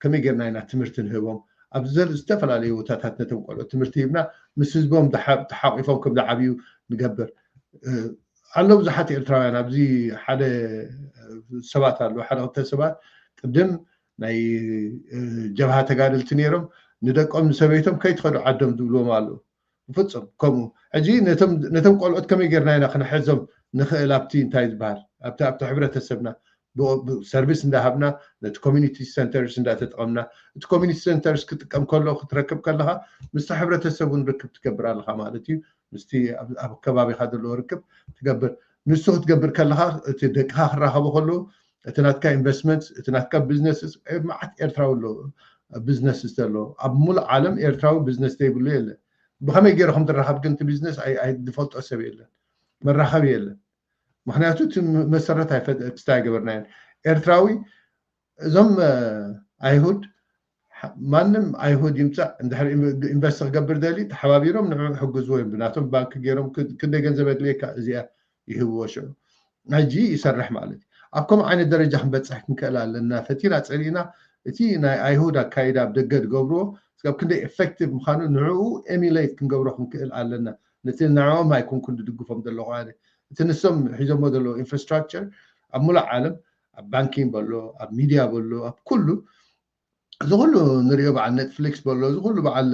ከመይ ጌርና ኢና ትምህርቲ ንህቦም? ኣብ ዝተፈላለዩ ቦታታት ነቶም ቆልዑት ትምህርቲ ሂብና ምስ ህዝቦም ተሓቂፎም ከም ዝዓብዩ ንገብር። ኣለዉ ብዙሓት ኤርትራውያን ኣብዚ ሓደ ሰባት ኣለዉ ሓደ ክልተ ሰባት ቅድም ናይ ጀብሃ ተጋደልቲ ነይሮም ንደቆም ንሰበይቶም ከይትኸዱ ዓዶም ዝብልዎም ኣለዉ። ብፍፁም ከምኡ ሕጂ ነቶም ቆልዑት ከመይ ጌርና ኢና ክንሕዞም ንኽእል ኣብቲ እንታይ ዝበሃል ኣብቲ ኣብቲ ሕብረተሰብና ሰርቪስ እንዳሃብና ነቲ ኮሚኒቲ ሰንተርስ እንዳተጠቐምና እቲ ኮሚኒቲ ሰንተርስ ክጥቀም ከሎ ክትረክብ ከለካ ምስቲ ሕብረተሰብ እውን ርክብ ትገብር ኣለካ ማለት እዩ። ምስቲ ኣብ ከባቢካ ዘለዎ ርክብ ትገብር ንሱ ክትገብር ከለካ እቲ ደቅካ ክራኸቡ ከለዉ እቲ ናትካ ኢንቨስትመንት እቲ ናትካ ቢዝነስ መዓት ኤርትራዊ ኣሎ ቢዝነስ ዘሎ ኣብ ሙሉእ ዓለም ኤርትራዊ ቢዝነስ ዘይብሉ የለን። ብከመይ ገይሩ ከም ዝራኸብ ግን እቲ ቢዝነስ ዝፈልጦ ሰብ የለን። መራኸቢ የለን። ምክንያቱ እቲ መሰረት ኣይፈስታ ኣይገበርናዮን። ኤርትራዊ እዞም ኣይሁድ ማንም ኣይሁድ ይምፃእ እንድሕር ኢንቨስት ክገብር ደሊ ተሓባቢሮም ንዑ ሕግዝዎ እዮም ብናቶም ባንክ ገይሮም ክንደይ ገንዘብ የድልየካ እዚኣ ይህብዎ ሽዑ ሕጂ ይሰርሕ ማለት እዩ። ኣብ ከምኡ ዓይነት ደረጃ ክንበፅሕ ክንክእል ኣለና። ፈቲና ፀሊእና እቲ ናይ ኣይሁድ ኣካይዳ ኣብ ደገ ዝገብርዎ ስጋብ ክንደይ ኤፌክቲቭ ምዃኑ ንዕኡ ኤሚሌት ክንገብሮ ክንክእል ኣለና። ነቲ ንዕኦም ኣይኮንኩን ዝድግፎም ዘለኹ ኣነ እቲ ንሶም ሒዞሞ ዘለዉ ኢንፍራስትራክቸር ኣብ ሙሉእ ዓለም ኣብ ባንኪን በሎ ኣብ ሚድያ በሎ ኣብ ኩሉ እዚ ኩሉ ንሪኦ በዓል ኔትፍሊክስ በሎ እዚ ኩሉ በዓል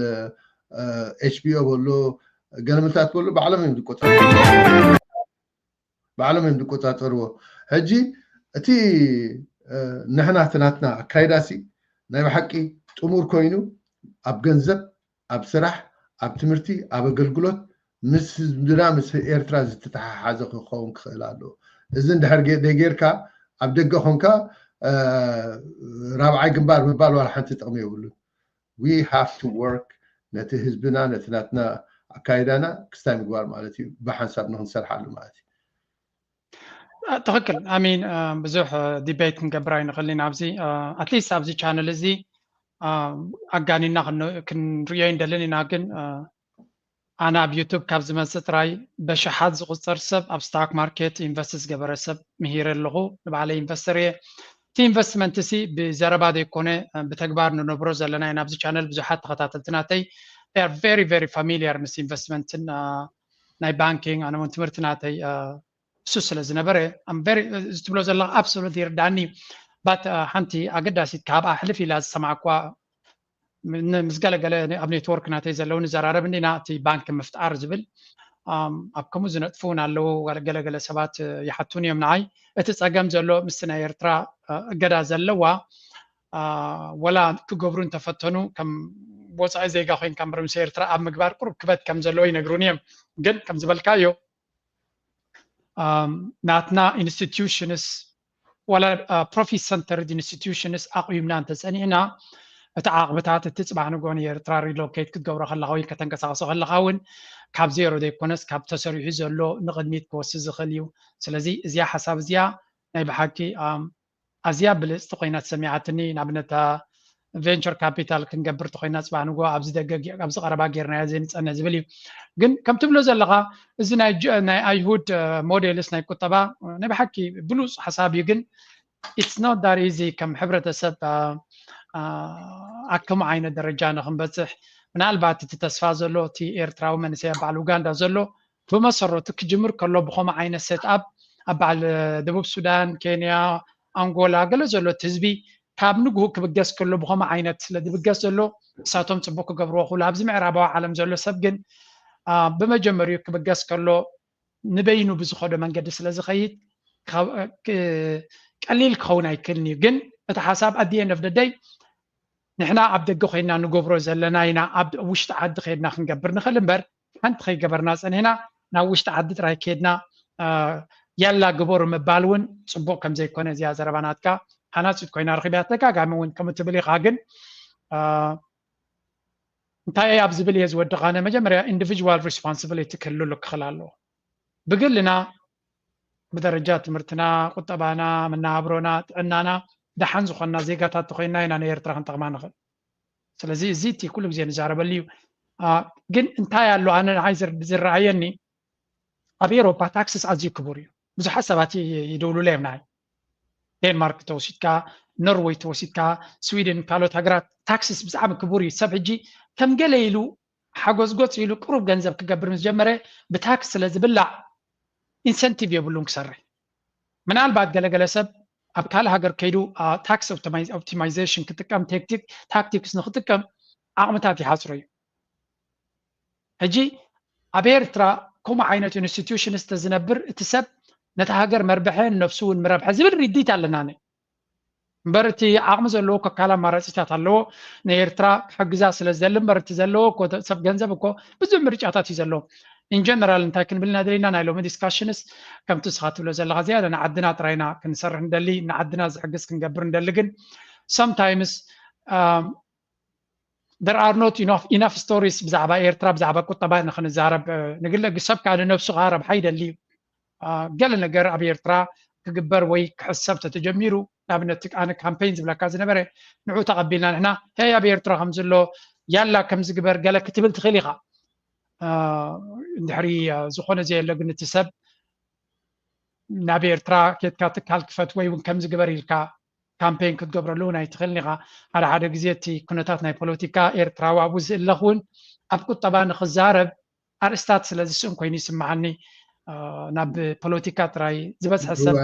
ኤችቢኦ በሎ ገለመታት በሎ ባዕሎም እዮም ዝቆፃፀሩ ባዕሎም እዮም ዝቆፃፀርዎ። ሕጂ እቲ ንሕና እቲ ናትና ኣካይዳሲ ናይ ብሓቂ ጥሙር ኮይኑ ኣብ ገንዘብ ኣብ ስራሕ ኣብ ትምህርቲ ኣብ ኣገልግሎት ምስ ህዝብና ምስ ኤርትራ ዝተተሓሓዘ ክኸውን ክኽእል ኣለዎ። እዚ እንድሕር ደይጌርካ ኣብ ደገ ኮንካ ራብዓይ ግንባር ምባል ዋላ ሓንቲ ጥቕሚ የብሉን። we have to work ነቲ ህዝብና ነቲ ናትና ኣካይዳና ክስታይ ምግባር ማለት እዩ። ብሓንሳብ ንክንሰርሓሉ ማለት እዩ። ትክክል ኣሚን። ብዙሕ ዲቤት ክንገብር ኣይንኽእል ኢና ኣብዚ ኣትሊስት ኣብዚ ቻነል እዚ ኣጋኒና ክንርእዮ ይንደልን ኢና። ግን ኣነ ኣብ ዩቱብ ካብ ዝመፅእ ጥራይ በሽሓት ዝቁፀር ሰብ ኣብ ስታክ ማርኬት ኢንቨስት ዝገበረ ሰብ ምሂረ ኣለኹ። ንባዕለይ ኢንቨስተር እየ። እቲ ኢንቨስትመንት ሲ ብዘረባ ዘይኮነ ብተግባር ንነብሮ ዘለና ኢና። ኣብዚ ቻነል ብዙሓት ተኸታተልቲ ናተይ very very familiar ምስ ኢንቨስትመንትን ናይ ባንኪንግ ኣነ እውን ትምህርቲ ናተይ እሱ ስለ ዝነበረ እዚ ትብሎ ዘለካ ኣብሶሉት ይርዳኒ። ባት ሓንቲ ኣገዳሲት ካብኣ ሕልፍ ኢላ ዝሰማዕኳ ምስ ገለገለ ኣብ ኔትወርክ ናተይ ዘለዉ ንዘራረብ እንዲና እቲ ባንክ ምፍጣር ዝብል ኣብ ከምኡ ዝነጥፉ እውን ኣለዉ። ገለገለ ሰባት ይሓቱን እዮም ንዓይ እቲ ፀገም ዘሎ ምስቲ ናይ ኤርትራ እገዳ ዘለዋ ወላ ክገብሩ እንተፈተኑ ከም ወፃኢ ዜጋ ኮይንካ እምበር ምስ ኤርትራ ኣብ ምግባር ቁሩብ ክበት ከም ዘለዎ ይነግሩን እዮም። ግን ከም ዝበልካዮ ናትና ኢንስቲትዩሽንስ ወላ ፕሮፊት ሰንተርድ ኢንስቲትዩሽንስ ኣቑይምና እንተፀኒዕና እቲ ዓቕምታት እቲ ፅባሕ ንግሆ ንኤርትራ ሪሎኬት ክትገብሮ ከለካ ወይ ከተንቀሳቕሶ ከለካ እውን ካብ ዜሮ ዘይኮነስ ካብ ተሰሪሑ ዘሎ ንቕድሚት ክወስድ ዝኽእል እዩ። ስለዚ እዚኣ ሓሳብ እዚኣ ናይ ብሓቂ ኣዝያ ብልፅቲ ኮይና ተሰሚዓትኒ። ንኣብነት ቬንቸር ካፒታል ክንገብር ተኮይና ፅባሕ ንጎ ኣብዚ ደገ ኣብዚ ቀረባ ጌርናዮ ዘይንፀንሕ ዝብል እዩ። ግን ከም ትብሎ ዘለካ እዚ ናይ ኣይሁድ ሞዴልስ ናይ ቁጠባ ናይ ብሓቂ ብሉፅ ሓሳብ እዩ። ግን it's not that easy ከም ሕብረተሰብ ኣከሙ ዓይነት ደረጃ ንክንበፅሕ ምናልባት እቲ ተስፋ ዘሎ እቲ ኤርትራዊ መንእሰይ ኣብ በዓል ኡጋንዳ ዘሎ ብመሰረቱ ክጅምር ከሎ ብኸምኡ ዓይነት ሴት ኣፕ ኣብ በዓል ደቡብ ሱዳን፣ ኬንያ፣ ኣንጎላ ገለ ዘሎ እቲ ህዝቢ ካብ ንግሁ ክብገስ ከሎ ብኸምኡ ዓይነት ስለ ዝብገስ ዘሎ ንሳቶም ፅቡቅ ክገብርዎ ክብሉ ኣብዚ ምዕራባዊ ዓለም ዘሎ ሰብ ግን ብመጀመሪኡ ክብገስ ከሎ ንበይኑ ብዝኸዶ መንገዲ ስለ ዝኸይድ ቀሊል ክኸውን ኣይክእልን እዩ። ግን እቲ ሓሳብ ኣት ኤንድ ኦፍ ደይ ንሕና ኣብ ደገ ኮይና ንገብሮ ዘለና ኢና ኣብ ውሽጢ ዓዲ ከድና ክንገብር ንኽእል እምበር ሓንቲ ከይገበርና ፀኒሕና ናብ ውሽጢ ዓዲ ጥራይ ከድና ያላ ግበሩ ምባል እውን ፅቡቅ ከም ዘይኮነ እዚኣ ዘረባ ናትካ ሃናፂት ኮይና ረኪብያ ተደጋጋሚ እውን ከም ትብል ኢካ። ግን እንታይ ኣብ ዝብል እየ ዝወድቕ ኣነ መጀመርያ ኢንዲቪጅዋል ሪስፖንስብሊቲ ክህልሉ ክኽእል ኣለዎ። ብግልና ብደረጃ ትምህርትና፣ ቁጠባና፣ መነባብሮና፣ ጥዕናና ደሓን ዝኾንና ዜጋታት ተኮይንና ኢና ንኤርትራ ክንጠቕማ ንኽእል። ስለዚ እዚ እቲ ኩሉ ግዜ ንዛረበሉ እዩ። ግን እንታይ ኣሎ ኣነ ንዓይ ዝረኣየኒ ኣብ ኤሮፓ ታክስስ ኣዝዩ ክቡር እዩ። ብዙሓት ሰባት ይደውሉለ እዮም ንዓይ ዴንማርክ ተወሲድካ፣ ኖርወይ ተወሲድካ፣ ስዊድን ካልኦት ሃገራት ታክስስ ብጣዕሚ ክቡር እዩ። ሰብ ሕጂ ከም ገለ ኢሉ ሓጎዝጎዝ ኢሉ ቅሩብ ገንዘብ ክገብር ምስ ጀመረ ብታክስ ስለ ዝብላዕ ኢንሰንቲቭ የብሉን ክሰርሕ። ምናልባት ገለገለ ሰብ ኣብ ካልእ ሃገር ከይዱ ታክስ ኦፕቲማይዜሽን ክጥቀም ታክቲክስ ንክጥቀም ዓቕምታት ይሓፅሮ እዩ። ሕጂ ኣብ ኤርትራ ከምኡ ዓይነት ኢንስቲትዩሽንስ ተዝነብር እቲ ሰብ ነቲ ሃገር መርብሐ ነፍሱ እውን ምረብሐ ዝብል ርዲት ኣለና። እምበር እቲ ዓቕሚ ዘለዎ እኮ ካልእ ኣማራፂታት ኣለዎ። ንኤርትራ ክሕግዛ ስለ ዝደሊ እምበር እቲ ዘለዎ እኮ ሰብ ገንዘብ እኮ ብዙሕ ምርጫታት እዩ ዘለዎ። ኢንጀነራል እንታይ ክንብል ኢና ደሊና ናይ ሎሚ ዲስካሽንስ ከምቲ ንስኻ ትብሎ ዘለኻ ዝያዳ ንዓድና ጥራይና ክንሰርሕ ንደሊ ንዓድና ዝሕግዝ ክንገብር ንደሊ ግን sometimes there are not enough enough stories ብዛዕባ ኤርትራ ብዛዕባ ቁጠባ ንክንዛረብ ንግለ ግሰብ ከዓ ንነብሱ ከዓ ረብሓ ይደሊ እዩ። ገለ ነገር ኣብ ኤርትራ ክግበር ወይ ክሕሰብ ተተጀሚሩ ንኣብነት ኣነ ካምፔይን ዝብለካ ዝነበረ ንዑ ተቐቢልና ንሕና ታይ ኣብ ኤርትራ ከም ዘሎ ያላ ከም ዝግበር ገለ ክትብል ትኽእል ኢኻ። እንድሕሪ ዝኾነ ዘየለ ግን እቲ ሰብ ናብ ኤርትራ ኬድካ ትካል ክፈት ወይ እውን ከም ዝግበር ኢልካ ካምፔን ክትገብረሉ እውን ኣይትኽእልን ኢኻ። ሓደ ሓደ ግዜ እቲ ኩነታት ናይ ፖለቲካ ኤርትራዊ ኣብኡ ዝእለኽ እውን ኣብ ቁጠባ ንክዛረብ ኣርእስታት ስለ ዝስእን ኮይኑ ይስምዓኒ። ናብ ፖለቲካ ጥራይ ዝበዝሐ ሰብ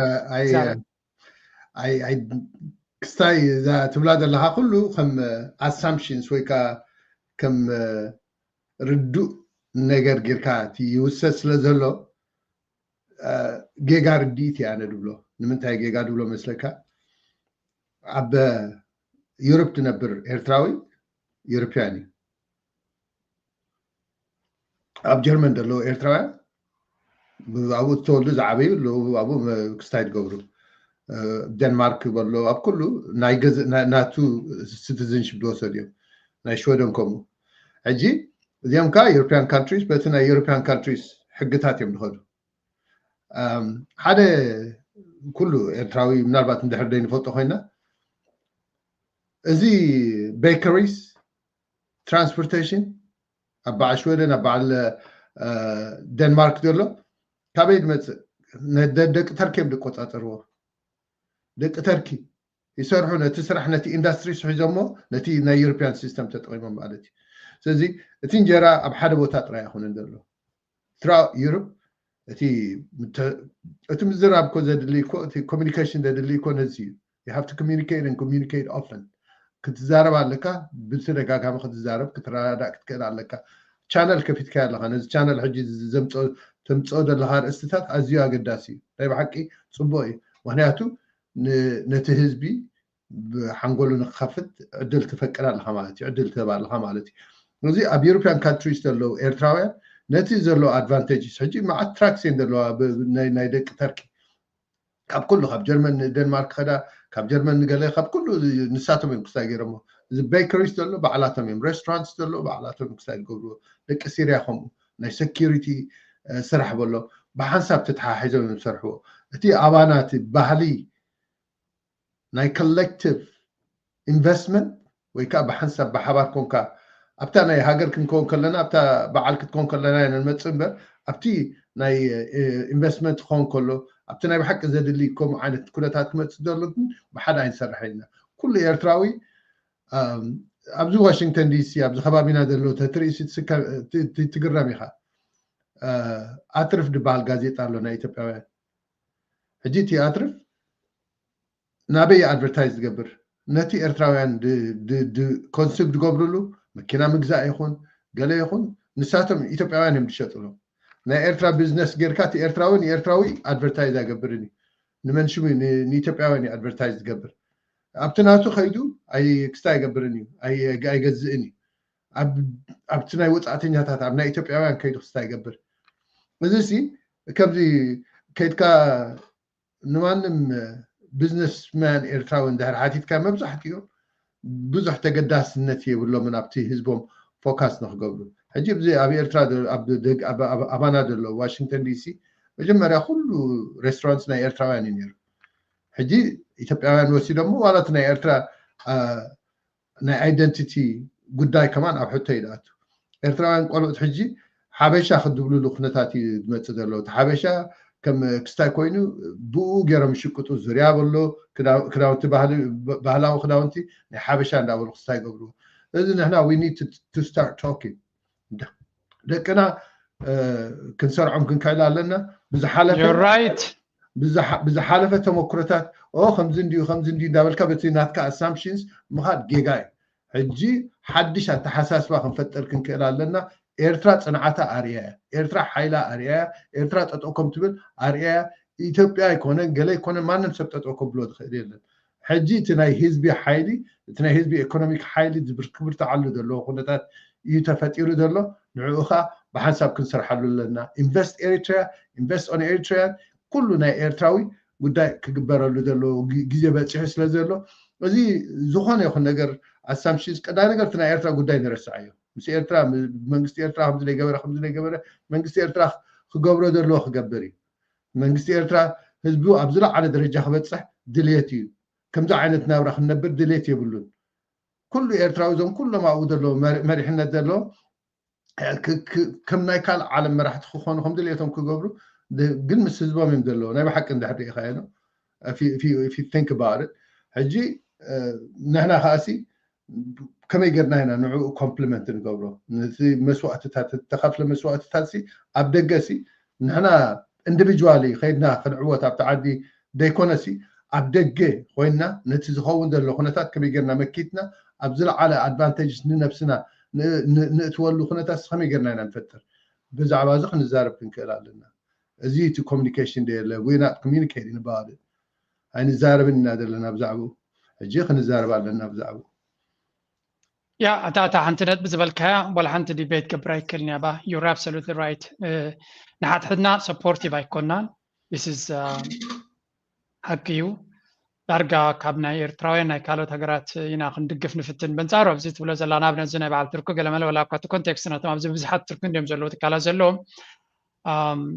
ክስታይ እዛ ትብላ ዘለካ ኩሉ ከም ኣሳምፕሽንስ ወይ ከዓ ከም ርዱእ ነገር ጌርካ ይውሰድ ስለ ዘሎ ጌጋ ርድኢት እየ ኣነ ድብሎ። ንምንታይ ጌጋ ድብሎ መስለካ? ኣብ ዩሮፕ ትነብር ኤርትራዊ ዩሮፕያን እዩ። ኣብ ጀርመን ዘለዉ ኤርትራውያን ብኣብኡ ዝተወልዱ ዝዓበዩ ኣለዉ። ኣብኡ ክስታይ ትገብሩ ደንማርክ በሎ ኣብ ኩሉ ናይ ናቱ ሲቲዝንሽፕ ዝወሰዱ እዮም። ናይ ሽወደን ከምኡ። ሕጂ እዚኦም ከዓ European countries በቲ ናይ European countries ሕግታት እዮም ዝኸዱ። ሓደ ኩሉ ኤርትራዊ ምናልባት እንድሕር ደይንፈልጦ ኮይና፣ እዚ bakeries፣ transportation ኣብ በዓል ሽወደን ኣብ በዓል ደንማርክ ዘሎ ካበይ ዝመፅእ? ደቂ ተርኪ እዮም ዝቆፃፀርዎ። ደቂ ተርኪ ይሰርሑ፣ ነቲ ስራሕ ነቲ ኢንዳስትሪ ስሒዞሞ ነቲ ናይ European system ተጠቂሞም ማለት እዩ። ስለዚ እቲ እንጀራ ኣብ ሓደ ቦታ ጥራይ ኣይኮነን ዘሎ። Throughout Europe እቲ እቲ ምዝራብ እኮ ዘድሊ እኮ እቲ communication ዘድሊ እኮ ነዚ እዩ። You have to communicate and communicate often። ክትዛረብ ኣለካ፣ ብተደጋጋሚ ክትዛረብ ክትረዳዳእ ክትክእል ኣለካ። ቻነል ከፊትካ ኣለካ፣ ነዚ ቻነል ሕጂ ተምፅኦ ዘለካ ርእስትታት ኣዝዩ ኣገዳሲ እዩ። ናይ ብሓቂ ፅቡቅ እዩ። ምክንያቱ ነቲ ህዝቢ ብሓንጎሉ ንክኸፍት ዕድል ትፈቅድ ኣለካ ማለት እዩ፣ ዕድል ትህብ ኣለካ ማለት እዩ። እዚ ኣብ European countries ዘለዉ ኤርትራውያን ነቲ ዘሎ advantages፣ ሕጂ መዓት ትራክስ እየን ዘለዋ ናይ ደቂ ተርኪ፣ ካብ ኩሉ ካብ ጀርመን ንደንማርክ ከዳ፣ ካብ ጀርመን ንገለ ካብ ኩሉ ንሳቶም እዮም ክስታይ ገይሮሞ። እዚ bakeries ዘሎ ባዕላቶም እዮም፣ restaurants ዘሎ ባዕላቶም እዮም ክስታይ ዝገብርዎ። ደቂ ሲርያ ከምኡ ናይ security ስራሕ በሎ ብሓንሳብ ተተሓሒዞም እዮም ዝሰርሕዎ። እቲ ኣባና እቲ ባህሊ ናይ collective investment ወይ ከዓ ብሓንሳብ ብሓባር ኮንካ ኣብታ ናይ ሃገር ክንከውን ከለና ኣብታ በዓል ክትከውን ከለና ኢና ንመፅእ እምበር ኣብቲ ናይ ኢንቨስትመንት ክኸውን ከሎ ኣብቲ ናይ ብሓቂ ዘድሊ ከምኡ ዓይነት ኩነታት ክመፅእ ዘሎ ግን ብሓደ ኣይንሰርሐን ኢና። ኩሉ ኤርትራዊ ኣብዚ ዋሽንግተን ዲሲ ኣብዚ ከባቢና ዘሎ ተትርኢ ትግረም ኢኻ። ኣትርፍ ዝበሃል ጋዜጣ ኣሎ ናይ ኢትዮጵያውያን። ሕጂ እቲ ኣትርፍ ናበይ ኣድቨርታይዝ ዝገብር? ነቲ ኤርትራውያን ኮንሱም ዝገብርሉ መኪና ምግዛእ ይኹን ገለ ይኹን ንሳቶም ኢትዮጵያውያን እዮም ዝሸጥሎም። ናይ ኤርትራ ቢዝነስ ጌርካ እቲ ኤርትራዊ ንኤርትራዊ ኣድቨርታይዝ ኣይገብርን እዩ። ንመን ሽሙ ንኢትዮጵያውያን እዩ ኣድቨርታይዝ ዝገብር። ኣብቲ ናቱ ከይዱ ክስታይ ኣይገብርን እዩ፣ ኣይገዝእን እዩ። ኣብቲ ናይ ወፃእተኛታት ኣብ ናይ ኢትዮጵያውያን ከይዱ ክስታይ ይገብር። እዚ ሲ ከምዚ ከይድካ ንማንም ቢዝነስ ማን ኤርትራዊ እንድሕር ሓቲትካ መብዛሕትኡ ብዙሕ ተገዳስነት የብሎምን ኣብቲ ህዝቦም ፎካስ ንክገብሩ። ሕጂ ኣብዚ ኣብ ኤርትራ ኣባና ዘሎ ዋሽንግተን ዲሲ መጀመርያ ኩሉ ሬስቶራንት ናይ ኤርትራውያን እዩ ነይሩ። ሕጂ ኢትዮጵያውያን ወሲዶሞ ዋላ እቲ ናይ ኤርትራ ናይ ኣይደንቲቲ ጉዳይ ከማን ኣብ ሕቶ እዩ ዝኣቱ። ኤርትራውያን ቆልዑት ሕጂ ሓበሻ ክድብሉሉ ኩነታት እዩ ዝመፅእ ዘሎ። እቲ ሓበሻ ከም ክስታይ ኮይኑ ብኡ ገይሮም ይሽቅጡ። ዙርያ በሎ ክዳውንቲ ባህላዊ ክዳውንቲ ናይ ሓበሻ እንዳበሉ ክስታይ ይገብርዎ። እዚ ንሕና we need to start talking ደቅና ክንሰርዖም ክንክእል ኣለና። ብዝሓለፈ right ብዝሓለፈ ተመክሮታት ኦ ከምዚ እንድዩ ከምዚ እንድዩ እንዳበልካ በቲ ናትካ ኣሳምፕሽንስ ምኻድ ጌጋ እዩ። ሕጂ ሓድሽ ኣተሓሳስባ ክንፈጥር ክንክእል ኣለና። ኤርትራ ፅንዓታ ኣርእያ እያ። ኤርትራ ሓይላ ኣርእያ እያ። ኤርትራ ጠጠው ከም ትብል ኣርእያ እያ። ኢትዮጵያ ኣይኮነን ገለ ኣይኮነን ማንም ሰብ ጠጠው ከብሎ ዝኽእል የለን። ሕጂ እቲ ናይ ህዝቢ ሓይሊ እቲ ናይ ህዝቢ ኢኮኖሚክ ሓይሊ ዝብርክብርትዓሉ ዘለዎ ኩነታት እዩ ተፈጢሩ ዘሎ። ንዕኡ ከዓ ብሓንሳብ ክንሰርሓሉ ኣለና። ኢንቨስት ኤሪትሪያ ኢንቨስት ኦን ኤሪትሪያን ኩሉ ናይ ኤርትራዊ ጉዳይ ክግበረሉ ዘለዎ ግዜ በፂሑ ስለ ዘሎ እዚ ዝኾነ ይኹን ነገር ኣሳምፕሽንስ ቀዳይ ነገር እቲ ናይ ኤርትራ ጉዳይ ንረስዓዮ። ምስ ኤርትራ መንግስቲ ኤርትራ ከምዚ ዘይገበረ ከምዚ ዘይገበረ መንግስቲ ኤርትራ ክገብሮ ዘለዎ ክገብር እዩ። መንግስቲ ኤርትራ ህዝቡ ኣብ ዝለዓለ ደረጃ ክበፅሕ ድልየት እዩ። ከምዚ ዓይነት ናብራ ክንነብር ድልየት የብሉን። ኩሉ ኤርትራዊ እዞም ኩሎም ኣብኡ ዘለዉ መሪሕነት ዘለዎም ከም ናይ ካልእ ዓለም መራሕቲ ክኾኑ ከም ድልየቶም ክገብሩ ግን ምስ ህዝቦም እዮም ዘለዉ። ናይ ብሓቂ እንድሕር ርኢኻዮ think about it። ሕጂ ንሕና ከኣሲ ከመይ ጌርና ኢና ንዕኡ ኮምፕሊመንት ንገብሮ? ነቲ መስዋእትታት እተኸፍለ መስዋእትታት ሲ ኣብ ደገ ሲ ንሕና ኢንዲቪጁዋሊ ከይድና ክንዕወት ኣብቲ ዓዲ ደይኮነሲ ኣብ ደገ ኮይንና ነቲ ዝኸውን ዘሎ ኩነታት ከመይ ጌርና መኪትና ኣብ ዝለዓለ ኣድቫንቴጅ ንነብስና ንእትወሉ ኩነታት ከመይ ጌርና ኢና ንፈጥር? ብዛዕባ እዚ ክንዛረብ ክንክእል ኣለና። እዚ እቲ ኮሚኒኬሽን ዶ የለ? We're not communicating about it። ኣይንዛረብን ኢና ዘለና ብዛዕባኡ። ሕጂ ክንዛረብ ኣለና ብዛዕባኡ። ያ እታ እታ ሓንቲ ነጥቢ ዝበልካያ ዋላ ሓንቲ ዲቤት ገብር ኣይክእልን እያ። You're absolutely right። ንሓድሕድና ሰፖርቲቭ ኣይኮናን። This is ሓቂ እዩ። ዳርጋ ካብ ናይ ኤርትራውያን ናይ ካልኦት ሃገራት ኢና ክንድግፍ ንፍትን። በንጻሩ ኣብዚ ትብሎ ዘላ ንኣብነት እዚ ናይ በዓል ቱርኪ ገለመለ ወላ እኳ እቲ ኮንቴክስት ናቶም ኣብዚ ብዙሓት ቱርኪ እንዲዮም ዘለዉ ትካላት ዘለዎም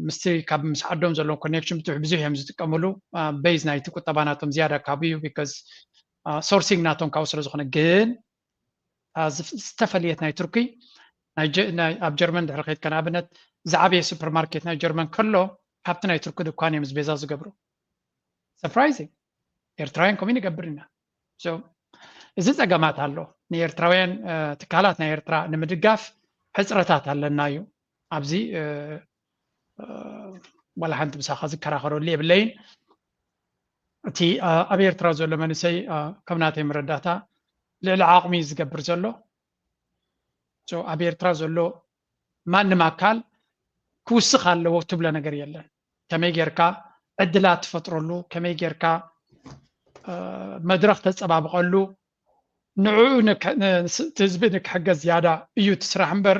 ምስቲ ካብ ምስ ዓዶም ዘለዎም ኮኔክሽን ብትሕ ብዙሕ እዮም ዝጥቀምሉ። ቤዝ ናይቲ ቁጠባ ናቶም ዝያዳ ካብኡ እዩ because ሶርሲንግ ናቶም ካብኡ ስለ ዝኾነ ግን ዝተፈለየት ናይ ቱርኪ ኣብ ጀርመን ድሕሪ ከይድካ ንኣብነት ዝዓበየ ሱፐርማርኬት ናይ ጀርመን ከሎ ካብቲ ናይ ቱርኪ ድኳን እዮም ዝቤዛ ዝገብሩ። ሰርፕራይዚንግ። ኤርትራውያን ከምኡ ንገብር ኢና። እዚ ጸገማት ኣሎ። ንኤርትራውያን ትካላት ናይ ኤርትራ ንምድጋፍ ሕፅረታት ኣለና እዩ። ኣብዚ ዋላ ሓንቲ ምሳኻ ዝከራኸረሉ የብለይን። እቲ ኣብ ኤርትራ ዘሎ መንእሰይ ከም ናተይ መረዳእታ ልዕሊ ዓቕሚ እዩ ዝገብር ዘሎ። ኣብ ኤርትራ ዘሎ ማንም ኣካል ክውስኽ ኣለዎ ትብሎ ነገር የለን። ከመይ ጌርካ ዕድላት ትፈጥረሉ፣ ከመይ ጌርካ መድረኽ ተፀባብቐሉ፣ ንዕኡ እቲ ህዝቢ ንክሕገዝ ዝያዳ እዩ እቲ ስራሕ እምበር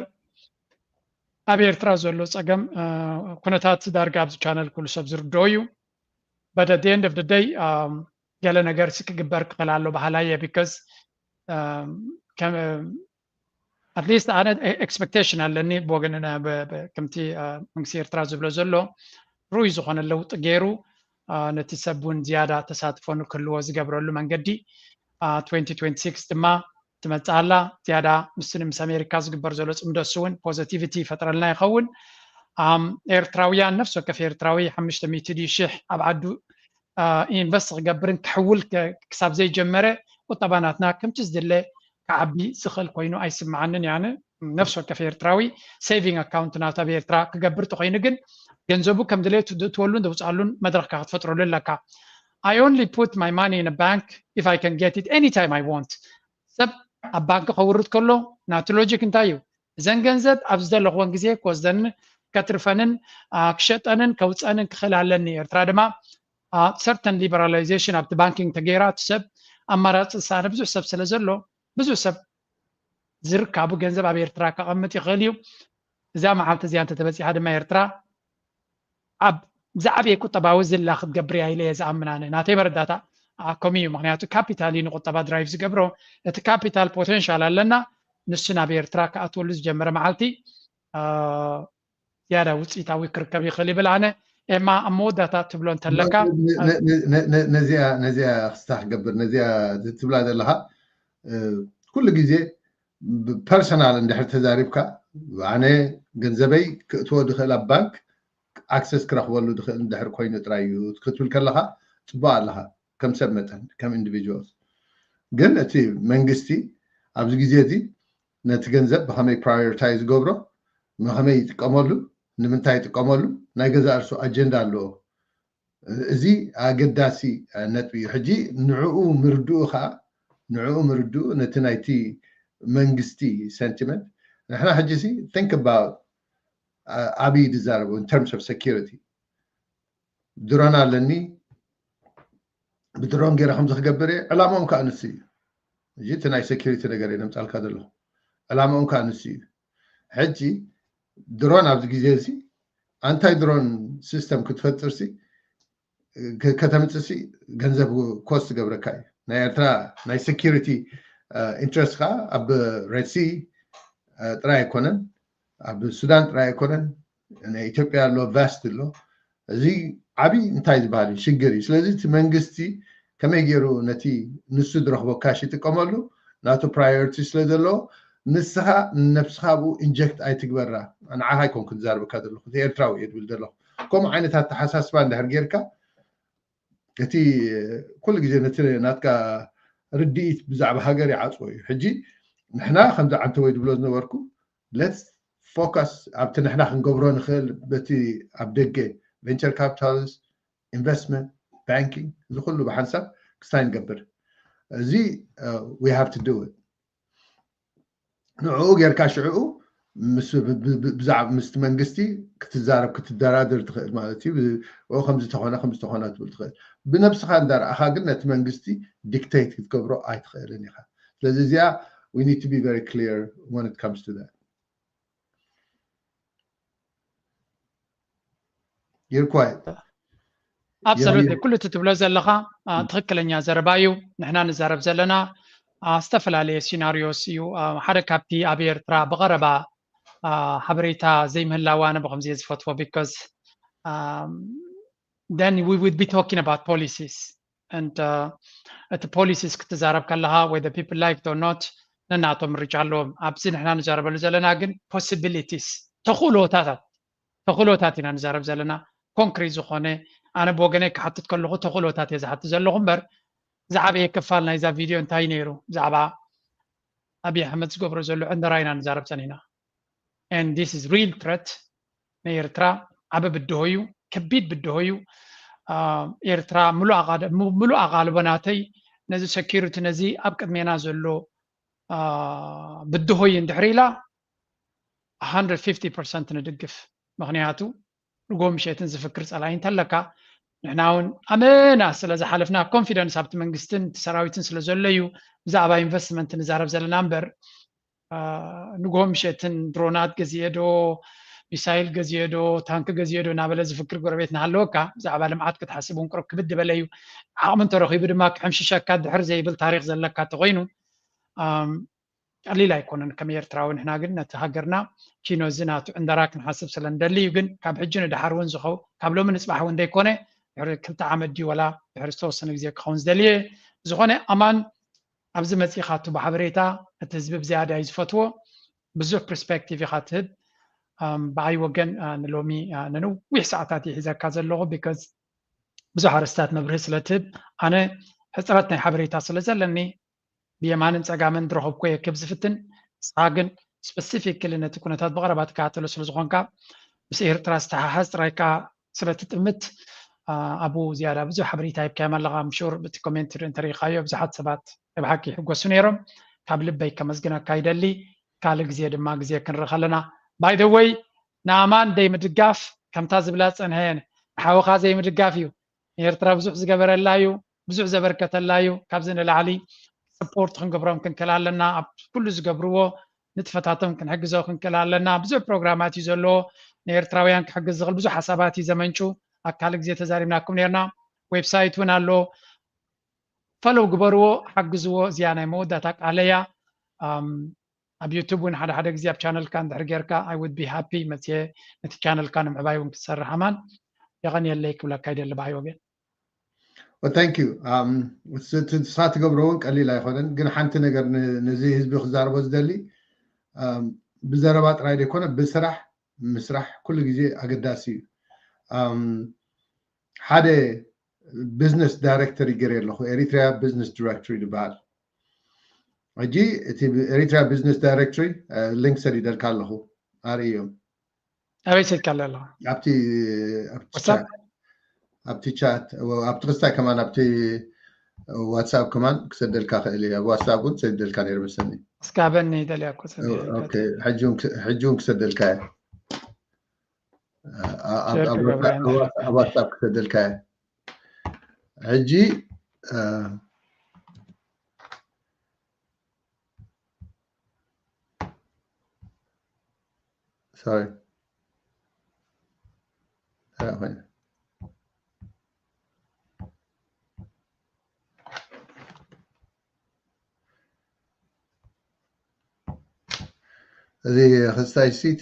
ኣብ ኤርትራ ዘሎ ፀገም ኩነታት ዳርጋ ኣብዚ ቻነል ኩሉ ሰብ ዝርድኦ እዩ። But at the end of the day ገለ ነገር ሲ ክግበር ክኽእል ኣሎ በሃላይ እየ because at least ኣነ ኤክስፐክቴሽን ኣለኒ ብወገንና ከምቲ መንግስቲ ኤርትራ ዝብሎ ዘሎ ርኡይ ዝኾነ ለውጢ ገይሩ ነቲ ሰብ እውን ዝያዳ ተሳትፎ ንክህልዎ ዝገብረሉ መንገዲ twenty twenty-six ድማ ትመፅእ ኣላ። ዝያዳ ምስኒ ምስ ኣሜሪካ ዝግበር ዘሎ ፅምዶ እሱ እውን ፖዘቲቪቲ ይፈጥረልና ይኸውን። ኤርትራውያን ነፍሲ ወከፍ ኤርትራዊ ሓሙሽተ ሚእቲ ድዩ ሽሕ ኣብ ዓዱ ኢንቨስት ክገብርን ክሕውል ክሳብ ዘይጀመረ ቁጠባ ናትና ከምቲ ዝድለ ክዓቢ ዝኽእል ኮይኑ ኣይስምዓንን። ያነ ነፍሲ ወከፍ ኤርትራዊ ሴቪንግ ኣካውንት ናቱ ኣብ ኤርትራ ክገብር ተኮይኑ ግን ገንዘቡ ከም ድሌቱ ትወሉን ዘውፅኣሉን መድረኽካ ክትፈጥረሉ ኣለካ። I only put my money in a bank if I can get it anytime I want። ሰብ ኣብ ባንክ ከውርድ ከሎ ናቲ ሎጂክ እንታይ እዩ? እዘን ገንዘብ ኣብ ዝደለኽወን ግዜ ክወስደንን ከትርፈንን ክሸጠንን ከውፀንን ክኽእል ኣለኒ። ኤርትራ ድማ ሰርተን ሊበራላይዜሽን ኣብቲ ባንኪንግ ተገይራ እቲ ሰብ ኣማራፂ ዝሰኣነ ብዙሕ ሰብ ስለ ዘሎ ብዙሕ ሰብ ዝርካቡ ገንዘብ ኣብ ኤርትራ ከቐምጥ ይኽእል እዩ። እዛ መዓልቲ እዚኣ እንተተበፂሓ ድማ ኤርትራ ኣብ ዝዓበየ ቁጠባዊ ዝላ ክትገብር እያ ኢለ እየ ዝኣምን። ኣነ ናተይ መረዳእታ ከምኡ እዩ። ምክንያቱ ካፒታል እዩ ንቁጠባ ድራይቭ ዝገብሮ። እቲ ካፒታል ፖቴንሻል ኣለና። ንሱ ናብ ኤርትራ ክኣትወሉ ዝጀመረ መዓልቲ ዝያዳ ውፅኢታዊ ክርከብ ይኽእል ይብል። ኣነ ኤማ ኣብ መወዳእታ ትብሎ እንተለካ ነዚኣ ክስታ ክገብር ነዚኣ ትብላ ዘለካ ኩሉ ግዜ ብፐርሰናል እንድሕር ተዛሪብካ ኣነ ገንዘበይ ክእትዎ ድኽእል ኣብ ባንክ ኣክሰስ ክረኽበሉ ድኽእል እንድሕር ኮይኑ ጥራይ እዩ ክትብል ከለካ ፅቡቅ ኣለካ ከም ሰብ መጠን ከም ኢንዲቪጁዋልስ። ግን እቲ መንግስቲ ኣብዚ ግዜ እዚ ነቲ ገንዘብ ብከመይ ፕራዮሪታይዝ ዝገብሮ፣ ንከመይ ይጥቀመሉ፣ ንምንታይ ይጥቀመሉ፣ ናይ ገዛእ ርእሱ ኣጀንዳ ኣለዎ። እዚ ኣገዳሲ ነጥቢ እዩ። ሕጂ ንዕኡ ምርድኡ ከዓ ንዕኡ ምርድኡ ነቲ ናይቲ መንግስቲ ሰንቲመንት ንሕና ሕጂ ሲ think about ኣብይ ዝዛረቡ in terms of security ድሮን ኣለኒ ብድሮን ገይረ ከምዚ ክገብር እየ ዕላማኦም ከዓ ንሱ እዩ። እዚ እቲ ናይ ሴኪሪቲ ነገር እየ ነምፃልካ ዘለኹ ዕላማኦም ከዓ ንሱ እዩ። ሕጂ ድሮን ኣብዚ ግዜ እዚ ኣንታይ ድሮን ሲስተም ክትፈጥር ሲ ከተምፅእ ሲ ገንዘብ ኮስት ትገብረካ እዩ። ናይ ኤርትራ ናይ ሴኪሪቲ ኢንትረስት ከዓ ኣብ ሬድ ሲ ጥራይ ኣይኮነን፣ ኣብ ሱዳን ጥራይ ኣይኮነን፣ ናይ ኢትዮጵያ ኣሎ፣ ቫስት ኣሎ። እዚ ዓብዪ እንታይ ዝበሃል እዩ ሽግር እዩ። ስለዚ እቲ መንግስቲ ከመይ ገይሩ ነቲ ንሱ ዝረኽቦ ካሽ ይጥቀመሉ ናቱ ፕራዮሪቲ ስለ ዘለዎ ንስኻ ንነብስኻ ብኡ ኢንጀክት ኣይትግበራ። ንዓኻ ኣይኮንኩ ዝዛረበካ ዘለኹ እቲ ኤርትራዊ እየ ዝብል ዘለኹ። ከምኡ ዓይነት ኣተሓሳስባ እንድሕር ጌርካ እቲ ኩሉ ግዜ ነቲ ናትካ ርድኢት ብዛዕባ ሃገር ይዓፅዎ እዩ። ሕጂ ንሕና ከምዚ ዓንተወይ ዝብሎ ዝነበርኩ let's focus ኣብቲ ንሕና ክንገብሮ ንኽእል በቲ ኣብ ደገ ቨንቸር ካፒታልስ ኢንቨስትመንት ባንኪንግ እዚ ኩሉ ብሓንሳብ ክስታይ ንገብር እዚ we have to do it። ንዕኡ ጌርካ ሽዕኡ ምስቲ መንግስቲ ክትዛረብ ክትደራደር ትኽእል ማለት እዩ። ከምዚ ተኾነ ከምዚ ተኾነ ትብል ትኽእል። ብነብስኻ እንዳረኣኻ ግን ነቲ መንግስቲ ዲክቴት ክትገብሮ ኣይትኽእልን ኢኻ። ስለዚ እዚኣ we need to be very clear when it comes to that. You're quiet. Absolutely፣ ኩሉ እቲ ትብሎ ዘለኻ ትኽክለኛ ዘረባ እዩ። ንሕና ንዛረብ ዘለና ዝተፈላለየ ሲናሪዮስ እዩ። ሓደ ካብቲ ኣብ ኤርትራ ብቐረባ ሓበሬታ ዘይምህላው ኣነ ብኸምዚ እየ ዝፈትዎ፣ because then we would be talking about policies and እቲ policies ክትዛረብ ከለኻ ወይ the people like it or not ነናቶም ምርጫ ኣለዎም። ኣብዚ ንሕና ንዛረበሉ ዘለና ግን possibilities፣ ተኽእሎታት ተኽእሎታት ኢና ንዛረብ ዘለና። ኮንክሪት ዝኾነ፣ ኣነ ብወገነይ ክሓትት ከለኹ ተኽእሎታት እየ ዝሓትት ዘለኹ እምበር ዝዓበየ ክፋል ናይዛ ቪድዮ እንታይ ነይሩ? ብዛዕባ ኣብይ ኣሕመድ ዝገብሮ ዘሎ ዕንደራ ኢና ንዛረብ ጸኒሕና። And this is real threat ንኤርትራ። ዓቢ ብድሆ እዩ፣ ከቢድ ብድሆ እዩ። ኤርትራ ምሉእ ኣቓልቦ ናተይ ነዚ ሴኪሪቲ ነዚ ኣብ ቅድሜና ዘሎ ብድሆ እዩ እንድሕር ኢላ፣ one hundred fifty percent ንድግፍ። ምኽንያቱ ንጎ ምሸትን ዝፍክር ጸላኢ እንተለካ፣ ንሕና እውን ኣመና ስለ ዝሓለፍና ኮንፊደንስ ኣብቲ መንግስትን እቲ ሰራዊትን ስለ ዘሎ እዩ ብዛዕባ ኢንቨስትመንት ንዛረብ ዘለና እምበር፣ ንጎ ምሸትን ድሮናት ገዚኤ ዶ፣ ሚሳይል ገዚኤ ዶ፣ ታንክ ገዚኤ ዶ እናበለ ዝፍክር ጎረቤት እናሃለወካ ብዛዕባ ልምዓት ክትሓስብ እውን ቅርብ ክብድ ዝበለ እዩ። ዓቕሚ እንተረኺቡ ድማ ክሕምሽሸካ ድሕር ዘይብል ታሪኽ ዘለካ እንተኾይኑ ቀሊል ኣይኮነን። ከም ኤርትራዊ ንሕና ግን ነቲ ሃገርና ኪኖ እዚ ናቱ ዕንደራ ክንሓስብ ስለ ንደሊ እዩ። ግን ካብ ሕጂ ንደሓር እውን ዝኸው ካብ ሎሚ ንጽባሕ እውን ዘይኮነ ድሕሪ ክልተ ዓመት ድዩ ወላ ድሕሪ ዝተወሰነ ግዜ ክኸውን ዝደልየ ዝኾነ ኣማን ኣብዚ መጺኻ እቱ ብሓበሬታ እቲ ህዝቢ ብዝያዳ እዩ ዝፈትዎ። ብዙሕ ፐርስፔክቲቭ ኢኻ ትህብ። ብኣይ ወገን ንሎሚ ነንዊሕ ሰዓታት ይሒዘካ ዘለኹ because ብዙሕ ኣርስታት መብርሂ ስለ ትህብ ኣነ ሕፅረት ናይ ሓበሬታ ስለ ዘለኒ ብየማንን ጸጋምን ዝረኸብኩ እየ ክብ ዝፍትን። ንስኻ ግን ስፐሲፊክሊ ነቲ ኩነታት ብቐረባ ትከታተሎ ስለ ዝኾንካ ምስ ኤርትራ ዝተሓሓዝ ጥራይ ከኣ ስለ ትጥምት ኣብኡ ዝያዳ ብዙሕ ሓበሬታ ሂብካዮም ኣለኻ። ምሹር ብቲ ኮሜንት እንተሪኢኻዮ ብዙሓት ሰባት ናይ ብሓቂ ይሕጎሱ ነይሮም። ካብ ልበይ ከመስግነካ ይደሊ። ካልእ ግዜ ድማ ግዜ ክንርኢ ከለና ባይ ዘ ወይ ንኣማን ደይ ምድጋፍ ከምታ ዝብላ ዝጸንሐ ንሓውኻ ዘይምድጋፍ እዩ። ንኤርትራ ብዙሕ ዝገበረላ እዩ፣ ብዙሕ ዘበርከተላ እዩ። ካብዚ ንላዕሊ ሰፖርት ክንገብሮም ክንክእል ኣለና። ኣብ ኩሉ ዝገብርዎ ንጥፈታቶም ክንሕግዞ ክንክእል ኣለና። ብዙሕ ፕሮግራማት እዩ ዘለዎ። ንኤርትራውያን ክሕግዝ ዝኽእል ብዙሕ ሓሳባት እዩ ዘመንጩ። ኣብ ካልእ ግዜ ተዛሪብናኩም ነርና። ዌብሳይት እውን ኣሎ። ፈሎው ግበርዎ፣ ሓግዝዎ። እዚኣ ናይ መወዳእታ ቃለያ ኣብ ዩቱብ እውን ሓደ ሓደ ግዜ ኣብ ቻነልካ እንድሕር ጌርካ I would be happy መፅየ ነቲ ቻነልካ ንምዕባይ እውን ክትሰርሕ ኣማን የቐንየለይ ክብለካ ይደሊ ብኣይ ወገን። Well, thank you. ንስኻ ትገብሮ እውን ቀሊል ኣይኮነን፣ ግን ሓንቲ ነገር ነዚ ህዝቢ ክዛረቦ ዝደሊ ብዘረባ ጥራይ ዘይኮነ ብስራሕ ምስራሕ ኩሉ ግዜ ኣገዳሲ እዩ። ሓደ ቢዝነስ ዳይሬክተር ይገይረ ኣለኹ፣ ኤሪትሪያ ቢዝነስ ዳይሬክተሪ ዝበሃል። ሕጂ እቲ ኤሪትሪያ ቢዝነስ ዳይሬክተሪ ሊንክ ሰዲደልካ ኣለኹ፣ ኣርእዮም። ኣበይ ሰድካ ኣሎ ኣለኹ? ኣብቲ ኣብቲ ቻት ኣብቲ ቻት ኣብቲ ክስታይ ከማን ኣብቲ ዋትሳፕ ከማን ክሰደልካ ክእል እየ። ኣብ ዋትሳፕ እውን ሰዲደልካ ነይሩ መሰለኒ። እስካበኒ ደልያ እኮ ሕጂ እውን ክሰደልካ እየ። ኣብ ዋትሳፕ ክሰደልካ እየ። ሕጂ Sorry. እዚ ክስታይ ሲቲ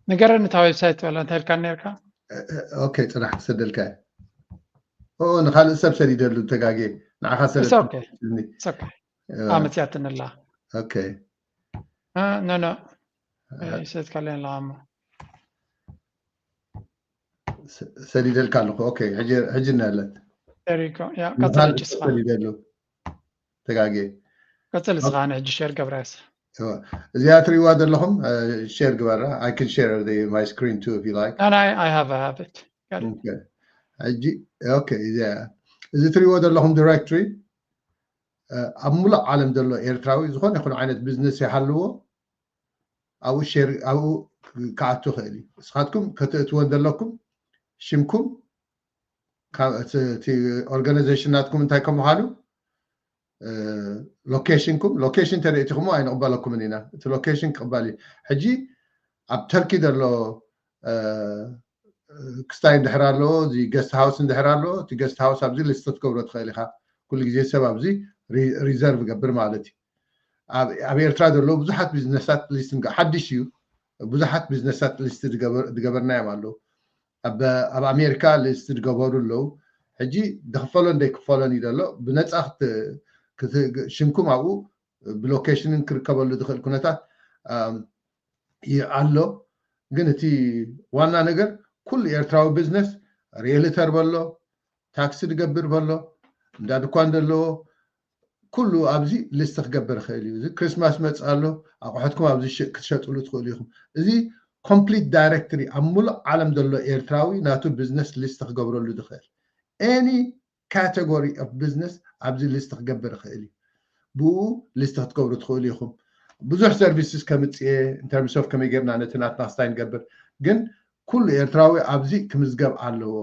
ንገረኒ እታ ዌብሳይት በላ እንታይ ኢልካ ነርካ? ኦኬ፣ ፅናሕ ክሰደልካ እየ። ንካልእ ሰብ ሰዲደሉ ተጋጌ ንዓኻ ሰደልኒ። መፅያትንላ ኦኬ ኖ ኖ ሰድካ ኣለና ኣለኻ እሞ ሰዲደልካ ኣለኹ። ኦኬ፣ ሕጂ እናለት ሰዲደሉ ተጋጌ ቀፅል እስኻ። ኣነ ሕጂ ሼር ገብራስ እዚኣ ትሪእዋ ዘለኹም ሼር ግበራ። I can share my screen too if you like. No, no, I have a habit. ሕጂ ኦኬ፣ እዚኣ እዚ ትሪእዎ ዘለኹም ዳይሬክቶሪ ኣብ ሙሉእ ዓለም ዘሎ ኤርትራዊ ዝኾነ ይኹን ዓይነት ቢዝነስ ይሃልዎ ኣብኡ ሼር ኣብኡ ክኣቱ ይኽእል እዩ። ንስኻትኩም ከተእትዎ ዘለኩም ሽምኩም እቲ ኦርጋናይዜሽን ናትኩም እንታይ ከም ምዃኑ ሎኬሽንኩም ሎኬሽን ተደእትኹሞ ኣይንቕበለኩምን ኢና። እቲ ሎኬሽን ክቕበል እዩ። ሕጂ ኣብ ተርኪ ዘሎ ክስታይ እንድሕር ኣለዎ፣ እዚ ገስት ሃውስ እንድሕር ኣለዎ፣ እቲ ገስት ሃውስ ኣብዚ ሊስት ክትገብሮ ትኽእል ኢኻ። ኩሉ ግዜ ሰብ ኣብዚ ሪዘርቭ ገብር ማለት እዩ። ኣብ ኤርትራ ዘለዉ ብዙሓት ቢዝነሳት ሊስት፣ ሓድሽ እዩ፣ ብዙሓት ቢዝነሳት ሊስት ዝገበርናዮም ኣለዉ። ኣብ ኣሜሪካ ሊስት ዝገበሩ ኣለዉ። ሕጂ ድኽፈሎን ደይክፈሎን እዩ ዘሎ። ብነፃ ሽምኩም ኣብኡ ብሎኬሽንን ክርከበሉ ዝኽእል ኩነታት ኣሎ። ግን እቲ ዋና ነገር ኩሉ ኤርትራዊ ቢዝነስ ሪኤልተር በሎ፣ ታክሲ ዝገብር በሎ፣ እንዳ ድኳን ዘለዎ ኩሉ ኣብዚ ሊስት ክገብር ይኽእል እዩ። እዚ ክሪስማስ መፅእ ኣሎ፣ ኣቑሑትኩም ኣብዚ ክትሸጥሉ ትኽእሉ ኢኹም። እዚ ኮምፕሊት ዳይሬክትሪ ኣብ ሙሉእ ዓለም ዘሎ ኤርትራዊ ናቱ ቢዝነስ ሊስት ክገብረሉ ዝኽእል ኤኒ ካተጎሪ ኦፍ ቢዝነስ ኣብዚ ሊስት ክገብር ይኽእል እዩ። ብኡ ሊስት ክትገብሩ ትኽእሉ ኢኹም። ብዙሕ ሰርቪስስ ከምፅእ እየ፣ ኢንተርምስ ኦፍ ከመይ ጌርና ነቲ ናትና ክስታይ ንገብር፣ ግን ኩሉ ኤርትራዊ ኣብዚ ክምዝገብ ኣለዎ።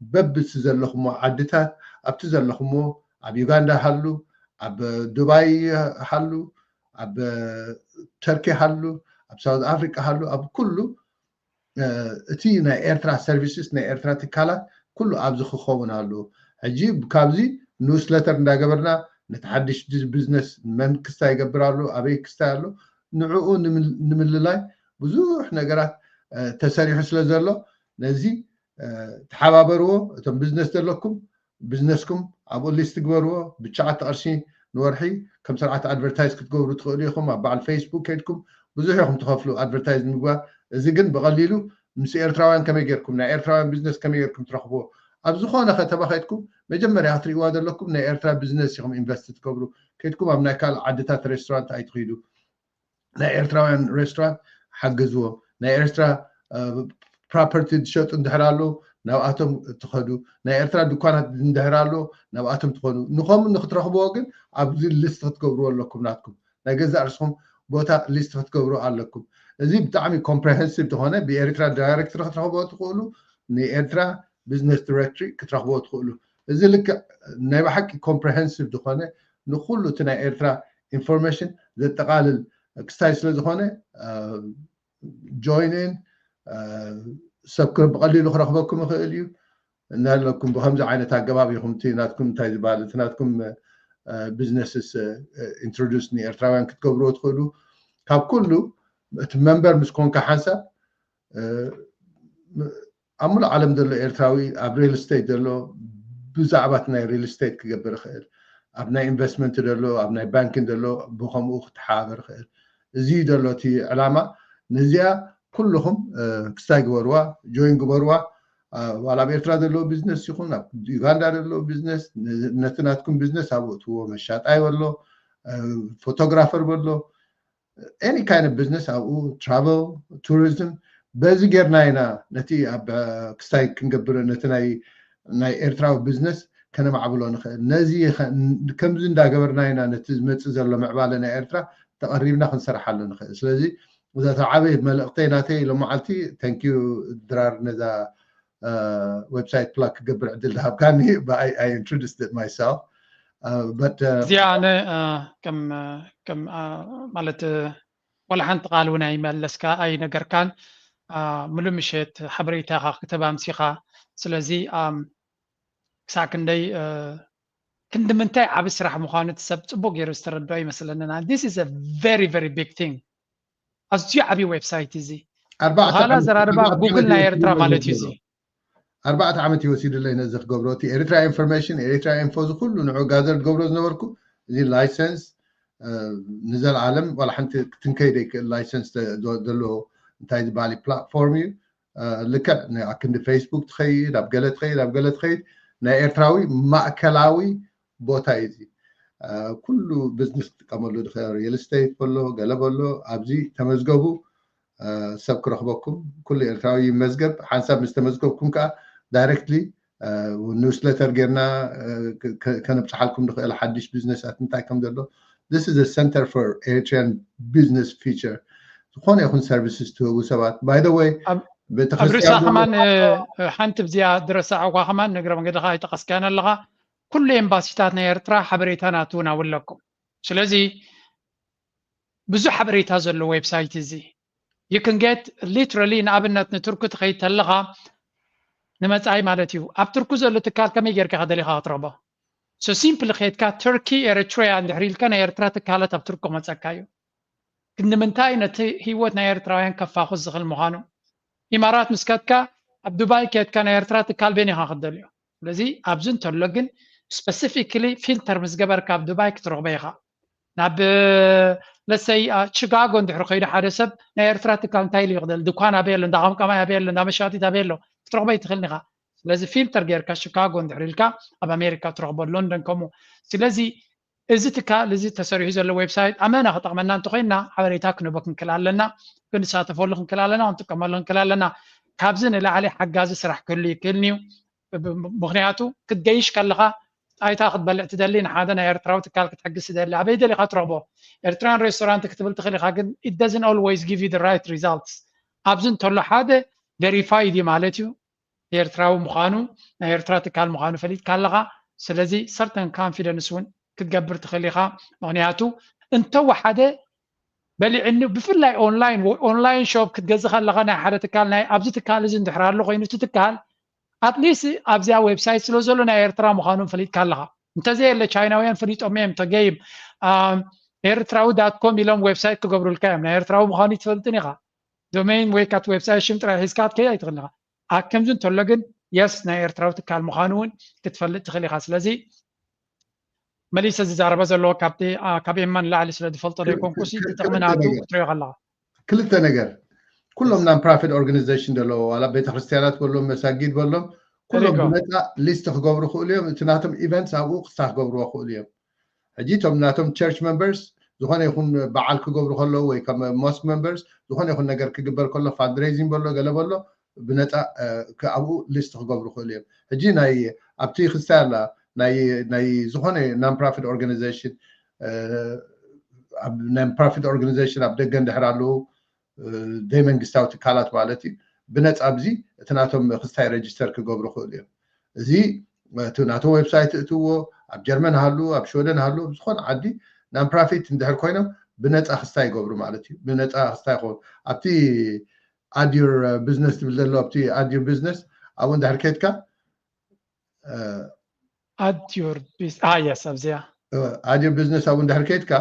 በብቲ ዘለኹሞ ዓድታት፣ ኣብቲ ዘለኹሞ፣ ኣብ ዩጋንዳ ሃሉ፣ ኣብ ዱባይ ሃሉ፣ ኣብ ተርኪ ሃሉ፣ ኣብ ሳውዝ ኣፍሪቃ ሃሉ፣ ኣብ ኩሉ እቲ ናይ ኤርትራ ሰርቪስስ፣ ናይ ኤርትራ ትካላት ኩሉ ኣብዚ ክኸውን ኣለዎ። ሕጂ ካብዚ ኒውስለተር እንዳገበርና ነቲ ሓድሽ ቢዝነስ መን ክስታይ ይገብር ኣሎ፣ ኣበይ ክስታይ ኣሎ፣ ንዕኡ ንምልላይ ብዙሕ ነገራት ተሰሪሑ ስለ ዘሎ፣ ነዚ ተሓባበርዎ። እቶም ቢዝነስ ዘለኩም ቢዝነስኩም ኣብኡ ሊስት ግበርዎ። ብትሽዓተ ቅርሺ ንወርሒ ከም ስርዓት ኣድቨርታይዝ ክትገብሩ ትኽእሉ ኢኹም። ኣብ በዓል ፌስቡክ ከይድኩም ብዙሕ ኢኹም ትኸፍሉ ኣድቨርታይዝ ንምግባር። እዚ ግን ብቐሊሉ ምስ ኤርትራውያን ከመይ ጌርኩም፣ ናይ ኤርትራውያን ቢዝነስ ከመይ ጌርኩም ትረኽብዎ። ኣብ ዝኾነ ከተማ ከይድኩም መጀመርያ ክትርእይዋ ዘለኩም ናይ ኤርትራ ቢዝነስ ኢኹም ኢንቨስት ትገብሩ። ከይድኩም ኣብ ናይ ካልእ ዓድታት ሬስቶራንት ኣይትኺዱ። ናይ ኤርትራውያን ሬስቶራንት ሓግዝዎ። ናይ ኤርትራ ፕሮፐርቲ ዝሸጡ እንድሕር ኣለዉ ናብኣቶም ትኸዱ። ናይ ኤርትራ ድኳናት እንድሕር ኣለዉ ናብኣቶም ትኸዱ። ንኸምኡ ንክትረኽብዎ ግን ኣብዚ ሊስት ክትገብርዎ ኣለኩም ናትኩም። ናይ ገዛእ ርእስኹም ቦታ ሊስት ክትገብሩ ኣለኩም። እዚ ብጣዕሚ ኮምፕሬሄንሲቭ ዝኾነ ብኤርትራ ዳይሬክትሪ ክትረኽብዎ ትኽእሉ፣ ንኤርትራ ቢዝነስ ዲሬክትሪ ክትረኽብዎ ትኽእሉ። እዚ ልክዕ ናይ ብሓቂ ኮምፕሬሄንሲቭ ዝኾነ ንኹሉ እቲ ናይ ኤርትራ ኢንፎርሜሽን ዘጠቓልል ክስታይ ስለ ዝኾነ ጆይን ኢን ሰብ ብቐሊሉ ክረኽበኩም ይኽእል እዩ። እናለኩም ብከምዚ ዓይነት ኣገባብ ኢኹም እቲ ናትኩም እንታይ ዝበሃል እቲ ናትኩም ቢዝነስስ ኢንትሮዱስ ንኤርትራውያን ክትገብርዎ ትኽእሉ። ካብ ኩሉ እቲ መንበር ምስ ኮንካ ሓንሳብ ኣብ ሙሉእ ዓለም ዘሎ ኤርትራዊ ኣብ ሪል ስቴት ዘሎ ብዛዕባ እቲ ናይ ሪል ስቴት ክገብር ይኽእል፣ ኣብ ናይ ኢንቨስትመንት ዘሎ ኣብ ናይ ባንኪን ዘሎ ብከምኡ ክተሓባበር ይኽእል። እዚ ዘሎ እቲ ዕላማ። ነዚኣ ኩልኹም ክስታይ ግበርዋ፣ ጆይን ግበርዋ። ዋላ ኣብ ኤርትራ ዘለዎ ቢዝነስ ይኹን ኣብ ዩጋንዳ ዘለዎ ቢዝነስ ነቲ ናትኩም ቢዝነስ ኣብኡ እትዎ፣ መሻጣይ በሎ፣ ፎቶግራፈር በሎ፣ ኤኒ ካይን ኦፍ ቢዝነስ ኣብኡ፣ ትራቨል፣ ቱሪዝም። በዚ ጌርና ኢና ነቲ ኣብ ክስታይ ክንገብር ነቲ ናይ ናይ ኤርትራዊ ቢዝነስ ከነማዕብሎ ንኽእል። ነዚ ከምዚ እንዳገበርና ኢና ነቲ ዝመፅእ ዘሎ ምዕባለ ናይ ኤርትራ ተቐሪብና ክንሰርሓሉ ንኽእል። ስለዚ እዛ ዓበይ መልእኽተይ ናተይ ሎመዓልቲ። ተንኪዩ ድራር ነዛ ዌብሳይት ፕላግ ክገብር ዕድል ዝሃብካኒ። I introduced it myself. እዚኣ ኣነ ከም ከም ማለት ዋላ ሓንቲ ቃል እውን ኣይመለስካ ኣይነገርካን። ምሉእ ምሸት ሓበሬታኻ ክትብ ኣምሲኻ። ስለዚ ክሳዕ ክንደይ ክንዲ ምንታይ ዓብ ስራሕ ምዃኑ እቲ ሰብ ፅቡቅ ገይሩ ዝተረድኦ ይመስለንና። This is a very very big thing። ኣዝዩ ዓብዪ ዌብሳይት እዚ። ኣርባዕተ ብኻልእ ዓመት- ኣዘራርባ ኣርባዕተ ጉግል ዓመት ናይ እዩ ኤርትራ ማለት እዩ እዚ። ኣርባዕተ ዓመት እዩ ወሲዱለይ ነዚ ክገብሮ። እቲ ኤሪትራ ኢንፎርሜሽን፣ ኤሪትራ ኢንፎ፣ እዚ ኩሉ ንዑ ጋዘር ዝገብሮ ዝነበርኩ፣ እዚ ላይሰንስ ንዘለኣለም ዋላ ሓንቲ ክትንከይ ዘይክእል ላይሰንስ ዘለዎ እንታይ ዝበሃል ፕላትፎርም እዩ። ልክዕ ኣብ ክንዲ ፌስቡክ ትኸይድ፣ ኣብ ገለ ትኸይድ፣ ኣብ ገለ ትኸይድ፣ ናይ ኤርትራዊ ማእከላዊ ቦታ እዩ እዚ። ኩሉ ቢዝነስ ክጥቀመሉ ዝኽእል፣ ሪል ስቴት በሎ፣ ገለ በሎ፣ ኣብዚ ተመዝገቡ። ሰብ ክረኽበኩም፣ ኩሉ ኤርትራዊ ይመዝገብ። ሓንሳብ ምስ ተመዝገብኩም ከዓ ዳይሬክትሊ ኒውስሌተር ጌርና ከነብፅሓልኩም ንኽእል ሓድሽ ቢዝነሳት እንታይ ከም ዘሎ። This is a center for Eritrean business future. ዝኾነ ይኹን ሰርቪስስ ትህቡ ሰባት። By the way፣ ኣብ ርእሳ ከማን ሓንቲ ብዚኣ ዝረሳዕኳ ከማን ንእግረ መንገድኻ ኣይጠቐስካያን ኣለኻ። ኩሉ ኤምባሲታት ናይ ኤርትራ ሓበሬታ ናቱ እውን ኣለኩም። ስለዚ ብዙሕ ሓበሬታ ዘሎ ዌብሳይት እዚ። You can get literally፣ ንኣብነት ንቱርኪ ትኸይድ ተለኻ ንመጻኢ ማለት እዩ። ኣብ ቱርኪ ዘሎ ትካል ከመይ ጌርካ ከደሊኻ ክትረኽቦ? So simply ከይድካ ቱርኪ ኤሪትሪያ እንድሕር ኢልካ ናይ ኤርትራ ትካላት ኣብ ቱርኪ ክመጸካ እዩ። ግን ንምንታይ ነቲ ህይወት ናይ ኤርትራውያን ከፋኹስ ዝኽእል ምዃኑ? ኢማራት ምስ ከድካ ኣብ ዱባይ ከድካ ናይ ኤርትራ ትካል በይን ኢኻ ክትደልዮ። ስለዚ ኣብዚ እንተሎ ግን ስፐሲፊክሊ ፊልተር ምስ ገበርካ ኣብ ዱባይ ክትረኽቦ ኢኻ። ናብ ለሰይ ቺካጎ እንድሕር ከይዱ ሓደ ሰብ ናይ ኤርትራ ትካል እንታይ ኢሉ ይኽደል? ድኳን ኣበይ ኣሎ? እንዳ ቀምቀማይ ኣበይ ኣሎ? እንዳ መሻጢት ኣበይ ኣሎ? ክትረኽቦ ኣይትኽእልን ኢኻ። ስለዚ ፊልተር ጌርካ ቺካጎ እንድሕር ኢልካ ኣብ ኣሜሪካ ትረኽቦ፣ ሎንደን ከምኡ። ስለዚ እዚ ትካል እዚ ተሰሪሑ ዘሎ ዌብሳይት ኣመና ክጠቕመና እንተኮይንና ሓበሬታ ክንህቦ ክንክእል ኣለና፣ ክንሳተፈሉ ክንክእል ኣለና፣ ክንጥቀመሉ ክንክእል ኣለና። ካብዚ ንላዕሊ ሓጋዚ ስራሕ ክህሉ ይክእልን እዩ። ብ- ብ- ምክንያቱ ክትገይሽ ከለካ ጣይታ ክትበልዕ ትደሊ፣ ንሓደ ናይ ኤርትራዊ ትካል ክትሕግዝ ትደሊ ኣበይ ደሊካ ትረኽቦ? ኤርትራን ሬስቶራንት ክትብል ትኽእል ኢኻ፣ ግን it doesn't always give you the right results። ኣብዚ እንተሎ ሓደ ቬሪፋይድ እዩ ማለት እዩ። ኤርትራዊ ምዃኑ፣ ናይ ኤርትራ ትካል ምዃኑ ፈሊጥካ ኣለኻ። ስለዚ ሰርተን ካንፊደንስ እውን ክትገብር ትኽእል ኢኻ። ምክንያቱ እንተወሓደ በሊዕኒ፣ ብፍላይ ኦንላይን ኦንላይን ሾፕ ክትገዝእ ከለኻ ናይ ሓደ ትካል ናይ ኣብዚ ትካል እዚ እንድሕር ኣሎ ኮይኑ እቲ ትካል ኣትሊስት ኣብዚኣ ዌብሳይት ስለ ዘሎ ናይ ኤርትራ ምዃኑ ፈሊጥካ ኣለኻ። እንተዘየለ ቻይናውያን ፈሊጦም እዮም ተገይም ኤርትራዊ ዳት ኮም ኢሎም ዌብሳይት ክገብሩልካ እዮም። ናይ ኤርትራዊ ምዃኑ ትፈልጥን ኢኻ። ዶሜን ወይ ካት ዌብሳይት ሽም ጥራይ ሒዝካ ክትከይድ ኣይትኽእልን ኢኻ። ኣብ ከምዚ እንተሎ ግን የስ ናይ ኤርትራዊ ትካል ምዃኑ እውን ክትፈልጥ ትኽእል ኢኻ። ስለዚ መሊሰ ዝዛረበ ዘለዎ ካብቲ ካብ ኤማ ንላዕሊ ስለ ዝፈልጦ ዘይኮንኩ ሲ ትጠቕሚ ናቱ ክትሪኦ ከለኻ ክልተ ነገር ኩሎም ናን ፕራፊት ኦርጋናይዜሽን ዘለዎ ዋላ ቤተክርስትያናት በሎም መሳጊድ በሎም ኩሎም ብነፃ ሊስት ክገብሩ ክእሉ እዮም። እቲ ናቶም ኢቨንትስ ኣብኡ ክስታ ክገብርዎ ክእሉ እዮም። ሕጂ እቶም ናቶም ቸርች መንበርስ ዝኾነ ይኹን በዓል ክገብሩ ከለዉ ወይ ከም ሞስክ መንበርስ ዝኾነ ይኹን ነገር ክግበር ከሎ ፋንድሬዚንግ በሎ ገለ በሎ ብነፃ ኣብኡ ሊስት ክገብሩ ክእሉ እዮም። ሕጂ ናይ ኣብቲ ክስታይ ኣላ ናይ ዝኾነ ናን ፕራፊት ኦርጋናይዜሽን ናን ፕራፊት ኦርጋናይዜሽን ኣብ ደገ እንድሕር ኣለዉ ዘይመንግስታዊ ትካላት ማለት እዩ ብነፃ ኣብዚ እቲ ናቶም ክስታይ ረጅስተር ክገብሩ ክእሉ እዮም። እዚ እቲ ናቶም ዌብሳይት እትዎ ኣብ ጀርመን ሃሉ ኣብ ሽወደን ሃሉ ኣብ ዝኾነ ዓዲ ናን ፕራፊት እንድሕር ኮይኖም ብነፃ ክስታይ ይገብሩ ማለት እዩ። ብነፃ ክስታይ ይኸውን ኣብቲ ኣድዩር ቢዝነስ ትብል ዘሎ ኣብቲ ኣድዩር ቢዝነስ ኣብኡ እንድሕር ከድካ ኣድዩር ቢዝነስ ኣብዚኣ ኣድዩር ቢዝነስ ኣብኡ እንድሕር ከድካ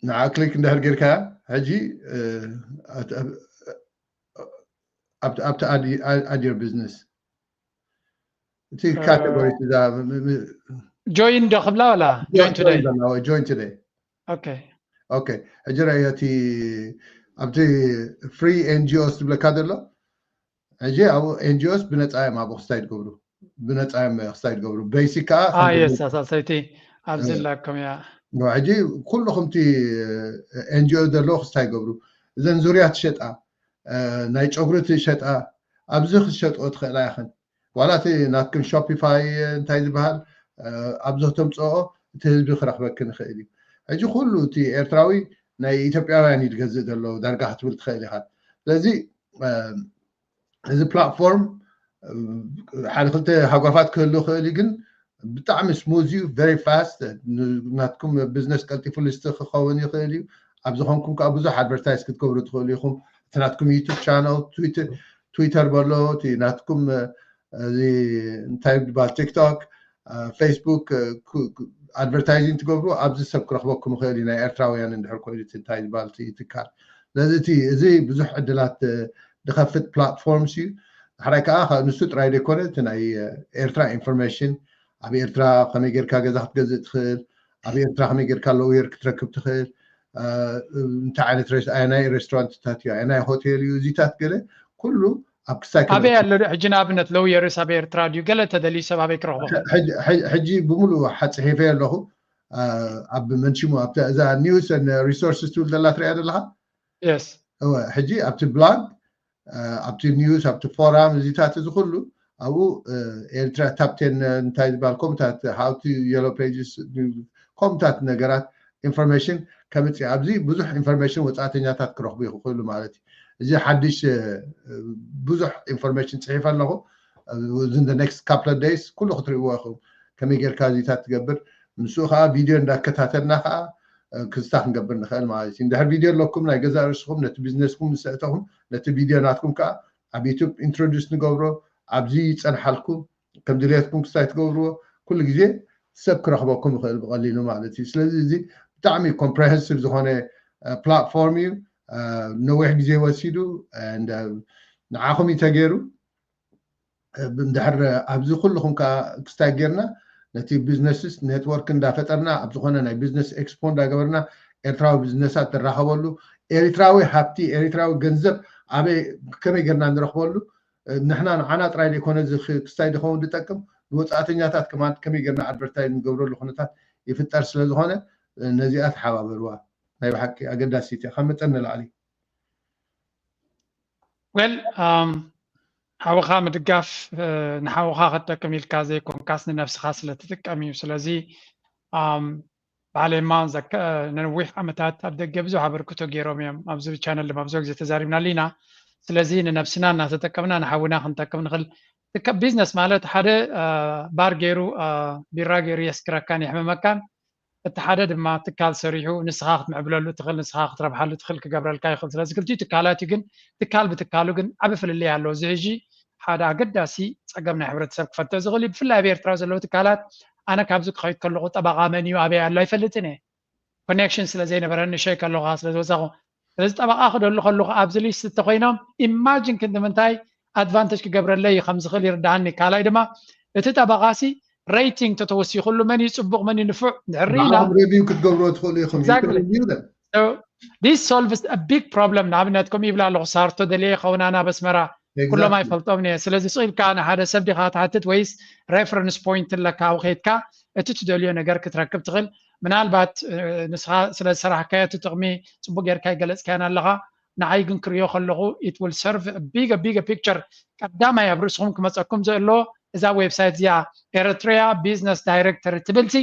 ንዓ ክሊክ እንድሕር ጌርካ ሕጂ ኣብቲ ኣድዩር ቢዝነስ እቲ ካቴጎሪ ጆይን ዶ ክብላ ወላ ጆይን ቱደይ ጆይን ቱደይ ኦኬ ኦኬ ሕጂ ረእዮ እቲ ኣብቲ ፍሪ ኤንጂኦስ ዝብለካ ዘሎ ሕጂ ኣብኡ ኤንጂኦስ ብነፃ እዮም ኣብኡ ክስታይ ትገብሩ ብነፃ እዮም ክስታይ ትገብሩ ቤሲክ ከዓ ሳልሰይቲ ኣብዚ ላኩም እያ ሕጂ ኩልኹም እቲ ኤንጂኦ ዘለዎ ክስታይ ገብሩ እዘን ዙርያ ትሸጣ ናይ ጨጉሪ ትሸጣ ኣብዚ ክትሸጥኦ ትኽእላ ኢኽን ዋላ እቲ ናትክን ሾፒፋይ እንታይ ዝበሃል ኣብዚ ክተምፅኦ እቲ ህዝቢ ክረክበክን ይኽእል እዩ ሕጂ ኩሉ እቲ ኤርትራዊ ናይ ኢትዮጵያውያን እዩ ዝገዝእ ዘሎ ዳርጋ ክትብል ትኽእል ኢኻ ስለዚ እዚ ፕላትፎርም ሓደ ክልተ ሃጓፋት ክህሉ ይኽእል እዩ ግን ብጣዕሚ ስሙዝ እዩ very fast ናትኩም ቢዝነስ ቀልጢፉ ሊስት ክኸውን ይኽእል እዩ ኣብዚ ኾንኩም ከዓ ብዙሕ ኣድቨርታይዝ ክትገብሩ ትኽእሉ ኢኹም እቲ ናትኩም ዩቱብ ቻነል ትዊተር በሎ እቲ ናትኩም እዚ እንታይ ይባል ቲክቶክ ፌስቡክ ኣድቨርታይዚንግ ትገብሩ ኣብዚ ሰብ ክረክበኩም ይኽእል እዩ ናይ ኤርትራውያን እንድሕር ኮይኑ እንታይ ይባል ትካል ስለዚ እቲ እዚ ብዙሕ ዕድላት ዝኸፍት ፕላትፎርምስ እዩ ሓራይ ከዓ ንሱ ጥራይ ዘይኮነ እቲ ናይ ኤርትራ ኢንፎርሜሽን ኣብ ኤርትራ ከመይ ጌርካ ገዛ ክትገዝእ ትኽእል ኣብ ኤርትራ ከመይ ጌርካ ሎየር ክትረክብ ትኽእል እንታይ ዓይነት ኣየናይ ሬስቶራንትታት እዩ ኣየናይ ሆቴል እዩ እዚታት ገለ ኩሉ ኣብ ክሳይ ኣበይ ኣሎ ሕጂ ንኣብነት ሎየርስ ኣብ ኤርትራ ድዩ ገለ ተደልዩ ሰብ ኣበይ ክረኽቦ ሕጂ ብሙሉእ ሓፅሒፈ ኣለኹ ኣብ መንሽሙ ኣብዛ ኒውስ ሪሶርስስ ትብል ዘላ ትሪያ ዘለካ የስ ሕጂ ኣብቲ ብላግ ኣብቲ ኒውስ ኣብቲ ፎራም እዚታት እዚ ኩሉ ኣብኡ ኤርትራ ታፕቴን እንታይ ዝበሃል ከምኡታት ሃውቲ የሎ ፔጅስ ከምኡታት ነገራት ኢንፎርሜሽን ከምፅእ ኣብዚ ብዙሕ ኢንፎርሜሽን ወፃእተኛታት ክረኽቡ ይኽእሉ ማለት እዩ እዚ ሓድሽ ብዙሕ ኢንፎርሜሽን ፅሒፈ ኣለኹ within the next couple of days ኩሉ ክትርእይዎ ኢኹም ከመይ ጌርካ እዚታት ትገብር ምስኡ ከዓ ቪድዮ እንዳከታተልና ከዓ ክስታ ክንገብር ንኽእል ማለት እዩ እንድሕር ቪድዮ ኣለኩም ናይ ገዛ ርእስኹም ነቲ ቢዝነስኩም ምስ ኣእተኹም ነቲ ቪድዮ ናትኩም ከዓ ኣብ ዩቱብ ኢንትሮዱስ ንገብሮ፣ ኣብዚ ይፀንሓልኩም፣ ከም ድልየትኩም ክስታይ ትገብርዎ፣ ኩሉ ግዜ ሰብ ክረኽበኩም ይኽእል ብቐሊሉ ማለት እዩ። ስለዚ እዚ ብጣዕሚ ኮምፕሬሄንሲቭ ዝኾነ ፕላትፎርም እዩ። ነዊሕ ግዜ ወሲዱ ንዓኹም እዩ ተገይሩ። እንድሕር ኣብዚ ኩልኹም ከዓ ክስታይ ጌርና ነቲ ቢዝነስስ ኔትወርክ እንዳፈጠርና ኣብ ዝኾነ ናይ ቢዝነስ ኤክስፖ እንዳገበርና ኤርትራዊ ቢዝነሳት ትራኸበሉ፣ ኤሪትራዊ ሃብቲ፣ ኤሪትራዊ ገንዘብ ኣበይ ከመይ ጌርና ንረኽበሉ፣ ንሕና ንዓና ጥራይ ዘይኮነ ክስታይ ዝኸውን ዝጠቅም ንወፃእተኛታት ከማን ከመይ ጌርና ኣድቨርታይዝ ንገብረሉ ኩነታት ይፍጠር ስለ ዝኾነ ነዚኣ ተሓባበርዋ። ናይ ብሓቂ ኣገዳሲት እያ ካብ መጠን ንላዕሊ። ወል ሓውኻ ምድጋፍ ንሓውኻ ክትጠቅም ኢልካ ዘይኮንካስ ንነብስኻ ስለትጥቀም እዩ። ስለዚ በዓል ኤማ ነዊሕ ዓመታት ኣብ ደገ ብዙሕ ኣበርክቶ ገይሮም እዮም። ኣብዚ ቻነል ድማ ብዙሕ ግዜ ተዛሪብናሉ ኢና። ስለዚ ንነብስና እናተጠቀምና ንሓውና ክንጠቅም ንኽእል። ቢዝነስ ማለት ሓደ ባር ገይሩ ቢራ ገይሩ የስክረካን የሕመመካን፣ እቲ ሓደ ድማ ትካል ሰሪሑ ንስኻ ክትምዕብለሉ ትኽእል፣ ንስኻ ክትረብሓሉ ትኽእል ክገብረልካ ይኽእል። ስለዚ ክልቲኡ ትካላት እዩ፣ ግን ትካል ብትካሉ ግን ዓቢ ፍልልይ ኣለዎ። እዚ ሕጂ ሓደ ኣገዳሲ ጸገም ናይ ሕብረተሰብ ክፈትሕ ዝኽእል እዩ። ብፍላይ ኣብ ኤርትራ ዘለዉ ትካላት ኣነ ካብዚ ክኸይድ ከለኹ ጠበቓ መን እዩ ኣበይ ኣሎ ኣይፈልጥን እየ። ኮኔክሽን ስለ ዘይነበረኒ ንሸይ ከለኹ ስለ ዝወሰኹ ስለዚ ጠበቓ ክደሉ ከለኹ ኣብዚ ሊስት እንተኮይኖም ኢማጂን ክንዲ ምንታይ ኣድቫንቴጅ ክገብረለይ ከም ዝኽእል ይርድኣኒ። ካልኣይ ድማ እቲ ጠበቓ ሲ ሬቲንግ ተተወሲኹሉ መን እዩ ፅቡቕ መን እዩ ንፉዕ ድሕር ሪኢና ንዓኹም ሬቪው ክትገብርዎ ትኽእሉ ኢኹም። You can review them. This solves a big problem። ንኣብነት ከምኡ ይብላ ኣለኹ ሳርቶ ደልየ ይኸውን ኣነ ኣብ ኣስመራ ኩሎም ኣይፈልጦም እየ። ስለዚ ስቕ ኢልካ ንሓደ ሰብ ዲኻ ትሓትት ወይስ ሬፈረንስ ፖይንት ኣለካ ኣብኡ ከይድካ እቲ ትደልዮ ነገር ክትረክብ ትኽእል። ምናልባት ንስኻ ስለ ዝሰራሕካዮ እቲ ጥቕሚ ፅቡቅ ጌርካ ይገለፅካያን ኣለኻ። ንዓይ ግን ክሪኦ ከለኹ it will serve a big a big a picture። ቀዳማይ ኣብ ርእስኹም ክመፀኩም ዘሎ እዛ ዌብሳይት እዚኣ ኤረትሪያ ቢዝነስ ዳይሬክተሪ ትብል ሲ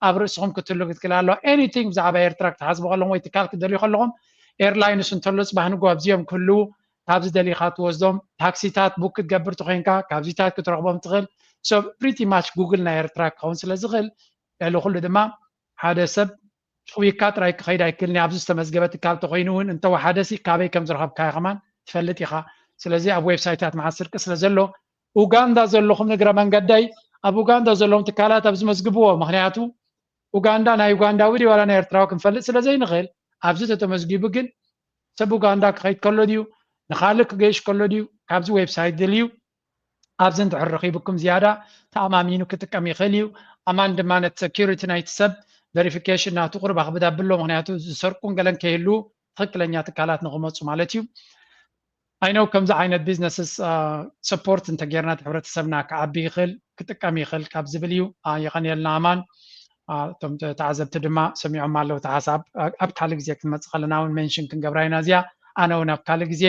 ኣብ ርእስኹም ክትህሉ ክትክእል ኣለዋ። Anything ብዛዕባ ኤርትራ ክትሓስቡ ከለኹም ወይ ትካል ክትደልዩ ከለኹም ኤርላይንስ እንተሎ ፅባሕ ንግሆ ኣብዚኦም ክህልዉ ካብዚ ደሊኻ ትወስዶም። ታክሲታት ቡክ ክትገብር ተኮይንካ ካብዚታት ክትረኽቦም ትኽእል። So pretty much ጉግል ናይ ኤርትራ ክኸውን ስለ ዝኽእል ልዕሊ ኩሉ ድማ ሓደ ሰብ ጭዊካ ጥራይ ክኸይድ ኣይክእልን ኣብዚ ዝተመዝገበ ትካል ተኮይኑ እውን እንተወሓደ ሲ ካበይ ከም ዝረኸብካዮ ከማን ትፈልጥ ኢኻ። ስለዚ ኣብ ዌብሳይታት መዓት ስርቂ ስለ ዘሎ ኡጋንዳ ዘለኹም ንግረ መንገደይ ኣብ ኡጋንዳ ዘለዎም ትካላት ኣብዚ መዝግብዎ። ምክንያቱ ኡጋንዳ ናይ ኡጋንዳዊ ድዩ ዋላ ናይ ኤርትራዊ ክንፈልጥ ስለ ዘይንኽእል ኣብዚ ተተመዝጊቡ ግን ሰብ ኡጋንዳ ክኸይድ ከሎ ድዩ ንኻልእ ክገይሽ ከሎ ድዩ ካብዚ ዌብሳይት ድልዩ ኣብዚ እንድሕር ረኺብኩም ዝያዳ ተኣማሚኑ ክጥቀም ይኽእል እዩ። ኣማን ድማ ነቲ ሰኪሪቲ ናይቲ ሰብ ቨሪፊኬሽን ናቱ ቁሩብ ኣኽብድ ኣብሎ፣ ምኽንያቱ ዝሰርቁን ገለን ከይህልዉ ትኽክለኛ ትካላት ንኽመፁ ማለት እዩ። I know ከምዚ ዓይነት ቢዝነስስ ሰፖርት እንተጌርና እቲ ሕብረተሰብና ክዓቢ ይኽእል ክጥቀም ይኽእል ካብ ዝብል እዩ። የቐንየልና ኣማን። እቶም ተዓዘብቲ ድማ ሰሚዖም ኣለዉ እቲ ሓሳብ። ኣብ ካልእ ግዜ ክንመፅእ ከለና እውን ሜንሽን ክንገብራ ኢና እዚኣ። ኣነ እውን ኣብ ካልእ ግዜ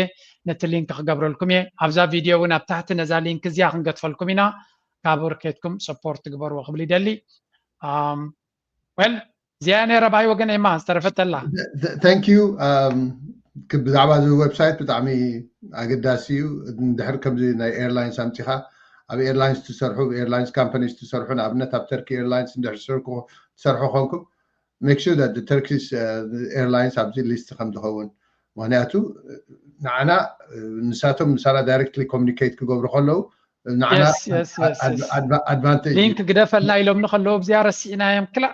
ነቲ ሊንክ ክገብረልኩም እየ። ኣብዛ ቪድዮ እውን ኣብ ታሕቲ ነዛ ሊንክ እዚኣ ክንገድፈልኩም ኢና። ካብ ርኬትኩም ሰፖርት ትግበርዎ ክብል ይደሊ። ወል እዚኣ ነይረ ብኣይ ወገን ኤማ ዝተረፈተላ። Thank you። ብዛዕባ እዚ ዌብሳይት ብጣዕሚ ኣገዳሲ እዩ። እንድሕር ከምዚ ናይ ኤርላይንስ ኣምፂኻ ኣብ ኤርላይንስ ትሰርሑ ኤርላይንስ ካምፓኒስ ትሰርሑ ንኣብነት ኣብ ተርኪ ኤርላይንስ እንድሕር ትሰርኩ ትሰርሑ ኮንኩም make sure that the Turkish ኤርላይንስ ኣብዚ ሊስት ከም ዝኸውን ምክንያቱ ንዓና ንሳቶም ምሳና ዳይሬክትሊ ኮሚኒኬት ክገብሩ ከለዉ ንዓና ኣድቫንቴጅ ሊንክ ግደፈልና ኢሎምኒ ከለዉ ኣብዚኣ ረሲዕናዮም ክላእ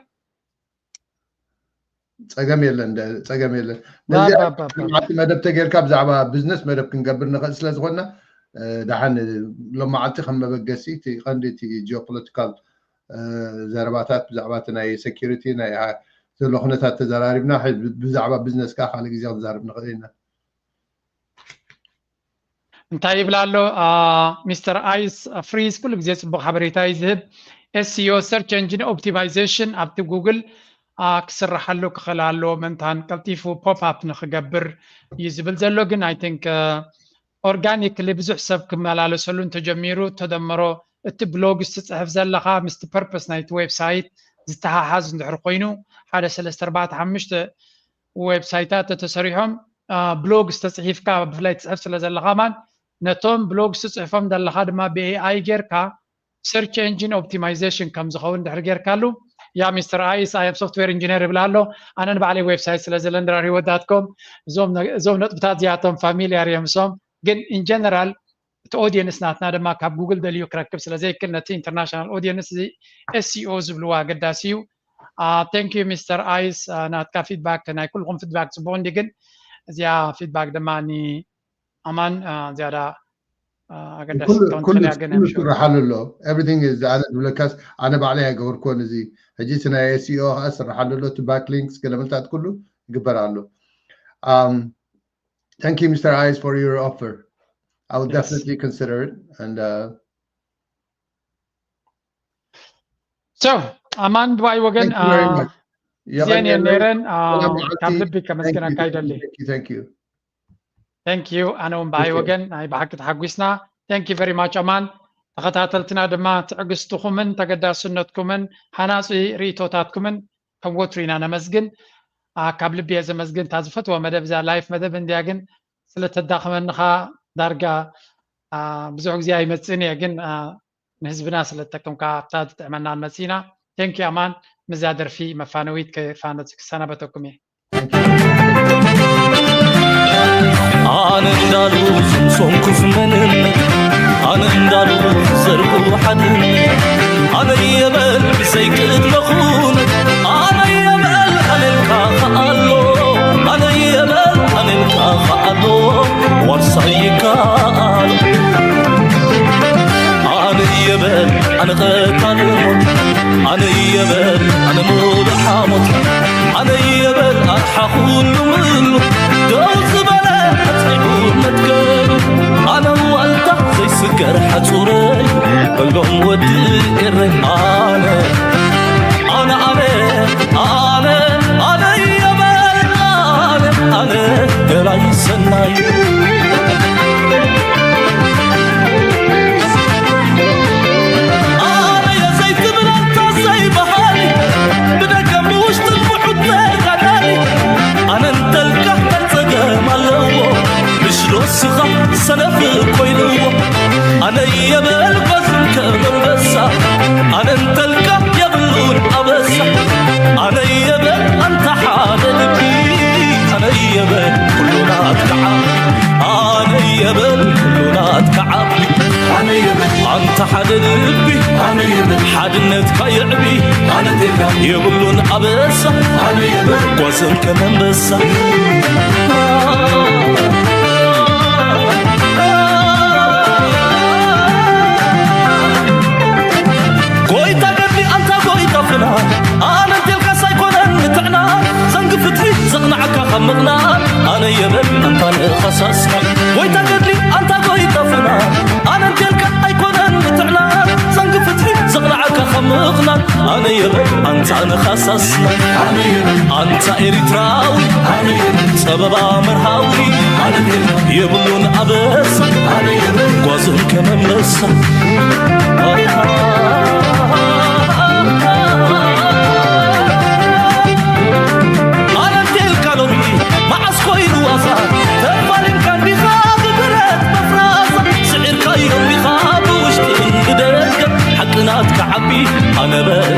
ፀገም የለን ፀገም የለን። ነዚ መደብ ተጌርካ ብዛዕባ ቢዝነስ መደብ ክንገብር ንኽእል ስለ ዝኾንና ደሓን ሎመዓልቲ ከም መበገሲ እቲ ቀንዲ እቲ ጂኦፖለቲካል ዘረባታት ብዛዕባ እቲ ናይ ሴኪሪቲ ናይ ዘሎ ኩነታት ተዘራሪብና ብዛዕባ ቢዝነስ ከዓ ካልእ ግዜ ክንዛረብ ንኽእል ኢና። እንታይ ይብል ኣሎ ሚስተር ኣይስ ፍሪዝ ኩሉ ግዜ ፅቡቅ ሓበሬታ እዩ ዝህብ። SEO search engine optimization ኣብቲ ጉግል ክስራሓሉ ክኽእል ኣለዎ ምእንታን ቀልጢፉ ፖፕ ኣፕ ንክገብር እዩ ዝብል ዘሎ። ግን I think organically ብዙሕ ሰብ ክመላለሰሉ እንተጀሚሩ ተደመሮ እቲ ብሎግስ ትፅሕፍ ዘለካ ምስቲ ፐርፐስ ናይቲ ዌብሳይት ዝተሓሓዝ እንድሕር ኮይኑ ሓደ ሰለስተ ኣርባዕተ ሓሙሽተ ዌብሳይታት ተተሰሪሖም ብሎግስ ተፅሒፍካ ብፍላይ ትፅሕፍ ስለ ዘለካ ማን ነቶም ብሎግስ ትፅሕፎም ዘለካ ድማ ብ AI ጌርካ search engine optimization ከም ዝኸውን ድሕር ጌርካሉ ያ ሚስተር ኣይስ ኣይ ሶፍትዌር ኢንጂነር ይብል ኣሎ። ኣነ ንባዕለይ ዌብሳይት ስለ ዘለኒ ራሪዎ ዳት ኮም እዞም ነጥብታት እዚኣቶም ፋሚልያር እዮም። እሶም ግን ኢን ጀነራል እቲ ኦዲየንስ ናትና ድማ ካብ ጉግል ደልዩ ክረክብ ስለ ዘይክእል ነቲ ኢንተርናሽናል ኦዲየንስ እዚ ኤስኢኦ ዝብልዎ ኣገዳሲ እዩ። Thank you ሚስተር ኣይስ፣ ናትካ ፊድባክ፣ ናይ ኩልኹም ፊድባክ ጽቡቕ እንዲ፣ ግን እዚኣ ፊድባክ ድማ ንኣማን ዝያዳ ኣገዳሲ ክትከውን ትኽእል እያ። ግን ስርሓሉ ኣሎ። Everything is ኣነ ዝብለካስ ኣነ ባዕለይ ኣይገበርክዎን። እዚ ሕጂ እቲ ናይ ኤስኢኦ ከዓ ስርሓሉ ኣሎ። እቲ ባክ ሊንክስ ገለመልታት ኩሉ ይግበር ኣሎ። Thank you ሚስተር ኣይስ for your offer. I will definitely consider it and so ኣማን ብኣይ ወገን ግዜን የን ነይረን ካብ ልቢ ከመስግነካ ይደሊ። Thank you። ኣነ እውን ብኣይ ወገን ናይ ብሓቂ ተሓጒስና። Thank you very much ኣማን። ተኸታተልትና ድማ ትዕግስትኹምን ተገዳስነትኩምን ሃናፂ ርእቶታትኩምን ከም ወትሩ ኢና ነመስግን። ካብ ልቢ እየ ዘመስግን። እታ ዝፈትዋ መደብ እዛ ላይፍ መደብ እንድያ፣ ግን ስለተዳኸመንኻ ዳርጋ ብዙሕ ግዜ ኣይመፅእን እየ፣ ግን ንህዝብና ስለ ዝጠቅምካ ኣብታ ዝጥዕመና ንመፅእ ኢና። Thank you ኣማን። ምስዛ ደርፊ መፋነዊት ክፋነፅ ክሰናበተኩም እየ። ኣነ እንዳሉ ዝምሶንኩ ዝመንነት ኣነ እንዳሉ ዘርጉ ሓድነት ኣነ የበል ብዘይቅድመ ኩነት ኣነ የበል ኣነልካ ከኣሎ ኣነ የበል ኣነልካ ከኣሎ ዋርሳይ ይከኣል ኣነ የበል ኣነ ቀታሊ ሞት ኣነ የበል ኣነ ሙሉእ ሓሞት ኣነ የበል ኣርሓ ኩሉ ምሉ ደው ዝበለ ኣጽኒዑ መትከሉ ኣነ ዋልታ ዘይስገር ሓጹረይ በሎም ወዲ ኤረይ ኣነ ኣነ ኣነ ኣነ ኣነ የበል ኣነ ኣነ ገላይ ሰናይ ኣነ የዘይትብል ኣንታ ዘይበሃሊ ብደገ ብውሽጥን ብሑት ተጋዳሊ ኣነ እንተልካ እንታይ ጸገም ኣለዎ ምሽዶ ስኻ ሰነፍ ኮይንዎ ኣነ የበል ጓዝን ከም ኣንበሳ ኣነ እንተልካ የብሉን ኣበሳ ኣነ የበል ኣንታ ሓደ ልቢ ኣነ የበል ኩሉ ናትካ ዓቢ ኣነ የበል ኩሉ ናትካ ዓቢ ኣነ የበል ኣንታ ሓደ ልቢ ኣነ የበል ሓድነትካ የዕቢ ኣነ የብሉን ኣበሳ ኣነ የበል ጓዝን ከም ኣንበሳ ጎይታ ገድሊ ኣንታ ጎይታ ፍና ኣነ እንቴልካስ ኣይኮነን ምትዕና ዘንጊ ፍትሒ ዘቕናዓካ ካብ ምቕናን ኣነ የበል ኣንታ ንኸሳስና ጎይታ ገድሊ ኣንታ ጎይታ ፍና ኣነ እንቴልካ ኣይኮነን ምትዕና ዘንጊ ፍትሒ ዘቕናዓካ ካብ ምቕናን ኣነ የበል ኣንታ ንኸሳስና ኣነ የበል ኣንታ ኤሪትራዊ ኣነ የበል ጸበባ መርሃዊ ኣነ የበል የብሉን ኣበሳ ኣነ የበል ጓዝን ከመመሳ ኣነ እንቴልካ ሎሚ መዓስ ኮይኑ ዋዛ ተፋሊምካ እንዲኻ ብብረት መፍራሳ ስዒርካዮ እንዲኻ ብውሽጥን ብደገ ሓቂ ናትካ ዓቢ ኣነ በል